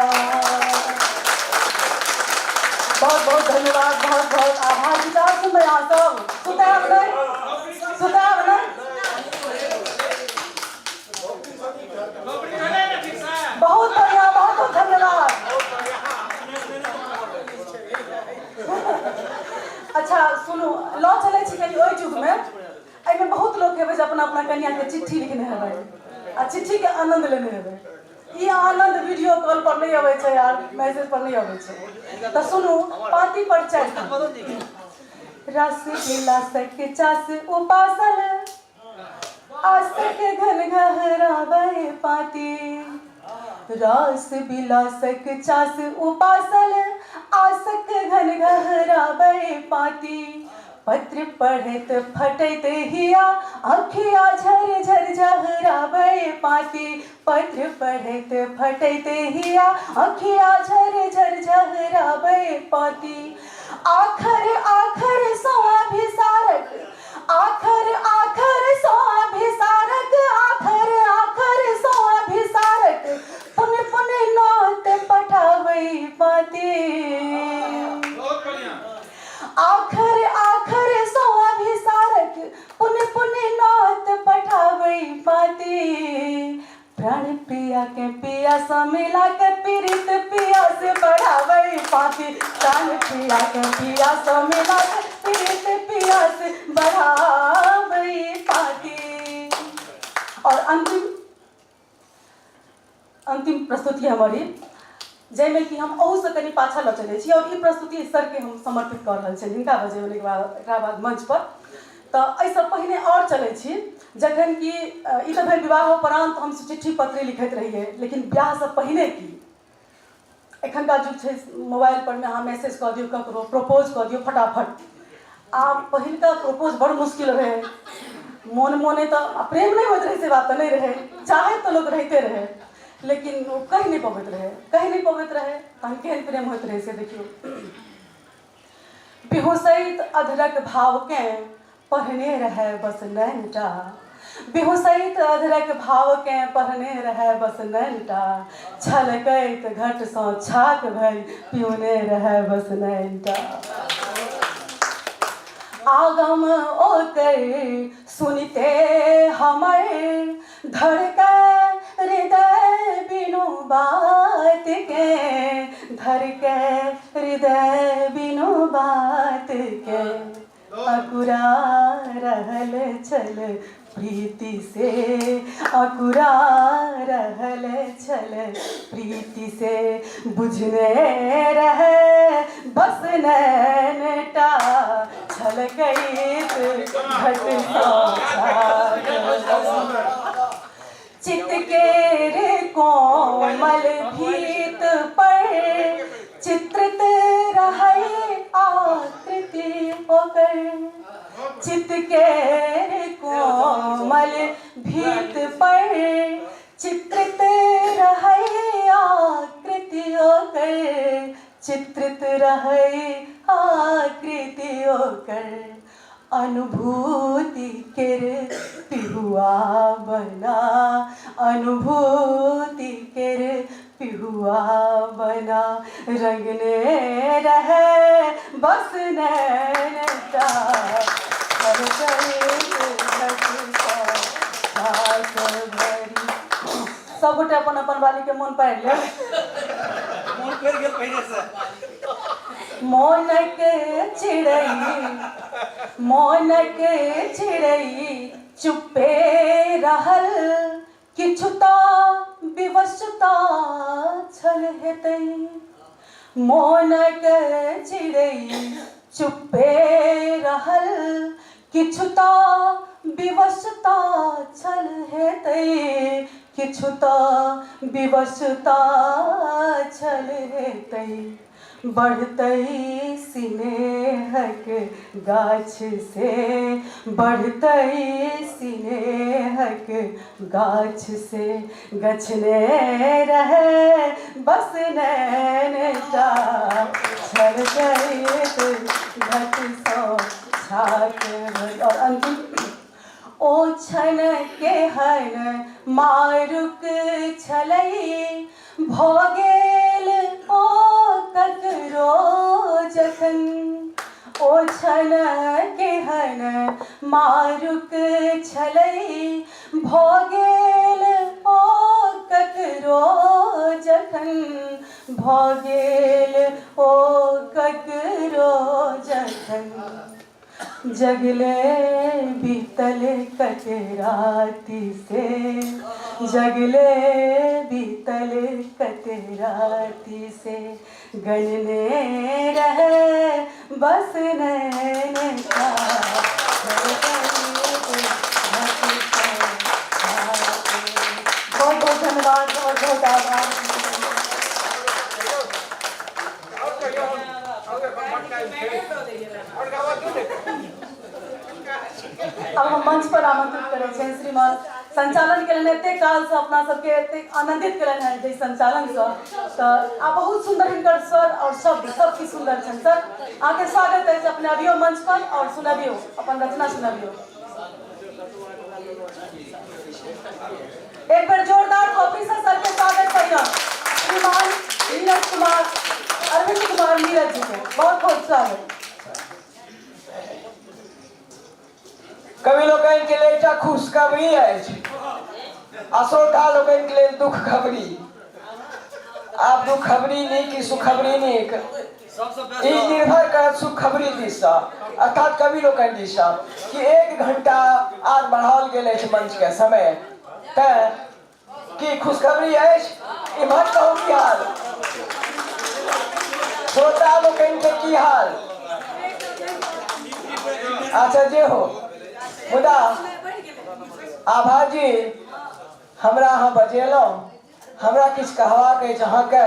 बहुत बहुत धन्यवाद, बहुत बहुत आभार। विचार सुनबै अहाँ सब? सुतायब नहि, सुतायब नहि। बहुत बढ़िया, बहुत बहुत धन्यवाद। अच्छा सुनू, लऽ चलै छी कनि ओहि युगमे। एहिमे बहुत लोक हेबै जे अपना अपना कनियाके चिट्ठी लिखने हेबै आ चिट्ठीके आनन्द लेने हेबै। ई आनन्द वीडियो कॉल पर नहि अबै छै यार, मैसेज पर नहि अबै छै। तऽ सुनू, पाँती पर चारि रस गिलासक चास उपासल आसक घन गहराबै पाती। रास बिलासक चास उपासल आसक घन गहराबै पाती। पत्र पढ़ैत फटैत हिया अखिया झर झर झहराबै पाती। पत्र पढ़ैत फटैत हिया अखिया झर झर झहराबै पाती। आखर आखर सँ अभिसारक, आखर आखर सँ अभिसारक, आखर आखर सँ अभिसारक पुन पुन नोत पठाबै पाती। आखर आखर सँ अभिसारक पुन पुन नोत पठाबै पाती। पिया सँ मिला के पीरित पियास बढ़ाबै पाती। चान पिया के पिया सँ मिला के पीरित पियास बढ़ाबै पाती। और अंतिम अंतिम प्रस्तुति हमर ई, जाहिमे कि हम अहूसँ कनि पाछाँ लऽ चलै छी और ई प्रस्तुति सरके हम समर्पित कऽ रहल छियनि। हिनका बजेबनि एकरा बाद मंच पर। तऽ एहिसँ पहिने आओर चलै छी, जखन कि ई तऽ भेल विवाहोपरान्त हम चिट्ठी पत्री लिखैत रहियै, लेकिन बियाहसँ पहिने की एखनका युग छै, मोबाइल परमे अहाँ मैसेज कऽ दियौ, ककरो प्रपोज कऽ दियौ फटाफट। आब पहिलका प्रपोज बड़ मुश्किल रहै। मोन मोने तऽ प्रेम नहि होइत रहै, से बात तऽ नहि रहै, चाहैत तऽ लोक रहिते रहै, लेकिन ओ कहि नहि पबैत रहै, कहि नहि पबैत रहै। तहन केहन प्रेम होइत रहै से देखियौ। बिहुँसैत अधरक भावकेँ पढ़ने रहए बस नैनटा, बिहुँसैत अधरक भावकेँ पढ़ने रहए बस नैनटा, छलकैत घटसँ छाक भरि पिउने रहए बस नैनटा। आगम ओकर सुनिते हमर धड़कै हृदय बिनु बातके, धड़कै हृदय बिनु बातके, अकुरा रहल छल प्रीति से, अकुरा रहल छल प्रीति से, बुझने रहै बस नैनटा, छलकैत घटसँ चित केर कोमल भीत पर चित्रित रहै आकृति ओकर, चित केर कोमल भीत पर चित्रित रहै आकृति ओकर, चित्रित रहै आकृति ओकर, अनुभूति केर पिहुआ बना, अनुभूति केर पिहुआ बना, रंगने रहै बस नैनटा, सब गोटे अपन अपन वाली के मोन पाड़ि लेब। मोन पड़ि गेल पहिने से। मोनक चिड़ै, मोनक चिड़ै चुप्पे रहल, किछु तऽ विवशता छल हेतै। मोनक चिड़ै चुप्पे रहल, किछु तऽ विवशता छल हेतै, किछु तऽ विवशता छल हेतै। बढ़तै सिनेहक गाछ से, बढ़तै सिनेहक गाछ से, गछने रहै बस नैनटा, छलकैत घटसँ छाक भरि। और अंतिम, ओ क्षण केहन मारुक छलै, भऽ गेल ओ ककरो जखन, ओ क्षण केहन मारुक छलै, भऽ गेल ओ ककरो जखन, भऽ गेल ओ ककरो जखन, जगले बीतल कते राति से, जगले बीतल कते राति से, गनने रहै बस नैनटा। बहुत बहुत धन्यवाद, बहुत बहुत आभार। अब हम मंच पर आमंत्रित करै छियनि श्रीमान संचालन केलनि एतेक कालसँ, अपना सबके एतेक आनंदित केलनि हेँ जाहि संचालनसँ, तऽ आ बहुत सुन्दर हिनकर स्वर और शब्द सब किछु सुन्दर छनि। सर, अहाँके स्वागत अछि, अपने अबियौ मंच पर और सुनबियौ अपन रचना सुनबियौ। एक बेर जोरदार थोपड़ी से सर के स्वागत करियौ। श्रीमान नीरज कुमार, अरविंद कुमार नीरज जी के बहुत बहुत स्वागत। कवि लोकनि के लेल एकटा खुशखबरी अछि आ श्रोता लोकनि के लेल दुख खबरी। आब दुखबरी नीक कि सुखबरी नीक, ई निर्भर करत सुखबरी दिससँ, अर्थात कवि लोकनि दिससँ, कि 1 घंटा आर बढ़ाओल गेल अछि मंचके समय। तैँ की खुशखबरी अछि? इम्हर कहू की हाल, श्रोता लोकनिके की हाल? अच्छा जे हो, मुदा आभाजी हमरा अहाँ बजेलहुँ, हमरा किछु कहबाक अछि अहाँके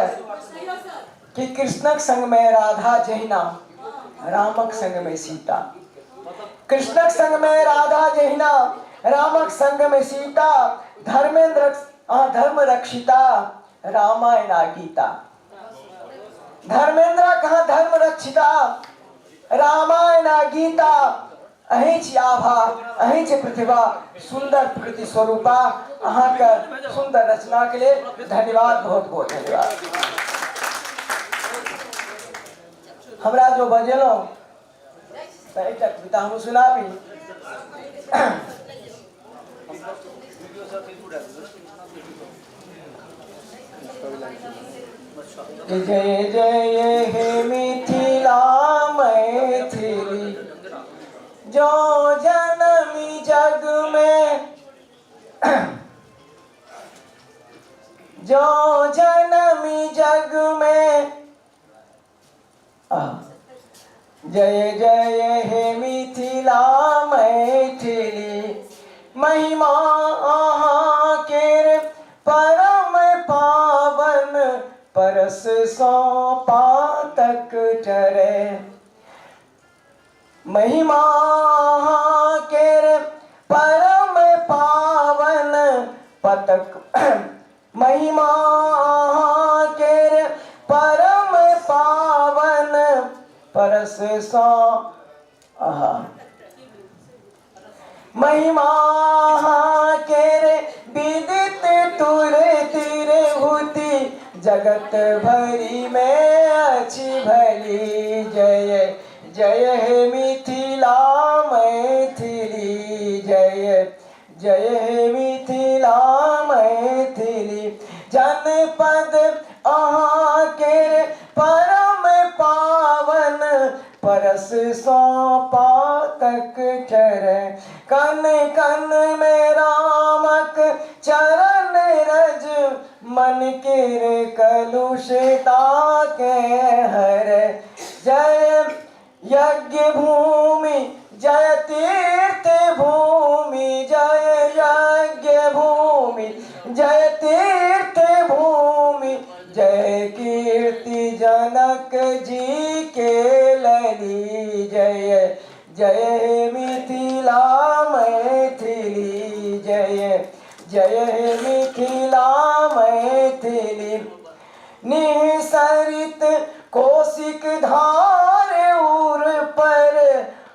कि कृष्णक संगमे राधा जहिना, रामक संगमे सीता। कृष्णक संगमे राधा जहिना, रामक संगमे सीता, धर्मेंद्र धर्म रक्षिता रामायण आ गीता। धर्मेंद्र कहाँ धर्म रक्षिता रामायण आ गीता। अहीं छी आभा, अहीं छी प्रतिभा, सुंदर प्रकृति स्वरूपा। अहाँके सुंदर रचना के लेल धन्यवाद, बहुत बहुत धन्यवाद। हमरा जो बजेलहुँ तऽ एकटा कविता हम सुनाबी। जय जय हे मिथिला मैथिली, जो जनमी जग में, जो जनमी जग में। जय जय हे मिथिला मैथिली, महिमा अहाँ केर परम पावन, परस सौ पातक टरे। महिमा अहाँ केर परम पावन, पतक महिमा अहाँ केर परम पावन, परस सौ आहा। महिमा अहाँ केर विदित तुर तिरहुति, जगत भरि में अछि भली। जय जय हे मिथिला मैथिली, जय जय हे मिथिला मैथिली। जनपद अहाँ केर परम पावन, परस सौ पातक चरण। कन कन में रामक चरण रज, मन केर कलुषता के हर। जय यज्ञ भूमि, जय तीर्थ भूमि, जय यज्ञ भूमि, जय तीर्थ भूमि, जय कीर्ति जनक जी के लली। जय जय मिथिला मैथिली, जय जय मिथिला मैथिली। निसरित कोशिक धार उर पर,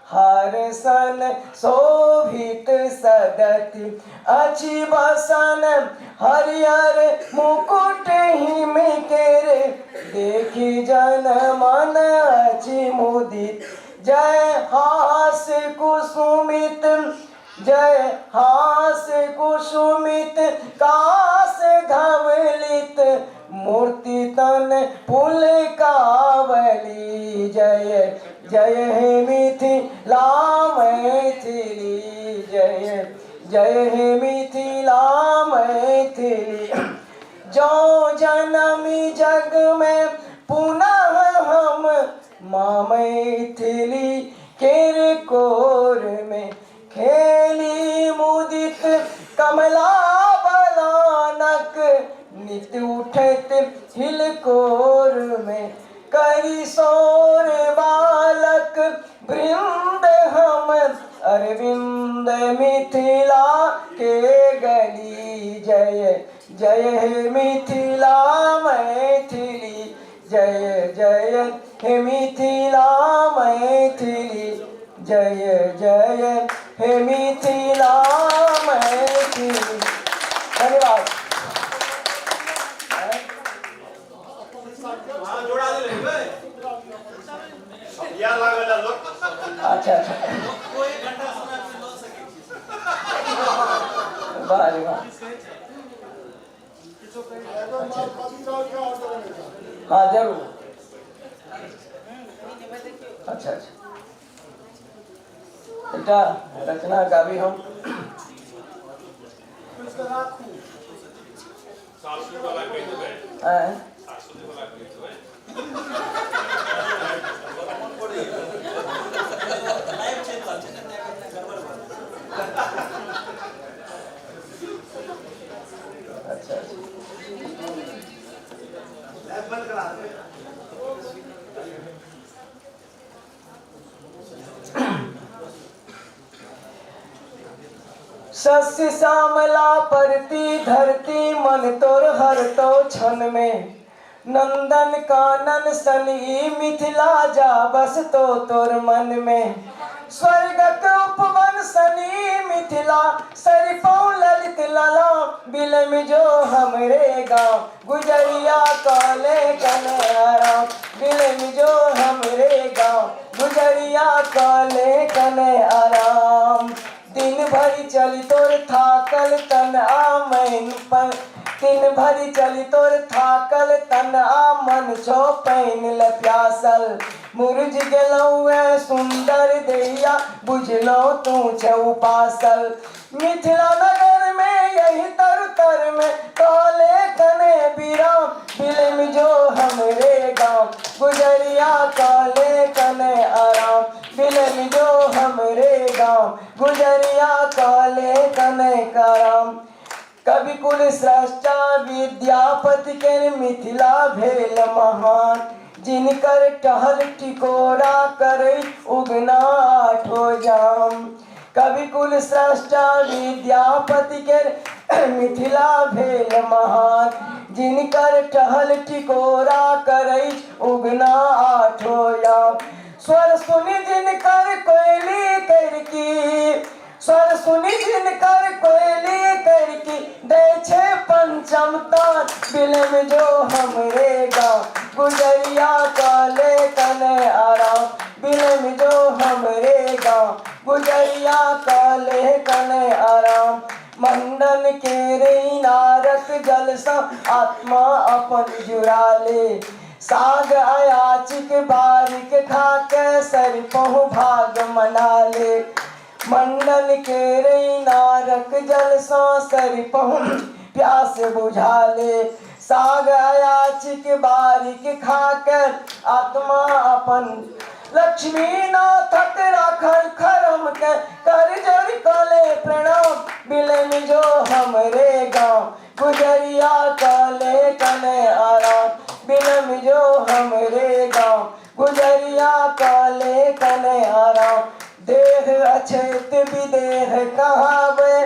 हार सन शोभित सदति। अछि बसन हरियर मुकुट हिम केर, देखि जन मन अछि मुदित। जय हास कुसुमित, जय हास कुसुमित कास धवलित, मूर्ति तन पुलकावली। जय जय हे मिथिला मैथिली, जय जय हे मिथिला मैथिली। जो जनमी जग में पुनः हम, माँ मैथिली केर कोर में खेली। मुदित कमला बलानक नित उठैत हिलकोर में, करी शोर बालक वृंद हम, अरविंद मिथिला के गली। जय जय हे मिथिला मैथिली, जय जय हे मिथिला मैथिली, जय जय हे मिथिला मैथिली। धन्यवाद। अच्छा अच्छा, वाह रे वाह। हाँ जरूर। अच्छा अच्छा, एकटा रचना गाबी हम। आँय? अच्छा अच्छा। शस्य श्यामला परती धरती मन तोर हर तो क्षण में, नंदन कानन सन ई मिथिला जा बस तो तोर मन में, स्वर्गक उपवन सनी मिथिला सरिपौ ललित लला बिलम जो हमरे गाँव गुजरिया काले कन्हैया, बिलम जो हमरे गाँव गुजरिया काले कन्हैया राम। दिन भरि चली तोर थाकल तन आ मैन पर, दिन भरि चली तोर थाकल तन आ मन छो पैन ल प्यासल, मुरझ गेलहुँ ए सुंदर दैया बुझलहुँ तू छे उपासल, मिथिला नगर में यही तर तर में काले कने बिराम, बिलम जो हमरे गाँव गुजरिया काले कने आराम, बिलम जो हमरे गाँव गुजरिया काले कने कराम। कवि कुल स्रष्टा विद्यापति के मिथिला भेल महान, जिनकर टहल टिकोरा करे उगना आठो जाम, कवि कुल स्रष्टा विद्यापति के मिथिला भेल महान, जिनकर टहल टिकोरा करे उगना आठो जाम, स्वर सुनि जिनकर कोयली करकी, स्वर सुनि जिनकर कोयली करकी दै छे पंचम तान, बिलम जो हमरे गाँव गुजरिया काले कने आराम, बिलम जो हमरे गाँव गुजरिया काले कने आराम। मंडन के रे नारक जल सा आत्मा अपन जुड़ा ले, साग अयाचिक बारिक खा के सर पहु भाग मना ले, मंडन के रे नारक जल सा सर पहु प्यास बुझा ले, साग अयाचिक बारिक खा के आत्मा अपन, लक्ष्मी नाथक राखल खरम के कर जोर कले प्रणाम, बिलम जो हमरे गाँव गुजरिया काले कने आराम, बिलम जो हमरे गाँव गुजरिया काले कने आराम। देह अछैत विदेह कहावे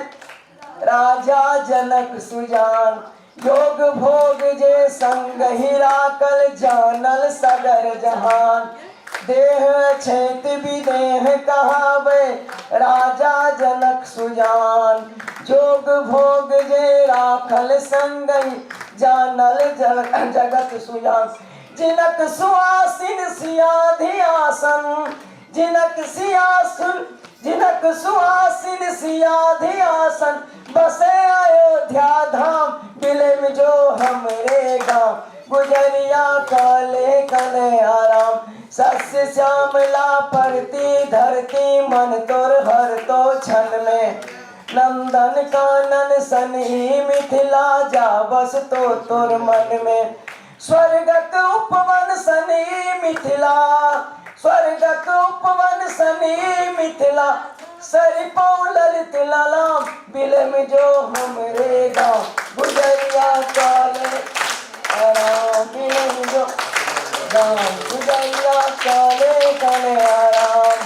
राजा जनक सुजान, योग भोग जे संग ही राखल जानल सगर जहान, देह अछैत विदेह कहावे राजा जनक सुजान, जोग भोग जे राखल संग ही जानल जगत सुजान, जिनक सुआसिन सियाधियासन, जिनक सियासुन जिनक सुहासिन सियाधियासन, बसे अयोध्या धाम, बिलम जो हमरे गाँव गुजरिया काले कने आराम। शस्य श्यामला परती धरती मन तोर हर तो क्षण में, नंदन कानन सन ही मिथिला जा बस तो तोर मन में, स्वर्गक उपवन सनी मिथिला, स्वर्गक उपवन सनी मिथिला सरिपौ ललित ललाम, बिलम जो हमरे गाँव गुजरिया काले आराम, बिलम जो गाँव गुजरिया काले कने आराम।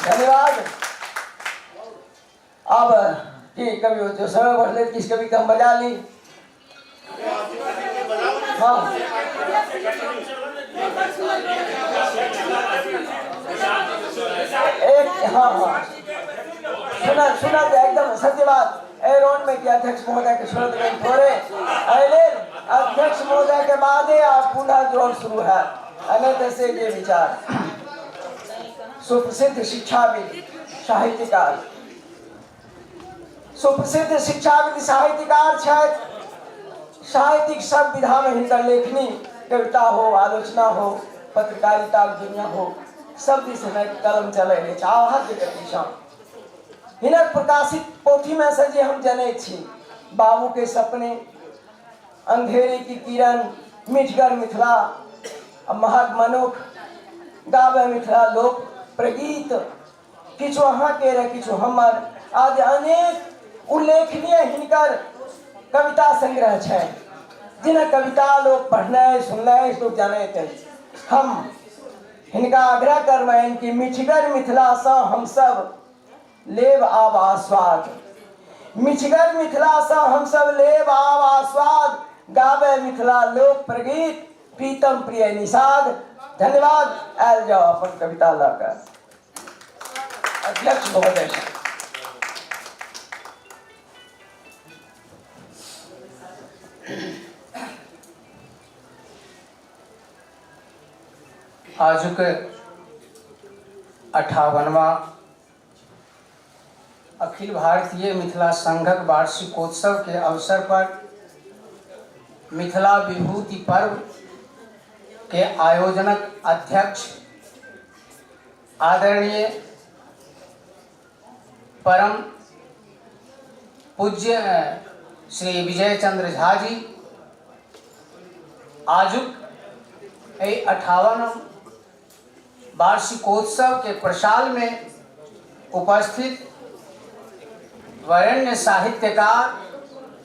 धन्यवाद। अब की कवि जो समय बढ़ले किस कवि का हम बजा ली। हाँ एक हाँ हाँ सुना सुना दे एकदम सत्य बात। एरोन में किया अध्यक्ष महोदय के सुनत गई थोड़े अरे अध्यक्ष महोदय के बाद आप पुनः जोर शुरू है अनंत से ये विचार। सुप्रसिद्ध शिक्षाविद साहित्यकार, सुप्रसिद्ध शिक्षाविद साहित्यकार छथि साहित्यिक सब विधामे हिनकर लेखनी, कविता हो, आलोचना हो, पत्रकारिताक दुनिया हो, सब दिस हिनक कलम चलैत अछि आहत गतिसँ। हिनक प्रकाशित पोथीमे सँ जे हम जनैत छी, बाबू के सपने, अंधेरे की किरण, मिठगर मिथिला, आ महग मनुख, गाबै मिथिला लोक प्रगीत, किछु अहाँके रह किछु हमर आदि अनेक उल्लेखनीय हिनकर कविता संग्रह छनि, जिनक कविता लोक पढ़नाइ सुननाइ लोक जानैत अछि। हम हिनका आग्रह करबनि कि मिठगर मिथिलासँ हमसभ लेब आब आस्वाद, मिठगर मिथिलासँ हमसभ लेब आब आस्वाद, गाबै मिथिला लोक प्रगीत प्रीतम प्रिय निषाद। धन्यवाद। आयल जाओ अपन कविता लऽ कऽ अध्यक्ष महोदय। आजुक 58वां अखिल भारतीय मिथिला संघक वार्षिकोत्सव के अवसर पर मिथिला विभूति पर्व के आयोजनक अध्यक्ष आदरणीय परम पूज्य श्री विजय चंद्र झा जी, आजुक एहि 58 वार्षिकोत्सव के प्रसाल में उपस्थित वरेण्य साहित्यकार,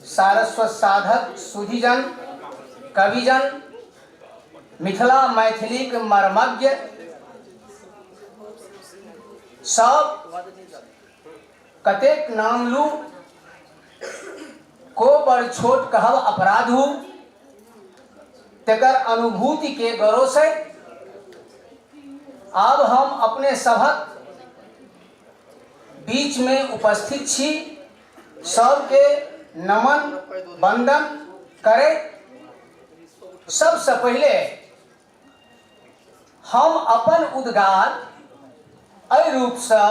सारस्वत साधक, सुधिजन, कविजन, मिथिला मैथिलीक मर्मज्ञ सब, कतेक नाम लू को बड़ छोट कहब अपराधू, तेकर अनुभूति के गरोसैत आब हम अपने सभक बीच में उपस्थित छी। सबके नमन वंदन करैत सबसे पहिले हम अपन उद्गार एहि रूपसँ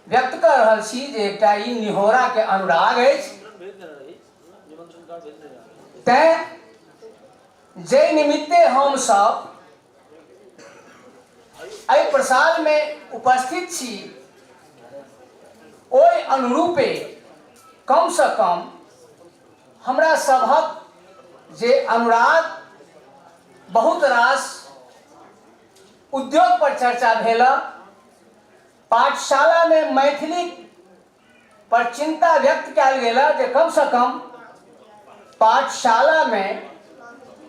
व्यक्त कऽ रहल छी जे एकटा ई निहोराके अनुराग अछि, तैँ जाहि निमित्ते हमसभ एहि प्रसादमे उपस्थित छी ओहि अनुरूपे कमसँ कम हमरा सभक जे अनुराग, बहुत रास उद्योग पर चर्चा भेल, पाठशालामे मैथिली पर चिंता व्यक्त कयल गेल जे कमसँ कम पाठशालामे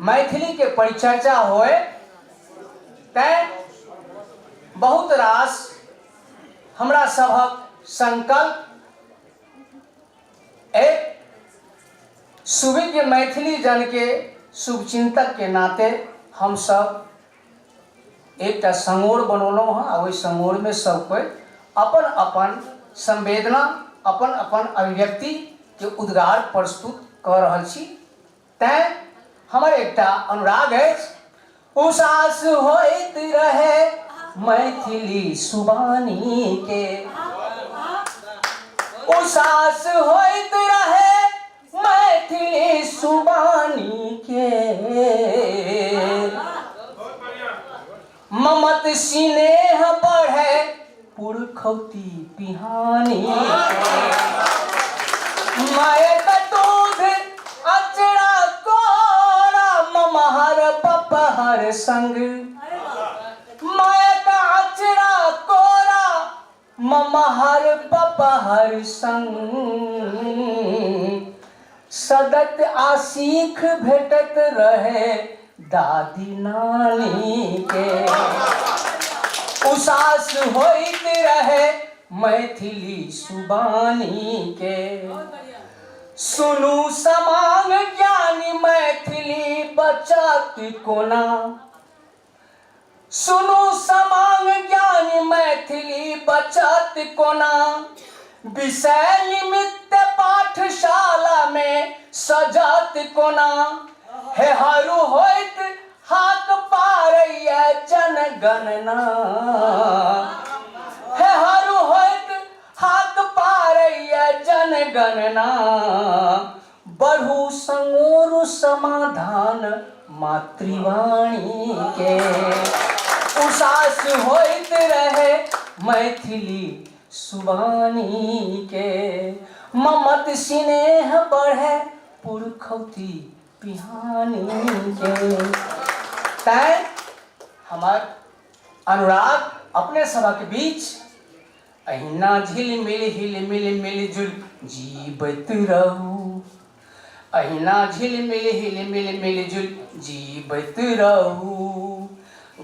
मैथिलीके परिचर्चा होए, तैँ बहुत रास हमरा सभक संकल्प एक सुविज्ञ मैथिली जन के शुभचिंतक के नाते हम सब एकटा संगोर बनौलहुँ हँ आ ओहि संगोरमे सब कोइ अपन अपन संवेदना, अपन अपन अभिव्यक्ति के उद्गार प्रस्तुत कऽ रहल छी। तैँ हमर एकटा अनुराग अछि, उसास होइत रहे मैथिली सुबानी के, उसास होइत रहे मैथिली सुबानी के, ममत सिनेह बढ़े पुरखौती पिहानी, मायक दूध अचरा कोरा ममहर पपहर संग, मायक अचरा कोरा ममहर पपहर संग, सदत आसीख भेटत रहे दादी नानी के, उसास होइत रहे मैथिली सुबानी के, सुनू समांग ज्ञानी मैथिली बचत कोना, सुनू समांग ज्ञानी मैथिली बचत कोना, विषय निमित्त पाठशाला में सजत कोना, हे हरू होइत हाक पारैया जनगणना, हे हरू होइत हाक पारैया जनगणना, बढ़ू विधान मातृवाणी के उसास होइत रहे मैथिली सुबानी के ममत स्नेह बढ़े पुरखौती पिहानी के। तैं हमर अनुराग अपने सभक बीच अहिना झिलमिल हिलमिल मिलजुल जीबैत रहू, अहिना झिलमिल हिलमिल मिलजुल जीबैत रहू,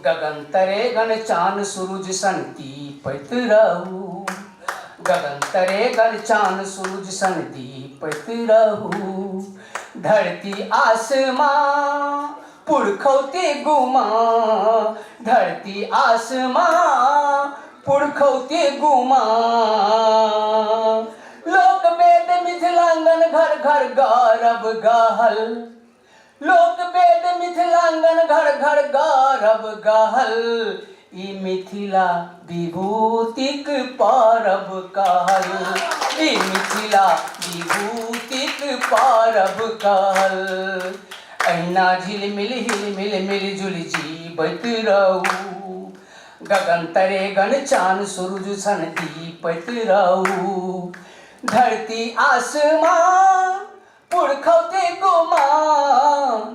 गगन तरे गन चान सुरुज सन दीपैत रहू, गगन तरे गन चान सुरुज सन दीपैत रहू, धरती आसमां पुरखौती गुमा, धरती आसमां पुरखौती गुमा, लोक वेद मिथिलांगन घर घर गौरव गहल, लोक वेद मिथिलांगन घर घर गौरव गहल, ई मिथिला विभूतिक परब कहल, ई मिथिला विभूतिक परब कहल, अहिना झिलमिल हिलमिल मिलजुल जीबैत रहू, गगन तरे गन चान सुरुज सन दीपैत रहू, धरती आसमां पुरखौती गुमा,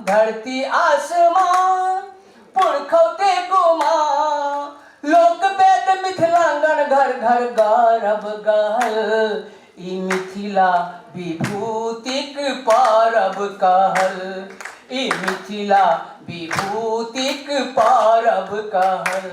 धरती आसमां पुरखौती गुमा, लोक वेद मिथिलांगन घर घर गौरव गहल, ई मिथिला विभूतिक परब कहल, ई मिथिला विभूतिक परब कहल।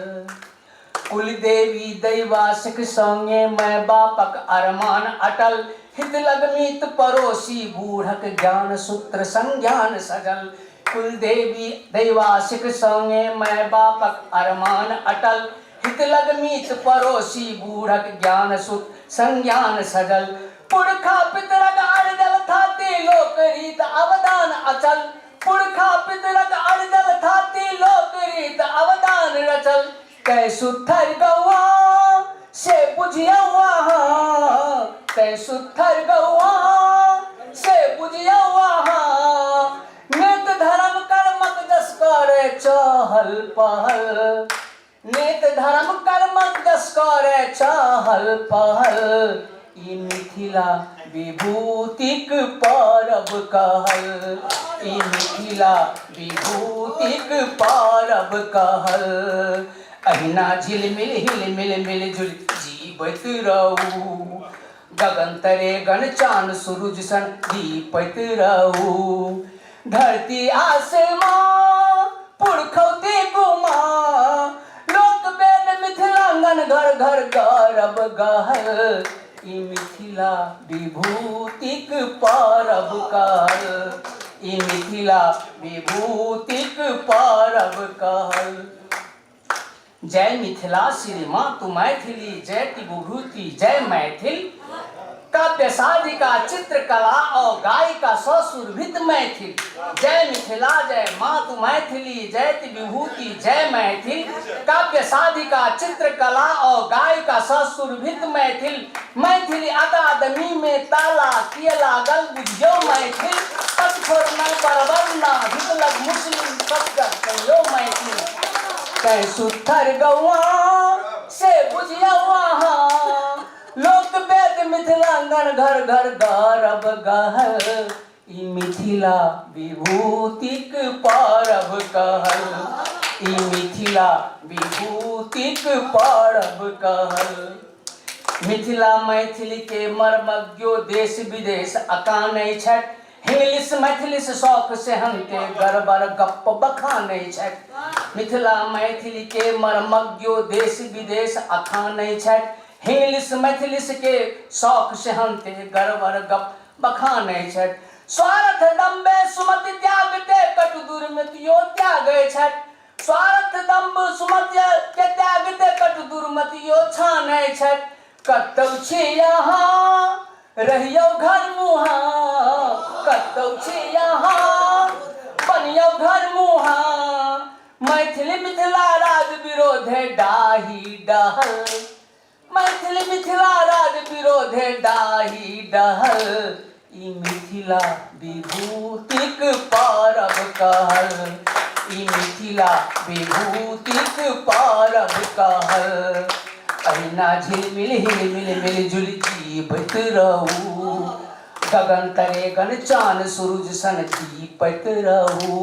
कुलदेवी दैवासिक संगे मैं बापक अरमान अटल, हित लगमीत पड़ोसी बूढ़क ज्ञान सूत्र संज्ञान सजल, कुलदेवी दैवासिक संगे मैं बापक अरमान अटल, हित लगमीत पड़ोसी बूढ़क ज्ञान सूत्र संज्ञान सजल, पुरखा पितरक अर्जल थाती लोक रीत अवदान अचल, पुरखा पितरक अर्जल थाती लोक रीत अवदान रचल, कै सुथर गौआ से बुझियौ अहाँ, कै सुथर गौआ से बुझियौ अहाँ, नित धर्म कर्मक जस करे चहल पहल, नित धर्म कर्मक जस करे चहल पहल, ई मिथिला विभूतिक परब कहल, ई मिथिला विभूतिक परब कहल, अहिना झिलमिल हिलमिल मिलजुल जीबैत रहू, गगन तरे गन चान सुरुज सन दीपैत रहू, धरती आसमां पुरखौती गुमा, लोक वेद मिथिलांगन घर घर गौरव गहल, ई मिथिला विभूतिक परब कहल, ई मिथिला विभूतिक परब कहल। जय मिथिला श्री मातु मैथिली जय विभूति जय मैथिल, काव्य साधिका चित्रकला और गायिका ससुरभित मैथिल, जय मिथिला जय मातु मैथिली जय विभूति जय मैथिल, काव्य साधिका चित्रकला और गायिका ससुरभित मैथिल, मैथिली अकादमी में ताला किए लागल बुझियो मैथिल, पद छोड़ना बरबर ना हितलग मुस्लिम सब जग कहियो मैथिल, कै सुथर गौआ से बुझियो अहाँ, लोक वेद मिथिलांगन घर घर गौरव गहल, ई मिथिला विभूतिक परब कहल, ई मिथिला विभूतिक परब कहल। मिथिला मैथिली के मर्मज्ञो देश विदेश अकानै छथि, इंग्लिश मैथिली से शौक से हनते गड़बड़ गप्प बखानै छथि, मिथिला मैथिली के मर्मज्ञो देश विदेश अखानै छथि, इंग्लिश मैथिली के शौक से हनते गड़बड़ गप्प बखानै छथि, स्वार्थ दम्बे सुमति त्यागते कटु दुर्मतियो त्यागै छथि, स्वार्थ दम्भ सुमति के त्यागते कटु दुर्मतियो छानै छथि, कतौ छी अहाँ रहियौ घर मुहा, कतौ छी अहाँ बनियौ घर मुहा, मैथिली मिथिला राज विरोधे डाही डहल, मैथिली मिथिला राज विरोधे डाही डहल, ई मिथिला विभूतिक परब कहल, ई मिथिला विभूतिक परब कहल। अहिना झिलमिल हिलमिल मिलजुल जीबैत रहू, गगन तरे गन चान सूरज सन दीपैत रहू।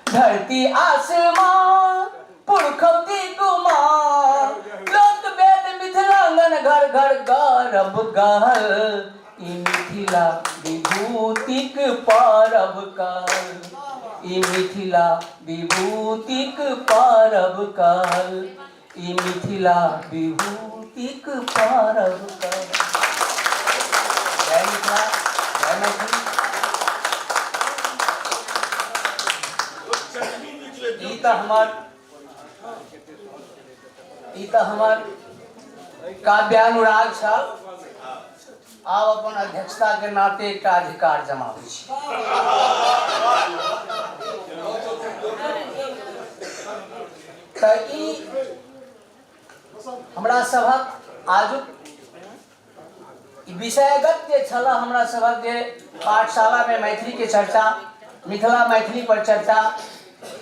धरती आसमान पुरखौती गुमान, लोक वेद मिथिलांगन घर घर गौरव गहल। ई मिथिला विभूतिक परब कहल, ई मिथिला विभूतिक परब कहल, ई मिथिला विभूतिक परब कहल। जय मिथिला, जय मैथिली। ई तऽ हमर ई तऽ हमर काव्यानुराग छल। आब अपन अध्यक्षता के नाते एकटा अधिकार जमाबै छी। तऽ ई हमरा सभक आजुक ई विषयगत जे छल, हमरा सभक जे पाठशालामे मैथिलीके चर्चा, मिथिला मैथिली पर चर्चा,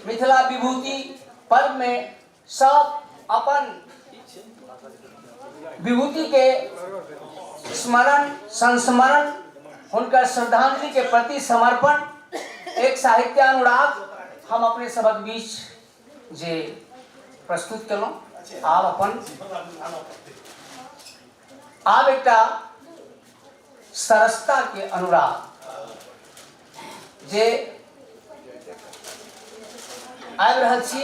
मिथिला विभूति पर्वमे सब अपन विभूतिके स्मरण संस्मरण, हुनकर श्रद्धांजलिके प्रति समर्पण, एक साहित्यानुराग हम अपने सभक बीच जे प्रस्तुत केलहुँ। आब अपन आब एकटा सरसता के अनुराग जे आबि रहल छी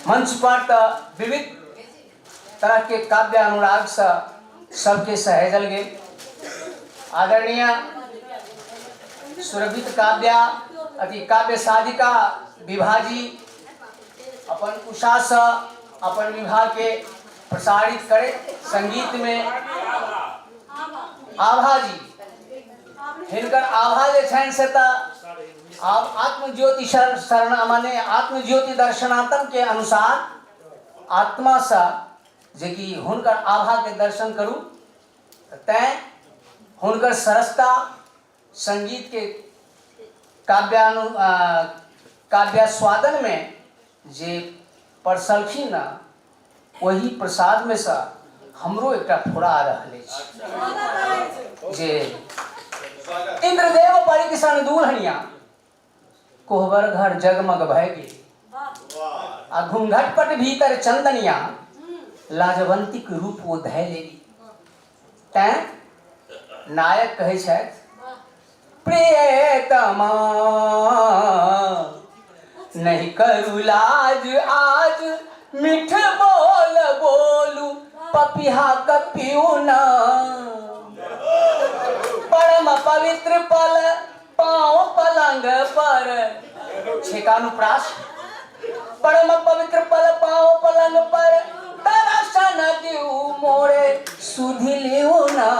मंच पर, तऽ विविध तरहके काव्य अनुरागसँ सबके सहेजल गेल। आदरणीय सुरभित काव्या अथी काव्य साधिका विभाजी अपन उषासँ अपन विवाहके प्रसारित करैत संगीतमे आभाजी, हिनकर आभा जे छनि से तऽ आब आत्मज्योति शरण माने आत्मज्योति दर्शनात्म के अनुसार आत्मासँ जे कि हुनकर आभाके दर्शन करू। तैँ हुनकर सरसता संगीतके काव्यानु काव्यास्वादनमे जे परसलखिन ने, ओहि प्रसादमे सँ हमरो एकटा फुरा रहल अछि जे इंद्रदेव परिकिशन दूल्हनिया कोहबर घर जगमग भय गेल, आ घूंघट पट भीतर चंदनिया लाजवंतीक रूप ओ धय लेली। तैं नायक कहै छथि, प्रियतमा नहीं करू लाज आज, मिठ बोल बोलू पपिहा कपियू ना। परम पवित्र पल पाँव पलंग पर, छेकानुप्रास, परम पवित्र पल पाँव पलंग पर, दर्शन दिउ मोरे सुधि लिउ ना।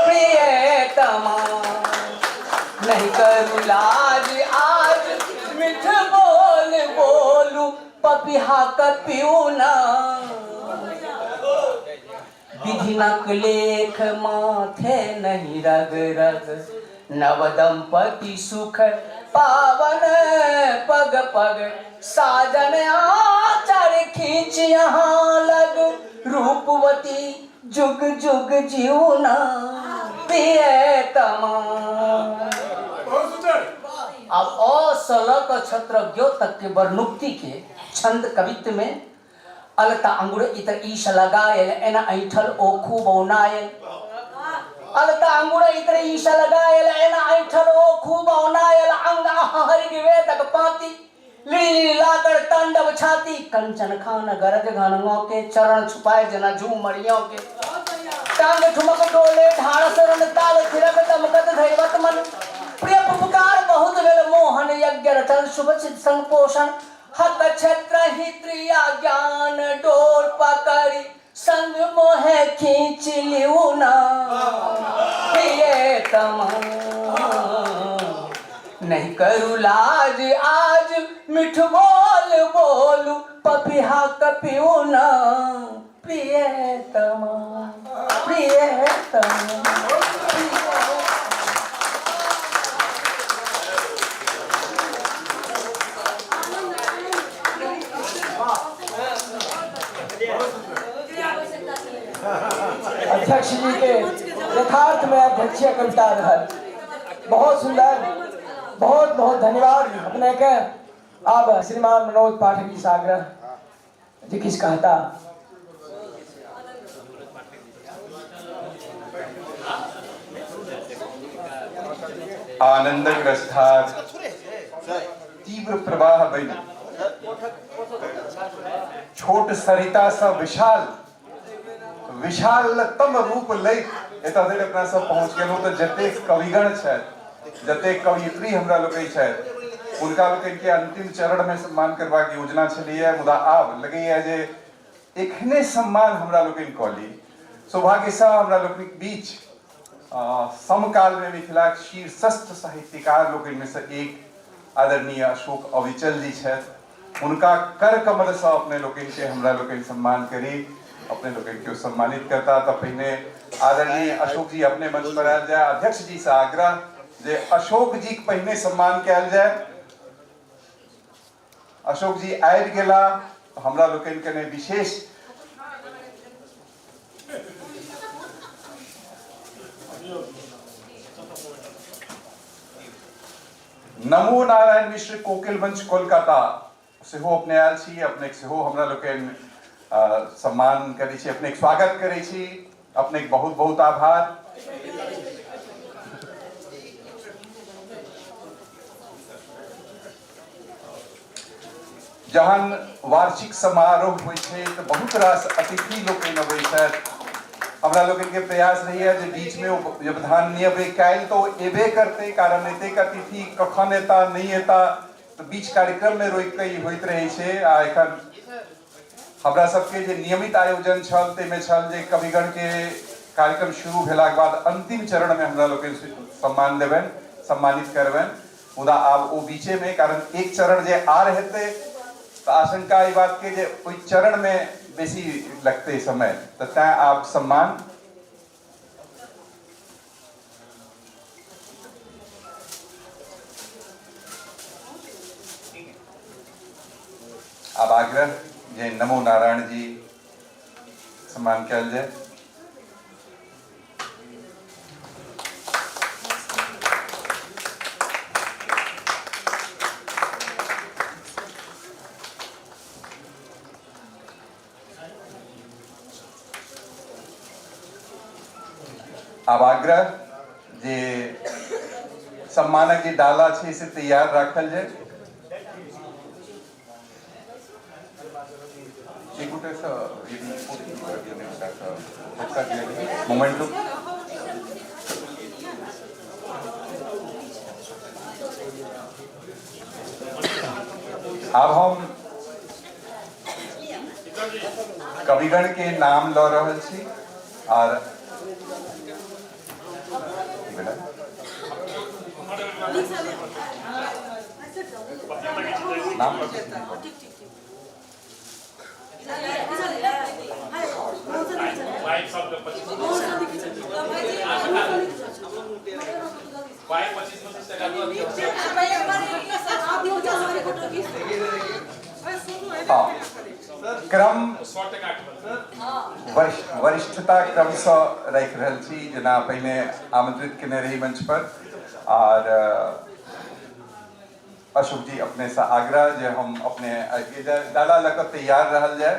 प्रियतमा नहीं करू लाज आज, मिठ बोल बोलू पपिहा कपियू ना। विधिनक लेख माथे नहीं रग रग, नव दंपति सुख पावन पग पग, साजन आचर खींच यहाँ लग, रूपवती जुग जुग जीवना प्रियतमा। अब अ स ल क छत्र ज्ञ तक के वर्णुक्ति के छंद कवित्व में अलता अंगुर इतर ईश लगायल, एना ऐठल ओ खूब औनायल। अलता अंगुर इतर ईश लगायल, एना ऐठल ओ खूब औनायल। अंग हरि विवेदक पाती, लीली लाकर तांडव छाती। कंचन खान गरज घन के चरण छुपाए जना झूमरियों के। टांग ठुमक डोले ढाड़ शरण ताल थिरक दमकत धैवत मन। प्रिय पुकार बहुत भेल मोहन यज्ञ रचन शुभ संग पोषण। हत क्षेत्र ही त्रिया ज्ञान डोर पकड़ी संग मोहे खींच लिउ ना। प्रियतमा नहीं करू लाज आज, मिठ बोल बोलू पपिहा कपिऊ ना। प्रियतमा प्रियतमा। अध्यक्ष जी के यथार्थ में अध्यक्षीय कविता रहल। बहुत सुंदर, बहुत बहुत धन्यवाद अपने के। अब श्रीमान मनोज पाठक जी से आग्रह जे किछु कहता। आनंदक रसधार तीव्र प्रवाह बनि छोट सरिता सँ विशाल विशालतम रूप लैत एतऽ धरि अपना सब पहुँच गेलहुँ। तऽ जतेक कविगण छथि, जतेक कवयित्री हमरा लोकनि छथि, हुनका लोकनिके अंतिम चरणमे सम्मान करबाक योजना छलैए, मुदा आब लगैए जे एखने सम्मान हमरा लोकनि कऽ ली। सौभाग्यसँ हमरा लोकनिक बीच समकालमे मिथिलाक शीर्षस्थ साहित्यकार लोकनिमे सँ एक आदरणीय अशोक अविचल जी छथि। हुनका कर कमलसँ अपने लोकनिके हमरा लोकनि सम्मान करी, अपने लोकनिके ओ सम्मानित करता। तऽ पहिने आदरणीय अशोक जी अपने मंच पर आयल जाय। अध्यक्ष जी से आग्रह जे अशोक जी के पहिने सम्मान कयल जाय। अशोक जी आबि गेला, हमरा लोकनि कने विशेष नमो नारायण मिश्र कोकिल मंच कोलकाता सेहो अपने आयल छी, अपने सेहो हमरा लोकनि सम्मान करै छी, अपने स्वागत करै छी, अपने बहुत बहुत आभार। जहन वार्षिक समारोह होइ छै तऽ बहुत रास अतिथि लोकनि अबै छथि। हमरा लोकनिके प्रयास रहैए जे बीचमे ओ व्यवधान नहि अबै। काल्हि तऽ ओ एबे करतै, कारण एतेक अतिथि कखन एता नहि एता, तऽ बीच कार्यक्रममे रोकि कऽ ई होइत रहै छै। आ एखन हमरा सबके जे नियमित आयोजन छल ताहिमे छल जे कविगणके कार्यक्रम शुरू भेलाके बाद अंतिम चरणमे हमरा लोकनि सम्मान देबनि, सम्मानित करबनि। मुदा आब ओ बीचेमे, कारण एक चरण जे आर हेतै तऽ आशंका एहि बातके जे ओहि चरणमे बेसी लगतै समय, तऽ तैँ आब सम्मान आब आग्रह जे नमो नारायण जी सम्मान कयल जाय। आब आग्रह जे सम्मानक जे डाला छै से तैयार राखल जाय। एक गोटेसँ यदि मोमेंटो आब हम कविगण के नाम लऽ रहल छी आर नाम क्रम वरिष्ठता क्रमसँ राखि रहल छी, जेना पहिने आमंत्रित केने रही मंच पर। आर अशोक जी अपने से आग्रह जे हम अपने आबि जाय, डाला लऽ कऽ तैयार रहल जाय।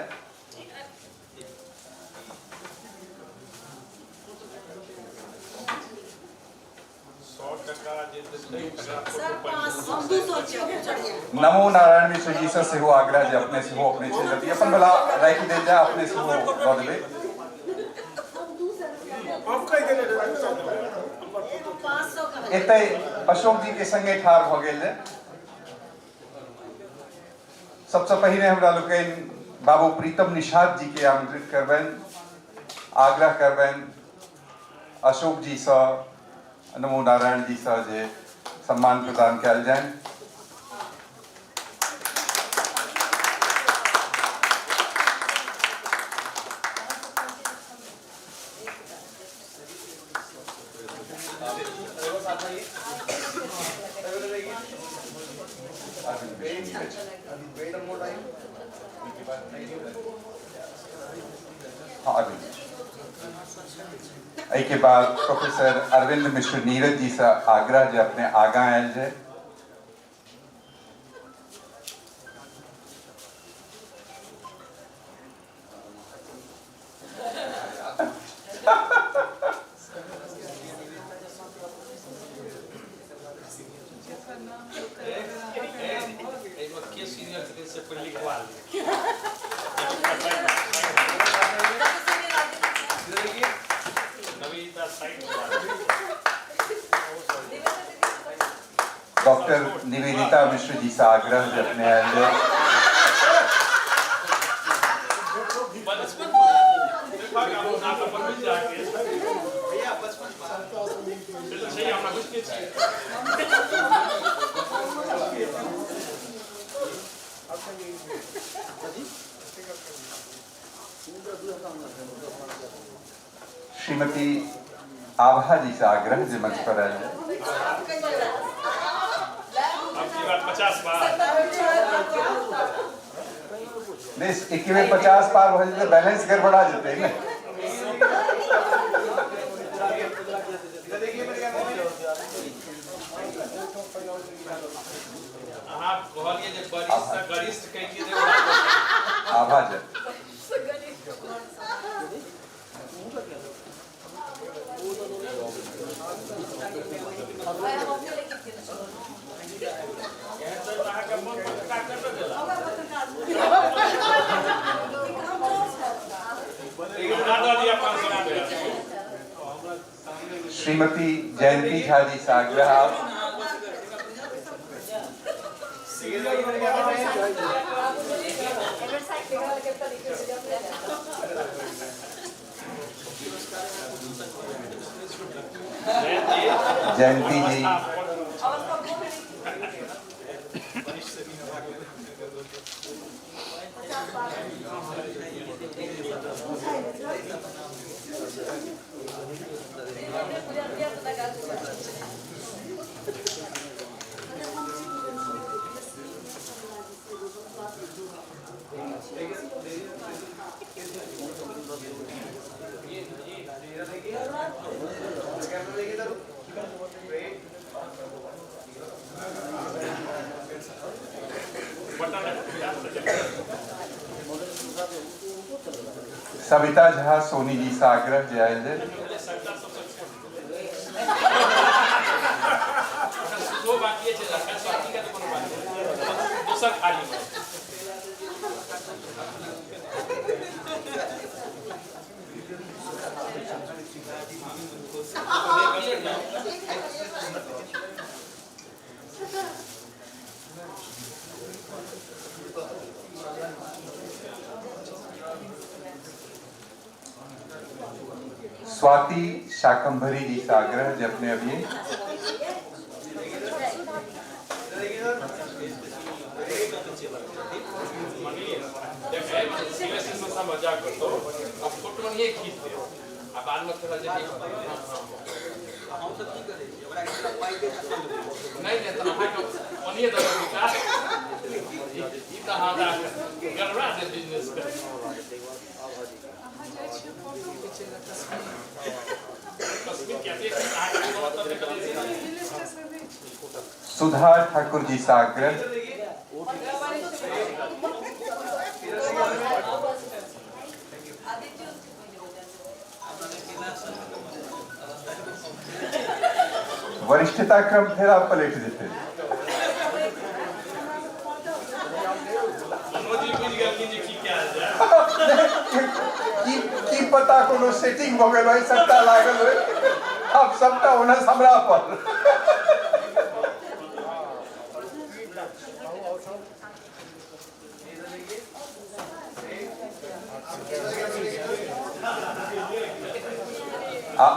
नमो नारायण मिश्र जी से सेहो आग्रह जे अपने सेहो अपने चलि अबी, अपन वाला राखि देल जाय, अपने सेहो दऽ देबै। एतै अशोक जी के संगे ठाढ़ भऽ गेल जाय। सबसँ पहिने हमरा लोकनि बाबू प्रीतम निषाद जी के आमंत्रित करबनि, आग्रह करबनि अशोक जी सँ, नमो नारायण जी सँ जे सम्मान प्रदान कयल जाय। अरविंद मिश्र नीरज। हाँ, अरविंद। एहिके बाद प्रोफेसर अरविंद मिश्र नीरज जी से आग्रह जे अपने आगाँ आयल जाय। एहिमे के सीनियर छथिन से पहिले लिखवा लिअ। नवीनता साइड। डॉक्टर निवेदिता मिश्र जी से आग्रह जे अपने आयल जाय। सही हमरा बुझते छियै। श्रीमती आभा जी से आग्रह जे मंच पर आयल जाय। अब की बार 50 बार। नहीं, एक बेर 50 पार भऽ जेतै, बैलेंस गड़बड़ा जेतै ने। अहाँ कहलियै जे वरिष्ठ सँ गरिष्ठ कहितियै जे आभा जी। एहन तऽ अहाँके मन पत्रकार कतऽ देला? हमरा दऽ दिअ 500 रुपया। श्रीमती जयंती झा जी से आग्रह आप। जयंती जी। सविता झा सोनी जी से आग्रह जे आयल जाय। दो बाकी छै, अखन स्वाति के तऽ कोनो बात नहि, दोसर खाली मे। स्वाति शाकंभरी जी से आग्रह जे अपने अभी। मजाक करतो अब फोटो नहीं खींच दे आ बाद में थोड़ा जे नहीं नहीं, तऽ अहाँके ओनिये दऽ देब विकास। ई तऽ हमरा गड़बड़ा दे बिजनेस के। तस्वीर कैसे अहाँके कोनो मतलब नहि करै छै। सुधा ठाकुर जी से आग्रह। वरिष्ठता क्रम फेर आप पलट जेतै। मनोज जी बुझि गेलखिन जे की कयल जाय। की की पता कोनो सेटिंग भऽ गेल होय, सबटा लागल होय, आब सबटा ओनस हमरा पर। आ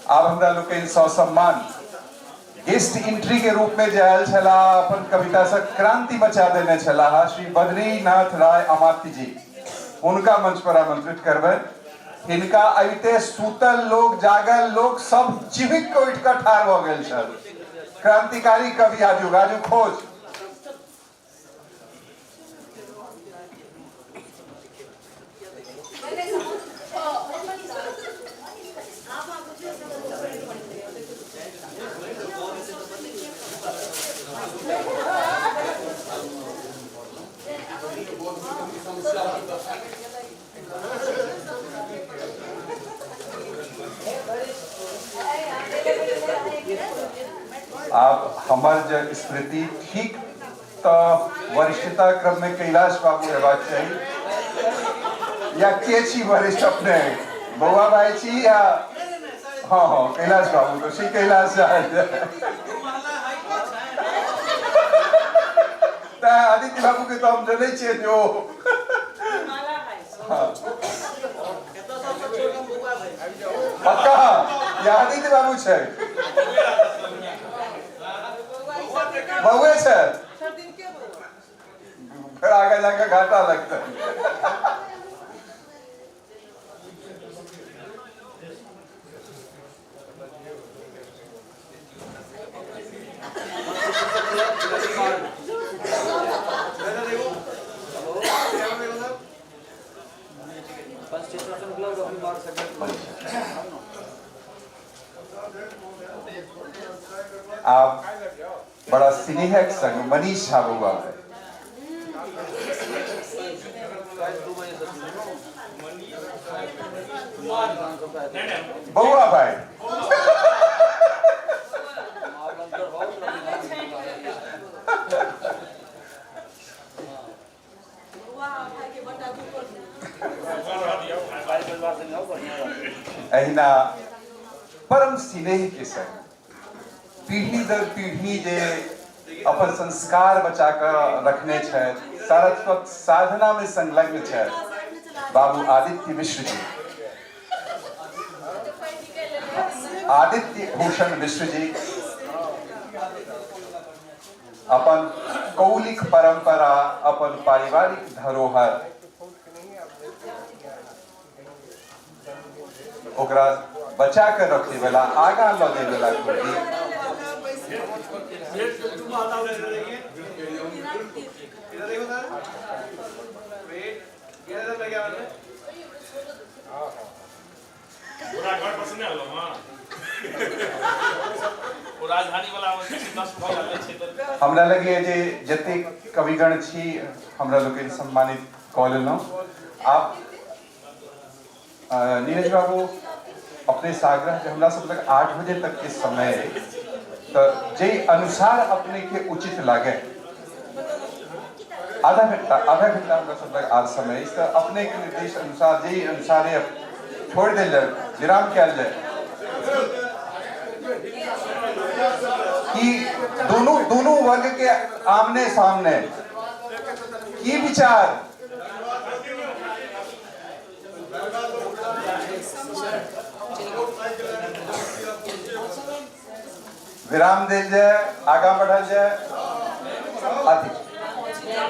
आब हमरा लोकनि ससम्मान गेस्ट एंट्री के रूप में जे आयल छलाह, अपन कविता से क्रांति मचा देने छलाह, श्री बद्रीनाथ राय अमात्य जी। हुनका मंच पर आमंत्रित करबनि। हिनका अबिते सुतल लोक जागल लोक सब चिहुक के उठि कऽ ठाढ़ भऽ गेल छल। क्रांतिकारी कवि आजू राजू खोज। आब हमर जे स्मृति ठीक तऽ वरिष्ठता क्रम में कैलाश बाबू हेबाक चाही या के छी वरिष्ठ अपने बौआ भाई छी या हाँ हाँ कैलाश बाबू तो श्री कैलाश झा। तैं आदित्य बाबू के तो हम जनै छियै जो हाँ। पक्का या आदित्य बाबू छै बउए छै फिर आगे जाके घाटा लगता है। आप बड़ा स्नेहक संग मनीष झा बउआ भाई। बउआ भाई अहिना परम स्नेह के संग पीढ़ी दर पीढ़ी जे अपन संस्कार बचा कऽ रखने छथि, सारस्वत साधना में संलग्न छथि बाबू आदित्य मिश्र जी, आदित्य भूषण मिश्र जी अपन कौलिक परंपरा, अपन पारिवारिक धरोहर ओकरा बचा के रखे वाला, आगा लऽ जाय वाला कृति। हमरा लगैए जे जतेक कविगण छी हमरा लोकनि सम्मानित कऽ लेलहुँ। आब नीरज बाबू अपने से आग्रह जे हमरा सब लग 8 बजे तक के समय अइ, तऽ जाहि अनुसार अपने के उचित लागे आधा घंटा हमरा सब लग आर समय अछि, तऽ अपने के निर्देश अनुसार जाहि अनुसारे छोड़ि देल जाय, विराम कयल जाय कि दोनों दोनों वर्ग के आमने सामने की विचार। विराम देल जाय, आगा बढ़ल जाय, अथी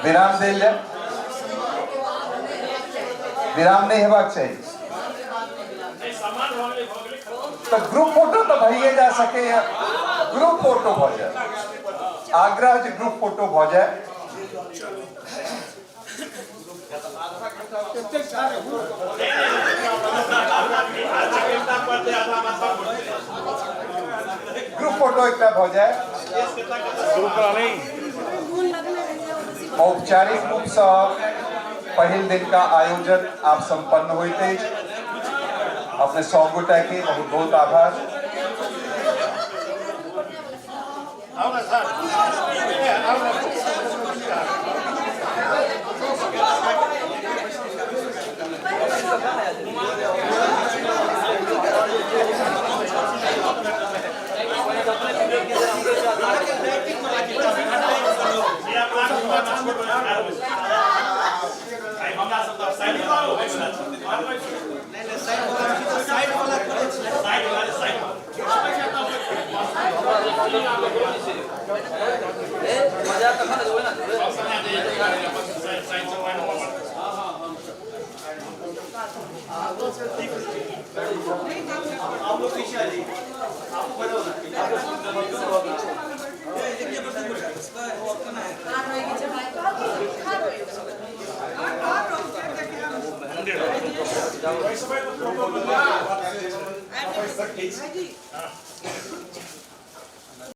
विराम देल जाय, विराम नहीं हेबाक चाही। तो ग्रुप फोटो तो भइए जा सके, ग्रुप फोटो भ जाए, आग्रह जे ग्रुप फोटो भ जाए। ग्रुप फोटो एकटा भ जाए। औपचारिक रूप से पहिल दिन का आयोजन आप संपन्न होइत अछि। अपने सब गोटा के बहुत बहुत आभार। ओहि समय तऽ फोटो।